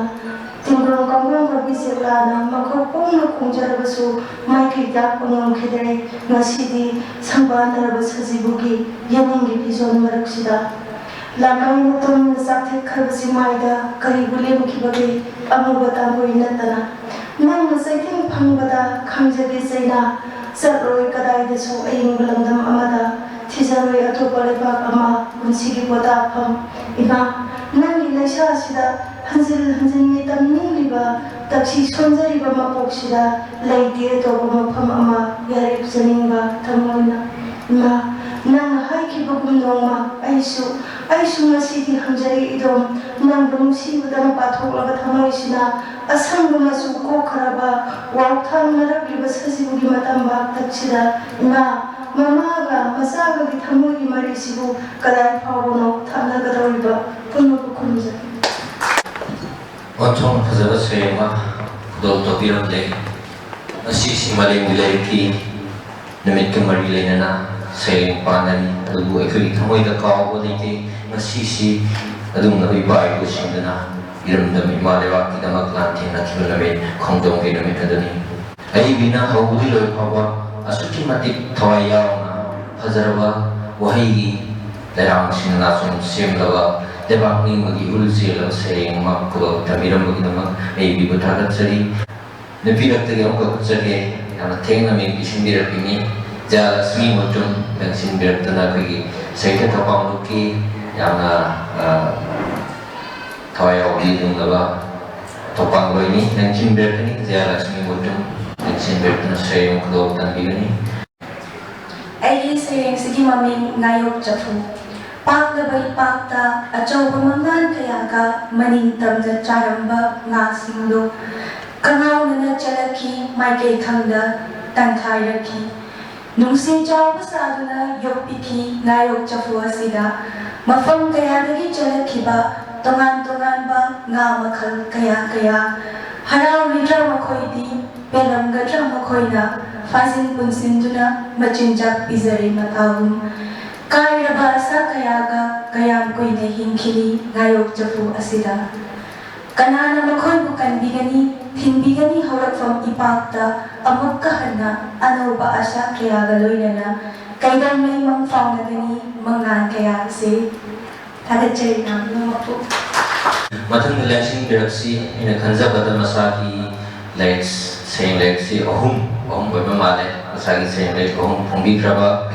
ꯇꯤꯡꯒꯣꯡ ꯀꯥꯡꯒꯣꯡꯒ ꯕꯤꯖꯦꯛꯂꯥꯅ ꯃꯈꯣꯛ ꯄꯣꯡꯅ ꯈꯣꯡꯖꯔꯕꯁꯨ ꯃꯥꯏꯀꯩ ꯇꯥꯛꯄ ꯉꯝꯈꯤꯗ꯭ꯔꯦ꯫ ꯉꯁꯤꯗꯤ ꯁꯪꯕꯥꯟꯅꯔꯕ ꯁꯖꯤꯕꯨꯒꯤ ꯌꯦꯅꯤꯡꯒꯤ ꯐꯤꯖꯣꯜ ꯃꯔꯛꯁꯤꯗ ꯂꯥꯃꯩꯅ ꯇꯨꯝꯅ ꯆꯥꯛꯊꯦꯛꯈ꯭ꯔꯕ ꯆꯤꯃꯥꯏꯗ ꯀꯔꯤꯕꯨ ꯂꯦꯝꯈꯤꯕꯒꯦ? ꯑꯃꯨꯕ ꯇꯥꯡꯒꯣꯏ ꯅꯠꯇꯅ꯫ ꯅꯪꯅ ꯆꯩꯊꯦꯡ ꯐꯪꯕꯗ ꯈꯪꯖꯒꯦ ꯆꯩꯅꯥ꯫ ꯆꯠꯂꯣꯏ ꯀꯗꯥꯏꯗꯁꯨ ꯑꯌꯤꯡꯕ ꯂꯝꯗꯝ ꯑꯃꯗ, ꯊꯤꯖꯔꯣꯏ ꯑꯇꯣꯞꯄ ꯂꯩꯕꯥꯛ ꯑꯃ ꯄꯨꯟꯁꯤꯒꯤ ꯄꯣꯊꯥꯐꯝ꯫ ꯏꯃꯥ, ꯅꯪꯒꯤ ꯂꯩꯁꯥꯁꯤꯗ ꯍꯟꯖꯤꯟ ꯍꯟꯖꯤꯟ ꯃꯤꯇꯝ ꯅꯤꯡꯂꯤꯕ ꯇꯛꯁꯤ ꯁꯣꯟꯖꯔꯤꯕ ꯃꯄꯣꯛꯁꯤꯗ ꯂꯩꯇꯦ ꯑꯇꯣꯞꯄ ꯃꯐꯝ ꯑꯃ ꯌꯥꯔꯦꯞ ꯆꯅꯤꯡꯕ ꯊꯃꯣꯏꯅ꯫ ꯏꯃꯥ, ꯅꯪꯅ ꯍꯥꯏꯈꯤꯕꯒꯨꯝ ꯅꯣꯡꯃ ꯑꯩꯁꯨ, ꯑꯩꯁꯨ ꯉꯁꯤꯗꯤ ꯍꯪꯖꯔꯤ ꯏꯗꯣꯝ, ꯅꯪꯕꯨ ꯅꯨꯡꯁꯤꯕꯗ ꯃꯄꯥ ꯊꯣꯛꯂꯕ ꯊꯃꯣꯏꯁꯤꯅ ꯑꯁꯪꯕ ꯃꯆꯨ ꯀꯣꯛꯈ꯭ꯔꯕ ꯋꯥꯎꯊꯥꯡꯅꯔꯛꯂꯤꯕ ꯁꯖꯤꯕꯨꯒꯤ ꯃꯇꯝ ꯇꯛꯁꯤꯗ ꯏꯃꯥ, ꯃꯃꯥꯒ ꯃꯆꯥꯒꯒꯤ ꯊꯃꯣꯏꯒꯤ ꯃꯔꯤꯁꯤꯕꯨ ꯀꯗꯥꯏ ꯐꯥꯎꯕꯅꯣ ꯊꯥꯞꯅꯒꯗꯧꯔꯤꯕ? ꯄꯨꯝꯅꯃꯛꯄꯨ ꯈꯨꯔꯨꯝꯖꯔꯤ꯫ ꯑꯣꯟꯊꯣꯛꯅ ꯐꯖꯕ ꯁꯩꯔꯦꯡ ꯑꯃ ꯈꯨꯗꯣꯜ ꯇꯧꯕꯤꯔꯝꯂꯦ꯫ ꯉꯁꯤꯁꯤ ꯃꯥꯂꯦꯝꯒꯤ ꯂꯥꯏꯔꯤꯛꯀꯤ ꯅꯨꯃꯤꯠꯀ ꯃꯔꯤ ꯂꯩꯅꯅ ꯁꯩꯔꯦꯡ ꯄꯥꯅꯔꯤ꯫ ꯑꯗꯨꯕꯨ ꯑꯩꯈꯣꯏꯒꯤ ꯊꯃꯣꯏꯗ ꯀꯥꯎꯕ ꯂꯩꯇꯦ꯫ ꯉꯁꯤꯁꯤ ꯑꯗꯨꯒꯨꯝꯂꯕ ꯏꯄꯥ ꯏꯄꯨꯁꯤꯡꯗꯨꯅ ꯏꯔꯝꯗꯝ ꯏꯃꯥ ꯂꯩꯕꯥꯛꯀꯤꯗꯃꯛ ꯂꯥꯟꯊꯦꯡꯅꯈꯤꯕ ꯅꯨꯃꯤꯠ, ꯈꯣꯡꯖꯣꯝꯒꯤ ꯅꯨꯃꯤꯠ ꯑꯗꯨꯅꯤ꯫ ꯑꯏꯕꯤꯅ ꯍꯧꯕꯗꯒꯤ ꯂꯣꯏ ꯐꯥꯎꯕ ꯑꯁꯨꯛꯀꯤ ꯃꯇꯤꯛ ꯊꯋꯥꯏ ꯌꯥꯎꯅ ꯐꯖꯔꯕ ꯋꯥꯍꯩꯒꯤ ꯂꯩꯔꯥꯡꯁꯤꯡꯅ ꯁꯨꯝ ꯁꯦꯝꯂꯕ ꯂꯩꯕꯥꯛ ꯅꯤꯡꯕꯒꯤ ꯏꯍꯨꯜ ꯆꯦꯜꯂꯕ ꯁꯩꯔꯦꯡ ꯑꯃ ꯈꯨꯗꯣꯜ ꯇꯝꯕꯤꯔꯝꯕꯒꯤꯗꯃꯛ ꯑꯏꯕꯤꯕꯨ ꯊꯥꯒꯠꯆꯔꯤ꯫ ꯅꯨꯄꯤꯔꯛꯇꯒꯤ ꯑꯃꯨꯛꯀ ꯎꯠꯆꯒꯦ꯫ ꯌꯥꯝꯅ ꯊꯦꯡꯅ ꯃꯤꯡ ꯄꯤꯁꯤꯟꯕꯤꯔꯛꯄꯤꯅꯤ꯫ ꯖꯌꯥꯂꯛꯁꯃꯤ ꯃꯣꯆꯨꯝ ꯂꯦꯡꯁꯤꯟꯕꯤꯔꯛꯇꯨꯅ ꯑꯩꯈꯣꯏꯒꯤ ꯁꯥꯍꯤꯇ꯭ꯌ ꯊꯧꯄꯥꯡ ꯂꯨꯞꯀꯤ ꯌꯥꯝꯅ, ꯑ, ꯊꯋꯥꯏ ꯌꯥꯎꯕꯤ ꯑꯗꯨꯒꯨꯝꯂꯕ ꯊꯧꯄꯥꯡ ꯂꯣꯏꯅꯤ꯫ ꯂꯦꯡꯁꯤꯟꯕꯤꯔꯛꯀꯅꯤ꯫ ꯖꯌꯥꯂꯛꯁꯃꯤ ꯃꯣꯆꯨꯝ ꯂꯦꯡꯁꯤꯟꯕꯤꯔꯛꯇꯨꯅ ꯁꯩꯔꯦꯡ ꯈꯨꯗꯣꯜ ꯇꯝꯕꯤꯒꯅꯤ꯫ ꯑꯩꯒꯤ ꯁꯩꯔꯦꯡꯁꯤꯒꯤ ꯃꯃꯤꯡ ꯅꯥꯌꯣꯛ ꯆꯐꯨ꯫ ꯄꯥꯛꯂꯕ ꯏꯄꯥꯛꯇ ꯑꯆꯧꯕ ꯃꯪꯂꯥꯟ ꯀꯌꯥꯒ ꯃꯅꯤꯡ ꯇꯝꯅ ꯆꯥꯔꯝꯕ ꯉꯥꯁꯤꯡꯗꯨ ꯀꯉꯥꯎꯅꯅ ꯆꯠꯂꯛꯈꯤ, ꯃꯥꯏꯀꯩ ꯈꯪꯗ ꯇꯪꯈꯥꯏꯔꯛꯈꯤ꯫ ꯅꯨꯡꯁꯤ ꯆꯥꯎꯕ ꯁꯥꯗꯨꯅ ꯌꯣꯛꯄꯤꯈꯤ ꯉꯥꯌꯣꯛ ꯆꯐꯨ ꯑꯁꯤꯗ꯫ ꯃꯐꯝ ꯀꯌꯥꯗꯒꯤ ꯆꯠꯂꯛꯈꯤꯕ ꯇꯣꯉꯥꯟ ꯇꯣꯉꯥꯟꯕ ꯉꯥ ꯃꯈꯜ ꯀꯌꯥ ꯀꯌꯥ꯫ ꯍꯔꯥꯎꯔꯤꯗ꯭ꯔꯥ ꯃꯈꯣꯏꯗꯤ? ꯄꯦꯜꯂꯝꯒꯗ꯭ꯔꯥ ꯃꯈꯣꯏꯅ? ꯐꯥꯖꯤꯟ ꯄꯨꯟꯁꯤꯟꯗꯨꯅ ꯃꯆꯤꯟꯖꯥꯛ ꯄꯤꯖꯔꯤ ꯃꯇꯥꯒꯨꯝ꯫ ꯀꯥꯏꯔꯕ ꯑꯁꯥ ꯀꯌꯥꯒ ꯀꯌꯥꯝ ꯀꯨꯏꯅ ꯍꯤꯡꯈꯤꯅꯤ ꯉꯥꯌꯣꯛ ꯆꯐꯨ ꯑꯁꯤꯗ? ꯀꯅꯥꯅ ꯃꯈꯣꯏꯕꯨ ꯀꯟꯕꯤꯒꯅꯤ, ꯊꯤꯟꯕꯤꯒꯅꯤ ꯍꯧꯔꯛꯐꯝ ꯏꯄꯥꯛꯇ ꯑꯃꯨꯛꯀ ꯍꯟꯅ ꯑꯅꯧꯕ ꯑꯁꯥ ꯀꯌꯥꯒ ꯂꯣꯏꯅꯅ? ꯀꯩꯗꯧꯉꯩ ꯃꯪ ꯐꯥꯎꯅꯒꯅꯤ ꯃꯉꯥꯜ ꯀꯌꯥ ꯑꯁꯤ? ꯊꯥꯒꯠꯆꯔꯤ ꯃꯌꯥꯝ ꯄꯨꯝꯅꯃꯛꯄꯨ꯫ ꯃꯊꯪꯗ ꯂꯦꯡꯁꯤꯟꯕꯤꯔꯛꯁꯤ꯫ ꯑꯩꯅ ꯈꯟꯖꯕꯗ ꯃꯁꯥꯒꯤ ꯂꯥꯏꯔꯤꯛ, ꯁꯩꯔꯦꯡ ꯂꯥꯏꯔꯤꯛꯁꯤ ꯑꯍꯨꯝ, ꯑꯍꯨꯝ ꯑꯣꯏꯕ ꯃꯥꯜꯂꯦ꯫ ꯃꯁꯥꯒꯤ ꯁꯩꯔꯦꯡ ꯂꯥꯏꯔꯤꯛ ꯑꯍꯨꯝ ꯐꯣꯡꯕꯤꯈ꯭ꯔꯕ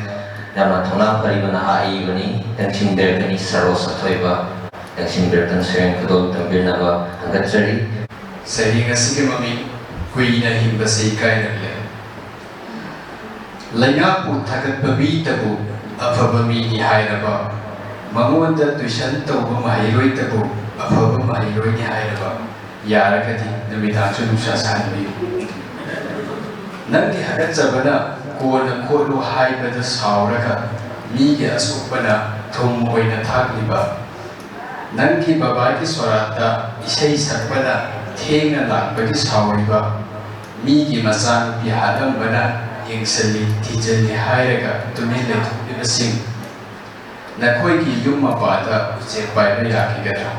ꯌꯥꯝꯅ ꯊꯧꯅꯥ ꯐꯔꯤꯕ ꯅꯍꯥ ꯑꯏꯕꯅꯤ꯫ ꯂꯦꯡꯁꯤꯟꯕꯤꯔꯛꯀꯅꯤ ꯁꯔꯣꯖ ꯑꯊꯣꯏꯕ꯫ ꯂꯦꯡꯁꯤꯟꯕꯤꯔꯛꯇꯨꯅ ꯁꯩꯔꯦꯡ ꯈꯨꯗꯣꯜ ꯇꯝꯕꯤꯅꯕ ꯊꯥꯒꯠꯆꯔꯤ꯫ ꯁꯩꯔꯦꯡ ꯑꯁꯤꯒꯤ ꯃꯃꯤꯡ ꯀꯨꯏꯅ ꯍꯤꯡꯕꯁꯤ ꯏꯀꯥꯏꯔꯛꯂꯦ꯫ ꯂꯩꯉꯥꯛꯄꯨ ꯊꯥꯒꯠꯄ ꯃꯤꯇꯕꯨ ꯑꯐꯕ ꯃꯤꯅꯤ ꯍꯥꯏꯔꯕ, ꯃꯉꯣꯟꯗ ꯇꯨꯏꯁꯟ ꯇꯧꯕ ꯃꯍꯩꯔꯣꯏꯇꯕꯨ ꯑꯐꯕ ꯃꯍꯩꯔꯣꯏꯅꯤ ꯍꯥꯏꯔꯕ, ꯌꯥꯔꯒꯗꯤ ꯅꯨꯃꯤꯗꯥꯡꯁꯨ ꯅꯨꯡꯁꯥ ꯁꯥꯍꯟꯕꯤꯌꯨ꯫ ꯅꯪꯒꯤ ꯍꯥꯒꯠꯆꯕꯅ ꯀꯣꯟꯅ ꯈꯣꯠꯂꯨ ꯍꯥꯏꯕꯗ ꯁꯥꯎꯔꯒ, ꯃꯤꯒꯤ ꯑꯁꯣꯛꯄꯅ ꯊꯨꯝ ꯑꯣꯏꯅ ꯊꯥꯛꯂꯤꯕ, ꯅꯪꯒꯤ ꯕꯕꯥꯒꯤ ꯁꯣꯔꯥꯠꯇ ꯏꯁꯩ ꯁꯛꯄꯅ ꯊꯦꯡꯅ ꯂꯥꯛꯄꯒꯤ ꯁꯥꯎꯔꯤꯕ, ꯃꯤꯒꯤ ꯃꯆꯥꯅꯨꯄꯤ ꯍꯥꯠꯂꯝꯕꯅ ꯌꯦꯡꯁꯤꯜꯂꯤ ꯊꯤꯖꯤꯜꯂꯤ ꯍꯥꯏꯔꯒ ꯇꯨꯃꯤꯟ ꯂꯩꯊꯣꯛꯂꯤꯕꯁꯤꯡ, ꯅꯈꯣꯏꯒꯤ ꯌꯨꯝ ꯃꯄꯥꯗ ꯎꯆꯦꯛ ꯄꯥꯏꯕ ꯌꯥꯈꯤꯒꯗ꯭ꯔꯥ?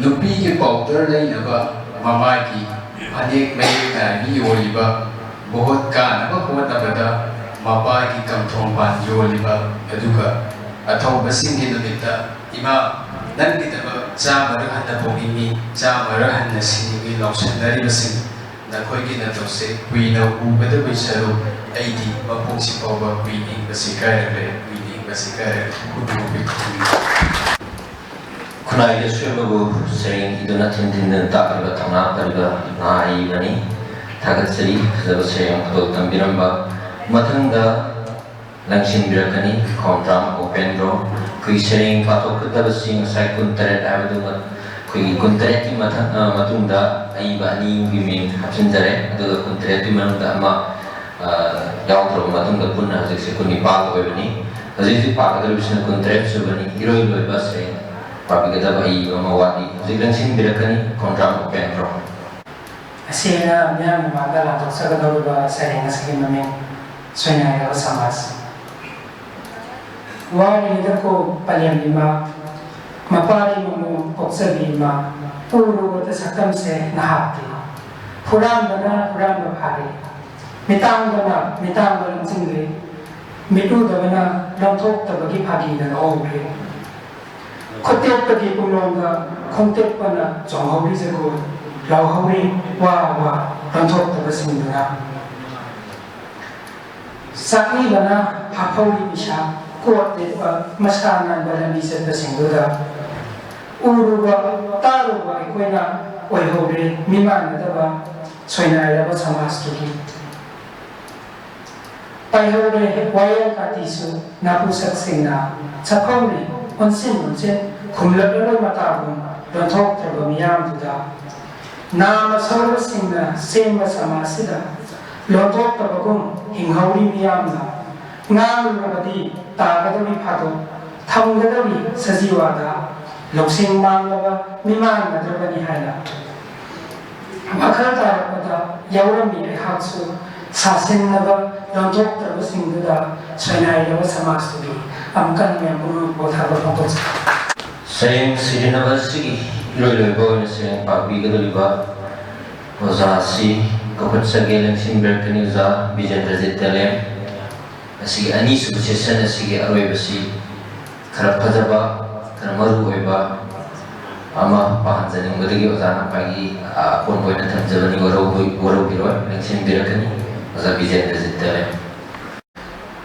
ꯅꯨꯄꯤꯒꯤ ꯄꯥꯎꯗꯔ ꯂꯩꯅꯕ ꯃꯃꯥꯒꯤ ꯐꯅꯦꯛ ꯃꯌꯦꯛ ꯅꯥꯏꯕꯤ ꯌꯣꯜꯂꯤꯕ, ꯚꯣꯠ ꯀꯥꯅꯕ ꯍꯣꯠꯅꯕꯗ ꯃꯄꯥꯒꯤ ꯀꯝꯊꯣꯡ ꯄꯥꯟ ꯌꯣꯜꯂꯤꯕ, ꯑꯗꯨꯒ ꯑꯊꯧꯕꯁꯤꯡꯒꯤ ꯅꯨꯃꯤꯠꯇ "ꯏꯃꯥ, ꯅꯪꯒꯤꯗꯃꯛ ꯆꯥꯝꯃꯔꯛ ꯍꯟꯅ ꯄꯣꯛꯅꯤꯡꯏ, ꯆꯥꯝꯃꯔꯛ ꯍꯟꯅ ꯁꯤꯅꯤꯡꯏ" ꯂꯥꯎꯁꯟꯅꯔꯤꯕꯁꯤꯡ, ꯅꯈꯣꯏꯒꯤ ꯅꯇꯧꯁꯦ ꯀꯨꯏꯅ ꯎꯒꯗꯕꯩ ꯁꯔꯨꯛ, ꯑꯩꯗꯤ ꯃꯄꯣꯛꯁꯤ ꯐꯥꯎꯕ ꯀꯨꯏꯅ ꯍꯤꯡꯕꯁꯤ ꯏꯀꯥꯏꯔꯛꯂꯦ, ꯀꯨꯏꯅ ꯍꯤꯡꯕꯁꯤ ꯏꯀꯥꯏꯔꯛꯂꯦ꯫ ꯈꯨꯗꯣꯜ ꯄꯤꯊꯣꯛꯅꯤꯡꯏ꯫ ꯈꯨꯟꯅꯥꯏꯗ ꯁꯣꯏꯕꯕꯨ ꯁꯩꯔꯦꯡ ꯏꯗꯨꯅ ꯊꯤꯟ ꯊꯤꯟꯗꯨꯅ ꯇꯥꯛꯂꯤꯕ ꯊꯧꯅꯥ ꯐꯔꯤꯕ ꯅꯍꯥ ꯑꯏꯕꯅꯤ꯫ ꯊꯥꯒꯠꯆꯔꯤ, ꯐꯖꯕ ꯁꯩꯔꯦꯡ ꯈꯨꯗꯣꯜ ꯇꯝꯕꯤꯔꯝꯕ꯫ ꯃꯊꯪꯗ ꯂꯪꯁꯤꯟꯕꯤꯔꯛꯀꯅꯤ꯫ ꯈꯣꯡꯗ꯭ꯔꯥꯝ open draw꯫ ꯑꯩꯈꯣꯏꯒꯤ ꯁꯩꯔꯦꯡ ꯄꯥꯊꯣꯛꯀꯗꯕꯁꯤ ꯉꯁꯥꯏ ꯀꯨꯟꯇꯔꯦꯠ ꯍꯥꯏꯕꯗꯨ, ꯑꯩꯈꯣꯏꯒꯤ ꯀꯨꯟꯇꯔꯦꯠꯀꯤ ꯃꯊꯪ, ꯑ, ꯃꯇꯨꯡꯗ ꯑꯏꯕ ꯑꯅꯤꯒꯤ ꯃꯤꯡ ꯍꯥꯞꯆꯤꯟꯖꯔꯦ, ꯑꯗꯨꯒ ꯀꯨꯟꯇꯔꯦꯠꯀꯤ ꯃꯅꯨꯡꯗ ꯑꯃ, ꯑ, ꯌꯥꯎꯗ꯭ꯔꯕ ꯃꯇꯨꯡꯗ ꯄꯨꯟꯅ ꯍꯧꯖꯤꯛꯁꯦ ꯀꯨꯟꯅꯤꯄꯥꯜ ꯑꯣꯏꯕꯅꯤ꯫ ꯍꯧꯖꯤꯛ ꯍꯧꯖꯤꯛ ꯄꯥꯒꯗꯧꯔꯤꯕꯁꯤꯅ ꯀꯨꯟꯇꯔꯦꯠ ꯁꯨꯕꯅꯤ꯫ ꯏꯔꯣꯏ ꯂꯣꯏꯕ ꯁꯩꯔꯦꯡ ꯄꯥꯕꯤꯒꯗꯕ ꯑꯏꯕ ꯑꯃ ꯋꯥꯠꯂꯤ꯫ ꯍꯧꯖꯤꯛ ꯂꯪꯁꯤꯟꯕꯤꯔꯛꯀꯅꯤ꯫ ꯈꯣꯡꯗ꯭ꯔꯥꯝ open draw꯫ ꯑꯁꯤꯅ ꯃꯤꯌꯥꯝꯒꯤ ꯃꯥꯡꯗ ꯂꯥꯟꯊꯣꯛꯆꯒꯗꯧꯔꯤꯕ ꯁꯩꯔꯦꯡ ꯑꯁꯤꯒꯤ ꯃꯃꯤꯡ ꯁꯣꯏꯅꯥꯏꯔꯕ ꯁꯃꯥꯖ꯫ ꯋꯥꯔꯤꯉꯩꯗꯀꯣ ꯄꯂꯦꯝ ꯏꯃꯥ, ꯃꯄꯥꯔꯤ ꯃꯃꯣ ꯄꯣꯛꯆꯕꯤ ꯏꯃꯥ, ꯎꯔꯨꯕꯗ ꯁꯛꯇꯝꯁꯦ ꯅꯍꯥꯛꯇꯤ꯫ ꯍꯨꯔꯥꯟꯕꯅ ꯍꯨꯔꯥꯟꯕ ꯐꯥꯔꯦ, ꯃꯤꯇꯥꯡꯕꯅ ꯃꯤꯇꯥꯡꯕ ꯂꯝꯖꯤꯡꯂꯦ, ꯃꯤꯠꯂꯨꯗꯕꯅ ꯂꯧꯊꯣꯛꯇꯕꯒꯤ ꯐꯥꯒꯤꯗ ꯂꯧꯍꯧꯔꯦ꯫ ꯈꯨꯠꯇꯦꯛꯄꯒꯤ ꯄꯨꯡꯂꯣꯝꯗ ꯈꯣꯡꯇꯦꯛꯄꯅ ꯆꯣꯡꯍꯧꯔꯤ ꯖꯒꯣꯏ, ꯂꯥꯎꯍꯧꯔꯤ ꯋꯥ ꯋꯥ ꯂꯣꯟꯊꯣꯛꯇꯕꯁꯤꯡꯗꯨꯅ꯫ ꯆꯥꯛꯅꯤꯕꯅ ꯍꯥꯞꯍꯧꯔꯤ ꯅꯤꯁꯥ, ꯀꯣꯠ ꯂꯤꯠꯄ ꯃꯁꯥ ꯅꯥꯟꯕ ꯂꯝꯕꯤ ꯆꯠꯄꯁꯤꯡꯗꯨꯗ꯫ ꯎꯔꯨꯕ ꯇꯥꯔꯨꯕ ꯑꯩꯈꯣꯏꯅ ꯑꯣꯏꯍꯧꯔꯦ ꯃꯤꯃꯥꯟꯅꯗꯕ ꯁꯣꯏꯅꯥꯏꯔꯕ ꯁꯃꯥꯖꯇꯨꯒꯤ꯫ ꯄꯥꯏꯍꯧꯔꯦ ꯋꯥꯌꯦꯜ ꯀꯥꯇꯤꯁꯨ ꯅꯥꯄꯨꯁꯛꯁꯤꯡꯅ ꯁꯛꯍꯧꯔꯤ ꯑꯣꯟꯁꯤꯟ ꯑꯣꯟꯁꯤꯟ ꯈꯨꯝꯂꯛꯂꯔꯣꯏ ꯃꯇꯥꯒꯨꯝ ꯂꯣꯟꯊꯣꯛꯇ꯭ꯔꯕ ꯃꯤꯌꯥꯝꯗꯨꯗ꯫ ꯅꯥꯃ ꯁꯧꯔꯕꯁꯤꯡꯅ ꯁꯦꯝꯕ ꯁꯃꯥꯖꯁꯤꯗ ꯂꯣꯟꯊꯣꯛꯇꯕꯒꯨꯝ ꯍꯤꯡꯍꯧꯔꯤ ꯃꯤꯌꯥꯝꯅ꯫ ꯉꯥꯡꯂꯨꯔꯕꯗꯤ ꯇꯥꯒꯗꯧꯔꯤ ꯐꯥꯗꯣꯛ ꯊꯝꯒꯗꯧꯔꯤ ꯁꯖꯤꯋꯥꯗ ꯂꯧꯁꯤꯡ ꯃꯥꯡꯂꯕ ꯃꯤꯃꯥꯟꯅꯗ꯭ꯔꯕꯅꯤ ꯍꯥꯏꯅ꯫ ꯋꯥꯈꯜ ꯇꯥꯔꯛꯄꯗ ꯌꯥꯎꯔꯝꯃꯤ ꯑꯩꯍꯥꯛꯁꯨ ꯁꯥꯁꯤꯟꯅꯕ ꯂꯣꯟꯊꯣꯛꯇ꯭ꯔꯕꯁꯤꯡꯗꯨꯗ ꯁꯣꯏꯅꯥꯏꯔꯕ ꯁꯃꯥꯖꯇꯨꯒꯤ ꯑꯃꯨꯛꯀ ꯍꯟꯅ ꯃꯌꯥꯝ ꯄꯨꯝꯅꯃꯛꯄꯨ ꯊꯥꯒꯠꯄ ꯐꯣꯡꯗꯣꯛꯆꯔꯤ꯫ ꯁꯩꯔꯦꯡ ꯁꯤꯖꯤꯟꯅꯕ ꯑꯁꯤꯒꯤ ꯏꯔꯣꯏ ꯂꯣꯏꯕ ꯑꯣꯏꯅ ꯁꯩꯔꯦꯡ ꯄꯥꯕꯤꯒꯗꯧꯔꯤꯕ ꯑꯣꯖꯥ ꯑꯁꯤ ꯀꯧꯈꯠꯆꯒꯦ, ꯂꯦꯡꯁꯤꯟꯕꯤꯔꯛꯀꯅꯤ ꯑꯣꯖꯥ ꯕꯤꯖꯦꯟꯗ꯭ꯔꯖꯤꯠ ꯇꯦꯂꯦꯝ꯫ ꯑꯁꯤꯒꯤ ꯑꯅꯤꯁꯨꯕ session ꯑꯁꯤꯒꯤ ꯑꯔꯣꯏꯕꯁꯤ ꯈꯔ ꯐꯖꯕ, ꯈꯔ ꯃꯔꯨ ꯑꯣꯏꯕ ꯑꯃ ꯄꯥꯍꯟꯖꯅꯤꯡꯕꯗꯒꯤ ꯑꯣꯖꯥꯅ ꯈ꯭ꯋꯥꯏꯒꯤ, ꯑ, ꯑꯀꯣꯟꯕ ꯑꯣꯏꯅ ꯊꯝꯖꯕꯅꯤ꯫ ꯋꯥꯔꯧꯕꯤ-, ꯋꯥꯔꯧꯕꯤꯔꯣꯏ, ꯂꯦꯡꯁꯤꯟꯕꯤꯔꯛꯀꯅꯤ ꯑꯣꯖꯥ ꯕꯤꯖꯦꯟꯗ꯭ꯔꯖꯤꯠ ꯇꯦꯂꯦꯝ꯫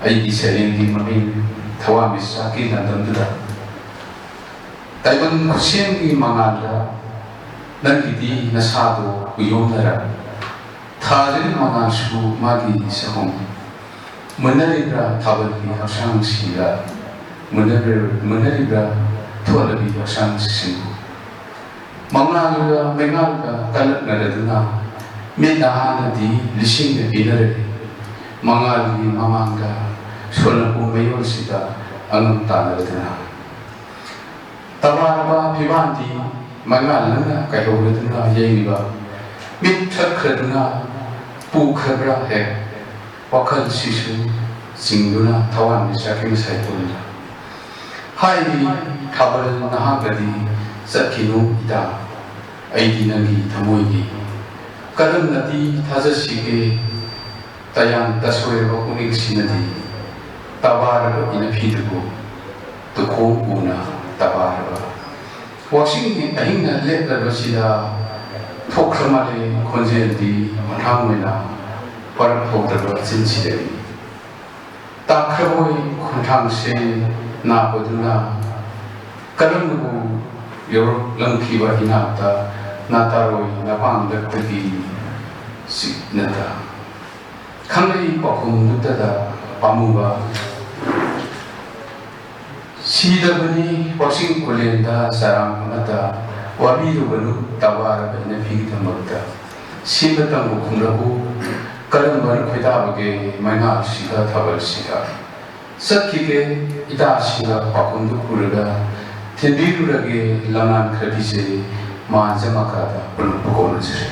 ꯑꯩꯒꯤ ꯁꯩꯔꯦꯡꯒꯤ ꯃꯃꯤꯡ ꯊꯋꯥꯟꯃꯤꯆꯥꯛꯀꯤ ꯂꯝꯗꯝꯗꯨꯗ꯫ ꯇꯥꯏꯕꯪ ꯈꯨꯠꯁꯦꯝꯒꯤ ꯃꯉꯥꯜꯗ ꯅꯪꯒꯤꯗꯤ ꯅꯁꯥꯗꯣ ꯎꯌꯣꯟꯅꯔ꯫ ꯊꯥꯖꯤꯟ ꯃꯉꯥꯜꯁꯨ ꯃꯥꯒꯤ ꯁꯛꯍꯣꯡ꯫ ꯃꯨꯟꯅꯔꯤꯕ꯭ꯔꯥ ꯊꯥꯕꯜꯒꯤ ꯍꯛꯆꯥꯡꯁꯤꯗ? ꯃꯨꯟꯅꯔꯤꯕ꯭ꯔꯥ ꯊꯣꯠꯂꯕꯤ ꯍꯛꯆꯥꯡꯁꯤꯕꯨ? ꯃꯉꯥꯜꯒ ꯃꯩꯉꯥꯜꯒ ꯀꯜꯂꯛꯅꯔꯗꯨꯅ ꯃꯤꯠ ꯅꯍꯥꯅꯗꯤ ꯂꯤꯁꯤꯡꯅ ꯄꯤꯅꯔꯛꯏ꯫ ꯃꯉꯥꯜꯒꯤ ꯃꯃꯥꯡꯗ ꯁꯣꯟꯅꯄꯨ ꯃꯌꯣꯜꯁꯤꯗ ꯑꯉꯝ ꯇꯥꯟꯅꯔꯗꯨꯅ ꯇꯕꯥꯔꯕ ꯐꯤꯕꯥꯟꯗꯤ ꯃꯉꯥꯜ ꯅꯪꯅ ꯀꯩꯍꯧꯔꯗꯨꯅ ꯌꯩꯔꯤꯕ ꯃꯤꯠ ꯊꯛꯈ꯭ꯔꯗꯨꯅ ꯄꯨꯈ꯭ꯔꯕ꯭ꯔꯥ ꯍꯦꯛ? ꯋꯥꯈꯜꯁꯤꯁꯨ ꯆꯤꯡꯗꯨꯅ ꯊꯋꯥꯟꯃꯤꯆꯥꯛꯀꯤ ꯃꯁꯥꯏ ꯄꯨꯟꯅ ꯍꯥꯏꯔꯤ, ꯊꯥꯕꯜ ꯅꯍꯥꯛꯀꯗꯤ ꯆꯠꯈꯤꯅꯨ ꯏꯇꯥ, ꯑꯩꯗꯤ ꯅꯪꯒꯤ ꯊꯃꯣꯏꯅꯤ꯫ ꯀꯔꯝꯅꯗꯤ ꯊꯥꯖꯁꯤꯒꯦ? ꯇꯌꯥꯟ ꯇꯁꯣꯏꯔꯕ ꯄꯨꯛꯅꯤꯡꯁꯤꯅꯗꯤ ꯇꯕꯥꯔꯕ ꯏꯅꯐꯤꯗꯨꯕꯨ ꯇꯨꯈꯣꯡ ꯎꯅ ꯇꯕꯥꯔꯕ꯫ ꯋꯥꯛꯆꯤꯡꯒꯤ ꯑꯍꯤꯡꯅ ꯂꯦꯞꯂꯕꯁꯤꯗ ꯊꯣꯛꯈ꯭ꯔ ꯃꯥꯜꯂꯦ ꯈꯣꯟꯖꯦꯜꯗꯤ ꯃꯊꯥꯡ ꯑꯣꯏꯅ ꯄꯔꯛ ꯍꯧꯗ꯭ꯔꯕ ꯆꯤꯟꯁꯤꯗꯒꯤ꯫ ꯇꯥꯈ꯭ꯔꯕꯣꯏ ꯈꯣꯟꯊꯥꯡꯁꯦ ꯅꯥꯕꯗꯨꯅ ꯀꯔꯝꯅꯕꯨ ꯌꯧꯔꯛꯂꯝꯈꯤꯕ ꯏꯅꯥꯛꯇ ꯅꯥꯇꯥꯔꯣꯏ ꯅꯄꯥꯡꯂꯛꯇꯒꯤ ꯆꯤꯛꯅꯗ ꯈꯪꯂꯩ ꯄꯥꯎꯈꯨꯝꯗꯨꯇꯗ ꯄꯥꯝꯃꯨꯕ ꯁꯤꯗꯕꯅꯤ꯫ ꯋꯥꯛꯆꯤꯡ ꯈꯨꯂꯦꯟꯗ ꯆꯔꯥꯡ ꯑꯃꯠꯇ ꯋꯥꯕꯤꯔꯨꯒꯅꯨ, ꯇꯕꯥꯔꯕ ꯏꯅꯐꯤꯒꯤꯗꯃꯛꯇ ꯁꯤꯃꯇꯪꯕꯨ ꯈꯨꯝꯂꯛꯎ꯫ ꯀꯔꯝꯕꯅ ꯈꯣꯏꯗꯥꯕꯒꯦ ꯃꯩꯉꯥꯜꯁꯤꯒ ꯊꯥꯕꯜꯁꯤꯒ? ꯆꯠꯈꯤꯒꯦ ꯏꯇꯥꯁꯤꯒ ꯄꯥꯎꯈꯨꯝꯗꯨ ꯄꯨꯔꯒ ꯊꯤꯟꯕꯤꯔꯨꯔꯒꯦ ꯂꯝꯂꯥꯟ ꯈꯔꯕꯤꯁꯦ ꯃꯥꯟꯖ ꯃꯀꯥꯗ ꯄꯨꯂꯞ ꯀꯣꯟꯅꯖꯔꯦ꯫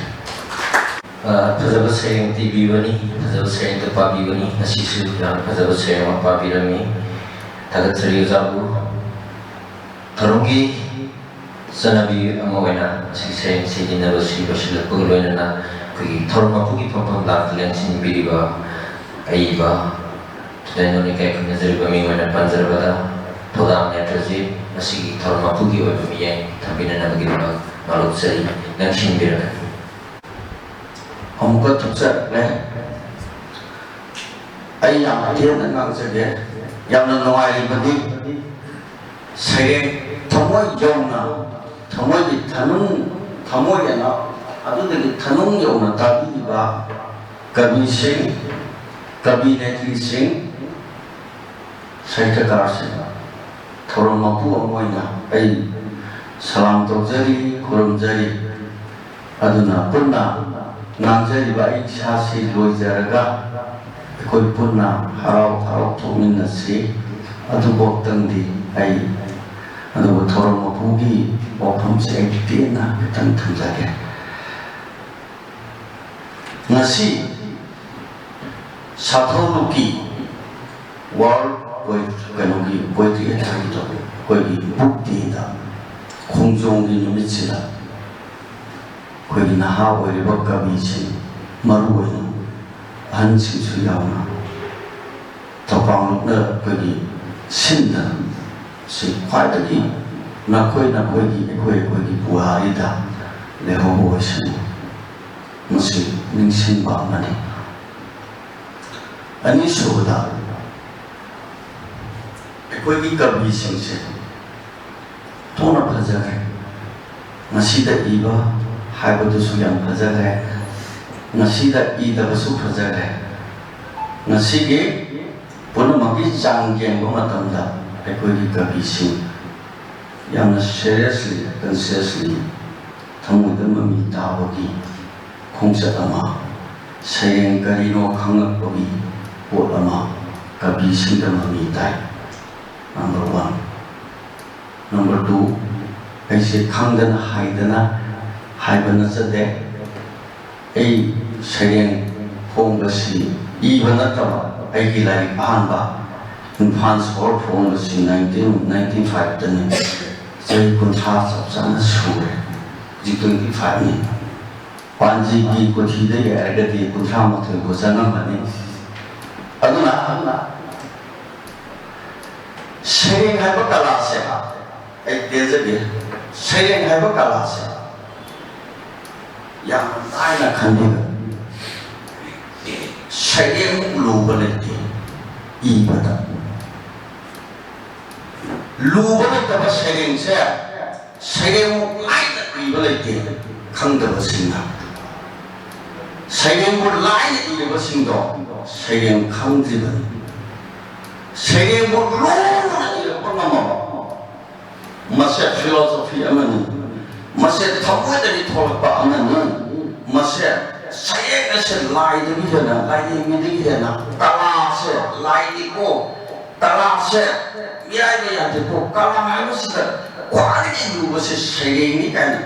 ꯑ, ꯐꯖꯕ ꯁꯩꯔꯦꯡ ꯏꯕꯤꯕꯅꯤ, ꯐꯖꯕ ꯁꯩꯔꯦꯡ ꯄꯥꯕꯤꯕꯅꯤ꯫ ꯉꯁꯤꯁꯨ ꯌꯥꯝꯅ ꯐꯖꯕ ꯁꯩꯔꯦꯡ ꯑꯃ ꯄꯥꯕꯤꯔꯝꯃꯤ꯫ ꯊꯥꯒꯠꯆꯔꯤ ꯑꯣꯖꯥꯕꯨ꯫ ꯊꯧꯔꯝꯒꯤ ꯆꯠꯅꯕꯤ ꯑꯃ ꯑꯣꯏꯅ ꯉꯁꯤ ꯁꯩꯔꯦꯡ ꯏꯁꯩ ꯏꯟꯅꯕꯁꯤ ꯂꯣꯏꯁꯤꯜꯂꯛꯄꯒ ꯂꯣꯏꯅꯅ ꯑꯩꯈꯣꯏꯒꯤ ꯊꯧꯔꯝ ꯃꯄꯨꯒꯤ ꯐꯝꯐꯝ ꯂꯥꯛꯇ ꯂꯦꯡꯁꯤꯟꯕꯤꯔꯤꯕ ꯑꯏꯕ ꯊꯨꯗꯥꯏꯅꯣ ꯂꯩꯀꯥꯏ ꯈꯪꯅꯖꯔꯤꯕ ꯃꯤꯡ ꯑꯣꯏꯅ ꯄꯟꯖꯔꯕꯗ ꯊꯧꯗꯥꯝ ꯅꯦꯇ꯭ꯔꯖꯤꯠ ꯉꯁꯤꯒꯤ ꯊꯧꯔꯝ ꯃꯄꯨꯒꯤ ꯑꯣꯏꯕ ꯃꯤꯠꯌꯦꯡ ꯊꯝꯕꯤꯅꯅꯕꯒꯤꯗꯃꯛ ꯃꯥꯂꯣꯛꯆꯔꯤ, ꯂꯦꯡꯁꯤꯟꯕꯤꯔꯛꯀꯅꯤ꯫ ꯑꯃꯨꯛꯀ ꯊꯣꯛꯆꯔꯛꯂꯦ꯫ ꯑꯩ ꯌꯥꯝ ꯇꯦꯟꯅ ꯉꯥꯡꯖꯒꯦ꯫ ꯌꯥꯝꯅ ꯅꯨꯡꯉꯥꯏꯔꯤꯕꯗꯤ ꯁꯩꯔꯦꯡ ꯊꯃꯣꯏ ꯌꯧꯅ, ꯊꯃꯣꯏꯒꯤ ꯊꯅꯨꯡ, ꯊꯃꯣꯏ ꯑꯅ ꯑꯗꯨꯗꯒꯤ ꯊꯅꯨꯡ ꯌꯧꯅ ꯇꯥꯕꯤꯔꯤꯕ ꯀꯕꯤꯁꯤꯡ, ꯀꯕꯤ ꯅꯦꯇ꯭ꯔꯤꯁꯤꯡ, ꯁꯥꯍꯤꯇ꯭ꯌꯀꯥꯔꯁꯤꯡ, ꯊꯧꯔꯝ ꯃꯄꯨ ꯑꯃ ꯑꯣꯏꯅ ꯑꯩ ꯁꯂꯥꯝ ꯇꯧꯖꯔꯤ, ꯈꯨꯔꯨꯝꯖꯔꯤ꯫ ꯑꯗꯨꯅ ꯄꯨꯟꯅ ꯉꯥꯡꯖꯔꯤꯕ ꯑꯩ ꯏꯁꯥꯁꯤ ꯂꯣꯏꯖꯔꯒ ꯑꯩꯈꯣꯏ ꯄꯨꯟꯅ ꯍꯔꯥꯎ ꯍꯔꯥꯎ ꯊꯣꯛꯃꯤꯟꯅꯁꯤ꯫ ꯑꯗꯨꯐꯥꯎꯇꯪꯗꯤ ꯑꯩ, ꯑꯗꯨꯕꯨ ꯊꯧꯔꯝ ꯃꯄꯨꯒꯤ ꯋꯥꯐꯝꯁꯦ ꯑꯩ ꯇꯦꯟꯅ ꯈꯤꯇꯪ ꯊꯝꯖꯒꯦ꯫ ꯉꯁꯤ ꯁꯥꯊꯧ ꯂꯨꯀꯤ ꯋꯥꯔꯜ ꯄꯣꯏ-, ꯀꯩꯅꯣꯒꯤ ꯄꯣꯏꯇ꯭ꯔꯤ ꯑꯦꯊꯥꯏꯒꯤꯗꯣ ꯑꯩꯈꯣꯏꯒꯤ ꯕꯨꯛ ꯗꯦꯗ, ꯈꯣꯡꯖꯣꯝꯒꯤ ꯅꯨꯃꯤꯠꯁꯤꯗ ꯑꯩꯈꯣꯏꯒꯤ ꯅꯍꯥ ꯑꯣꯏꯔꯤꯕ ꯀꯕꯤꯁꯤꯡ, ꯃꯔꯨ ꯑꯣꯏꯅ ꯑꯍꯟꯁꯤꯡꯁꯨ ꯌꯥꯎꯅ, ꯊꯧꯄꯥꯡꯂꯨꯞꯅ ꯑꯩꯈꯣꯏꯒꯤ ꯁꯤꯟꯗꯅ ꯁꯤ ꯈ꯭ꯋꯥꯏꯗꯒꯤ ꯅꯈꯣꯏ ꯅꯈꯣꯏꯒꯤ, ꯑꯩꯈꯣꯏ ꯑꯩꯈꯣꯏꯒꯤ ꯄꯨꯋꯥꯔꯤꯗ ꯂꯩꯍꯧꯕ ꯑꯣꯏꯁꯅꯨ꯫ ꯃꯁꯤ ꯅꯤꯡꯁꯤꯡꯕ ꯑꯃꯅꯤ꯫ ꯑꯅꯤꯁꯨꯕꯗ, ꯑꯩꯈꯣꯏꯒꯤ ꯀꯕꯤꯁꯤꯡꯁꯦ ꯊꯣꯛꯅ ꯐꯖꯈ꯭ꯔꯦ꯫ ꯉꯁꯤꯗ ꯏꯕ ꯍꯥꯏꯕꯗꯨꯁꯨ ꯌꯥꯝ ꯐꯖꯈ꯭ꯔꯦ, ꯉꯁꯤꯗ ꯏꯗꯕꯁꯨ ꯐꯖꯈ꯭ꯔꯦ꯫ ꯉꯁꯤꯒꯤ ꯄꯨꯝꯅꯃꯛꯀꯤ ꯆꯥꯡ ꯌꯦꯡꯕ ꯃꯇꯝꯗ ꯑꯩꯈꯣꯏꯒꯤ ꯀꯕꯤꯁꯤꯡ ꯌꯥꯝꯅ seriously, consciously ꯊꯃꯣꯏꯗ ꯃꯃꯤ ꯇꯥꯕꯒꯤ ꯈꯣꯡꯆꯠ ꯑꯃ, ꯁꯩꯔꯦꯡ ꯀꯔꯤꯅꯣ ꯈꯪꯂꯛꯄꯒꯤ ꯄꯣꯠ ꯑꯃ ꯀꯕꯤꯁꯤꯡꯗ ꯃꯃꯤ ꯇꯥꯏ꯫ Number one꯫ Number two, ꯑꯩꯁꯦ ꯈꯪꯗꯅ ꯍꯩꯗꯅ ꯍꯥꯏꯕ ꯅꯠꯆꯗꯦ꯫ ꯑꯩ ꯁꯩꯔꯦꯡ ꯐꯣꯡꯕꯁꯤ ꯏꯕ ꯅꯠꯇꯕ, ꯑꯩꯒꯤ ꯂꯥꯏꯔꯤꯛ ꯑꯍꯥꯟꯕ ꯏꯝꯐꯥꯜ ꯁꯣꯍꯣꯔ ꯐꯣꯡꯕꯁꯤ nineteen ninety five ꯇꯅꯤ꯫ ꯆꯍꯤ ꯀꯨꯟꯊ꯭ꯔꯥ ꯆꯞ ꯆꯥꯅ ꯁꯨꯔꯦ꯫ ꯍꯧꯖꯤꯛ twenty five ꯅꯤ꯫ ꯄꯥꯟꯖꯤꯒꯤ ꯀꯣꯊꯤꯗ ꯌꯥꯔꯒꯗꯤ ꯀꯨꯟꯊ꯭ꯔꯥ ꯃꯥꯊꯣꯏꯕꯨ ꯆꯪꯉꯝꯃꯅꯤ꯫ ꯑꯗꯨꯅ ꯁꯩꯔꯦꯡ ꯍꯥꯏꯕ ꯀꯂꯥꯁꯦ, ꯑꯩ ꯇꯦꯟꯖꯒꯦ, ꯁꯩꯔꯦꯡ ꯍꯥꯏꯕ ꯀꯂꯥꯁꯦ ꯌꯥꯝꯅ ꯂꯥꯏꯅ ꯈꯟꯕꯤꯒꯅꯨ꯫ ꯁꯩꯔꯦꯡꯃꯨꯛ ꯂꯨꯕ ꯂꯩꯇꯦ ꯏꯕꯗ꯫ ꯂꯨꯕ ꯂꯩꯇꯕ ꯁꯩꯔꯦꯡꯁꯦ ꯁꯩꯔꯦꯡꯃꯨꯛ ꯂꯥꯏꯅ ꯏꯕ ꯂꯩꯇꯦ ꯈꯪꯗꯕꯁꯤꯡꯅ꯫ ꯁꯩꯔꯦꯡꯕꯨ ꯂꯥꯏꯅ ꯏꯔꯤꯕꯁꯤꯡꯗꯣ ꯁꯩꯔꯦꯡ ꯈꯪꯗ꯭ꯔꯤꯕꯅꯤ꯫ ꯁꯩꯔꯦꯡꯕꯨ ꯂꯣꯏꯅ ꯏꯔꯛꯄ ꯉꯝꯃꯕ, ꯃꯁꯦ philosophy ꯑꯃꯅꯤ, ꯃꯁꯦ ꯊꯃꯣꯏꯗꯒꯤ ꯊꯣꯛꯂꯛꯄ ꯑꯃꯅꯤ, ꯃꯁꯦ ꯁꯩꯔꯦꯡ ꯑꯁꯦ ꯂꯥꯏꯗꯒꯤ ꯍꯦꯟꯅ, ꯂꯥꯏꯔꯦꯝꯕꯤꯗꯒꯤ ꯍꯦꯟꯅ ꯀꯂꯥꯁꯦ, ꯂꯥꯏꯅꯤꯀꯣ, ꯀꯂꯥꯁꯦ ꯃꯤꯔꯥꯏꯕ ꯌꯥꯗꯦꯀꯣ, ꯀꯂꯥ ꯍꯥꯏꯕꯁꯤꯗ ꯈ꯭ꯋꯥꯏꯗꯒꯤ ꯂꯨꯕꯁꯦ ꯁꯩꯔꯦꯡꯅꯤ ꯀꯥꯏꯅ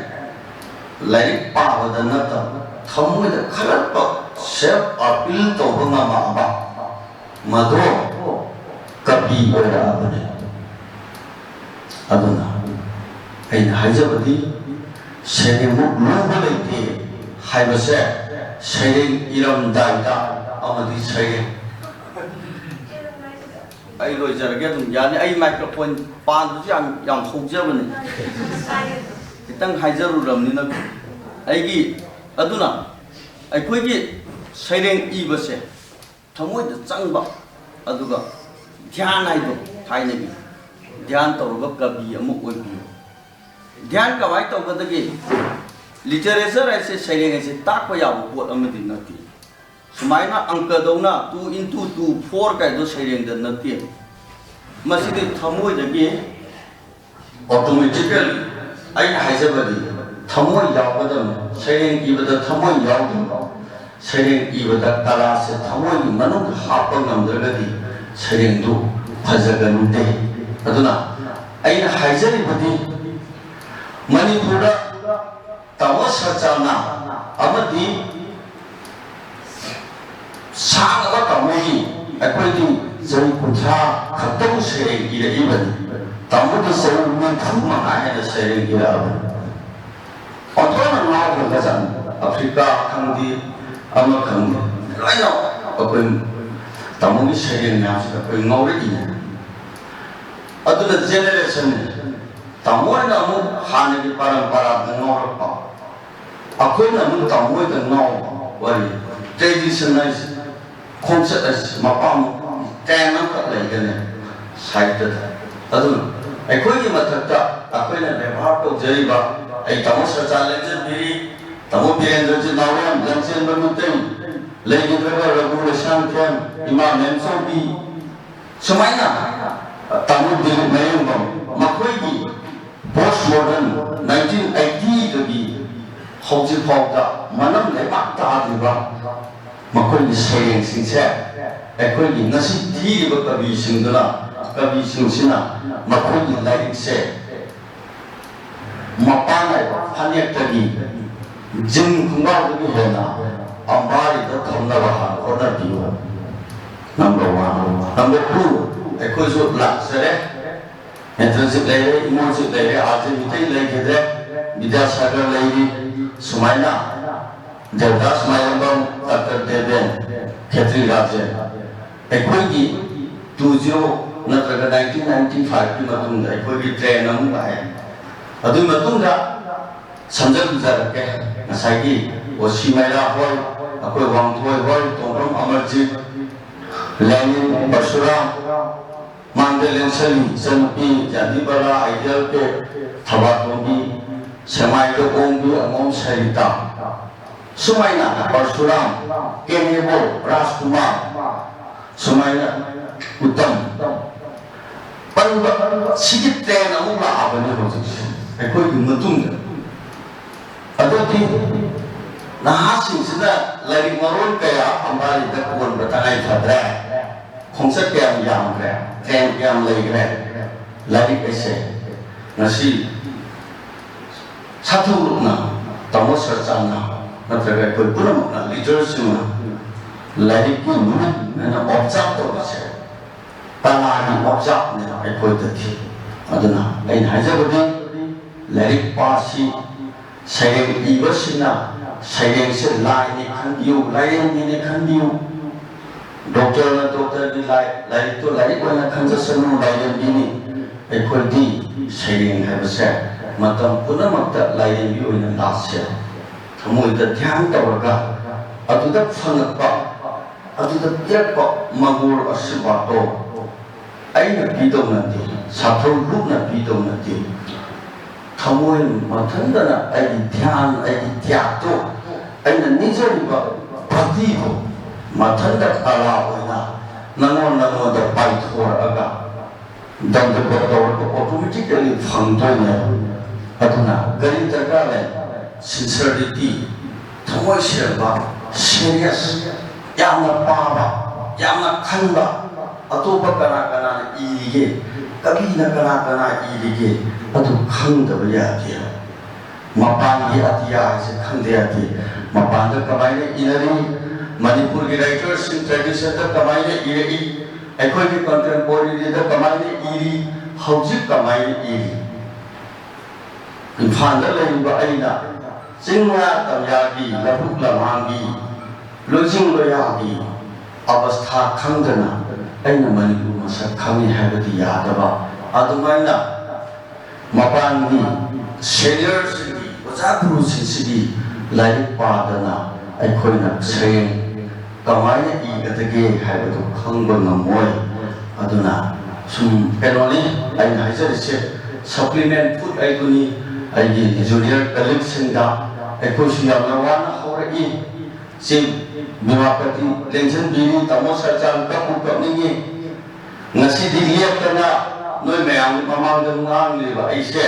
ꯂꯥꯏꯔꯤꯛ ꯄꯥꯕꯗ ꯅꯠꯇꯕ ꯊꯃꯣꯏꯗ ꯈꯜꯂꯛꯄ, self appeal ꯇꯧꯕ ꯉꯝꯃꯛꯑꯕ, ꯃꯗꯣ ꯀꯕꯤ ꯑꯣꯏꯔꯛꯑꯕꯅꯦ꯫ ꯑꯗꯨꯅ ꯑꯩꯅ ꯍꯥꯏꯖꯕꯗꯤ ꯁꯩꯔꯦꯡꯃꯨꯛ ꯂꯨꯕ ꯂꯩꯇꯦ ꯍꯥꯏꯕꯁꯦ ꯁꯩꯔꯦꯡ ꯏꯔꯝꯗꯥꯏꯗ ꯑꯃꯗꯤ ꯁꯩꯔꯦꯡ ꯑꯩ ꯂꯣꯏꯖꯔꯒꯦ ꯑꯗꯨꯝ ꯌꯥꯅꯤ꯫ ꯑꯩ microphone ꯄꯥꯟꯕꯁꯨ ꯌꯥꯝ, ꯌꯥꯝ ꯍꯧꯖꯕꯅꯤ꯫ ꯈꯤꯇꯪ ꯍꯥꯏꯖꯔꯨꯔꯕꯅꯤꯅ ꯑꯩꯒꯤ, ꯑꯗꯨꯅ ꯑꯩꯈꯣꯏꯒꯤ ꯁꯩꯔꯦꯡ ꯏꯕꯁꯦ ꯊꯃꯣꯏꯗ ꯆꯪꯕ, ꯑꯗꯨꯒ ꯙ꯭ꯌꯥꯟ ꯍꯥꯏꯗꯣ ꯊꯥꯏꯅꯒꯤ ꯙ꯭ꯌꯥꯟ ꯇꯧꯔꯒ ꯀꯕꯤ ꯑꯃ ꯑꯣꯏꯕꯤꯌꯨ꯫ ꯙ꯭ꯌꯥꯟ ꯀꯃꯥꯏꯅ ꯇꯧꯒꯗꯒꯦ? Literature ꯍꯥꯏꯁꯦ, ꯁꯩꯔꯦꯡ ꯍꯥꯏꯁꯦ ꯇꯥꯛꯄ ꯌꯥꯕ ꯄꯣꯠ ꯑꯃꯗꯤ ꯅꯠꯇꯦ꯫ ꯁꯨꯃꯥꯏꯅ ꯑꯪꯀꯗꯧꯅ two into two four ꯀꯥꯏꯗꯣ ꯁꯩꯔꯦꯡꯗ ꯅꯠꯇꯦ꯫ ꯃꯁꯤꯗꯤ ꯊꯃꯣꯏꯗꯒꯤ automatically, ꯑꯩꯅ ꯍꯥꯏꯖꯕꯗꯤ, ꯊꯃꯣꯏ ꯌꯥꯎꯒꯗꯕꯅꯤ꯫ ꯁꯩꯔꯦꯡ ꯏꯕꯗ ꯊꯃꯣꯏ ꯌꯥꯎꯗꯕ, ꯁꯩꯔꯦꯡ ꯏꯕꯗ ꯀꯂꯥꯁꯦ ꯊꯃꯣꯏꯒꯤ ꯃꯅꯨꯡꯗ ꯍꯥꯞꯄ ꯉꯝꯗ꯭ꯔꯒꯗꯤ ꯁꯩꯔꯦꯡꯗꯨ ꯐꯖꯒꯟꯗꯦ꯫ ꯑꯗꯨꯅ ꯑꯩꯅ ꯍꯥꯏꯖꯔꯤꯕꯗꯤ, ꯃꯅꯤꯄꯨꯔꯗ ꯇꯥꯃꯣ ꯁꯆꯥꯅ ꯑꯃꯗꯤ ꯁꯥꯡꯂꯕ ꯇꯥꯃꯣꯒꯤ, ꯑꯩꯈꯣꯏꯒꯤ ꯆꯍꯤ ꯀꯨꯟꯊ꯭ꯔꯥ ꯈꯛꯇꯕꯨ ꯁꯩꯔꯦꯡ ꯏꯔꯛꯏꯕꯅꯤ꯫ ꯇꯥꯃꯣꯗꯤ ꯆꯍꯤ ꯅꯤꯐꯨ ꯃꯉꯥ ꯍꯦꯟꯅ ꯁꯩꯔꯦꯡ ꯏꯔꯛꯑꯕꯅꯤ꯫ ꯑꯣꯟꯊꯣꯛꯅ ꯉꯥꯎꯈ꯭ꯔꯕꯖꯥꯠꯅꯤ꯫ ꯑꯐ꯭ꯔꯤꯀꯥ ꯈꯪꯗꯦ, ꯑꯃ ꯈꯪꯗꯦ, ꯂꯣꯏꯅ ꯑꯩꯈꯣꯏ ꯇꯥꯃꯣꯒꯤ ꯁꯩꯔꯦꯡ ꯃꯌꯥꯝꯁꯤꯗ ꯑꯩꯈꯣꯏ ꯉꯥꯎꯔꯛꯏꯅꯦ꯫ ꯑꯗꯨꯅ generation ꯇꯥꯃꯣ ꯍꯣꯏꯅ ꯑꯃꯨꯛ ꯍꯥꯟꯅꯒꯤ ꯄꯔꯝꯄꯔꯥꯗ ꯉꯥꯎꯔꯛꯄ, ꯑꯩꯈꯣꯏꯅ ꯑꯃꯨꯛ ꯇꯥꯃꯣ ꯍꯣꯏꯗ ꯉꯥꯎꯕ꯫ ꯋꯥꯔꯤ, tradition ꯍꯥꯏꯁꯦ, ꯈꯣꯡꯆꯠ ꯍꯥꯏꯁꯦ ꯃꯄꯥ ꯃꯄꯥꯒꯤ ꯇ꯭ꯔꯦꯟ ꯑꯃꯈꯛ ꯂꯩꯒꯅꯤ ꯁꯥꯍꯤꯇ꯭ꯌꯗ꯫ ꯑꯗꯨꯅ ꯑꯩꯈꯣꯏꯒꯤ ꯃꯊꯛꯇ ꯑꯩꯈꯣꯏꯅ ꯕꯦꯕꯥꯔ ꯇꯧꯖꯔꯤꯕ, ꯑꯩ ꯇꯥꯃꯣ ꯁꯆꯥ ꯂꯦꯡꯖꯟꯕꯤꯔꯤ, ꯇꯥꯃꯣ ꯕꯤꯔꯦꯟꯗ꯭ꯔꯖꯤꯠ ꯅꯥꯎꯔꯦꯝ, ꯂꯟꯆꯦꯟꯕ ꯃꯤꯇꯩ, ꯂꯩꯈꯤꯗ꯭ꯔꯕ ꯔꯘꯨ ꯂꯩꯁꯥꯡꯊꯦꯝ, ꯏꯃꯥ ꯃꯦꯝꯆꯧꯕꯤ, ꯁꯨꯃꯥꯏꯅ ꯇꯥꯃꯣ ꯗꯤꯂꯤꯞ ꯃꯌꯦꯡꯕꯝ, ꯃꯈꯣꯏꯒꯤ ꯄꯣꯁ ꯃꯣꯗꯔꯟ ꯅꯥꯏꯟꯇꯤꯟ ꯑꯩꯠꯇꯤꯗꯒꯤ ꯍꯧꯖꯤꯛ ꯐꯥꯎꯗ ꯃꯅꯝ ꯂꯩꯕꯥꯛ ꯇꯥꯗ꯭ꯔꯤꯕ ꯃꯈꯣꯏꯒꯤ ꯁꯩꯔꯦꯡꯁꯤꯡꯁꯦ ꯑꯩꯈꯣꯏꯒꯤ ꯉꯁꯤ ꯊꯤꯔꯤꯕ ꯀꯕꯤꯁꯤꯡꯗꯨꯅ, ꯀꯕꯤꯁꯤꯡꯁꯤꯅ ꯃꯈꯣꯏꯒꯤ ꯂꯥꯏꯔꯤꯛꯁꯦ ꯃꯄꯥꯟ ꯅꯥꯏꯕ ꯐꯅꯦꯛꯇꯒꯤ ꯖꯤꯟ ꯈꯣꯡꯒ꯭ꯔꯥꯎꯗꯒꯤ ꯍꯦꯟꯅ ꯑꯝꯕꯥꯔꯤꯗ ꯊꯝꯅꯕ ꯍꯥꯟꯅ ꯍꯣꯠꯅꯕꯤꯌꯨ꯫ Number one. ꯅꯝꯕꯔ ꯇꯨ, ꯑꯩꯈꯣꯏꯁꯨ ꯂꯥꯛꯆꯔꯦ꯫ ꯃꯦꯇ꯭ꯔꯖꯤꯠ ꯂꯩꯔꯦ, ꯏꯃꯣꯟꯖꯤꯠ ꯂꯩꯔꯦ, ꯑꯥꯔ ꯖꯦ ꯃꯤꯇꯩ ꯂꯩꯈꯤꯗ꯭ꯔꯦ, ꯕꯤꯗ꯭ꯌꯥꯁꯥꯒꯔ ꯂꯩꯔꯤ꯫ ꯁꯨꯃꯥꯏꯅ ꯗꯦꯕꯗꯥꯁ ꯃꯥꯏꯔꯦꯝꯕꯝ, ꯗꯥꯛꯇꯔ ꯗꯦꯕꯦꯟ, ꯈꯦꯇ꯭ꯔꯤ ꯔꯥꯖꯦꯟ꯫ ꯑꯩꯈꯣꯏꯒꯤ ꯇꯨ ꯖꯤꯔꯣ ꯅꯠꯇ꯭ꯔꯒ ꯅꯥꯏꯟꯇꯤꯟ ꯅꯥꯏꯟꯇꯤ ꯐꯥꯏꯚꯀꯤ ꯃꯇꯨꯡꯗ ꯑꯩꯈꯣꯏꯒꯤ ꯇ꯭ꯔꯦꯟ ꯑꯃꯨꯛ ꯂꯥꯛꯑꯦ꯫ ꯑꯗꯨꯒꯤ ꯃꯇꯨꯡꯗ ꯁꯝꯖꯤꯟꯖꯔꯛꯀꯦ꯫ ꯉꯁꯥꯏꯒꯤ ꯑꯣ ꯁꯤ ꯃꯩꯔꯥ ꯍꯣꯏ, ꯑꯩꯈꯣꯏ ꯋꯥꯡꯊꯣꯏ ꯍꯣꯏ, ꯇꯣꯡꯕ꯭ꯔꯝ ꯑꯃꯔꯖꯤꯠ, ꯂꯦꯅꯤꯟ, ꯄꯔꯁꯨꯔꯥꯝ, ꯃꯥꯡꯗ ꯂꯦꯡꯁꯜꯂꯤ ꯏꯆꯟꯅꯨꯄꯤ ꯌꯥꯅꯤꯕꯂꯥ, ꯑꯥꯏꯗꯤꯌꯦꯜ ꯄꯦ, ꯊꯕꯥꯇꯣꯟꯕꯤ, ꯁꯦꯃꯥꯏꯗ ꯑꯣꯡꯕꯤ, ꯑꯉꯣꯝ ꯁꯔꯤꯇꯥ, ꯁꯨꯃꯥꯏꯅ ꯄꯔꯁꯨꯔꯥꯝ, ꯀꯦꯅꯦꯕꯣ, ꯔꯥꯖꯀꯨꯃꯥꯔ, ꯁꯨꯃꯥꯏꯅ ꯎꯇꯝ ꯄꯟꯕ ꯁꯤꯒꯤ ꯇ꯭ꯔꯦꯟ ꯑꯃꯨꯛ ꯂꯥꯛꯑꯕꯅꯤ ꯍꯧꯖꯤꯛꯁꯦ ꯑꯩꯈꯣꯏꯒꯤ ꯃꯇꯨꯡꯗ꯫ ꯑꯗꯨꯗꯤ ꯅꯍꯥꯁꯤꯡꯁꯤꯅ ꯂꯥꯏꯔꯤꯛ ꯃꯔꯣꯟ ꯀꯌꯥ ꯑꯝꯕꯥꯔꯤꯗ ꯀꯣꯟꯕ ꯇꯉꯥꯏ ꯐꯗ꯭ꯔꯦ꯫ ꯈꯣꯡꯆꯠ ꯀꯌꯥꯝ ꯌꯥꯝꯈ꯭ꯔꯦ, ꯇ꯭ꯔꯦꯟ ꯀꯌꯥꯝ ꯂꯩꯈ꯭ꯔꯦ꯫ ꯂꯥꯏꯔꯤꯛ ꯑꯁꯦ ꯉꯁꯤ ꯁꯥꯊꯨ ꯂꯨꯞꯅ ꯇꯥꯃꯣ ꯁꯔꯆꯥꯟꯅ ꯅꯠꯇ꯭ꯔꯒ ꯑꯩꯈꯣꯏ ꯄꯨꯝꯅꯃꯛꯅ ꯂꯤꯗꯔꯁꯤꯡꯅ ꯂꯥꯏꯔꯤꯛꯀꯤ ꯅꯨꯃꯤꯠ ꯍꯥꯏꯅ ꯑꯣꯞꯖꯥꯔꯕ ꯇꯧꯔꯤꯁꯦ ꯀꯂꯥꯒꯤ ꯑꯣꯞꯖꯥꯔꯕꯅꯦꯕ ꯑꯩꯈꯣꯏꯗꯗꯤ꯫ ꯑꯗꯨꯅ ꯑꯩꯅ ꯍꯥꯏꯖꯕꯗꯤ ꯂꯥꯏꯔꯤꯛ ꯄꯥꯁꯤ, ꯁꯩꯔꯦꯡ ꯏꯕꯁꯤꯡꯅ ꯁꯩꯔꯦꯡꯁꯦ ꯂꯥꯏꯅꯤ ꯈꯟꯕꯤꯌꯨ, ꯂꯥꯏꯔꯦꯝꯕꯤꯅꯤ ꯈꯟꯕꯤꯌꯨ꯫ ꯗꯣꯛꯇꯔꯅ ꯗꯣꯛꯇꯔꯒꯤ ꯂꯥꯏ-, ꯂꯥꯏꯔꯤꯛꯇꯣ ꯂꯥꯏꯔꯤꯛ ꯑꯣꯏꯅ ꯈꯟꯖꯁꯅꯨ, ꯂꯥꯏꯔꯦꯝꯕꯤꯅꯤ꯫ ꯑꯩꯈꯣꯏꯗꯤ ꯁꯩꯔꯦꯡ ꯍꯥꯏꯕꯁꯦ ꯃꯇꯝ ꯄꯨꯝꯅꯃꯛꯇ ꯂꯥꯏꯔꯦꯝꯕꯤ ꯑꯣꯏꯅ ꯂꯥꯠꯁꯦ꯫ ꯊꯃꯣꯏꯗ ꯙ꯭ꯌꯥꯟ ꯇꯧꯔꯒ ꯑꯗꯨꯗ ꯐꯪꯉꯛꯄ, ꯑꯗꯨꯗ ꯄꯤꯔꯛꯄ ꯃꯒꯨꯔ ꯑꯁꯤꯔꯕꯥꯗꯇꯣ ꯑꯩꯅ ꯄꯤꯗꯧ ꯅꯠꯇꯦ, ꯁꯥꯊꯨ ꯂꯨꯞꯅ ꯄꯤꯗꯧ ꯅꯠꯇꯦ꯫ ꯊꯃꯣꯏ ꯃꯊꯟꯇꯅ ꯑꯩꯒꯤ ꯙ꯭ꯌꯥꯟ, ꯑꯩꯒꯤ ꯇ꯭ꯌꯥꯒꯇꯣ, ꯑꯩꯅ ꯅꯤꯖꯔꯤꯕ ꯚꯛꯇꯤꯗꯣ ꯃꯊꯟꯇ ꯀꯂꯥ ꯑꯣꯏꯅ ꯅꯉꯣꯟ ꯅꯉꯣꯟꯗ ꯄꯥꯏꯊꯣꯔꯛꯑꯒ ꯗꯟꯗꯕ ꯇꯧꯔꯒ automatically ꯐꯪꯗꯣꯏꯅꯦ꯫ ꯑꯗꯨꯅ ꯀꯔꯤ ꯗꯔꯀꯥꯔ ꯂꯩ? Sincerity, ꯊꯃꯣꯏ ꯁꯦꯡꯕ, serious, ꯌꯥꯝꯅ ꯄꯥꯕ, ꯌꯥꯝꯅ ꯈꯟꯕ, ꯑꯇꯣꯞꯄ ꯀꯅꯥ ꯀꯅꯥꯅ ꯏꯔꯤꯒꯦ, ꯀꯕꯤꯅ ꯀꯅꯥ ꯀꯅꯥ ꯏꯔꯤꯒꯦ, ꯑꯗꯨ ꯈꯪꯗꯕ ꯌꯥꯗꯦ꯫ ꯃꯄꯥꯟꯒꯤ ꯑꯇꯤꯌꯥ ꯍꯥꯏꯁꯦ ꯈꯪꯗ ꯌꯥꯗꯦ꯫ ꯃꯄꯥꯟꯗ ꯀꯃꯥꯏꯅ ꯏꯅꯔꯤ, ꯃꯅꯤꯄꯨꯔꯒꯤ writerꯁꯤꯡ traditionꯗ ꯀꯃꯥꯏꯅ ꯏꯔꯛꯏ, ꯑꯩꯈꯣꯏꯒꯤ contemporaryꯗ ꯀꯃꯥꯏꯅ ꯏꯔꯤ, ꯍꯧꯖꯤꯛ ꯀꯃꯥꯏꯅ ꯏꯔꯤ꯫ ꯏꯝꯐꯥꯜꯗ ꯂꯩꯔꯤꯕ ꯑꯩꯅ ꯆꯤꯡ ꯃꯌꯥ ꯇꯝꯌꯥꯒꯤ ꯂꯧꯕꯨꯛ ꯂꯝꯍꯥꯡꯒꯤ ꯂꯣꯏꯖꯤꯡ ꯂꯣꯌꯥꯒꯤ ꯑꯕꯁꯊꯥ ꯈꯪꯗꯅ ꯑꯩꯅ ꯃꯅꯤꯄꯨꯔ ꯃꯁꯛ ꯈꯪꯉꯤ ꯍꯥꯏꯕꯗꯤ ꯌꯥꯗꯕ꯫ ꯑꯗꯨꯃꯥꯏꯅ ꯃꯄꯥꯟꯒꯤ seniorꯁꯤꯡꯒꯤ, ꯑꯣꯖꯥ ꯒꯨꯔꯨꯁꯤꯡꯁꯤꯒꯤ ꯂꯥꯏꯔꯤꯛ ꯄꯥꯗꯅ ꯑꯩꯈꯣꯏꯅ ꯁꯩꯔꯦꯡ ꯀꯃꯥꯏꯅ ꯏꯒꯗꯒꯦ ꯍꯥꯏꯕꯗꯨ ꯈꯪꯕ ꯉꯝꯃꯣꯏ꯫ ꯑꯗꯨꯅ ꯁꯨꯝ ꯀꯩꯅꯣꯅꯤ ꯑꯩꯅ ꯍꯥꯏꯖꯔꯤꯁꯦ, supplement food ꯑꯩꯗꯨꯅꯤ꯫ ꯑꯩꯒꯤ junior colleagueꯁꯤꯡꯗ, ꯑꯩꯈꯣꯏꯁꯨ ꯌꯥꯝꯅ ꯋꯥꯅ ꯍꯧꯔꯛꯏ꯫ ꯆꯤꯡ ꯕꯤꯃꯥꯄꯇꯤ ꯂꯦꯡꯁꯤꯟꯕꯤꯔꯤ, ꯇꯥꯃꯣ ꯁꯔꯆꯥꯟ ꯀꯞꯄꯨ ꯀꯞꯅꯤꯡꯉꯤ꯫ ꯉꯁꯤꯗꯤ ꯂꯦꯞꯇꯅ ꯅꯣꯏ ꯃꯌꯥꯝꯒꯤ ꯃꯃꯥꯡꯗ ꯉꯥꯡꯂꯤꯕ ꯑꯩꯁꯦ,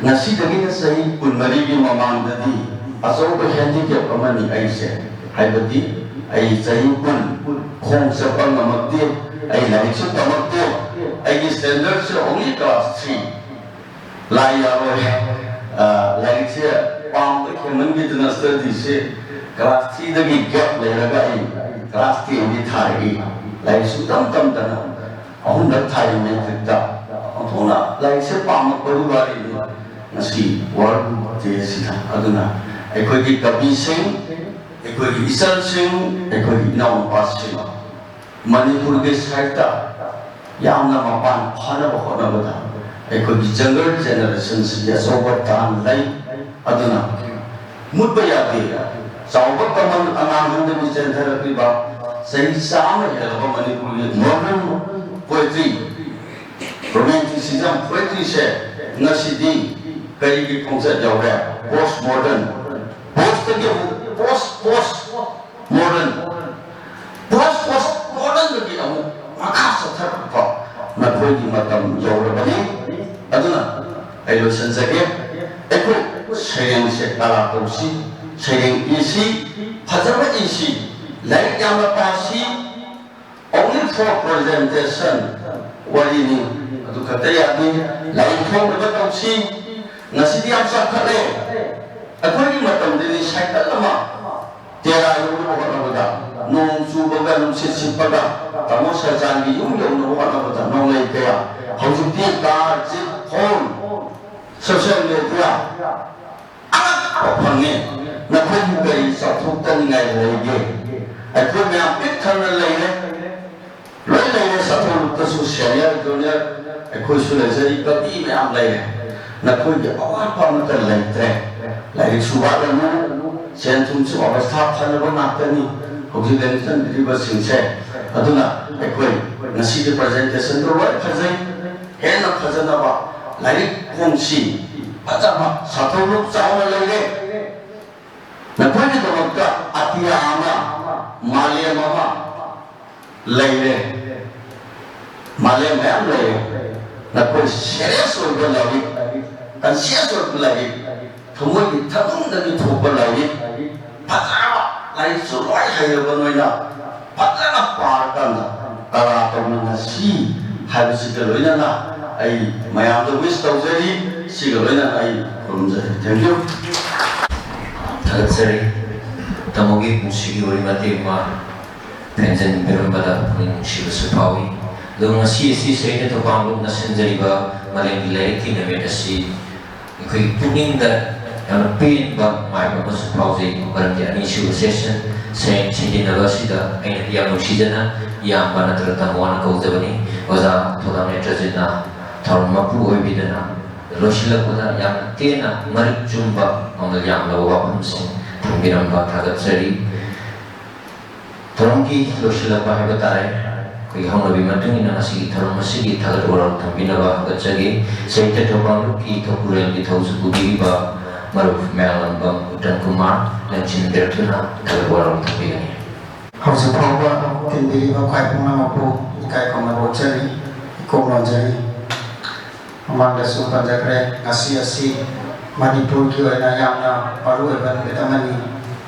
ꯉꯁꯤꯗꯒꯤꯅ ꯆꯍꯤ ꯀꯨꯟꯃꯔꯤꯒꯤ ꯃꯃꯥꯡꯗꯗꯤ ꯑꯆꯧꯕ handicap ꯑꯃꯅꯤ ꯑꯩꯁꯦ꯫ ꯍꯥꯏꯕꯗꯤ ꯑꯩ ꯆꯍꯤ ꯀꯨꯟ ꯈꯣꯡ ꯆꯠꯄ ꯉꯝꯃꯛꯇꯦ, ꯑꯩ ꯂꯥꯏꯔꯤꯛꯁꯨ ꯇꯝꯃꯛꯇꯦ, ꯑꯩꯒꯤ standardꯁꯦ only class three꯫ ꯂꯥꯏ ꯌꯥꯔꯣꯏ꯫ ꯑ, ꯂꯥꯏꯔꯤꯛꯁꯦ ꯄꯥꯝꯕ ꯍꯦꯟꯃꯟꯈꯤꯗꯅ studyꯁꯦ class threeꯗꯒꯤ gap ꯂꯩꯔꯒ ꯑꯩ class tenꯗꯤ ꯊꯥꯔꯛꯏ꯫ ꯂꯥꯏꯔꯤꯛ ꯁꯨꯡꯇꯝ ꯇꯝꯗꯅ ꯑꯍꯨꯝꯂꯛ ꯊꯥꯏ matricꯇ꯫ ꯑꯣꯟꯊꯣꯛꯅ ꯂꯥꯏꯔꯤꯛꯁꯦ ꯄꯥꯝꯃꯛꯄꯒꯤ ꯋꯥꯔꯤꯅꯤ ꯉꯁꯤ World Book Dayꯁꯤꯗ꯫ ꯑꯗꯨꯅ ꯑꯩꯈꯣꯏꯒꯤ ꯀꯕꯤꯁꯤꯡ, ꯑꯩꯈꯣꯏꯒꯤ ꯏꯆꯜꯁꯤꯡ, ꯑꯩꯈꯣꯏꯒꯤ ꯏꯅꯥꯎꯅꯨꯄꯥꯁꯤꯡ, ꯃꯅꯤꯄꯨꯔꯒꯤ ꯁꯥꯍꯤꯇ꯭ꯌ ꯌꯥꯝꯅ ꯃꯄꯥꯟ ꯐꯥꯅꯕ ꯍꯣꯠꯅꯕꯗ ꯑꯩꯈꯣꯏꯒꯤ younger generationꯁꯤꯒꯤ ꯑꯆꯧꯕ ꯗꯥꯟ ꯂꯩ꯫ ꯑꯗꯨꯅ ꯃꯨꯠꯄ ꯌꯥꯗꯦ꯫ ꯆꯥꯎꯕ ꯀꯃꯟ ꯑꯉꯥꯡ ꯍꯟꯗꯒꯤ ꯆꯦꯟꯊꯔꯛꯂꯤꯕ ꯆꯍꯤ ꯆꯥꯝꯃ ꯍꯦꯜꯂꯕ ꯃꯅꯤꯄꯨꯔꯒꯤ modern poetry, romanticism poetryꯁꯦ ꯉꯁꯤꯗꯤ ꯀꯔꯤꯒꯤ ꯈꯣꯡꯆꯠ ꯌꯧꯔꯦ? Post modern, post ꯇꯒꯤ ꯑꯃꯨꯛ post post modern, post post modern ꯗꯒꯤ ꯑꯃꯨꯛ ꯃꯈꯥ ꯆꯠꯊꯔꯛꯄ ꯅꯈꯣꯏꯒꯤ ꯃꯇꯝ ꯌꯧꯔꯕꯅꯤ꯫ ꯑꯗꯨꯅ ꯑꯩ ꯂꯣꯏꯁꯤꯟꯖꯒꯦ꯫ ꯑꯩꯈꯣꯏ ꯁꯩꯔꯦꯡꯁꯦ ꯀꯂꯥ ꯇꯧꯁꯤ, ꯁꯩꯔꯦꯡ ꯏꯁꯤ, ꯐꯖꯕ ꯏꯁꯤ, ꯂꯥꯏꯔꯤꯛ ꯌꯥꯝꯅ ꯄꯥꯁꯤ꯫ Only for presentation ꯋꯥꯔꯤꯅꯤ꯫ ꯑꯗꯨ ꯈꯛꯇ ꯌꯥꯗꯦ꯫ ꯂꯥꯏꯔꯤꯛ ꯐꯣꯡꯅꯕ ꯇꯧꯁꯤ꯫ ꯉꯁꯤꯗꯤ ꯌꯥꯝ ꯆꯥꯎꯈꯠꯂꯦ꯫ ꯑꯩꯈꯣꯏꯒꯤ ꯃꯇꯝꯗꯗꯤ ꯁꯥꯏꯀꯜ ꯑꯃ ꯇꯦꯔꯥ ꯌꯧꯅꯕ ꯍꯣꯠꯅꯕꯗ, ꯅꯣꯡ ꯆꯨꯕꯒ ꯅꯨꯡꯁꯤꯠ ꯁꯤꯠꯄꯒ ꯇꯥꯃꯣ ꯁꯔꯖꯥꯟꯒꯤ ꯌꯨꯝ ꯌꯧꯅꯕ ꯍꯣꯠꯅꯕꯗ ꯅꯣꯡꯂꯩ ꯀꯌꯥ꯫ ꯍꯧꯖꯤꯛꯇꯤ car, jeep, phone, social media, ꯑꯉꯛꯄ ꯐꯪꯉꯦ꯫ ꯅꯈꯣꯏꯕꯨ ꯀꯔꯤ ꯆꯥꯎꯊꯣꯛꯇꯅꯤꯡꯉꯥꯏ ꯂꯩꯒꯦ? ꯑꯩꯈꯣꯏ ꯃꯌꯥꯝ ꯄꯤꯛ ꯊꯟꯅ ꯂꯩꯔꯦ꯫ ꯂꯣꯏ ꯂꯩꯔꯦ, ꯁꯥꯊꯣꯔꯛꯇꯁꯨ senior, junior, ꯑꯩꯈꯣꯏꯁꯨ ꯂꯩꯖꯔꯤꯕ ꯃꯤ ꯃꯌꯥꯝ ꯂꯩꯔꯦ꯫ ꯅꯈꯣꯏꯒꯤ ꯑꯋꯥꯠꯄ ꯑꯃꯠꯇ ꯂꯩꯇ꯭ꯔꯦ꯫ ꯂꯥꯏꯔꯤꯛꯁꯨ ꯋꯥꯠꯂꯅꯨ, ꯁꯦꯟ ꯊꯨꯝꯁꯨ ꯑꯕꯁꯊꯥ ꯐꯅꯕ ꯉꯥꯛꯇꯅꯤ ꯍꯧꯖꯤꯛ ꯂꯥꯏꯔꯤꯛ ꯇꯝꯕꯤꯔꯤꯕꯁꯤꯡꯁꯦ꯫ ꯑꯗꯨꯅ ꯑꯩꯈꯣꯏ ꯉꯁꯤꯒꯤ presentation ꯗꯣ ꯂꯣꯏ ꯐꯖꯩ꯫ ꯍꯦꯟꯅ ꯐꯖꯅꯕ ꯂꯥꯏꯔꯤꯛ ꯐꯣꯡꯁꯤ꯫ ꯐꯖꯕ ꯁꯥꯊꯧꯔꯨ ꯆꯥꯎꯅ ꯂꯩꯔꯦ꯫ ꯅꯈꯣꯏꯒꯤꯗꯃꯛꯇ ꯑꯇꯤꯌꯥ ꯑꯃ, ꯃꯥꯂꯦꯝ ꯑꯃ ꯂꯩꯔꯦ꯫ ꯃꯥꯂꯦꯝ ꯃꯌꯥꯝ ꯂꯩꯔꯦ꯫ ꯅꯈꯣꯏ serious ꯑꯣꯏꯕ ꯂꯥꯏꯔꯤꯛ, conscious ꯑꯣꯏꯕ ꯂꯥꯏꯔꯤꯛ, ꯊꯃꯣꯏꯒꯤ ꯊꯅꯨꯡꯗꯒꯤ ꯊꯣꯛꯄ ꯂꯥꯏꯔꯤꯛ, ꯐꯖꯔꯕ ꯂꯥꯏꯔꯤꯛꯁꯨ ꯂꯣꯏ ꯍꯩꯔꯕ ꯅꯣꯏꯅ ꯐꯖꯅ ꯄꯥꯔꯀꯥꯟꯗ ꯀꯂꯥ ꯇꯧꯃꯤꯟꯅꯁꯤ ꯍꯥꯏꯕꯁꯤꯒ ꯂꯣꯏꯅꯅ ꯑꯩ ꯃꯌꯥꯝꯗ wish ꯇꯧꯖꯔꯤ꯫ ꯁꯤꯒ ꯂꯣꯏꯅꯅ ꯑꯩ ꯈꯨꯔꯨꯝꯖꯔꯤ꯫ Thank you꯫ ꯊꯥꯒꯠꯆꯔꯤ꯫ ꯇꯥꯃꯣꯒꯤ ꯄꯨꯟꯁꯤꯒꯤ ꯋꯥꯔꯤ ꯃꯇꯦꯛ ꯑꯃ ꯊꯦꯡꯖꯤꯟꯕꯤꯔꯝꯕꯗ ꯄꯨꯛꯅꯤꯡ ꯅꯨꯡꯁꯤꯕꯁꯨ ꯐꯥꯎꯏ꯫ ꯑꯗꯨꯒ ꯉꯁꯤ ꯑꯁꯤ ꯁꯍꯤꯗ ꯊꯧꯕꯥꯜ ꯂꯨꯞꯅ ꯁꯤꯟꯖꯔꯤꯕ ꯃꯥꯂꯦꯝꯒꯤ ꯂꯥꯏꯔꯤꯛꯀꯤ ꯅꯨꯃꯤꯠ ꯑꯁꯤ ꯑꯩꯈꯣꯏꯒꯤ ꯄꯨꯛꯅꯤꯡꯗ ꯌꯥꯝꯅ ꯄꯦꯟꯕ ꯅꯨꯡꯉꯥꯏꯕ ꯑꯃꯁꯨ ꯐꯥꯎꯖꯩ꯫ ꯃꯔꯝꯗꯤ ꯑꯅꯤꯁꯨꯕ session ꯁꯩꯔꯦꯡ ꯁꯩꯗꯦꯟꯅꯕ ꯑꯁꯤꯗ ꯑꯩꯅꯗꯤ ꯌꯥꯝ ꯅꯨꯡꯁꯤꯖꯅ ꯏꯌꯥꯝꯕ ꯅꯠꯇ꯭ꯔꯒ ꯇꯥꯃꯣꯅ ꯀꯧꯖꯕꯅꯤ꯫ ꯑꯣꯖꯥ ꯊꯧꯗꯥꯝ ꯅꯦꯇ꯭ꯔꯖꯤꯠꯅ ꯊꯧꯔꯝ ꯃꯄꯨ ꯑꯣꯏꯕꯤꯗꯅ ꯂꯣꯏꯁꯤꯜꯂꯛꯄꯗ ꯌꯥꯝꯅ ꯇꯦꯟꯅ ꯃꯔꯤꯛ ꯆꯨꯝꯕ ꯃꯃꯜ ꯌꯥꯝꯂꯕ ꯋꯥꯐꯝꯁꯤꯡ ꯊꯝꯕꯤꯔꯝꯕ ꯊꯥꯒꯠꯆꯔꯤ꯫ ꯊꯧꯔꯝꯒꯤ ꯂꯣꯏꯁꯤꯜꯂꯛꯄ ꯍꯥꯏꯕ ꯇꯥꯔꯦ꯫ ꯍꯧꯅꯕꯤ ꯃꯇꯨꯡ ꯏꯟꯅ ꯉꯁꯤꯒꯤ ꯊꯧꯔꯝ ꯑꯁꯤꯒꯤ ꯊꯥꯒꯠ ꯋꯥꯔꯣꯜ ꯊꯝꯕꯤꯅꯕ ꯍꯧꯒꯠꯆꯔꯤ꯫ ꯁꯥꯍꯤꯇ꯭ꯌ ꯊꯧꯕꯥꯜꯂꯨꯞꯀꯤ ꯊꯧꯄꯨꯔꯦꯜꯒꯤ ꯊꯧꯁꯨ ꯄꯨꯕꯤꯔꯤꯕ ꯃꯔꯨꯞ ꯃꯌꯥꯡꯂꯝꯕꯝ ꯎꯠꯇꯝ ꯀꯨꯃꯥꯔ, ꯂꯦꯡꯁꯤꯟꯕꯤꯔꯛꯇꯨꯅ ꯊꯥꯒꯠ ꯋꯥꯔꯣꯜ ꯊꯝꯕꯤꯒꯅꯤ꯫ ꯍꯧꯖꯤꯛ ꯐꯥꯎꯕ ꯇꯤꯟꯕꯤꯔꯤꯕ ꯈ꯭ꯋꯥꯏ ꯄꯨꯝꯅꯃꯛꯄꯨ ꯏꯀꯥꯏ ꯈꯨꯝꯅꯕ ꯎꯠꯆꯔꯤ, ꯏꯀꯣꯛ ꯅꯣꯟꯖꯔꯤ꯫ ꯃꯃꯥꯡꯗꯁꯨ ꯄꯟꯖꯈ꯭ꯔꯦ, ꯉꯁꯤ ꯑꯁꯤ ꯃꯅꯤꯄꯨꯔꯒꯤ ꯑꯣꯏꯅ ꯌꯥꯝꯅ ꯃꯔꯨꯑꯣꯏꯕ ꯅꯨꯃꯤꯠ ꯑꯃꯅꯤ꯫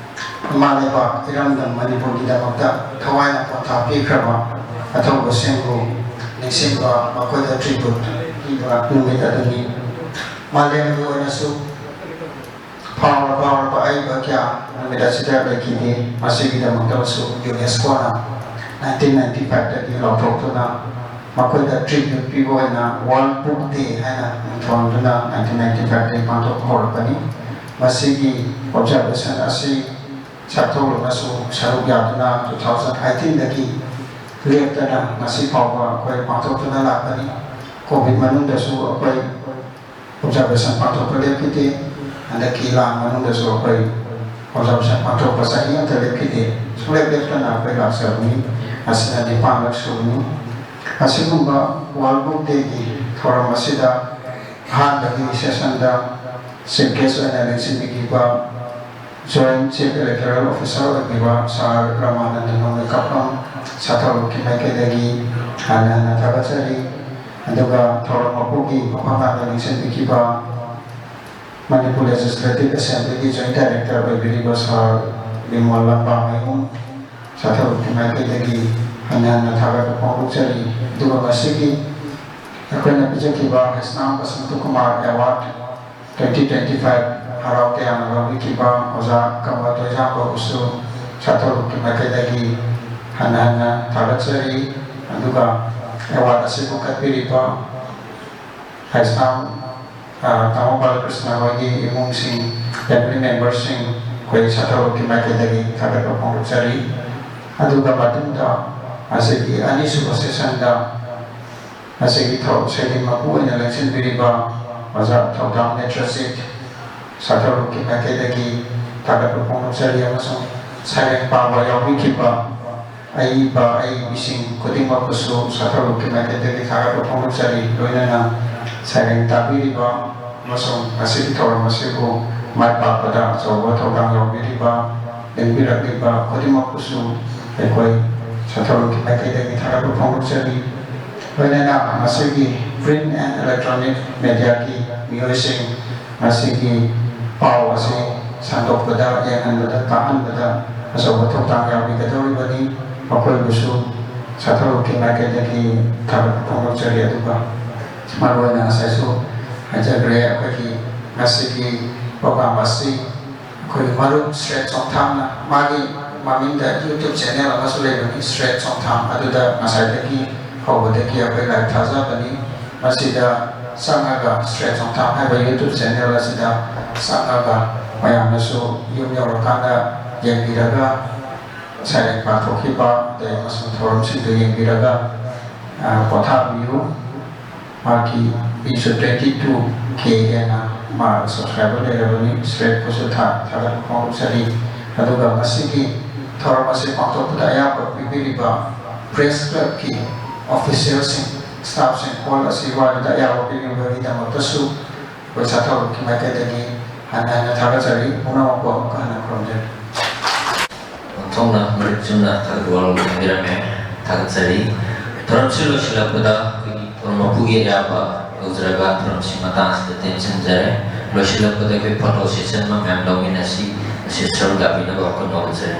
ꯏꯃꯥ ꯂꯩꯕꯥꯛ ꯏꯔꯝꯗꯝ ꯃꯅꯤꯄꯨꯔꯒꯤꯗꯃꯛꯇ ꯊꯋꯥꯏꯅ ꯄꯣꯟꯊꯥ ꯄꯤꯈ꯭ꯔꯕ ꯑꯊꯧꯕꯁꯤꯡꯕꯨ ꯅꯤꯡꯁꯤꯡꯕ, ꯃꯈꯣꯏꯗ tribute ꯄꯤꯕ ꯅꯨꯃꯤꯠ ꯑꯗꯨꯅꯤ꯫ ꯃꯥꯂꯦꯝꯒꯤ ꯑꯣꯏꯅꯁꯨ ꯐꯥꯎꯔ ꯐꯥꯎꯔꯕ ꯑꯏꯕ ꯀꯌꯥ ꯅꯨꯃꯤꯠ ꯑꯁꯤꯗ ꯂꯩꯈꯤꯗꯦ꯫ ꯃꯁꯤꯒꯤꯗꯃꯛꯇꯁꯨ ꯌꯨꯅꯦꯁꯀꯣꯅ nineteen ninety five ꯇꯒꯤ ꯂꯥꯎꯊꯣꯛꯇꯨꯅ ꯃꯈꯣꯏꯗ tribute ꯄꯤꯕ ꯑꯣꯏꯅ World Book Day ꯍꯥꯏꯅ ꯃꯤꯡꯊꯣꯟꯗꯨꯅ nineteen ninety five ꯇꯒꯤ ꯄꯥꯡꯊꯣꯛꯄ ꯍꯧꯔꯛꯄꯅꯤ꯫ ꯃꯁꯤꯒꯤ observation ꯑꯁꯤ ꯁꯛꯊꯧꯔꯨꯅꯁꯨ ꯁꯔꯨꯛ ꯌꯥꯗꯨꯅ two thousand eighteen ꯗꯒꯤ ꯂꯦꯞꯇꯅ ꯉꯁꯤ ꯐꯥꯎꯕ ꯑꯩꯈꯣꯏ ꯄꯥꯡꯊꯣꯛꯇꯨꯅ ꯂꯥꯛꯄꯅꯤ꯫ ꯀꯣꯚꯤꯗ ꯃꯅꯨꯡꯗꯁꯨ ꯑꯩꯈꯣꯏ observation ꯄꯥꯡꯊꯣꯛꯄ ꯂꯦꯞꯈꯤꯗꯦ꯫ ꯍꯟꯗꯛꯀꯤ ꯂꯥꯟ ꯃꯅꯨꯡꯗꯁꯨ ꯑꯩꯈꯣꯏ observation ꯄꯥꯡꯊꯣꯛꯄ ꯆꯍꯤ ꯑꯃꯠꯇ ꯂꯦꯞꯈꯤꯗꯦ꯫ ꯁꯨꯡꯂꯦꯞ ꯂꯦꯞꯇꯅ ꯑꯩꯈꯣꯏ ꯂꯥꯛꯆꯕꯅꯤ꯫ ꯃꯁꯤꯅ ꯅꯤꯄꯥꯟꯂꯛ ꯁꯨꯕꯅꯤ꯫ ꯑꯁꯤꯒꯨꯝꯕ World Book Day ꯒꯤ ꯊꯧꯔꯝ ꯑꯁꯤꯗ ꯑꯍꯥꯟꯕꯒꯤ session ꯗ chief guest ꯑꯣꯏꯅ ꯂꯦꯡꯁꯤꯟꯕꯤꯈꯤꯕ Joint Chief Electoral Officer ꯑꯣꯏꯕꯤꯕ ꯁꯥꯔ ꯔꯃꯥꯅꯟꯗ ꯅꯣꯡꯃꯩꯀꯥꯄꯝ ꯁꯥꯊꯧꯔꯨꯞꯀꯤ ꯃꯥꯏꯀꯩꯗꯒꯤ ꯍꯟꯅ ꯍꯟꯅ ꯊꯥꯒꯠꯆꯔꯤ꯫ ꯑꯗꯨꯒ ꯊꯧꯔꯝ ꯃꯄꯨꯒꯤ ꯃꯐꯝ ꯂꯥꯡꯗ ꯂꯦꯡꯁꯤꯟꯕꯤꯈꯤꯕ ꯃꯅꯤꯄꯨꯔ Legislative Assembly ꯒꯤ Joint Director ꯑꯣꯏꯕꯤꯔꯤꯕ ꯁꯥꯔ ꯕꯤꯃꯣꯜ ꯂꯝꯕꯥꯃꯌꯨꯝ ꯁꯥꯊꯧꯔꯨꯞꯀꯤ ꯃꯥꯏꯀꯩꯗꯒꯤ ꯍꯟꯅ ꯍꯟꯅ ꯊꯥꯒꯠꯄ ꯐꯣꯡꯗꯣꯛꯆꯔꯤ꯫ ꯑꯗꯨꯒ ꯉꯁꯤꯒꯤ ꯑꯩꯈꯣꯏꯅ ꯄꯤꯖꯈꯤꯕ Heisnam Basanta Kumar Award twenty twenty five ꯍꯔꯥꯎ ꯇꯌꯥꯝꯅ ꯂꯧꯕꯤꯈꯤꯕ ꯑꯣꯖꯥ ꯀꯃꯜ ꯇꯣꯏꯖꯥꯝꯕꯕꯨꯁꯨ ꯁꯥꯊꯧꯔꯨꯞꯀꯤ ꯃꯥꯏꯀꯩꯗꯒꯤ ꯍꯟꯅ ꯍꯟꯅ ꯊꯥꯒꯠꯆꯔꯤ꯫ ꯑꯗꯨꯒ award ꯑꯁꯤꯕꯨ ꯀꯠꯄꯤꯔꯤꯕ ꯍꯩꯁꯅꯥꯝ, ꯑ, ꯇꯥꯃꯣ ꯕꯥꯂꯀ꯭ꯔꯤꯁꯅ ꯍꯣꯏꯒꯤ ꯏꯃꯨꯡꯁꯤꯡ, family member ꯁꯤꯡ, ꯑꯩꯈꯣꯏ ꯁꯥꯊꯧꯔꯨꯞꯀꯤ ꯃꯥꯏꯀꯩꯗꯒꯤ ꯊꯥꯒꯠꯄ ꯐꯣꯡꯗꯣꯛꯆꯔꯤ꯫ ꯑꯗꯨꯒ ꯃꯇꯨꯡꯗ ꯑꯁꯤꯒꯤ ꯑꯅꯤꯁꯨꯕ session ꯗ ꯑꯁꯤꯒꯤ ꯊꯧ-, ꯁꯩꯔꯦꯡ ꯃꯄꯨ ꯑꯣꯏꯅ ꯂꯦꯡꯁꯤꯟꯕꯤꯔꯤꯕ ꯑꯣꯖꯥ ꯊꯧꯗꯥꯝ ꯅꯦꯇ꯭ꯔꯖꯤꯠ ꯁꯥꯊꯧꯔꯨꯞꯀꯤ ꯃꯥꯏꯀꯩꯗꯒꯤ ꯊꯥꯒꯠꯄ ꯐꯣꯡꯗꯣꯛꯆꯔꯤ ꯑꯃꯁꯨꯡ ꯁꯩꯔꯦꯡ ꯄꯥꯕ ꯌꯥꯎꯕꯤꯈꯤꯕ ꯑꯏꯕ ꯑꯏꯕꯤꯁꯤꯡ ꯈꯨꯗꯤꯡꯃꯛꯄꯨꯁꯨ ꯁꯥꯊꯧꯔꯨꯞꯀꯤ ꯃꯥꯏꯀꯩꯗꯒꯤ ꯊꯥꯒꯠꯄ ꯐꯣꯡꯗꯣꯛꯆꯔꯤ꯫ ꯂꯣꯏꯅꯅ ꯁꯩꯔꯦꯡ ꯇꯥꯕꯤꯔꯤꯕ ꯑꯃꯁꯨꯡ ꯉꯁꯤꯒꯤ ꯊꯧꯔꯝ ꯑꯁꯤꯕꯨ ꯃꯥꯏ ꯄꯥꯛꯄꯗ ꯑꯆꯧꯕ ꯊꯧꯗꯥꯡ ꯌꯥꯎꯕꯤꯔꯤꯕ, ꯂꯦꯡꯕꯤꯔꯛꯂꯤꯕ ꯈꯨꯗꯤꯡꯃꯛꯄꯨꯁꯨ ꯑꯩꯈꯣꯏ ꯁꯥꯊꯧꯔꯨꯞꯀꯤ ꯃꯥꯏꯀꯩꯗꯒꯤ ꯊꯥꯒꯠꯄ ꯐꯣꯡꯗꯣꯛꯆꯔꯤ꯫ ꯂꯣꯏꯅꯅ ꯉꯁꯤꯒꯤ print and electronic mediaꯒꯤ ꯃꯤꯑꯣꯏꯁꯤꯡ, ꯉꯁꯤꯒꯤ ꯄꯥꯎ ꯑꯁꯤ ꯁꯟꯗꯣꯛꯄꯗ, ꯌꯦꯡꯍꯟꯕꯗ, ꯇꯥꯍꯟꯕꯗ ꯑꯆꯧꯕ ꯊꯧꯗꯥꯡ ꯌꯥꯎꯕꯤꯒꯗꯧꯔꯤꯕꯅꯤ꯫ ꯃꯈꯣꯏꯕꯨꯁꯨ ꯁꯥꯊꯧꯔꯨꯞꯀꯤ ꯃꯥꯏꯀꯩꯗꯒꯤ ꯊꯥꯒꯠꯄ ꯐꯣꯡꯗꯣꯛꯆꯔꯤ꯫ ꯑꯗꯨꯒ ꯃꯔꯨꯑꯣꯏꯅ ꯉꯁꯥꯏꯁꯨ ꯍꯥꯏꯖꯈ꯭ꯔꯦ, ꯑꯩꯈꯣꯏꯒꯤ ꯉꯁꯤꯒꯤ program ꯑꯁꯤ ꯑꯩꯈꯣꯏꯒꯤ ꯃꯔꯨꯞ ꯁ꯭ꯔꯦꯠ ꯆꯣꯡꯊꯥꯝꯅ, ꯃꯥꯒꯤ ꯃꯃꯤꯡꯗ YouTube channel ꯑꯃꯁꯨ ꯂꯩꯕꯅꯤ, ꯁ꯭ꯔꯦꯠ ꯆꯣꯡꯊꯥꯝ, ꯑꯗꯨꯗ ꯉꯁꯥꯏꯗꯒꯤ ꯍꯧꯕꯗꯒꯤ ꯑꯩꯈꯣꯏ live ꯊꯥꯖꯕꯅꯤ꯫ ꯃꯁꯤꯗ ꯆꯪꯉꯒ, ꯁ꯭ꯔꯦꯠ ꯆꯣꯡꯊꯥꯝ ꯍꯥꯏꯕ YouTube channel ꯑꯁꯤꯗ ꯆꯪꯉꯒ ꯃꯌꯥꯝꯅꯁꯨ ꯌꯨꯝ ꯌꯧꯔꯀꯥꯟꯗ ꯌꯦꯡꯕꯤꯔꯒ, ꯁꯩꯔꯦꯡ ꯄꯥꯡꯊꯣꯛꯈꯤꯕ ꯑꯗꯩ ꯑꯃꯁꯨꯡ ꯊꯧꯔꯝꯁꯤꯡꯗꯨ ꯌꯦꯡꯕꯤꯔꯒ, ꯑ, ꯄꯣꯊꯥꯕꯤꯌꯨ꯫ ꯃꯍꯥꯛꯀꯤ ꯃꯤꯁꯨ twenty two K ꯍꯦꯟꯅ ꯃꯥ subscriber ꯂꯩꯔꯕꯅꯤ꯫ ꯁ꯭ꯔꯦꯠꯄꯨꯁꯨ ꯊꯥ-, ꯊꯥꯒꯠꯄ ꯐꯣꯡꯗꯣꯛꯆꯔꯤ꯫ ꯑꯗꯨꯒ ꯃꯁꯤꯒꯤ ꯊꯧꯔꯝ ꯑꯁꯤ ꯄꯥꯡꯊꯣꯛꯄꯗ ꯑꯌꯥꯕ ꯄꯤꯕꯤꯔꯤꯕ press clubꯀꯤ officialꯁꯤꯡ, staffꯁꯤꯡ, hall ꯑꯁꯤ ꯋꯥꯏꯕꯗ ꯑꯌꯥꯕ ꯄꯤꯕꯤꯕꯒꯤꯗꯃꯛꯇꯁꯨ ꯑꯩꯈꯣꯏ ꯁꯥꯊꯧꯔꯨꯞꯀꯤ ꯃꯥꯏꯀꯩꯗꯒꯤ ꯍꯟꯅ ꯍꯟꯅ ꯊꯥꯒꯠꯆꯔꯤ꯫ ꯄꯨꯝꯅꯃꯛꯄꯨ ꯑꯃꯨꯛꯀ ꯍꯟꯅ ꯈꯨꯔꯨꯝꯖꯔꯤ꯫ ꯃꯊꯧꯅ ꯃꯔꯤꯛ ꯆꯨꯝꯅ ꯊꯥꯒꯠ ꯋꯥꯔꯣꯜ ꯊꯝꯕꯤꯔꯝꯃꯦ꯫ ꯊꯥꯒꯠꯆꯔꯤ꯫ ꯊꯧꯔꯝꯁꯤ ꯂꯣꯏꯁꯤꯜꯂꯛꯄꯗ ꯑꯩꯈꯣꯏꯒꯤ ꯊꯧꯔꯝ ꯃꯄꯨꯒꯤ ꯑꯌꯥꯕ ꯂꯧꯖꯔꯒ ꯊꯧꯔꯝꯁꯤ ꯃꯇꯥꯡ ꯑꯁꯤꯗ ꯇꯦꯟꯁꯤꯟꯖꯔꯦ꯫ ꯂꯣꯏꯁꯤꯜꯂꯛꯄꯗ ꯑꯩꯈꯣꯏ photo session ꯑꯃ ꯃꯌꯥꯝ ꯂꯧꯃꯤꯟꯅꯁꯤ꯫ ꯑꯁꯤ ꯁꯔꯨꯛ ꯌꯥꯕꯤꯅꯕ ꯈꯨꯔꯨꯝꯖꯔꯤ꯫